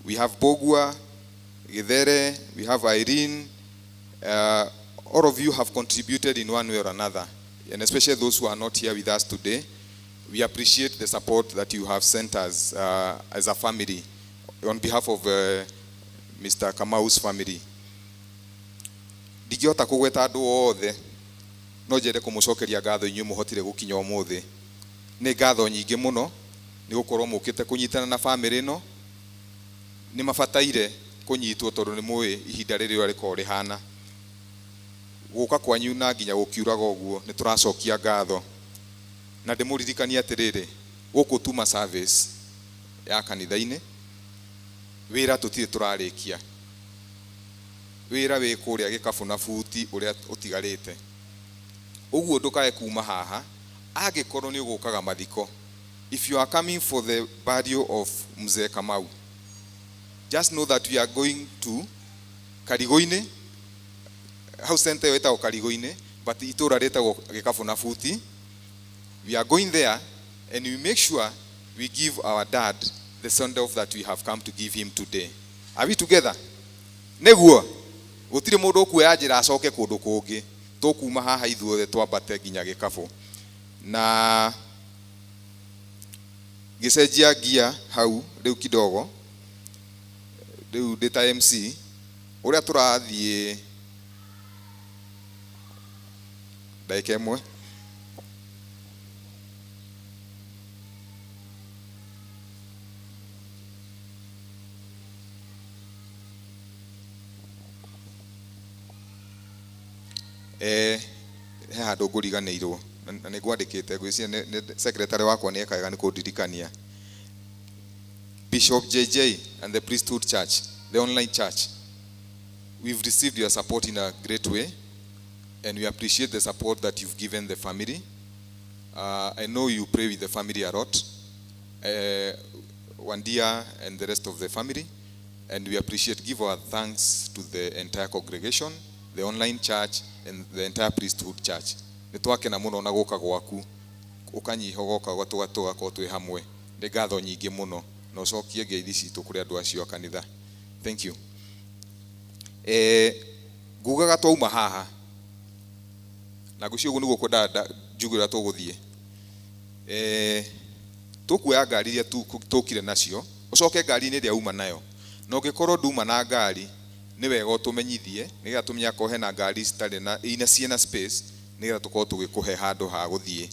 we have Bogua, Githere, we have Irene. All of you have contributed in one way or another, and especially those who are not here with us today. We appreciate the support that you have sent us as a family on behalf of Mr. Kamau's family. Ndingĩhota kũgweta andũ othe, no njende kũmũcokeria ngatho inyuĩ mũhotire gũkinya ũmũthĩ. Nĩ ngatho nyingĩ mũno nĩ gũkorwo mũkĩte kũnyitana na family ĩno. Nĩ mabataire kũnyitwo tondũ nĩ mũĩ ihinda rĩrĩ ũrĩa rĩkoragwo rĩhana. Gũka kwanyu na nginya gũkiuraga ũguo nĩ tũracokia ngatho. Na ndĩmũririkanie atĩrĩrĩ, gũkũ tuma service ya kanitha-inĩ, wĩra tũtirĩ tũrarĩkia. Wĩra wĩ kũrĩa Gĩkabũ na Buti ũrĩa ũtigarĩte. Ũguo ndũkae kuma haha angĩkorwo nĩ ũgũkaga mathiko. If you are coming for the burial of Mzee Kamau, just know that we are going to Karigoine. House center ĩyo ĩtagwo Karigoine, but itũra rĩtagwo Gĩkabũ na Buti. We are going there and we make sure we give our dad the send off that we have come to give him today. Are we together? Nĩguo gũtirĩ mũndũ ũkuoya njĩra acoke kũndũ kũngĩ. Tũkuma haha ithuothe twambate nginya Gĩkabũ. Na gĩcenjia ngia hau rĩu kidogo, rĩu ndĩ ta MC ũrĩa tũrathiĩ ndagĩka ĩmwe. He handũ ngũriganĩirwo. Na nĩ ngwandĩkĩte, ngwĩciria secretary wakwa nĩ ekaga nĩ kũndirikania. Bishop JJ and the Priesthood Church, the online church, we've received your support in a great way, and we appreciate the support that you've given the family. I know you pray with the family a lot, Wandia and the rest of the family, and we appreciate, give our thanks to the entire congregation, the online church, and the entire Priesthood Church. Nĩ twakena mũno na gũka gwaku, ũkanyiha ũgoka tũgakorwo twĩ hamwe. Nĩ ngatho nyingĩ mũno, na ũcokie ngeithi citũ kũrĩ andũ acio a kanitha. Thank you. Ngugaga twauma haha na ngwĩciria ũguo nĩguo kwendaga njuge ũrĩa tũgũthiĩ. Tũkuoya ngari iria tũkire nacio, ũcoke ngari-inĩ ĩrĩa uma nayo, na ũngĩkorwo nduma na ngari nĩ wega ũtũmenyithie nĩgetha tũmenye akorwo hena ngari citarĩ na ina ciĩna space, nĩgetha tũkorwo tũgĩkũhe handũ ha gũthiĩ.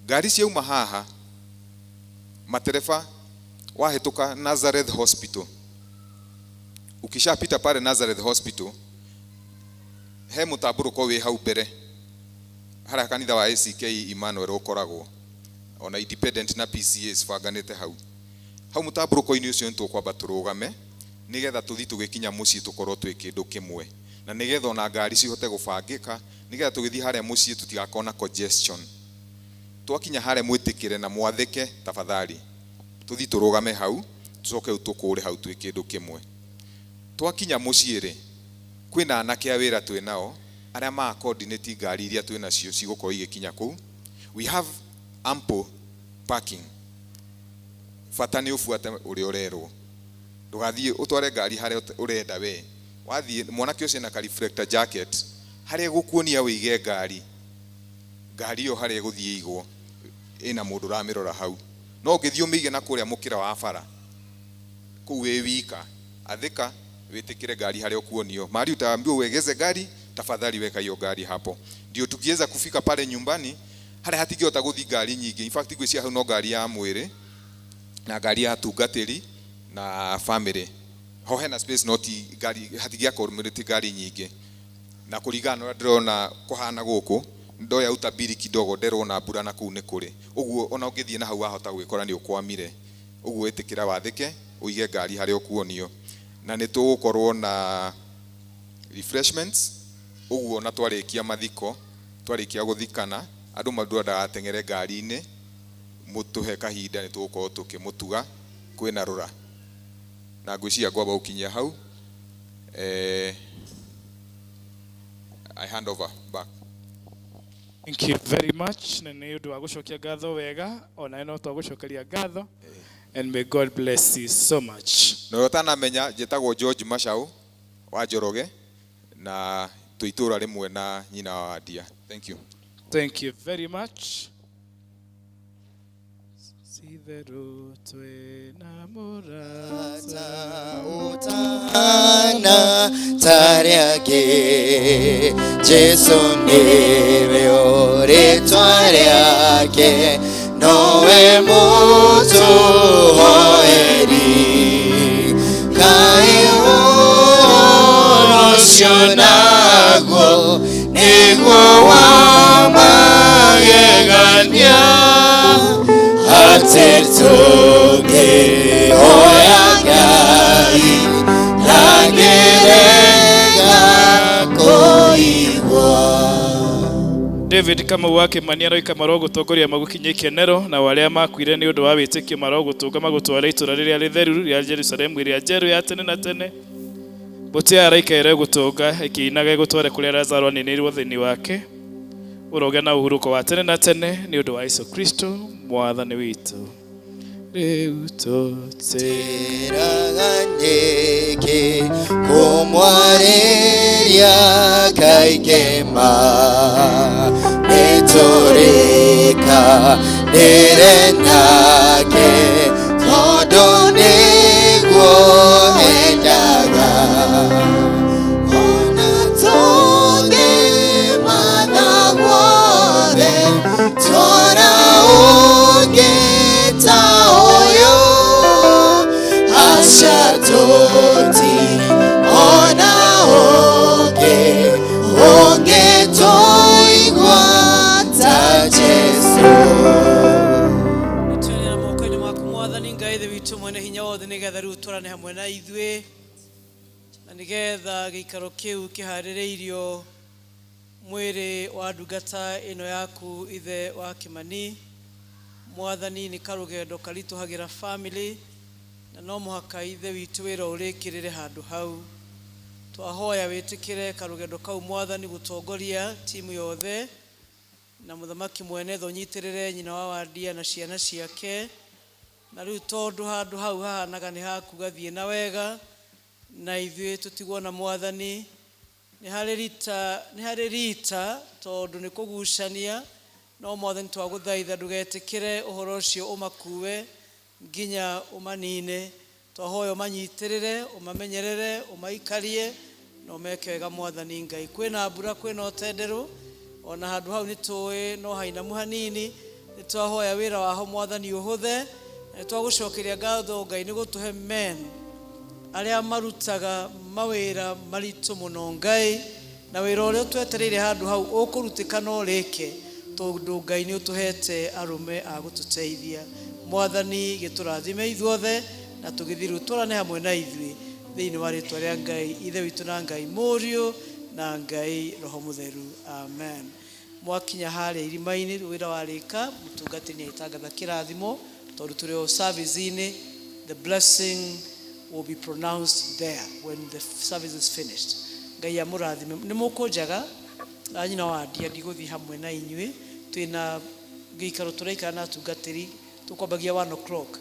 Ngari ciauma haha, matereba wahĩtũka Nazareth Hospital, ukishapita pale Nazareth Hospital he mũtambũrũko wĩ hau mbere harĩa kanitha wa ACK Emmanuel ũkoragwo, ona Independent na PCA cibanganĩte hau. Hau mũtambũrũko-inĩ ũcio nĩ tũkwamba tũrũgame nĩgetha tũthiĩ tũgĩkinya mũciĩ tũkorwo twĩ kĩndũ kĩmwe, na nĩgetha ona ngari cihote gũbangĩka, nĩgetha tũgĩthiĩ harĩa mũciĩ tũtigakorwo na congestion. Twakinya harĩa mwĩtĩkĩre na mwathĩke tafadhali, tũthiĩ tũrũgame hau, tũcoke tũkũre hau twĩ kĩndũ kĩmwe. Twakinya mũciĩ rĩ, kwĩna anake a wĩra twĩ nao arĩa ma coordinate ngari iria twĩ nacio cigũkorwo igĩkinya kũu. We have ample parking. Bata nĩ ũbuate ũrĩa ũrerwo, ndũgathiĩ ũtware ngari harĩa ũrenda we. Wathiĩ mwanake ũcio ena ka reflector jacket, harĩa gũkuonia wĩige ngari, ngari ĩyo harĩa ĩgũthiĩ ĩigwo ĩna mũndũ ũramĩrora hau. No ũngĩthiĩ ũmĩige na kũrĩa mũkĩra wa bara kũu wĩ wika, athĩka wĩtĩkĩre ngari harĩa ũkuonio. Mahali utaambiwa uegeze gari, tafadhali weka hiyo gari hapo, ndio tukiweza kufika pale nyumbani harĩa hatingĩhota gũthiĩ ngari nyingĩ. In fact ngwĩciria hau no ngari ya mwĩrĩ na ngari ya atungatĩri na family, ho hena space, no ti ngari, hatingĩakorwo ngari nyingĩ. Na kũringana na ũrĩa ndĩrona kũhana gũkũ, ndoya utabiri kidogo, ndĩrona mbura na kũu nĩ kũrĩ ũguo, ona ũngĩthiĩ na hau wahota gwĩkora nĩ ũkwamire. Ũguo ĩtĩkĩra wathĩke, ũige ngari harĩa ũkuonio, na nĩ tũgũkorwo na refreshments. Ũguo na twarĩkia mathiko, twarĩkia gũthikana, andũ mandũ ndagateng'ere ngari-inĩ, mũtũhe kahinda nĩ tũgũkorwo tũkĩmũtuga kwĩna rũra. Na ngwĩciria ngwamba gũkinyia hau. I hand over back. Thank you very much. Na nĩ ũndũ wa gũcokia ngatho wega, ona no twagũcokeria ngatho, and may God bless you so much. Na ũrĩa ũtanamenya, njĩtagwo George Machau wa Njoroge, na twĩ itũũra rĩmwe na nyina wa Wandia. Thank you. Thank you very much. Sitherũ twĩna mũrata ũtahana ta arĩa angĩ, Jesu nĩwe rĩtwa rĩake, nowe mũtũhoeri. Kaĩ ũhoro ũcio naguo nĩguo wa magegania, atĩ tũngĩhoya Ngai ndangĩrega kũigua. David Kamau wa Kĩmani aroika marogũtongoria magũkinyie ikenero, na arĩa makuire nĩ ũndũ wa wĩtĩkio marogũtũnga magũtware itũũra rĩrĩa rĩtheru rĩa Jerusalemu ĩrĩa njerũ ya tene na tene. Mbũtũ ya araika ĩregũtũnga ĩkĩinaga ĩgũtware kũrĩa Lazaro aninĩirwo thĩinĩ wake, ũrogĩa na ũhurũko wa tene na tene nĩ ũndũ wa Yesu Kristo mwathani witũ. Rĩu tũtĩraga nĩkĩ kũmwarĩria kaingĩ ma, nĩtũrĩkanĩre nake tondũ nĩguo endaga. Ona tũngĩmatha guothe twona ũngĩ ta ũyũ, aca tũti ona ũngĩ ũngĩtũigua ta Witũ mwene hinya wothe nĩgetha rĩu twarane hamwe na ithuĩ na nĩgetha gĩikaro kĩu kĩharĩrĩirio mwĩrĩ wa ndungata ĩno yaku ithe wa Kĩmani. Mwathani, nĩ karũgendo karitũhagĩra family na no mũhaka ithe witũ wĩra ũrĩkĩrĩre handũ hau. Twahoya wĩtĩkĩre karũgendo kau Mwathani, gũtongoria timu yothe na mũthamaki mwene tha ũnyitĩrĩre nyina wa Wandia na ciana ciake. Na rĩu tondũ handũ hau hahanaga nĩ haku gathiĩ na wega na ithuĩ tũtigwo na Mwathani, nĩ harĩ rita tondũ nĩ kũgucania, no Mwathani twagũthaitha ndũgetĩkĩre ũhoro ũcio ũmakue nginya ũmanine. Twahoya ũmanyitĩrĩre, ũmamenyerere, ũmaikarie na ũmeke wega Mwathani Ngai. Kwĩna mbura, kwĩna ũtenderũ, ona handũ hau nĩ tũĩ no hainamu hanini. Nĩ twahoya wĩra waho Mwathani ũhũthe, na nĩ twagũcokeria ngatho Ngai nĩ gũtũhe men arĩa marutaga mawĩra maritũ mũno Ngai, na wĩra ũrĩa ũtwetereire handũ hau ũkũrutĩka no ũrĩke tondũ Ngai nĩ ũtũhete arũme a gũtũteithia. Mwathani gĩtũrathime ithuothe na tũgĩthiĩ rĩu twarane hamwe na ithuĩ thĩinĩ wa rĩtwa rĩa Ngai Ithe witũ na Ngai Mũriũ na Ngai Roho Mũtheru, amen. Mwakinya harĩa irima-inĩ wĩra warĩka, mũtungatĩri nĩ agĩtangatha kĩrathimo tondũ tũrĩ o service-inĩ. The blessing will be pronounced there when the service is finished. Ngai amũrathime. Nĩ mũkũnjaga na nyina wa Ndia, ndigũthiĩ hamwe na inyuĩ, twĩna gĩikaro tũraikara na atungatĩri, tũkwambagia 1 o'clock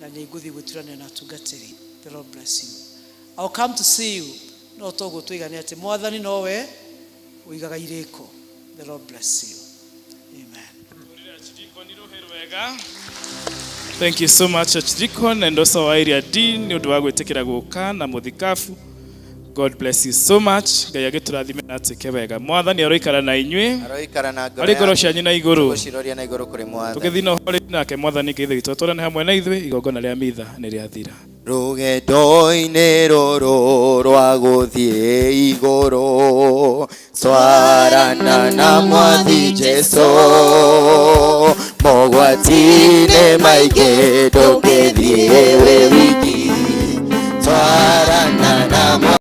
na nĩ ngũthiĩ gwĩturanĩra na atungatĩri. The Lord bless you. I'll come to see you. No toguo tũigane atĩ Mwathani nowe ũigaga irĩko. The Lord bless you. Amen. Thank you so much, Archdeacon, and also our area dean nĩ ũndũ wa gwĩtĩkĩra gũka na mũthikabu. God bless you so much. Ngai agĩtũrathime na atuĩke wega. Mwathani aroikara na inyuĩ. Aroikara na ngoro Arĩ ngoro yaku. cianyu na igũrũ. Tũgũciroria na igũrũ kũrĩ Mwathani. Tũgĩthiĩ na ũhoro nake Mwathani Ngai Ithe witũ atũrane hamwe na ithuĩ, igongona rĩa mitha nĩ rĩathira. Rũgendo-inĩ rũrũ rwa gũthiĩ igũrũ, twarana na Mwathi Jesũ, mogwati-inĩ maingĩ ndũngĩthiĩ wĩ wiki, twarana na Mwathi.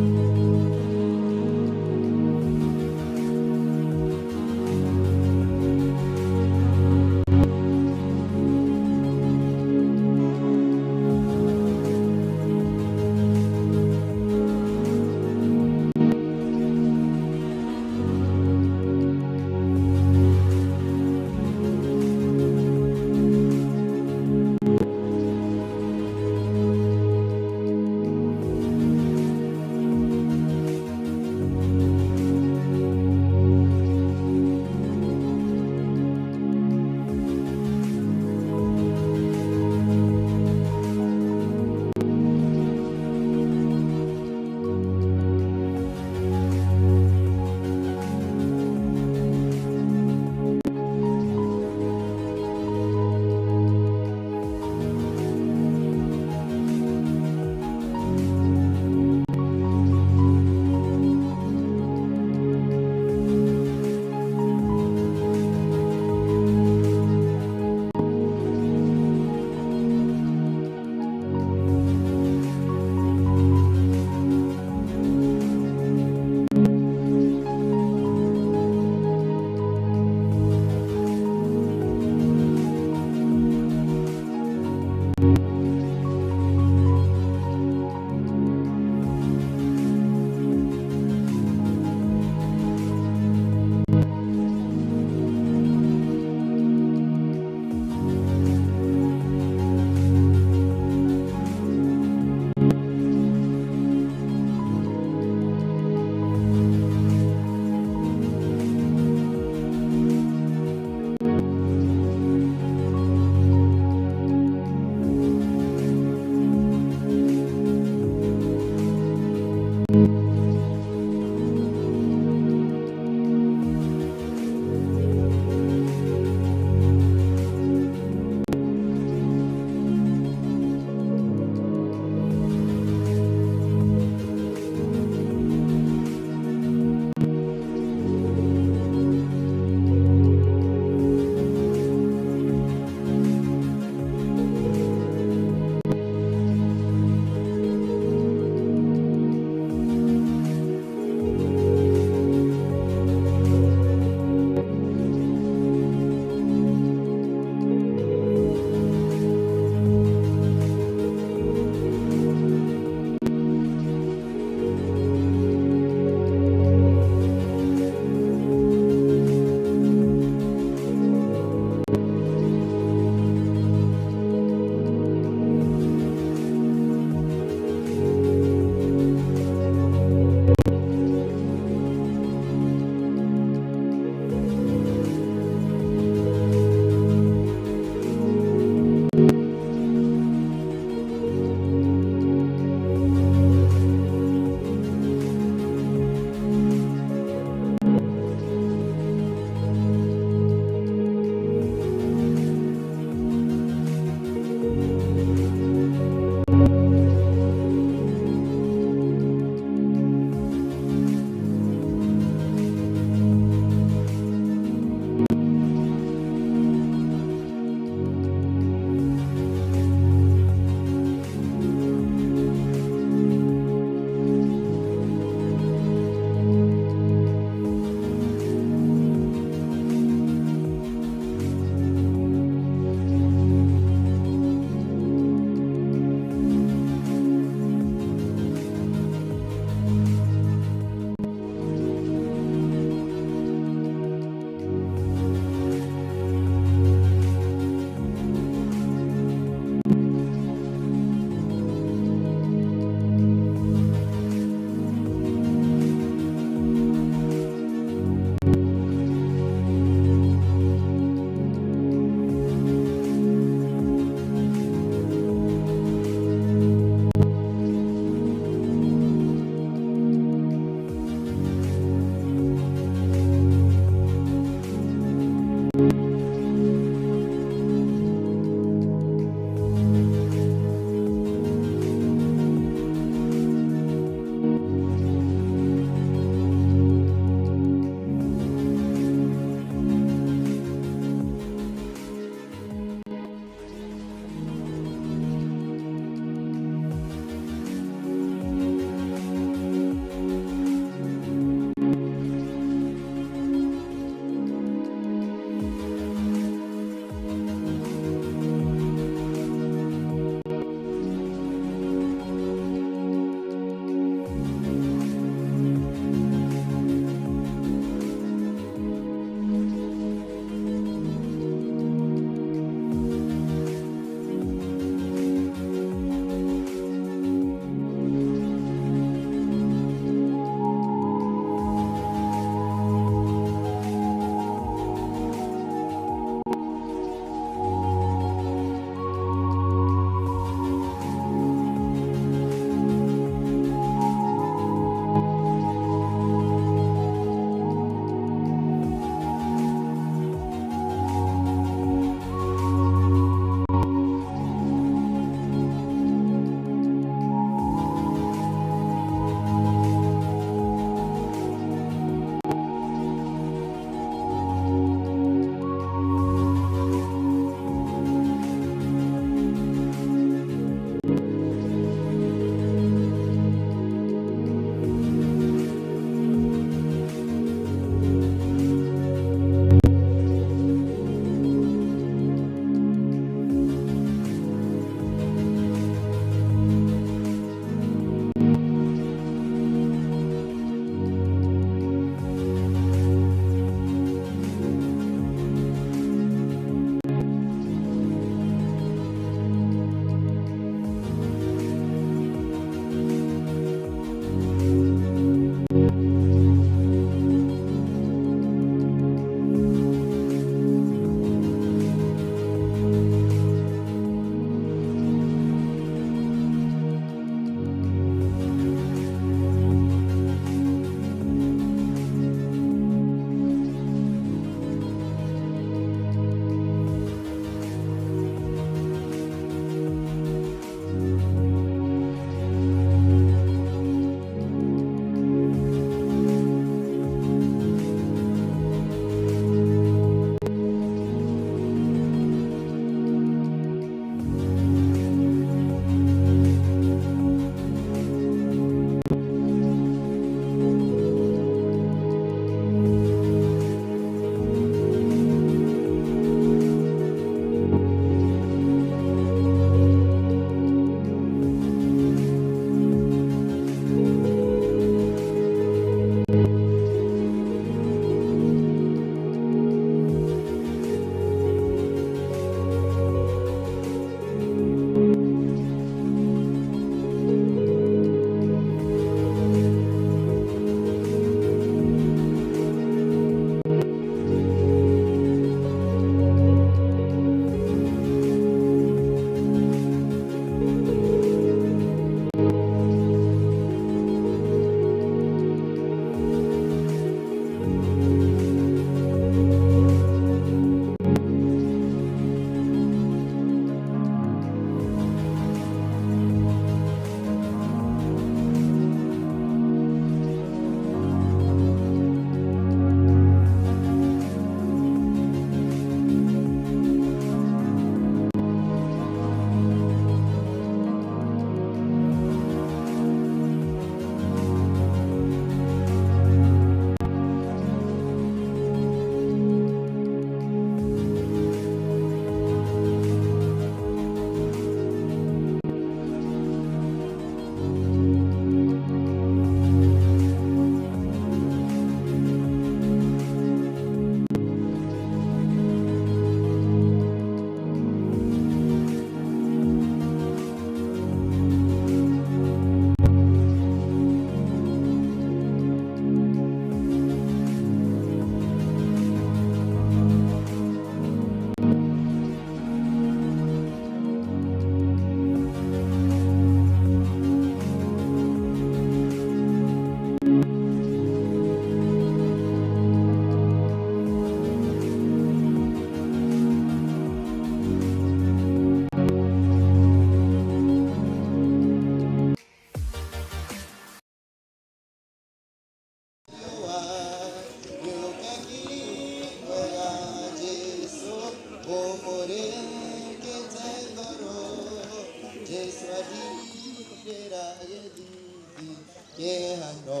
Adirĩra gĩthithi kĩhano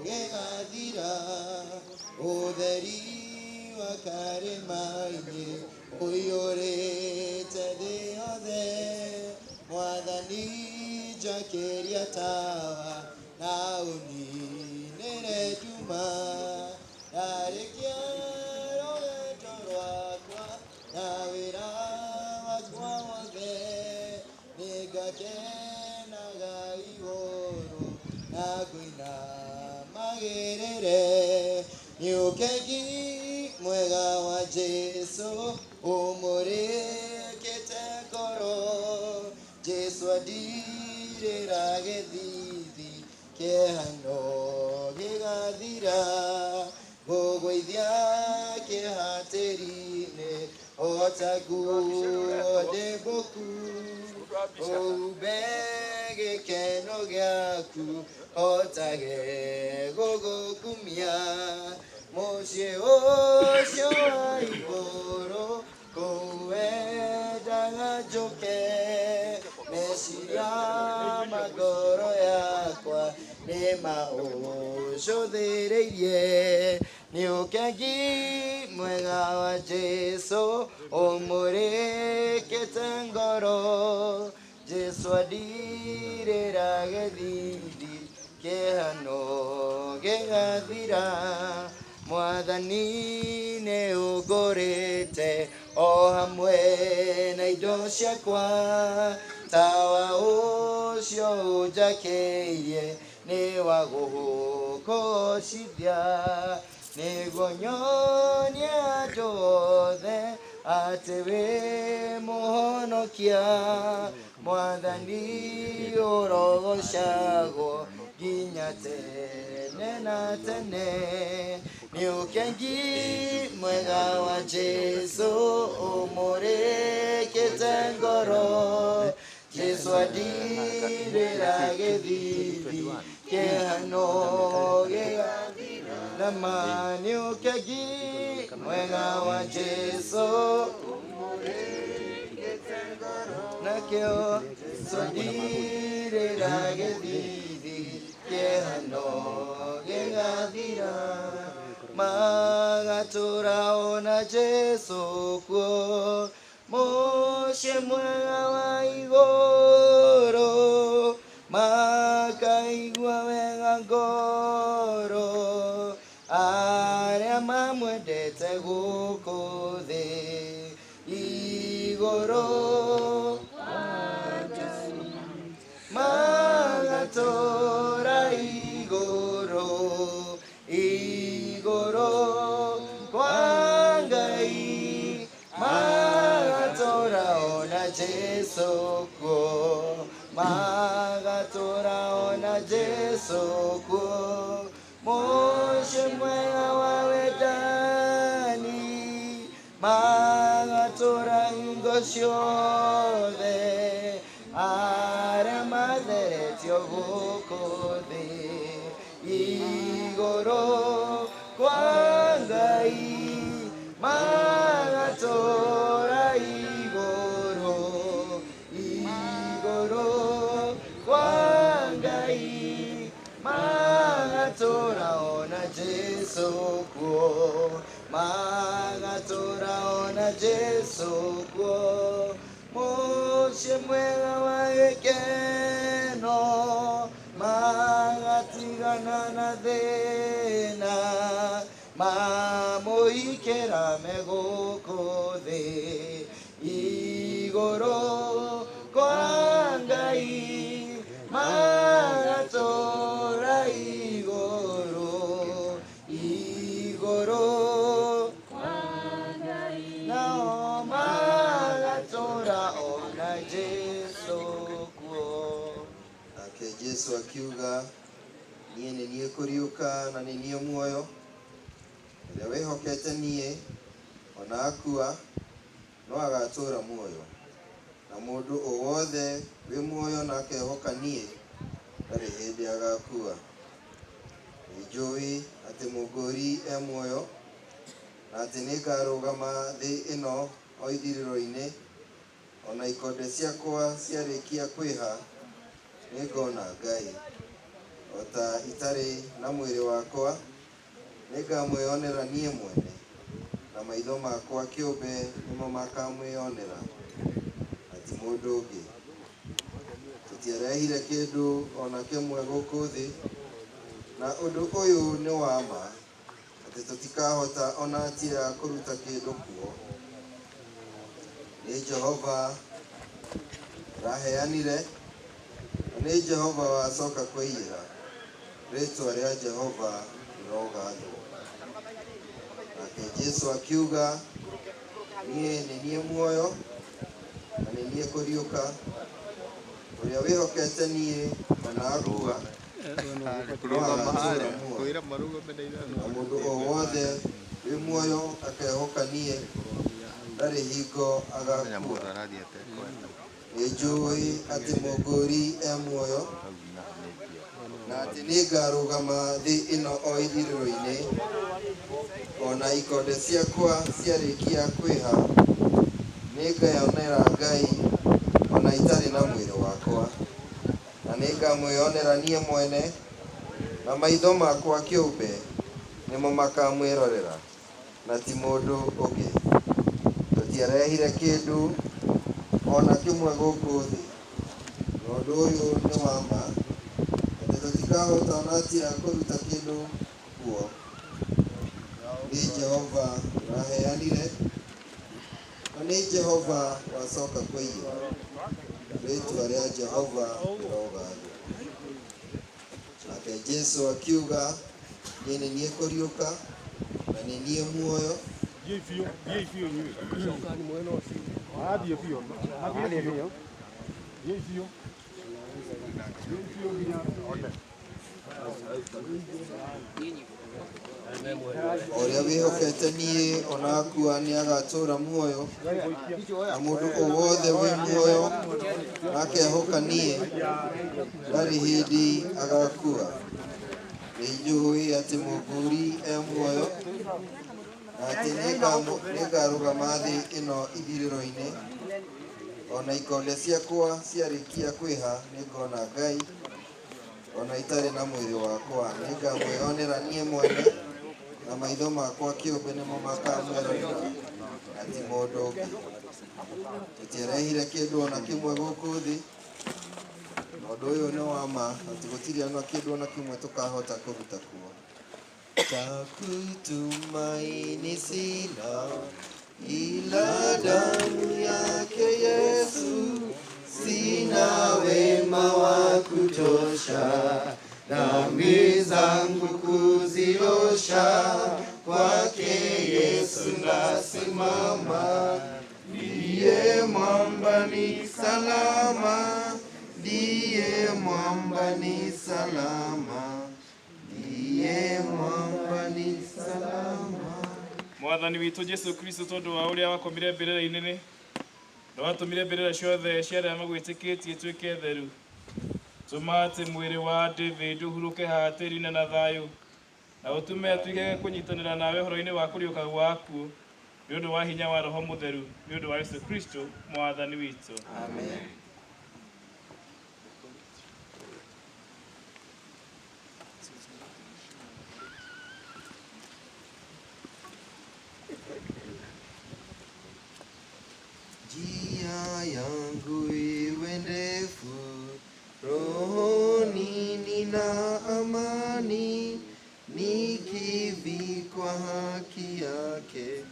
gĩgathira ũtheri wa karĩma-inĩ ũiyũrĩte thĩ yothe Mwathani njakĩria tawa na ũninĩre nduma ndarĩkia rũgendo rwakwa na wĩra wakwa wothe nĩngakenaga igũrũ na ngũina magĩrĩre nĩ ũkengi mwega wa Jesũ ũmũrĩkĩte ngoro Jesũ andirĩra gĩthithi kĩhano gĩgathira ngũgũithia kĩhatĩri-inĩ o ta nguo ndembũku ũhumbe gĩkeno gĩaku hotage gũgũkumia mũciĩ ũcio wa igũrũ kũu wendaga njũke meciria ma ngoro yakwa nĩ maũcũthĩrĩirie nĩ ũkengi mwega wa Jesũ ũmũrĩkĩte ngoro Jesũ andirĩra gĩthithi kĩhano gĩgathira Mwathani nĩ ũngũrĩte o hamwe na indo ciakwa tawa ũcio ũnjakĩirie nĩ wa gũgũcithia nĩguo nyonie andũ othe atĩ wĩ mũhonokia Mwathani ũrogocagwo nginya tene na tene nĩ ũkengi mwega wa Jesũ ũmũrĩkĩte ngoro Jesũ andirĩra gĩthithi kĩhano gĩgathira nama nĩ ũkengi mwega wa Jesũ ũmũrĩkĩte ngoro nakĩo Jesũ andirĩra gĩthithi kĩhano gĩgathira magatũra ona Jesũ kuo mũciĩ mwega wa igũrũ makaigua wega ngoro arĩa mamwendete gũkũ thĩ igũrũ magatũra igũrũ igũrũ kwa Ngai magatũra ona Jesũ kuo magatũra ona Jesũ kuo mũciĩ mwega wa wendani magatũra hingo ciothe arĩa matheretio gũkũ thĩ igũrũ kwa Ngai magatũra igũrũ igũrũ kwa Ngai magatũra ona Jesũ kuo magatũra ona Jesũ kuo mũciĩ mwega wa gĩkeno magatigana na thĩna mamũikĩra me gũkũ thĩ igũrũ kwa Ngai magatũra igũrũ igũrũ nao magatũra ona Jesũ kuo. Nake Jesũ akiuga niĩ nĩ niĩ kũriũka na nĩ niĩ muoyo ũrĩa wĩhokete niĩ ona akua no agatũũra muoyo na mũndũ o wothe wĩ muoyo na akehoka niĩ ndarĩ hĩndĩ agakua. Nĩnjũĩ atĩ Mũngũri e muoyo na atĩ nĩngarũgama thĩ ĩno o ithirĩro-inĩ ona Ona ikonde ciakwa ciarĩkia kwĩha, nĩngona Ngai. O ta itarĩ na mwĩrĩ wakwa, nĩngamwĩonera niĩ mwene, na maitho makwa kĩũmbe nĩmo makamwĩonera, na ti mũndũ ũngĩ. Tũtiarehire kĩndũ ona kĩmwe gũkũ thĩ, na ũndũ ũyũ nĩ wa ma, atĩ tũtikahota ona atĩa kũruta kĩndũ kuo. Nĩ Jehova ũraheanire, na nĩ Jehova wacoka kũiyĩra. Rĩĩtwa rĩa Jehova rĩrogathwo. Nake Jesũ akiuga, niĩ nĩ niĩ muoyo na nĩ niĩ kũriũka. Ũrĩa wĩhokete niĩ ona akua no agatũũra muoyo. Na mũndũ o wothe wĩ muoyo akehoka niĩ ndarĩ hingo agakua. Nĩnjũĩ atĩ Mũngũri e muoyo, na atĩ nĩngarũgama thĩ ĩno o ithirĩro-inĩ. Ona ikonde ciakwa ciarĩkia kwĩha, nĩngeyonera Ngai ona itarĩ na mwĩrĩ wakwa, na nĩngamwĩonera niĩ mwene, na maitho makwa kĩũmbe nĩmo makamwĩrorera, na ti mũndũ ũngĩ. Tũtiarehire kĩndũ ona kĩmwe gũkũ thĩ, na ũndũ ũyũ nĩ wa ma, atĩ tũtikahota ona atĩa kũruta kĩndũ kuo. Nĩ Jehova ũraheanire, na nĩ Jehova wacoka kũiyĩra. Rĩĩtwa rĩa Jehova rĩrogathwo. Nake Jesũ akiuga, niĩ nĩ niĩ kũriũka na nĩ niĩ muoyo. Ũrĩa wĩhokete niĩ ona akua nĩagatũũra muoyo, na mũndũ o wothe wĩ muoyo na akehoka niĩ ndarĩ hĩndĩ agakua. Nĩnjũĩ atĩ Mũngũri e muoyo, na atĩ nĩngarũgama thĩ ĩno ithirĩro-inĩ. Ona ikonde ciakwa ciarĩkia kwĩha, nĩngona Ngai. Ona itarĩ na mwĩrĩ wakwa, nĩngamwĩonera niĩ mwene, na maitho makwa kĩũmbe nĩmo makamwĩrorera, na ti mũndũ ũngĩ. Tũtiarehire kĩndũ ona kĩmwe gũkũ thĩ, na ũndũ ũyũ nĩ wa ma, atĩ gũtirĩ ona kĩndũ ona kĩmwe tũkahota kũruta kuo. Takutumaini sina ila damu yake Yesu, sina wema wa kutosha, dhambi zangu kuziosha, kwake Yesu nasimama, ndiye mwamba ni salama, ndiye mwamba ni salama, ndiye mwamba ni salama. Mwathani witũ Jesu Kristo, tondũ wa ũrĩa wakomire mbĩrĩra-inĩ, na watũmire mbĩrĩra ciothe cia arĩa magwĩtĩkĩtie ituĩke theru, tũma atĩ mwĩrĩ wa David ũhurũke haha tĩri-inĩ na thayũ, na ũtũme atuĩke kũnyitanĩra nawe ũhoro-inĩ wa kũriũka gwaku, nĩ ũndũ wa hinya wa Roho Mũtheru, nĩ ũndũ wa Yesu Kristo Mwathani witũ. Amen. Njia yangu iwe ndefu, rohoni nina amani, nikivikwa haki yake.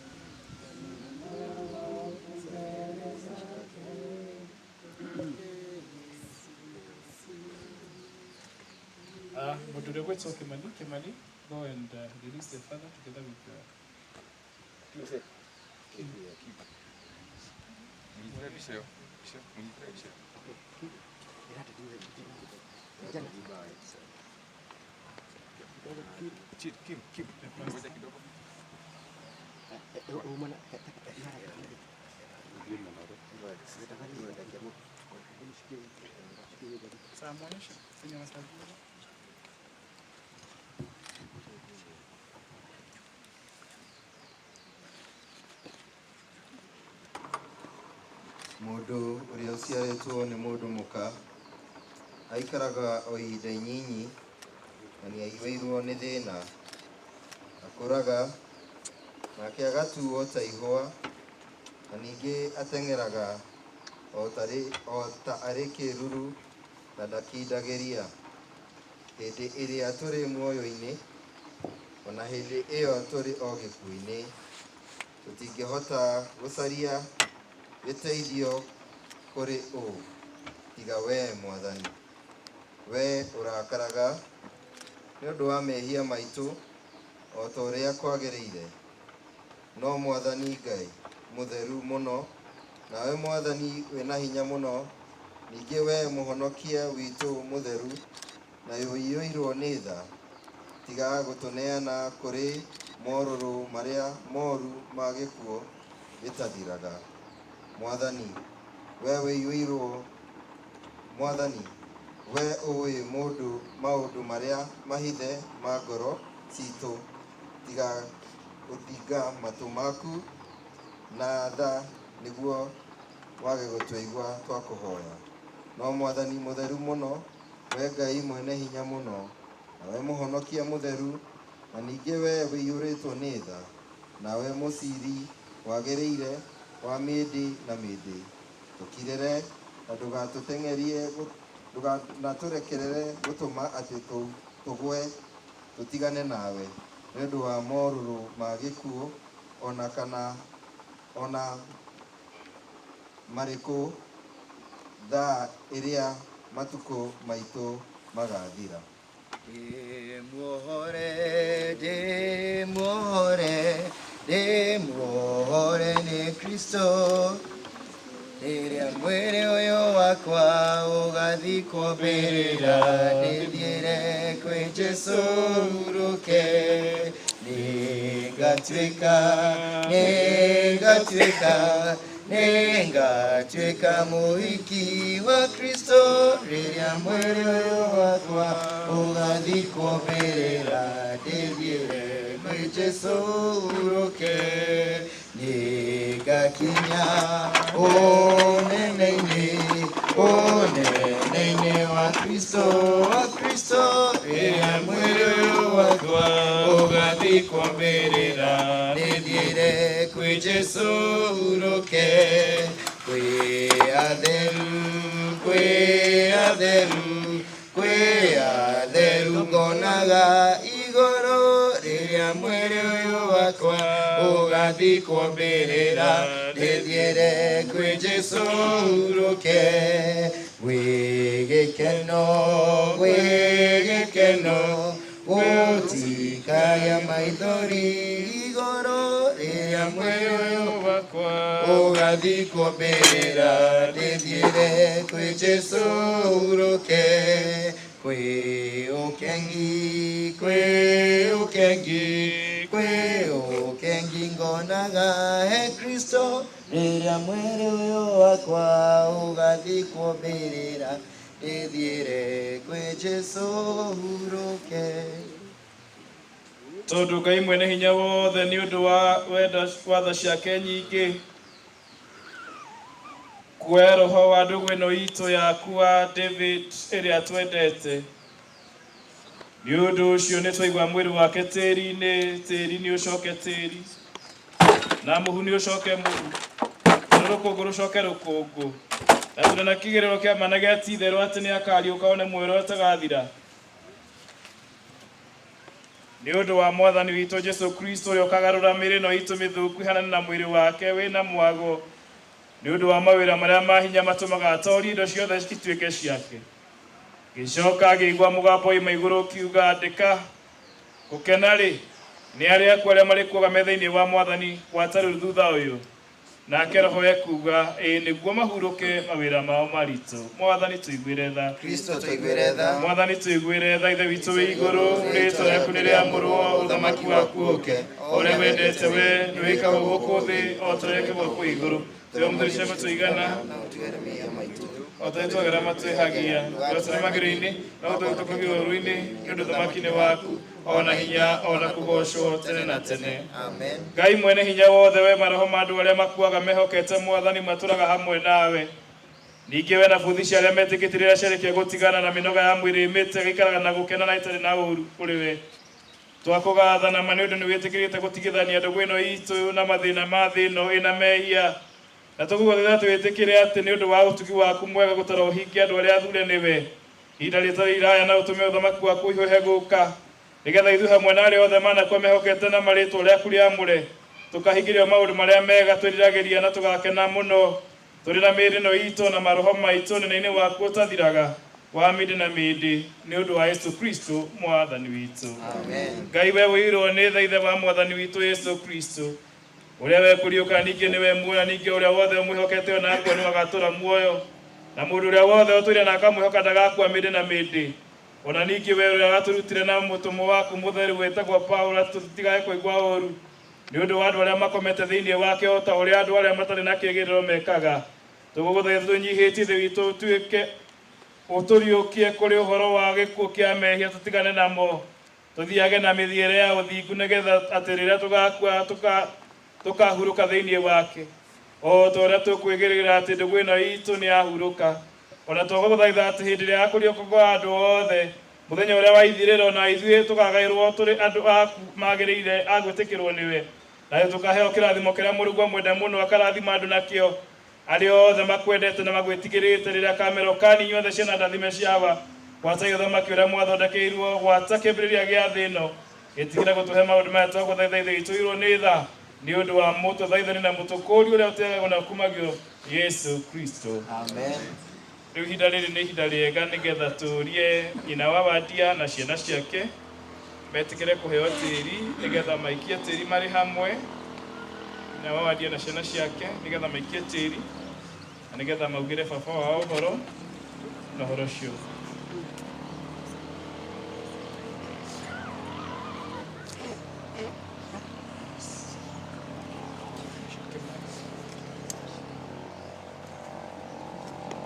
Mũndũ ũrĩa Kimani, Kimani, go and release the father together with your Mũndũ ũrĩa ũciarĩtwo nĩ mũndũ mũka aikaraga o ihinda inyinyi na nĩ aiyũirwo nĩ thĩna. Akũraga nake agatuo ta ihũa, na ningĩ ateng'eraga o ta arĩ kĩĩruru na ndakindagĩria. Hĩndĩ ĩrĩa tũrĩ muoyo-inĩ, ona hĩndĩ ĩyo tũrĩ o gĩkuũ-inĩ, tũtingĩhota gũcaria gĩteithio kũrĩ ũ tiga wee Mwathani. Wee ũrakaraga nĩ ũndũ wa mehia maitũ o ta ũrĩa kwagĩrĩire. No Mwathani Ngai mũtheru mũno, nawe Mwathani wĩna hinya mũno, ningĩ wee mũhonokia witũ mũtheru na ũiyũirwo nĩ tha, tiga gũtũneana kũrĩ morũrũ marĩa moru ma gĩkuũ gĩtathiraga. Mwathani, wee ũiyũirwo, Mwathani, wee ũĩ maũndũ marĩa mahithe ma ngoro citũ, tiga gũthinga matũ maku na tha nĩguo wage gũtũigua twakũhoya. No Mwathani mũtheru mũno, we Ngai mwene hinya mũno, nawe mũhonokia mũtheru, na ningĩ wee ũiyũrĩtwo nĩ tha, nawe mũciri wagĩrĩire wa mĩndĩ na mĩndĩ, tũkirĩre na ndũgatũteng'erie, ndũkanatũrekerere gũtũma atĩ tũgwe tũtigane nawe nĩ ũndũ wa morũrũ ma gĩkuũ, ona kana ona marĩkũ thaa ĩrĩa matukũ maitũ magathira. Ndĩmuohore, ndĩmuohore, ndĩmuohore nĩ Kristo. Rĩrĩa mwĩrĩ ũyũ wakwa ũgathikwo mbĩrĩra, ndĩthiĩre kwĩ Jesũ hurũke. Nĩngatuĩka, nĩngatuĩka, nĩngatuĩka mũhiki wa Kristo. Rĩrĩa mwĩrĩ ũyũ wakwa ũgathikwo mbĩrĩra, ndĩthiĩre kwĩ Jesũ hurũke. Nĩngakinya ũnene-inĩ, ũnene-inĩ wa Kristo, wa Kristo. Rĩrĩa mwĩrĩ ũyũ wakwa ũgathikwo mbĩrĩra, ndĩthiĩre kwĩ Jesũ hurũke. Kwĩ atheru, kwĩ atheru, kwĩ atheru ngonaga igũrũ. Rĩrĩa mwĩrĩ ũyũ wakwa ũgathikwo mbĩrĩra, ndĩthiĩre kwĩ Jesũ hurũke. Gwĩ gĩkeno, gwĩ gĩkeno, gũtikagĩa maithori igũrũ. Rĩrĩa mwĩrĩ ũyũ wakwa ũgathikwo mbĩrĩra, ndĩthiĩre kwĩ Jesũ hurũke. Kwĩ ũkengi, kwĩ ũkengi, kwĩ ũkengi ngonaga he Kristo. Rĩrĩa mwĩrĩ ũyũ wakwa ũgathikwo mbĩrĩra, ndĩthiĩre kwĩ Jesũ hurũke. Tondũ Ngai mwene hinya wothe nĩ ũndũ wa wenda wa tha ciake nyingĩ, kuoya roho wa ndũgũ ĩno itũ yaku wa David ĩrĩa twendete. Nĩ ũndũ ũcio nĩ twaigua mwĩrĩ wake tĩri-inĩ, tĩri nĩ ũcoke tĩri, na mũhu nĩ ũcoke mũhu, na rũkũngũ rũcoke rũkũngũ. Na tũrĩ na kĩgĩrĩro kĩa ma na gĩa ti-itherũ atĩ nĩ akariũka one muoyo ũrĩa ũtagathira. Nĩ ũndũ wa Mwathani witũ Jesũ Kristo ũrĩa ũkagarũra mĩĩrĩ ĩno itũ mĩthũku ĩhanane na mwĩrĩ wake wĩna mwago, nĩ ũndũ wa mawĩra marĩa ma hinya matũmaga atoorie indo ciothe ituĩke ciake. Gĩcoka ngĩigua mũgambo oima igũrũ ũkiuga, andĩka, gũkena-rĩ nĩ arĩa akuũ arĩa marĩ kuoga me thĩinĩ wa Mwathani gwata rĩu thutha ũyũ. Nake Roho ekuuga, ĩĩ nĩguo mahurũke mawĩra mao maritũ. Mwathani tũiguĩre tha. Kristo tũiguĩre tha. Mwathani tũiguĩre tha. Ithe witũ wĩ igũrũ, rĩĩtwa rĩaku nĩ rĩamũrwo, ũthamaki waku ũũke, o ũrĩa wendete we nĩwĩkagwo gũkũ thĩ o ta ũrĩa wĩkagwo kũu igũrũ. Tuombe matuigana o ta twagera matwihagia twacere magĩrĩinĩ no tũgĩtũkagio ũru-inĩ nĩ ũndũ thamaki nĩ waku ona hinya ona kũgocwo tene na tene. Amen. Ngai mwene hinya wothe we maroho ma andũ arĩa makuaga mehokete mwathani matũraga hamwe nawe. Ningĩ we na buthi cia arĩa metĩkĩtie rĩrĩa ciarĩkia gũtigana na mĩnoga ya mwĩrĩ ĩmĩte gĩikaraga na gũkena na ĩtarĩ na ũru kũrĩ we. Twakũgatha ma nĩ ũndũ nĩ wĩtĩkĩrĩte gũtigithania ndũgũ ĩno itũ na mathĩna ma thĩ ĩno ĩna mehia. Na tũgũgũthaitha twĩtĩkĩre atĩ nĩ ũndũ wa ũtugi waku mwega gũtara ũhingie andũ arĩa athure nĩwe. Ihinda rĩtarĩ iraya na ũtũme ũthamaki waku ũhiũhe gũka nĩgetha ithuĩ hamwe na arĩa othe manakua mehokete na marĩtwa rĩaku rĩamũre tũkahingĩrio maũndũ marĩa mega twĩriragĩria na tũgakena mũno tũrĩ na mĩĩrĩ ĩno itũ na maroho maitũ nene-inĩ waku ũtathiraga wa mĩndĩ na mĩndĩ nĩ ũndũ wa Yesu Kristo mwathani witũ. Amen. Ngai we wĩirwo nĩ tha ithe wa mwathani witũ Yesu Kristo ũrĩa wekũriũka ningĩ nĩwe muoyo ningĩ ũrĩa wothe ũmwĩhokete ona akua nĩwe agatũra muoyo na mũndũ ũrĩa wothe ũtũire na akamwĩhoka ndagakua mĩndĩ na mĩndĩ. Ona ningĩ we ũrĩa watũrutire na mũtũmwo waku mũtheru wĩtagwo Paulo tũtigae kũigua ũru nĩ ũndũ wa andũ arĩa makomete thĩinĩ wake o ta ũrĩa andũ arĩa matarĩ na kĩĩrĩgĩrĩro mekaga. Tũgũgũthaitha tũnyihĩtie thĩ witũ ũtuĩke ũtũriũkie kũrĩ ũhoro wa gĩkuũ kĩa mehia tũtigane namo tũthiage na mĩthiĩre ya ũthingu nĩgetha atĩ rĩrĩa tũgakua tũkahurũka thĩinĩ wake o ta ũrĩa tũkwĩgĩrĩra atĩ ndũgũ ĩno itũ nĩ yahurũka. Ona twagũgũthaitha atĩ hĩndĩ ĩrĩa ya kũriũka kwa andũ othe mũthenya ũrĩa wa ithirĩro na ithuĩ tũkagaĩrwo tũrĩ andũ aku magĩrĩire a gwĩtĩkĩrwo nĩwe nayo tũkaheo kĩrathimo kĩrĩa Mũrungu amwenda mũno akarathima andũ nakĩo arĩa othe makwendete na magwĩtigĩrĩte rĩrĩa kamera ũkani inyuothe ciana ndathime ciawa gwata ũthamaki ũrĩa mwathondekeirwo gwata kĩambĩrĩria gĩa thĩ ĩno gĩtigĩre gũtũhe maũndũ maya twagũthaitha ithe itũirwo nĩ tha nĩ ũndũ wa mũtũthaithani na mũtũkũri ũrĩa ũteagwo na ũkumagio Yesu Kristo. Amen. Rĩu ihinda rĩrĩ nĩ ihinda rĩega nĩgetha tũrie nyina wa Wadia na ciana ciake metĩkĩre kũheo tĩri nĩgetha maikie tĩri marĩ hamwe. Nyina wa Wadia na ciana ciake nĩgetha maikie tĩri na nĩgetha maugĩre baba wao ũhoro na ũhoro ũcio.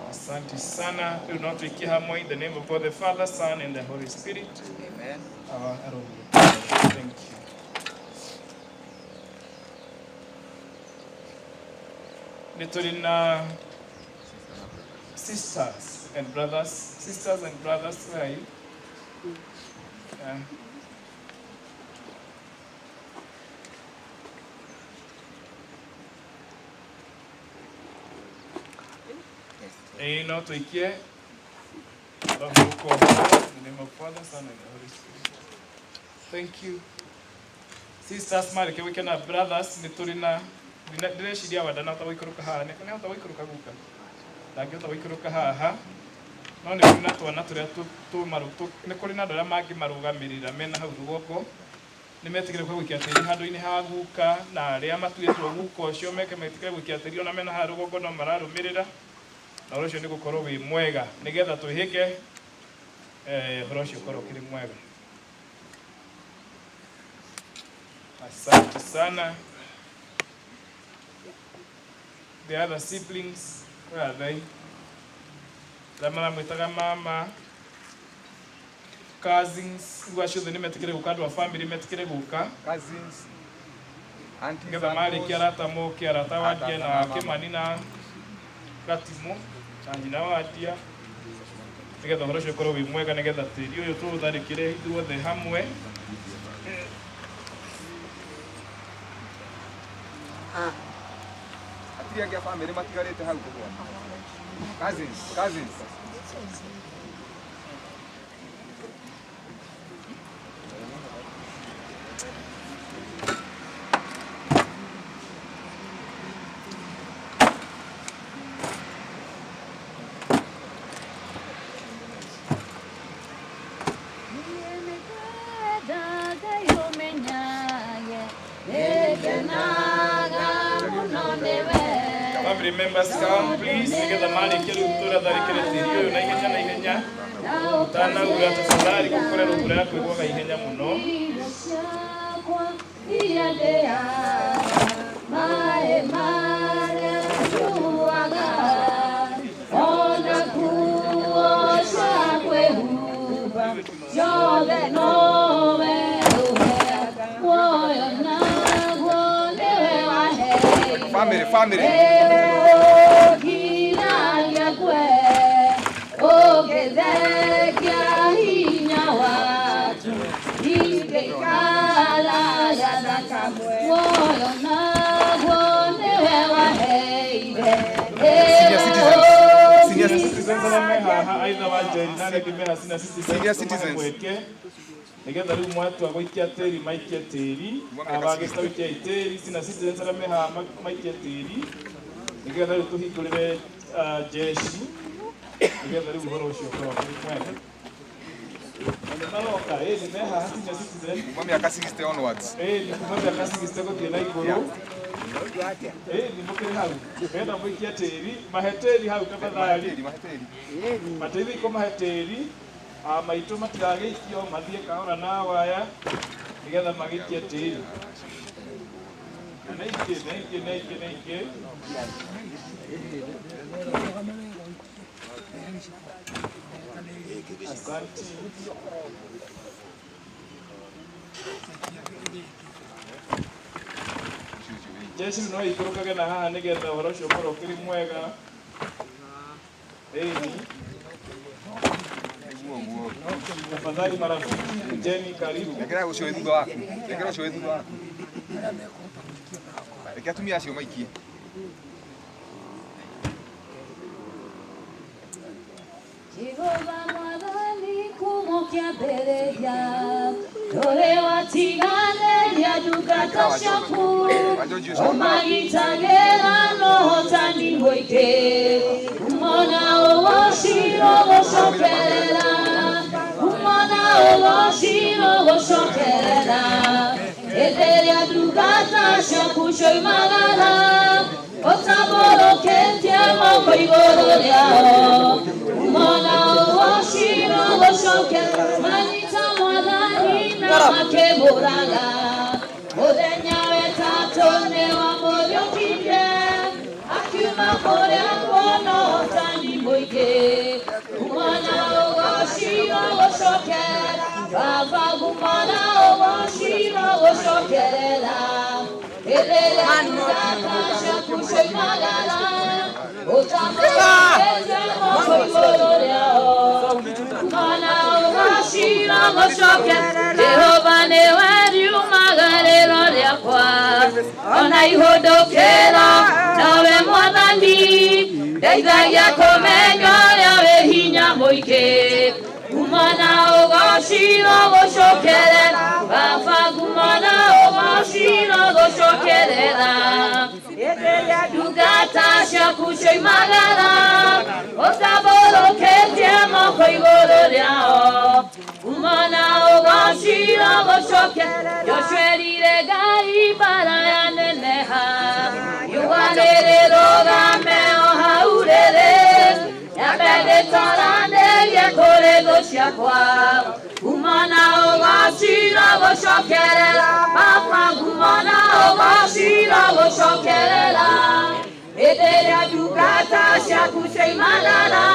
Asante sana. We will not take hamwe in the name of God the Father, Son, and the Holy Spirit. Amen. Our Thank you. Nitorina sisters and brothers. Sisters and brothers, where are you? Yeah. No tuikie. In the name of Father, Son, and the Holy Spirit. Thank you. Sisters, marike wike na brothers niturina ndĩreciria wenda na ũtagũikũrũka haha nĩ hota gũikũrũka guka ndangĩhota gũikũrũka haha no nĩ kũrĩ na twana tũrĩa nĩ kũrĩ na andũ arĩa mangĩmarũgamĩrĩra mena hau rũgongo nĩ metĩkĩre gũikia tĩri handũ-inĩ ha guka na arĩa matuĩtwo guka ũcio meke metĩkĩre gũikia tĩri ona mena haha rũgongo no mararũmĩrĩra na ũhoro ũcio nĩ gũkorwo wĩ mwega nĩgetha twĩhĩke ũhoro ũcio ũkorwo ũkĩrĩ mwega. Asante sana. The other siblings, where are they? Ramara mama, cousins, who are sure the name gũka andũ a family metĩkĩre gũka. Cousins, aunties, nĩgetha marĩkia arata moke arata Wadia na Kĩmani na Gatimu na nyina Wadia nĩgetha ũhoro ũcio ũkorwo wĩ mwega nĩgetha tĩri ũyũ tũũtharĩkĩre ithuothe hamwe. Hatirĩ angĩ a family matigarĩte hau. Cousins, cousins. Family members come please nĩgetha marĩkie rĩu tũratharĩkĩre tĩri ũyũ na ihenya na ihenya ũtanaura tafadhali gũkorerwo mbura yaku ĩgwaga ihenya mũno. Family. Ũngiragia kwe ũngĩthekia hinya waku ingĩikara gathaka muoyo naguo nĩwe waheire. Senior citizens. Senior citizens arĩa me haha aitha wa Njeri na arĩa angĩ me haha senior citizens Senior citizens. mweke nigetha rĩu mwatua gũikia tĩri maikie tĩri abagĩta gũikia tĩri senior citizens arĩa me haha maikie tĩri nigetha rĩu tũhingũrĩre jeshi nigetha rĩu ũhoro ũcio ũkorwo ũrĩ mwega. Na nĩ maroka ĩ nĩ me haha senior citizen Kuma mĩaka 60 onwards. Ĩ nĩ kuma mĩaka 60 gũthiĩ na igũrũ. Ĩ nĩ mũkĩrĩ hau mena mũikie tĩri mahe tĩri hau tafadhali mateithie kũmahe tĩri a maitũ matigagĩikio mathiĩ kahora na waya nĩgetha magĩikie tĩri na nĩ ingĩ na ingĩ na ingĩ na ingĩ. Asante. Jeshi no ikũrũkage na haha nĩgetha ũhoro ũcio ũkorwo ũkĩrĩ mwega. Ĩni tafadhali marafiki kujeni karibu. Rekera ũcio wĩ thutha waku. Rekera ũcio wĩ thutha waku. Reke atumia acio maikie. Jehova mwathani kuuma kĩambĩrĩria ndũrĩ watiganĩria ndungata ciaku ũmagitagĩra na ũhotani mũingĩ umona ũgocirwo gũcokerera umona ũgocirwo gũcokerera hĩndĩ ĩrĩa ndungata ciaku cioimagara ũtambũrũkĩtie moko igũrũ rĩao umona ũgocirwo gũcokerera manyita mwathani na makĩmũraga mũthenya wetatũ nĩwamũriũkirie akiuma kũrĩa kuona ũhotani mũingĩ umona ũgocirwo gũcokerera baba gumona ũgocirwo gũcokerera hĩndĩ ĩrĩa ndungata ciaku cioimagara ũtambũrũkĩtie moko igũrũ rĩao umona ũgocirwo gũcokerera Jehova nĩwe riumagarĩro rĩakwa ona ihũndũkĩro nowe mwathani ndeithagia kũmenya ũrĩa wĩ hinya mũingĩ gumona ũgocirwo gũcokerera baba gumona ũgocirwo gũcokerera hĩndĩ ĩrĩa ndungata ciaku cioimagara ũtambũrũkĩtie moko igũrũ rĩao umona ũgocirwo gũcokerera Joshua erire Ngai mbara yaneneha riũa nĩrĩrũgame o hau rĩrĩ nyambe gĩtoranĩrie kũrĩ thũ ciakwa gumona ũgocirwo gũcokerera baba gumona ũgocirwo gũcokerera hĩndĩ ĩrĩa ndungata ciaku cioimagara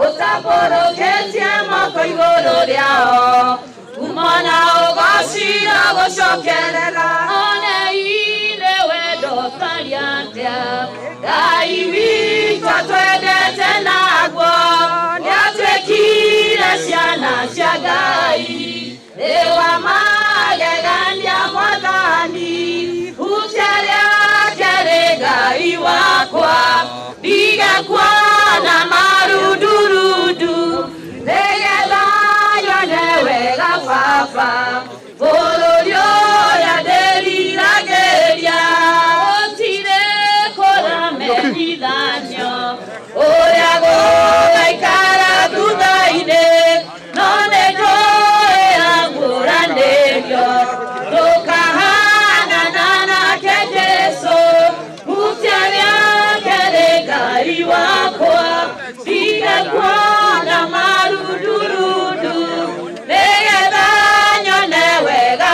ũtambũrũkĩtie moko igũrũ rĩao gumona ũgocirwo gũcokerera oneire wendo ũtariĩ atĩa Ngai witũ atwendete naguo nĩatuĩkire ciana cia Ngai nĩ wa magegania mwathani hutia rĩake rĩ Ngai wakwa ndige kuona marundurundu nĩgetha nyone wega baba bũrũri ũrĩa ndĩriragĩria gũtirĩ kũramenyithanio ũrĩa gũgaikara thutha-inĩ no nĩ njũĩ angũranĩrio tũkahanana nake Jesũ hutia rĩake rĩ Ngai wakwa ndige kuona marundurundu nĩgetha nyone wega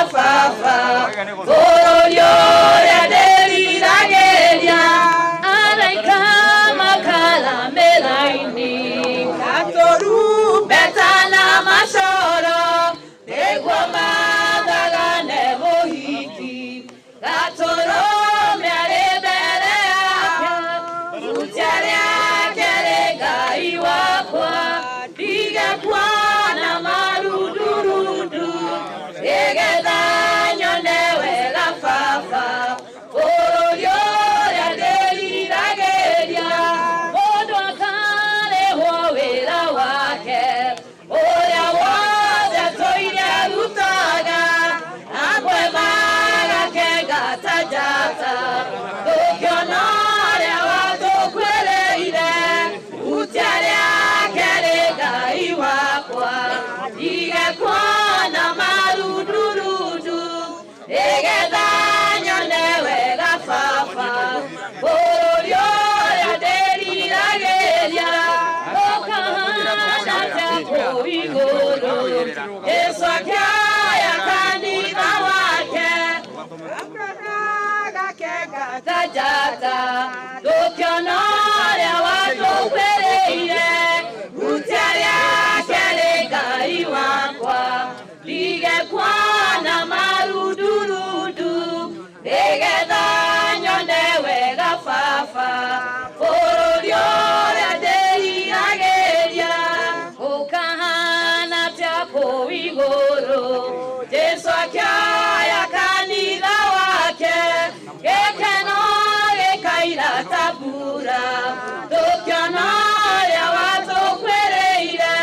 bata tũkĩona ũrĩa watũkwĩrĩire hutia rĩake rĩ Ngai wakwa ndige kuona marundurundu nĩgetha nyone wega baba bũrũri ũrĩa ndĩriragĩria ũkahana ta kũu igũrũ Jesu akĩoya kanitha wake gĩkeno gĩkaira ta mbura tũkĩona ũrĩa watũkwĩrĩire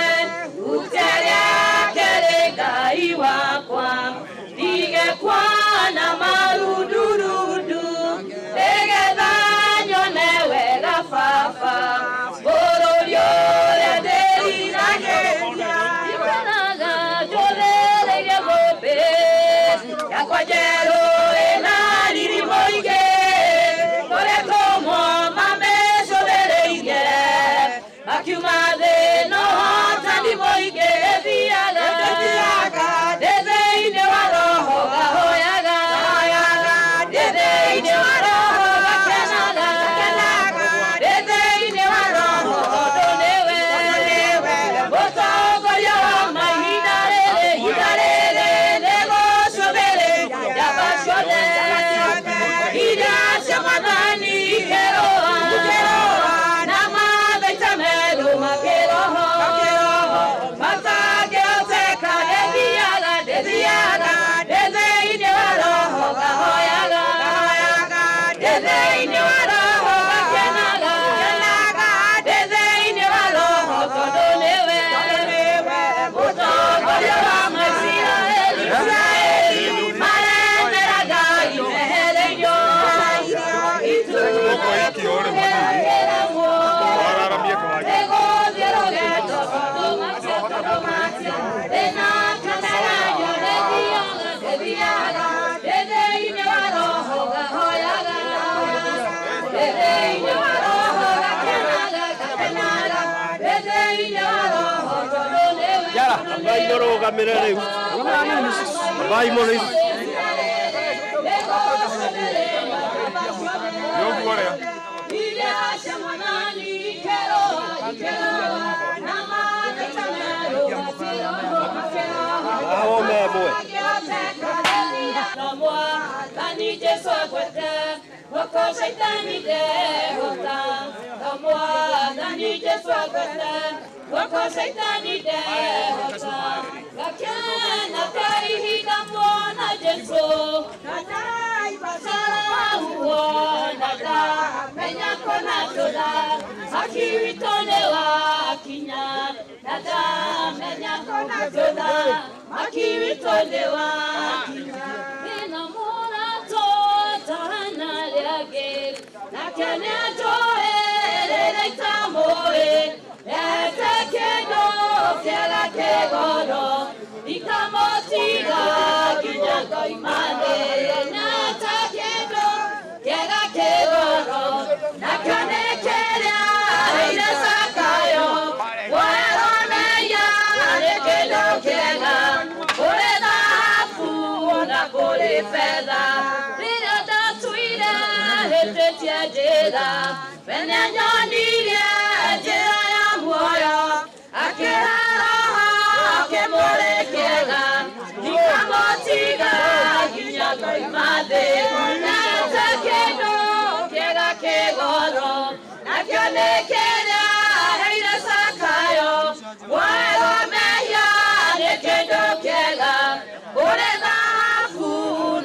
hutia rĩake rĩ Ngai wakwa ndige kuona marundurundu nĩgetha nyone wega baba bũrũri ũrĩa ndĩriragĩria ikaraga njũthĩrĩirie thũmbĩ yakwa njerũ ĩna riri mũingĩ kũrĩa tũmwo mamĩcũthĩrĩirie makiuma thĩ no ũhotani mũingĩ thiaga ndĩ thĩinĩ wa roho ngahoyaga ndĩ thĩinĩ wa roho ngakenaga ndĩ thĩinĩ wa roho tondũ nĩwe mũtongoria wa mahinda rĩrĩ ihinda rĩrĩ nĩgũcũthĩrĩria njamba ciothe iria cia mwathani ikĩrũa na mathaita merũ makĩroho matangĩhoteka ndĩthiaga ndĩthiaga ndĩ thĩinĩ wa roho ngahoyaga ndĩ thĩinĩ wa roho ngakenaga ndĩ thĩinĩ wa roho tondũ nĩwe mũtongoria wa Maisiraeli Isiraeli maremera Ngai mehereirio itũũra nĩgũthiĩ rũgendo tondũ matia tondũ matia thĩna kanaranyo ndĩthiaga ndĩthiaga ndĩ thĩinĩ wa roho ngahoyaga ndĩ thĩinĩ wa roho ngakenaga ngakenaga ndĩ thĩinĩ wa roho tondũ nĩwe Ambai mũrũgamĩre rĩu. Ambai mũrĩ. Aho memwe. Jesu agwete wako shaitani ndehota mwathani Jesu agwete wako shaitani ndehota gakena ta ihinda muona Jesu saramuonaga menya kona tũra haki witũ nĩ wakinya na ndamenya kona tũra haki witũ nĩ wakinya ĩno mũratũ tahana rĩangĩ nake nĩanjũĩ rĩrĩa itamũĩ ete kĩndũ kĩega kĩgoro ikamũtiga nginya ngoima thĩ nete kĩndũ kĩega kĩgoro nakĩo nĩ kĩrĩa heire Zakayo woerwo mehia nĩ kĩndũ kĩega kũrĩ thahabu na kũrĩ betha rĩrĩa ndatuire hĩtĩtie njĩra we nĩanyonirie njĩra ya muoyo akĩhe roho akĩmũrĩkĩra ndikamũtiga nginya ngoima thĩ nete kĩndũ kĩega kĩgoro nakĩo nĩ kĩrĩa heire Zakayo woerwo mehia nĩ kĩndũ kĩega kũrĩ thahabu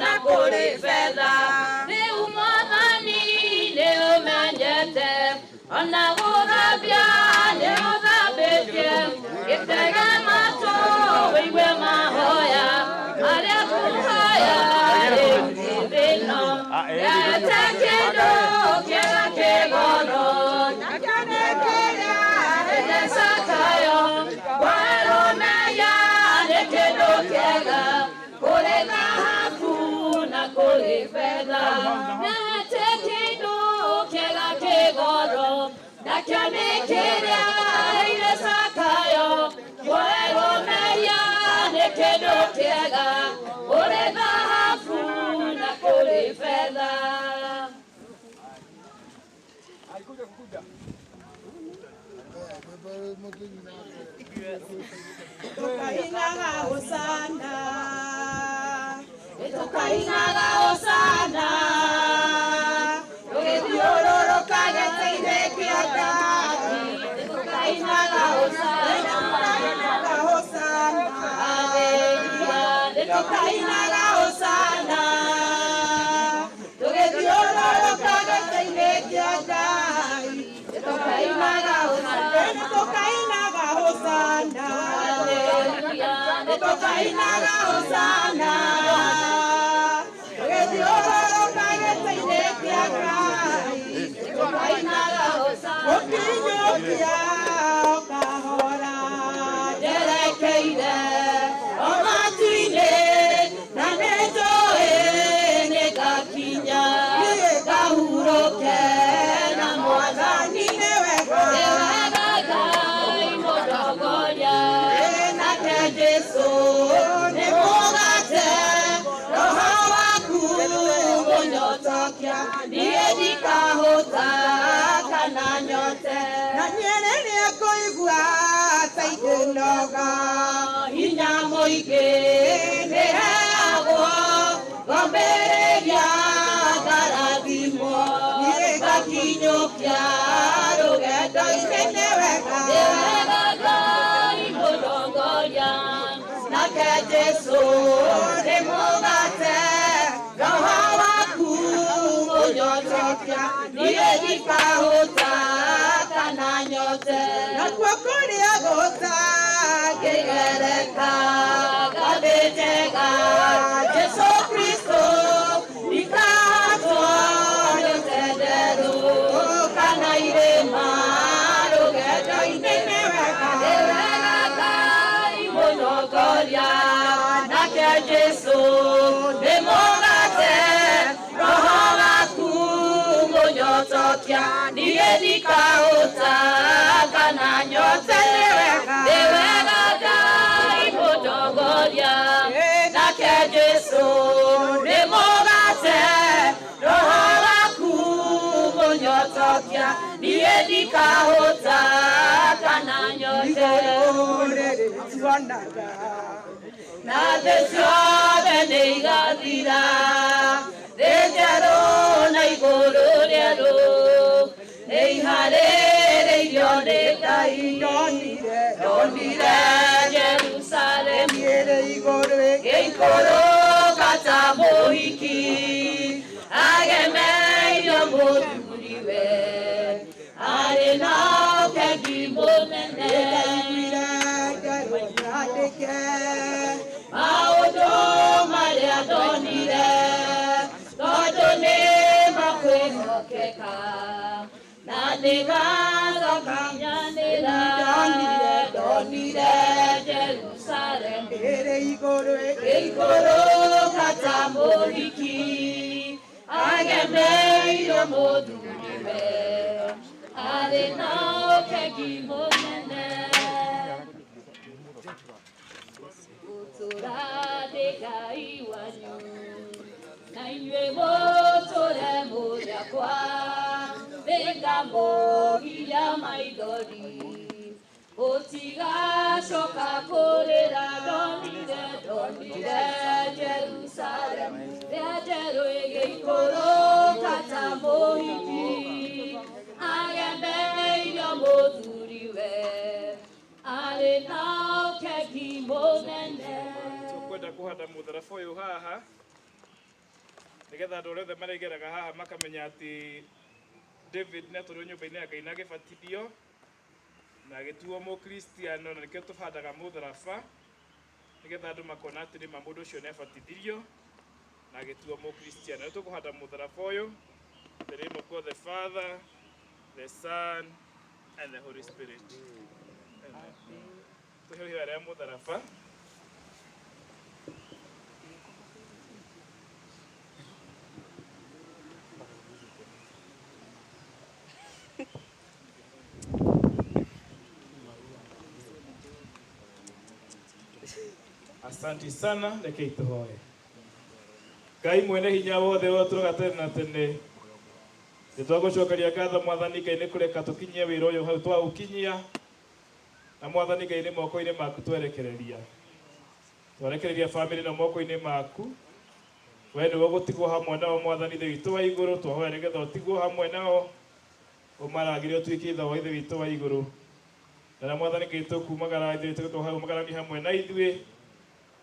na kũrĩ betha rĩu mwathani nĩ ũmenyete ona gũthambia nĩ ũthambĩtie gĩtege matũ wĩigue mahoya marĩa ngũhoya rĩu thĩ ĩno ndete kĩndũ kĩega kĩgoro nakĩo nĩ kĩrĩa heire Zakayo woerwo mehia nĩ kĩndũ kĩega kũrĩ thahabu na kũrĩ betha nete kĩndũ kĩega kĩgoro nakĩo nĩ kĩrĩa heire Zakayo woerwo mehia nĩ kĩndũ kĩega kũrĩ thahabu na kũrĩ betha. Tukainaga hosana, tukainaga hosana, tugithiũrũrũka gĩtĩ-inĩ kĩa Ngai, tukainaga hosana, hosana, hallelujah, tukainaga hosana, tugithiũrũrũka gĩtĩ-inĩ kĩa Ngai, tukainaga hosana, tukainaga hosana. Tukainaga hosana, tugithiũrũrũka gĩtĩ-inĩ kĩa Ngai, tukainaga hosana, ũkinyũkia ũkahora njerekeire o matu-inĩ, na nĩnjũĩ nĩngakinya ngahurũke na Mwathani. Nĩ wega, nĩ wega Ngai mũtongoria, nake Jesũ nĩ mũgate, roho waku mũnyotokia, niĩ ndikahũta kana nyote, na niĩ rĩrĩa ngũigua ta ingĩnoga, hinya mũingĩ nĩheagwo, ngomĩrĩria ngarathimwo, niĩ ngakinyũkia rũgendo-inĩ. Nĩ wega, nĩ wega Ngai mũtongoria, nake Jesũ nĩ mũgate, roho waku mũnyotokia, niĩ ndikahũta kana nyote, nakuo kũrĩa gũtangĩgereka, ngathĩ njega Jesũ Kristo, ndikahatwo nĩ ũtenderũ kana irĩma rũgendo-inĩ. Nĩ wega, nĩ wega Ngai mũtongoria, nake Jesũ nĩ mũgate, roho waku mũnyotokia, niĩ ndikahũta kana nyote. Nĩ wega Ngai mũtongoria, nake Jesũ nĩ mũgate, roho waku mũnyotokia, niĩ ndikahũta kana nyote. Na thĩ ciothe nĩ igathira, thĩ njerũ na igũrũ rĩerũ, nĩ iharĩrĩirio nĩ Ngai. Ndonire Jerusalemu ĩgĩikũrũka ta mũhiki, agemeirio mũthuriwe, arĩ na ũkengi mũnene. Maũndũ marĩa ndonire, tondũ nĩ makwĩhokeka, na nĩgacokanyanĩra. Ndonire Jerusalemu ĩgĩikũrũka ta mũhiki, agemeirio mũthuriwe, arĩ na ũkengi mũnene. Gũtũũra ndĩ Ngai wanyu, na inyuĩ mũtũũre mũrĩ akwa, nĩngamũgiria maithori, mũtigacoka kũrĩra. Ndonire, ndonire Jerusalemu rĩa njerũ ĩgĩikũrũka ta mũhiki, agemeirio mũthuriwe, arĩ na ũkengi mũnene. Tukwenda kũhanda mũtharaba ũyũ haha nĩgetha andũ arĩa othe marĩgeraga haha makamenya atĩ David nĩatwarirwo nyũmba-inĩ ya Ngai na agĩbatithio na agĩtuo mũkristiano, na nĩkĩo tũhandaga mũtharaba nĩgetha andũ makona atĩ nĩma mũndũ ũcio nĩabatithirio na agĩtuo mũkristiano. Rĩu tũkũhanda mũtharaba ũyũ in the name of God the Father, the Son and the Holy Spirit. Amen. Tũhe ihoya rĩa mũtharaba. Asante sana, reke ituhoe. Ngai mwene hinya wothe ũrĩa tene na tene, nĩ twagũcokeria ngatho Mwathani Ngai nĩ kũreka tũkinyie wĩra ũyũ hau twaũkinyia. Na mwathani Ngai nĩ moko-inĩ maku twerekereria. Twarekereria bamĩrĩ na moko-inĩ maku. We nĩwe ũgũtigwo hamwe nao mwathani Ithe witũ wa igũrũ, twahoya nĩgetha ũtigwo hamwe nao, ũmarangĩre ũtuĩke ithe wa Ithe witũ wa igũrũ. Na mwathani Ngai tũkumagara Ithe witũ twahoya umagaranie hamwe na ithuĩ,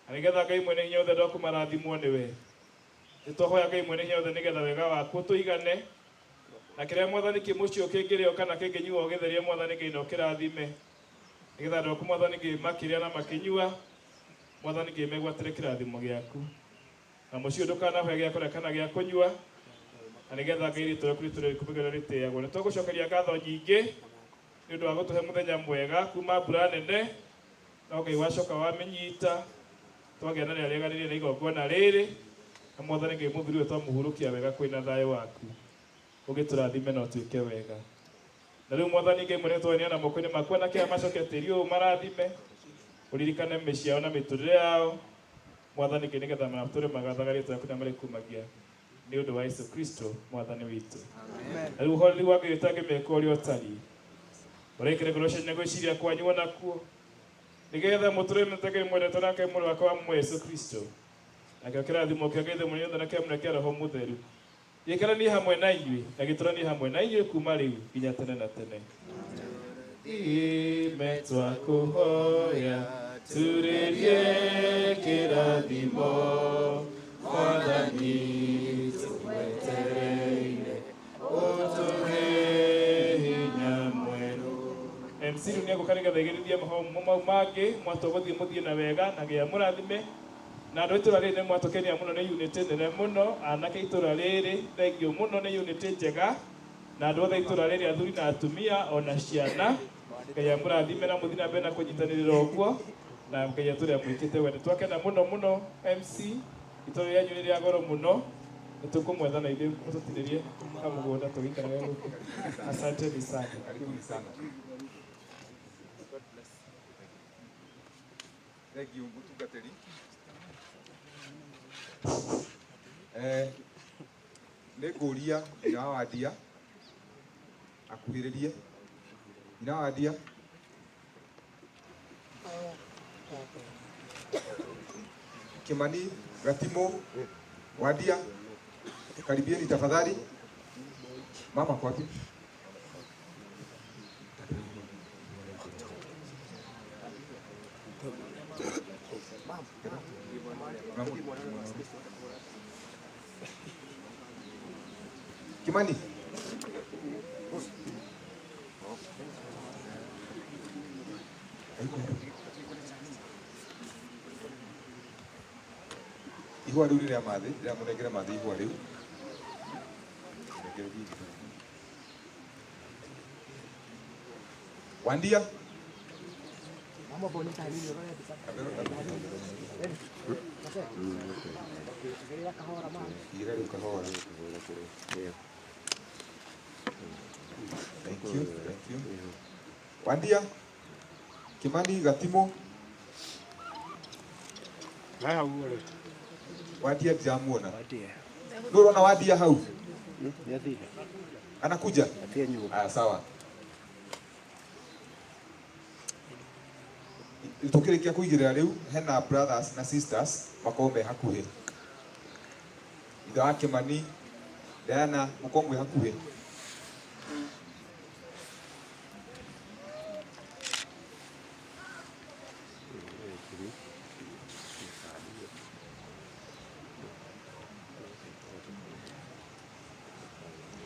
na nĩgetha Ngai mwene hinya wothe ndokũmarathimwo nĩwe. Nĩtwahoya Ngai mwene hinya wothe nĩgetha wega waku ũtũigane, na kĩrĩa mwathani kĩ mũciĩ kĩngĩrĩo kana kĩngĩnyuo ũgĩtherie mwathani Ngai na ũkĩrathime, nĩgetha andũ aku mwathani Ngai makĩrĩa na makĩnyua, mwathani Ngai megwatĩre kĩrathimo gĩaku. Na mũciĩ ũyũ ndũkanahoe gĩa kũrĩa kana gĩa kũnyua, na nĩgetha Ngai rĩtwa rĩaku rĩtũũre rĩkumagio rĩtĩĩagwo. Nĩtwagũcokeria ngatho nyingĩ nĩ ũndũ wa gũtũhe mũthenya mwega kuma mbura nene, no Ngai wacoka wamĩnyita, twagĩa na rĩera rĩega rĩrĩ na igongona rĩrĩ, na mwathani Ngai mũthuri ũyũ twamũhurũkia wega kwĩna thayũ waku, ũgĩtũrathime na ũtuĩke wega. Na rĩu mwathani Ngai mwene twaneana moko-inĩ maku anake aya macoke tĩri ũyũ marathime, ũririkane mĩciĩ yao na mĩtũrĩre yao, mwathani Ngai nĩgetha matũre magathaga rĩtwa rĩaku na marĩkumagia nĩ ũndũ wa Yesu Kristo mwathani witũ. Na rĩu ũhoreri wa Ngai ũtangĩmeka ũrĩa ũtariĩ, ũrekere ngoro cianyu na gwĩciria kwanyu onakuo, nĩgetha mũtũre mũtagĩrĩ mwendetwo nake mũrũ wake wa mũmwe Yesu Kristo, nakĩo kĩrathimo kĩa Ngai Ithe Mwene Nyothe na kĩamũre kĩa Roho Mũtheru gĩikaranie hamwe na inyuĩ na gĩtũranie hamwe na inyuĩ kuma rĩu nginya tene na tene. Ime twakuhoya turĩrie kĩrathimo mwathani tũgwetereire ũtũhe hinya mwerũ. MC rĩu nĩegũka nĩgetha aigĩrĩrie mahomo mau mangĩ, mwatwa gũthiĩ mũthiĩ na wega na Ngai amũrathime. Na andũ a itũra rĩrĩ nĩmwatũkenia mũno nĩ unity nene mũno, anake itũra rĩrĩ thengio mũno nĩ unity njega, na andũ othe a itũra rĩrĩ athuri na atumia ona ciana, Ngai amũrathime na mũthiĩ na mbere na kũnyitanĩrĩra ũguo, na Ngai atũre amwĩkĩte wega. Nĩtwakena mũno mũno MC, itũra rĩanyu nĩ rĩa goro mũno, nĩtũkũmwetha na ithuĩ mũtũtinĩrie kamũgũnda tũgĩikarage gũkũ. Asanteni sana. Karibuni sana. Thank you mũtungatĩri. Nĩ ngũria nyina wa Wandia akuhĩrĩrie. Nyina wa Wandia. Kimani Gatimo Wandia, karibieni tafadhali. Mama kwa wapi? Kimani. Ihũa rĩu rĩrĩa mathĩ, rĩramũnengera mathĩ ihũa rĩu. Wandia. Iga rĩu kahora. Thank you, thank you. Wandia. Kimani Gatimo. Wandia ndiramuona. Nũ ũrona Wandia hau? Anakuja? Ah, sawa. Tũkĩrĩkia kũigĩrĩra rĩu hena brothers na sisters makorwo me hakuhĩ. Ithe wa Kimani, Diana, mũkorwo mwĩ hakuhĩ.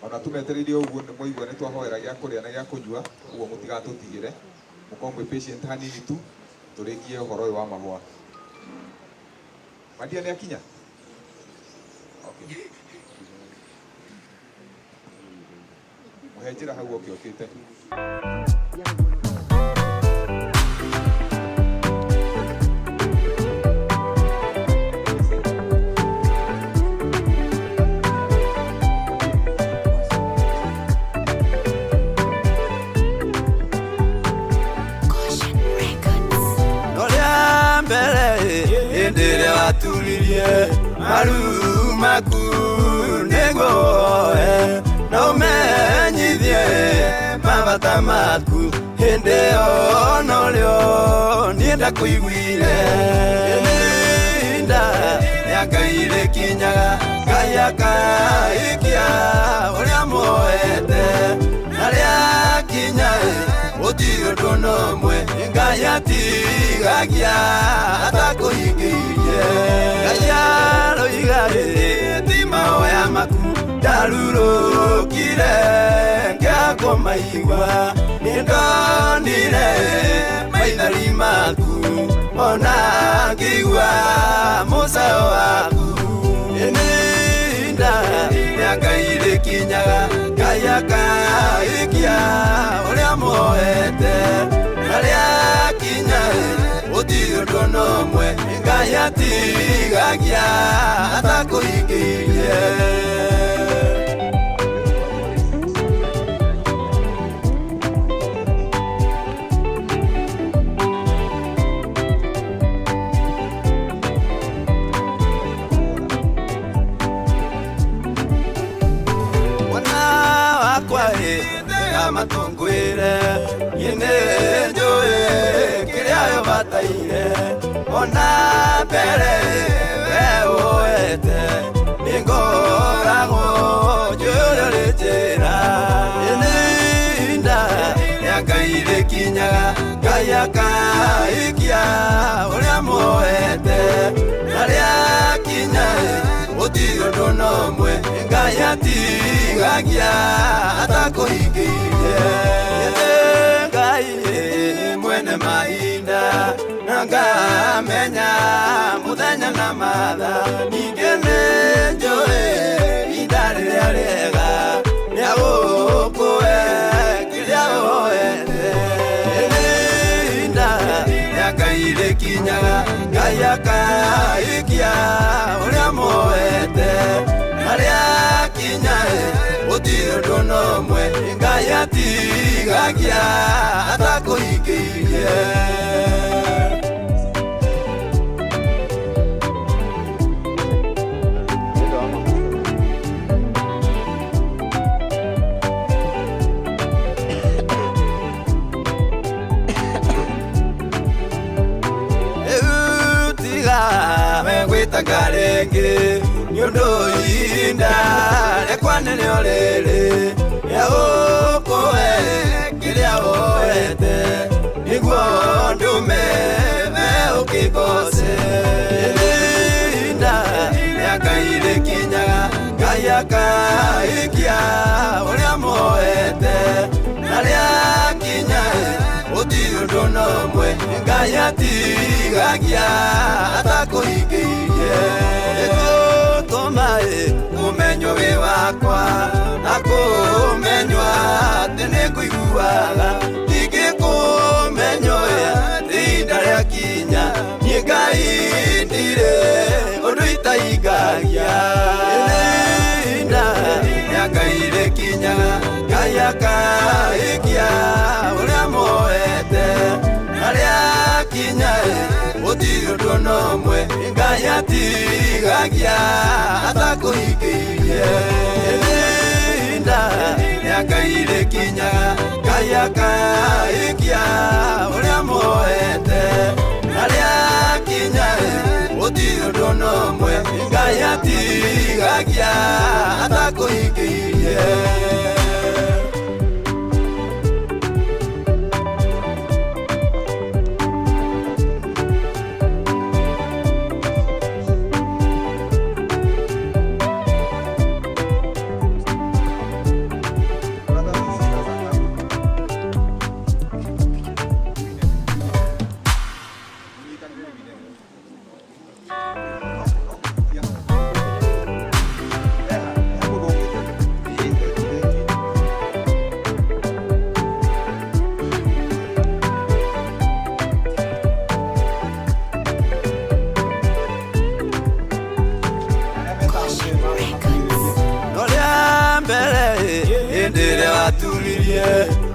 Ona tũmetereire ũguo nĩ mwaigua nĩ twahoera gĩa kũrĩa na gĩa kũnyua, ũguo mũtigatũtigĩre. Mũkorwo mwĩ patient hanini tu, tũrĩkie ũhoro ũyũ wa mahũa. Wandia nĩ akinya? Okay. Mũhe njĩra hau oke okĩte. Hĩndĩ ĩrĩa waturirie maru maku nĩguo woe na ũmenyithie mabata maku hĩndĩ ĩyo norĩo Ndakũiguire ihinda rĩa Ngai rĩkinyaga Ngai akaikia ũrĩa muoete na rĩakinya gũtirĩ ũndũ na ũmwe Ngai atigagia atakũhingĩirie. Ngai aroiga ti mahoya maku ndarurũkire ngĩakũmaigua nĩndonire maithori maku ona ngĩigua mũcayo waku. Ihinda rĩa Ngai rĩkinyaga Ngai akaikia ũrĩa muoete na rĩakinya gũtirĩ ũndũ na ũmwe Ngai atigagia atakũhingĩirie. Matungwire nyine njũĩ kĩrĩa yo bataire ona mbere we woete nĩngoragwo njũĩ ũrĩa ũrĩ njĩra. Ihinda rĩa Ngai rĩkinyaga Ngai akaikia ũrĩa muoete na rĩakinya gũtirĩ ũndũ na ũmwe Ngai atigagia atakũhingĩirie. Ngai mwene mahinda na ngamenya mũthenya na mathaa ningĩ nĩ njũĩ ihinda rĩrĩa rĩega nĩagũkũhe kĩrĩa woete. Ihinda rĩa Ngai rĩkinyaga Ngai akaikia ũrĩa muoete na rĩakinya gũtirĩ ũndũ na ũmwe Ngai atigagia atakũhingĩirie. Gwĩtanga rĩngĩ nĩ ũndũ ihinda rĩakwa nĩrĩo rĩrĩ rĩa gũkũhe kĩrĩa woete nĩguo ndũme we ũkĩgoce. Ihinda rĩa Ngai rĩkinyaga Ngai akaikia ũrĩa muoete na rĩakinya gũtirĩ ũndũ na ũmwe Ngai atigagia atakũhingĩirie. Ĩgũtũma ũmenywo wĩ wakwa na kũmenywo atĩ nĩngũiguaga ndingĩkũmenywo atĩ ihinda rĩakinya niĩ Ngai ndirĩ ũndũ itahingagia. Ihinda rĩa Ngai rĩkinyaga Ngai akaikia ũrĩa muoete na rĩakinya gũtirĩ ũndũ na ũmwe Ngai atigagia atakũhingĩirie. Ihinda rĩa Ngai rĩkinyaga Ngai akaikia ũrĩa muoete na rĩakinya gũtirĩ ũndũ na ũmwe Ngai atigagia atakũhingĩirie.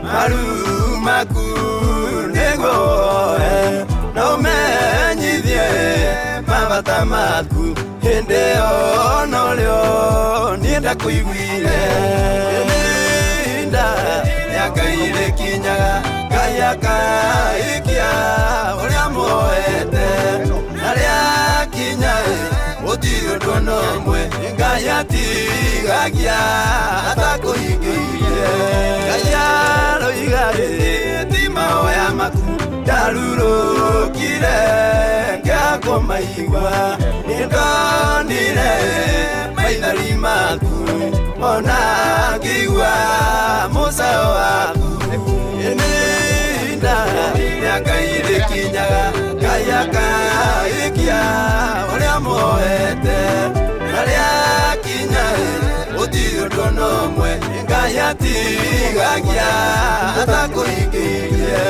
Maru maku nĩguo na ũmenyithie mabata maku hĩndĩ ĩyo norĩo niĩ ndakũiguire. Ihinda rĩa Ngai rĩkinyaga Ngai akaikia ũrĩa muoete. ũndũ na ũmwe Ngai atigagia atakũhingĩirie. Ngai aroiga ti mahoya maku ndarurũkire ngĩakũmaigua, nĩndonire maithori maku ona ngĩigua mũcayo waku. Nĩ ihinda rĩa Ngai rĩkinyaga, Ngai akaikia ũrĩa muoete, na rĩakinya gũtirĩ ũndũ ona ũmwe Ngai atigagia atakũhingĩirie.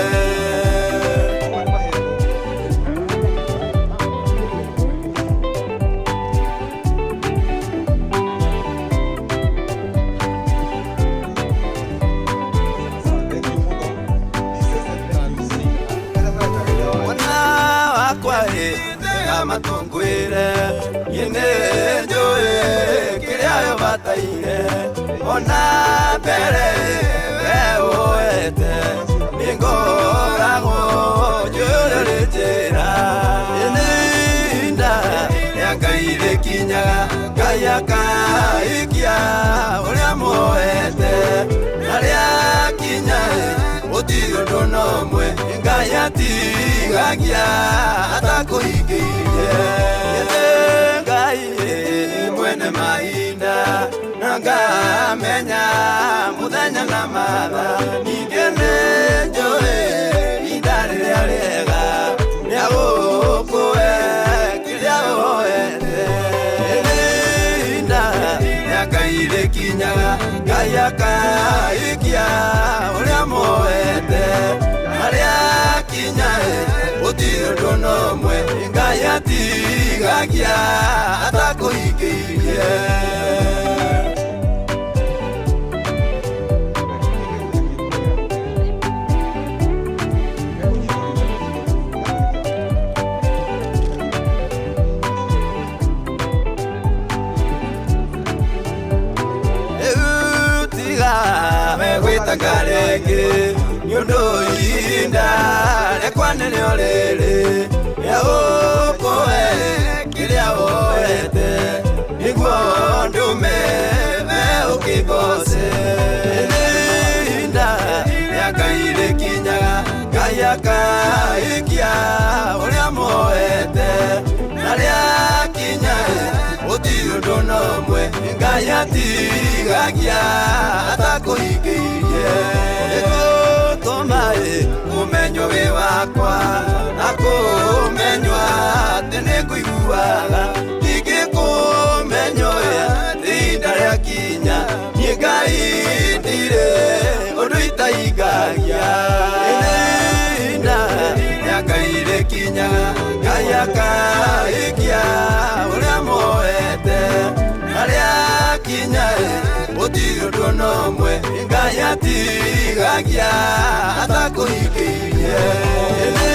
Matungwire nyine njũĩ kĩrĩa ũbataire, ona mbere we woete nĩngoragwo njũĩ njĩra. Nĩ ihinda rĩa Ngai rĩkinyaga, Ngai akaikia ũrĩa muoete, na rĩakinya gũtirĩ ũndũ ona ũmwe Ngai atigagia atakũhingĩirie. Ngai mwene mahinda na ngamenya mũthenya na mathaa, ningĩ nĩ njũĩ ihinda rĩrĩa rĩega nĩagũkũhe kĩrĩa woete. Nĩ ihinda rĩa Ngai rĩkinyaga, Ngai akaikia ũrĩa muoete, na rĩakinya gũtirĩ ũndũ ona ũmwe Ngai atigagia atakũhingĩirie. Rĩu tiga gwĩtanga rĩngĩ nĩ ũndũ ihinda rĩakwa nĩrĩo rĩrĩ rĩa gũkũhe kĩrĩa woete, nĩguo ndũme we ũkĩngooce. Nĩ ihinda rĩa Ngai rĩkinyaga, Ngai akaikia ũrĩa muoete, na rĩakinya gũtirĩ ũndũ ona ũmwe Ngai atigagia atakũhingĩirie. Nĩngũtũma ũmenywo wĩ wakwa na kũmenywo atĩ nĩngũiguaga, ndingĩkũmenywo atĩ ihinda rĩakinya niĩ Ngai ndirĩ ũndũ itahingagia. Nĩ ihinda rĩa Ngai rĩkinyaga, Ngai akaikia ũrĩa muoete, na rĩakinya gũtirĩ ũndũ ona ũmwe Ngai atigagia atakũhingĩirie. Nĩ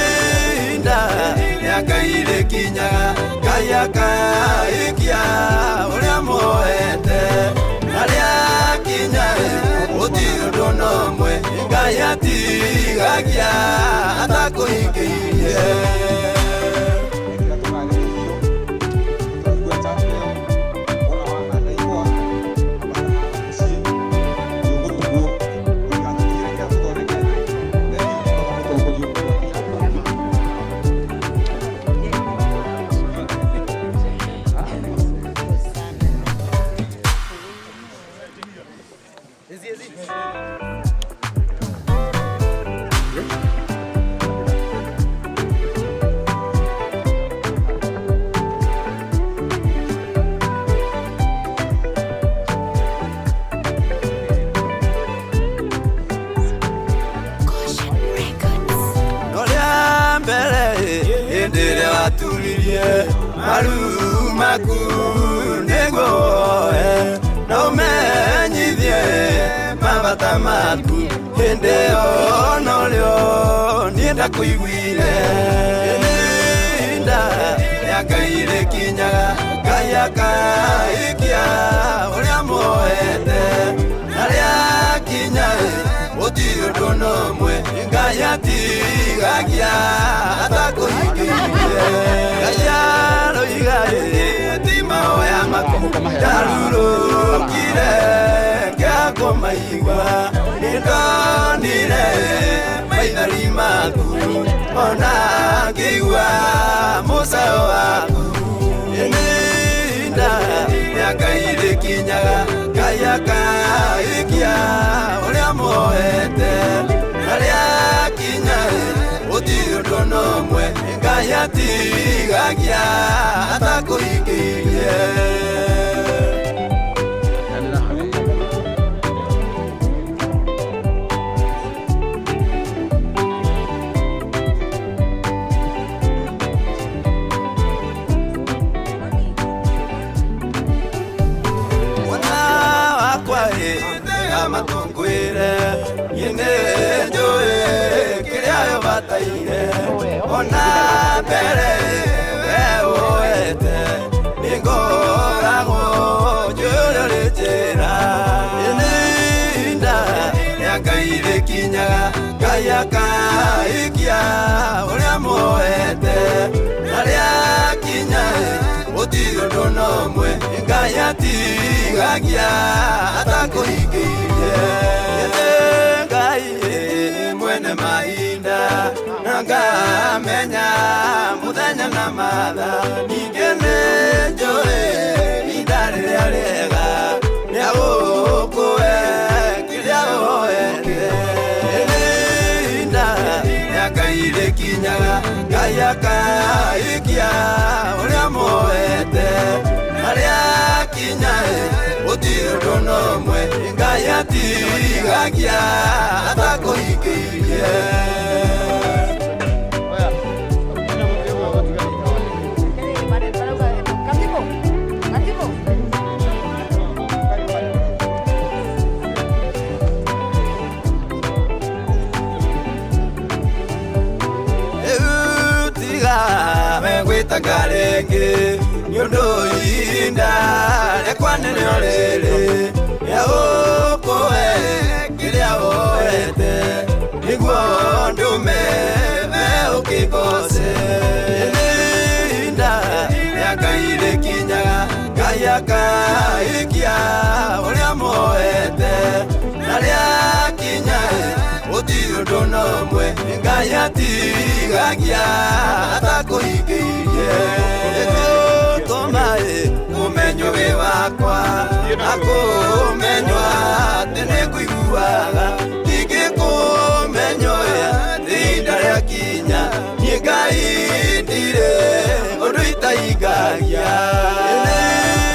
ihinda rĩa Ngai rĩkinyaga, Ngai akaikia ũrĩa muoete, na rĩakinya gũtirĩ ũndũ ona ũmwe Ngai atigagia atakũhingĩirie. Hĩndĩ ĩrĩa waturirie maru maku nĩguo woe na ũmenyithie mabata maku, hĩndĩ ĩyo norĩo niĩ ndakũiguire. Nĩ ihinda rĩa Ngai rĩkinyaga, Ngai akaikia ũrĩa muoete, na rĩakinya gũtirĩ ũndũ ona ũmwe Ngai atigagia atakũhingĩirie. Ngai aroiga ti mahoya maku maku ndarurũkire ngĩakũmaigua nĩndonire maithori maku ona ngĩigua mũcayo waku ĩnĩinda rĩa Ngai rĩkinyaga Ngai akaikia ũrĩa muoete na rĩakinya gũtirĩ ũndũ ona ũmwe Ngai atigagia atakũhingĩirie. Matungwire nyine njoe kiria yo bataire ona mbere we woete ningoragwo njũĩ ũrĩa njĩra ihinda rĩa Ngai rĩkinyaga Ngai akaikia ũrĩa muoete na rĩakinya gũtirĩ ũndũ ona ũmwe Ngai atigagia atakũhingĩirie. Ngai mwene mahinda na ngamenya mũthenya na mathaa ningĩ nĩ njũĩ ihinda rĩrĩa rĩega nĩagũkũhe kĩrĩa woete. Ihinda rĩa Ngai rĩkinyaga Ngai akaikia ũrĩa muoete na rĩakinya gũtirĩ ũndũ ona ũmwe Ngai atigagia atakũhingĩirie. Gwĩtanga rĩngĩ nĩ ũndũ ihinda rĩakwa nĩrĩo rĩrĩ rĩa gũkũhe kĩrĩa woete nĩguo ndũme we ũkĩngooce. Ihinda rĩa Ngai rĩkinyaga Ngai akaikia ũrĩa muoete na rĩakinya gũtirĩ ũndũ ona ũmwe Ngai atigagia atakũhingĩirie. Gũtũma ũmenywo wĩ wakwa na kũmenywo atĩ nĩngũiguaga ndingĩkũmenywo atĩ ihinda rĩakinya niĩ Ngai ndirĩ ũndũ itahingagia.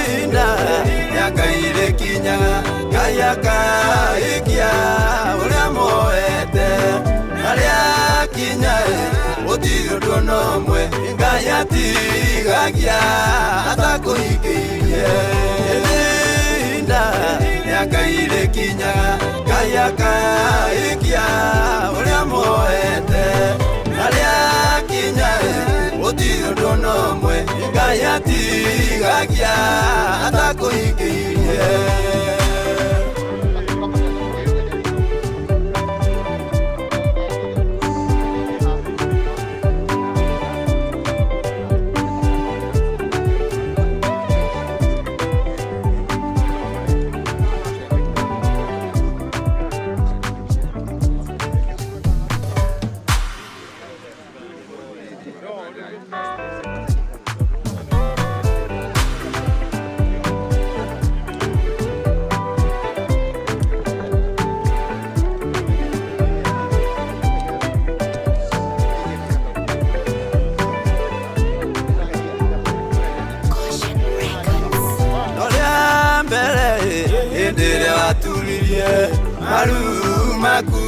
Ihinda rĩa Ngai rĩkinyaga Ngai akaikia ũrĩa muoete na rĩakinya gũtirĩ ũndũ ona ũmwe Ngai atigagia atakũhingĩirie. Ihinda rĩa Ngai rĩkinyaga Ngai akaikia ũrĩa muoete na rĩakinya gũtirĩ ũndũ ona ũmwe Ngai atigagia atakũhingĩirie. Waturirie maru maku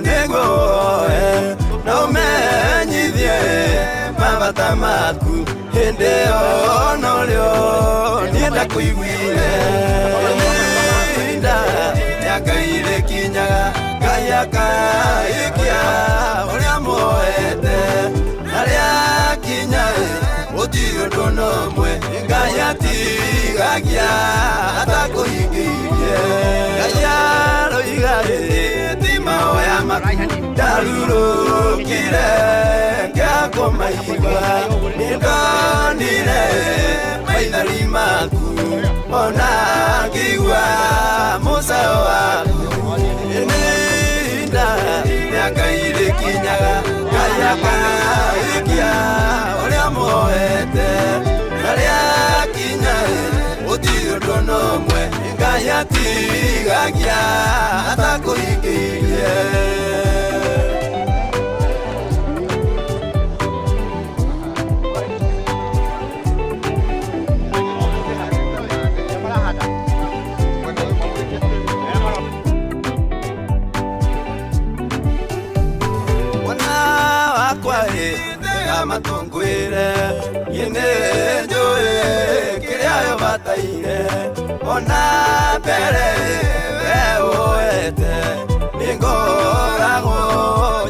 nĩguo woe na ũmenyithie mabata maku hĩndĩ ĩyo norĩo niĩ ndakũiguire. Ihinda rĩa Ngai rĩkinyaga Ngai akaikia ũrĩa muoete na rĩakinya gũtirĩ ũndũ ona ũmwe Ngai atigagia atakũhingĩirie. Ngai aroiga ti mahoya maku ndarurũkire ngĩakũmaigua nĩndonire maithori maku Ona ngĩigua mũceo waku. Nĩ ihinda rĩa Ngai rĩkinyaga, Ngai akaikia ũrĩa muoete. Na rĩakinya gũtirĩ ũndũ ona ũmwe Ngai atigagia atakũhingĩirie. Mwana wakwa ĩ tega matũngwĩre, niĩ nĩ njũĩ kĩrĩa yo bataire. Ona mbere we woete, nĩ ngoragwo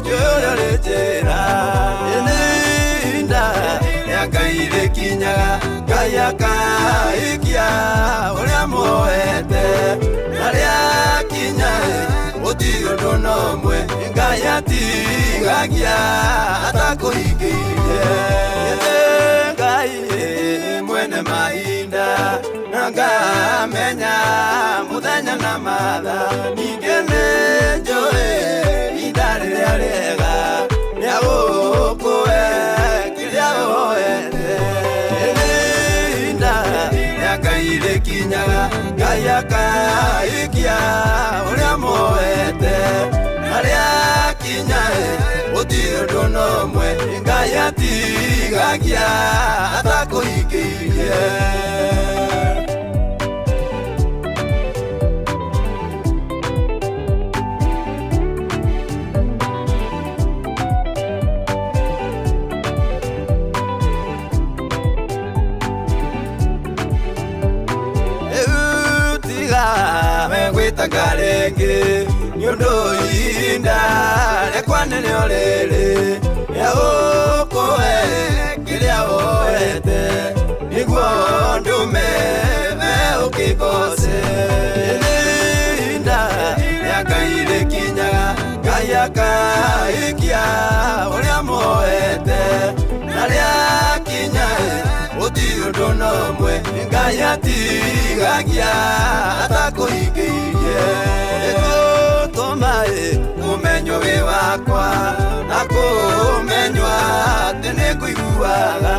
njũĩ ũrĩa ũrĩ njĩra. Nĩ ihinda rĩa Ngai rĩkinyaga, Ngai akaikia ũrĩa muoete. Na rĩakinya gũtirĩ ũndũ ona ũmwe Ngai atigagia atakũhingĩirie. Ngai mwene mahinda na ngamenya mũthenya na mathaa, ningĩ nĩ njũĩ ihinda rĩrĩa rĩega rĩa gũkũhe kĩrĩa woete. Nĩ ihinda rĩa Ngai rĩkinyaga, Ngai akaikia ũrĩa muoete. Na rĩakinya gũtirĩ ũndũ ona ũmwe Ngai atigagia atakũhingĩirie. Rĩu tiga we gwĩtanga rĩngĩ, nĩ ũndũ ihinda rĩakwa nĩrĩo rĩrĩ rĩa gũkũhe kĩrĩa woete, nĩguo ndũme we ũkĩgoce. Nĩ ihinda rĩa Ngai rĩkinyaga, Ngai akaikia ũrĩa muoete. Na rĩakinya gũtirĩ ũndũ ona ũmwe Ngai atigagia atakũhingĩirie. Gũtũma ũmenywo wĩ wakwa, na kũmenywo atĩ nĩ ngũiguaga.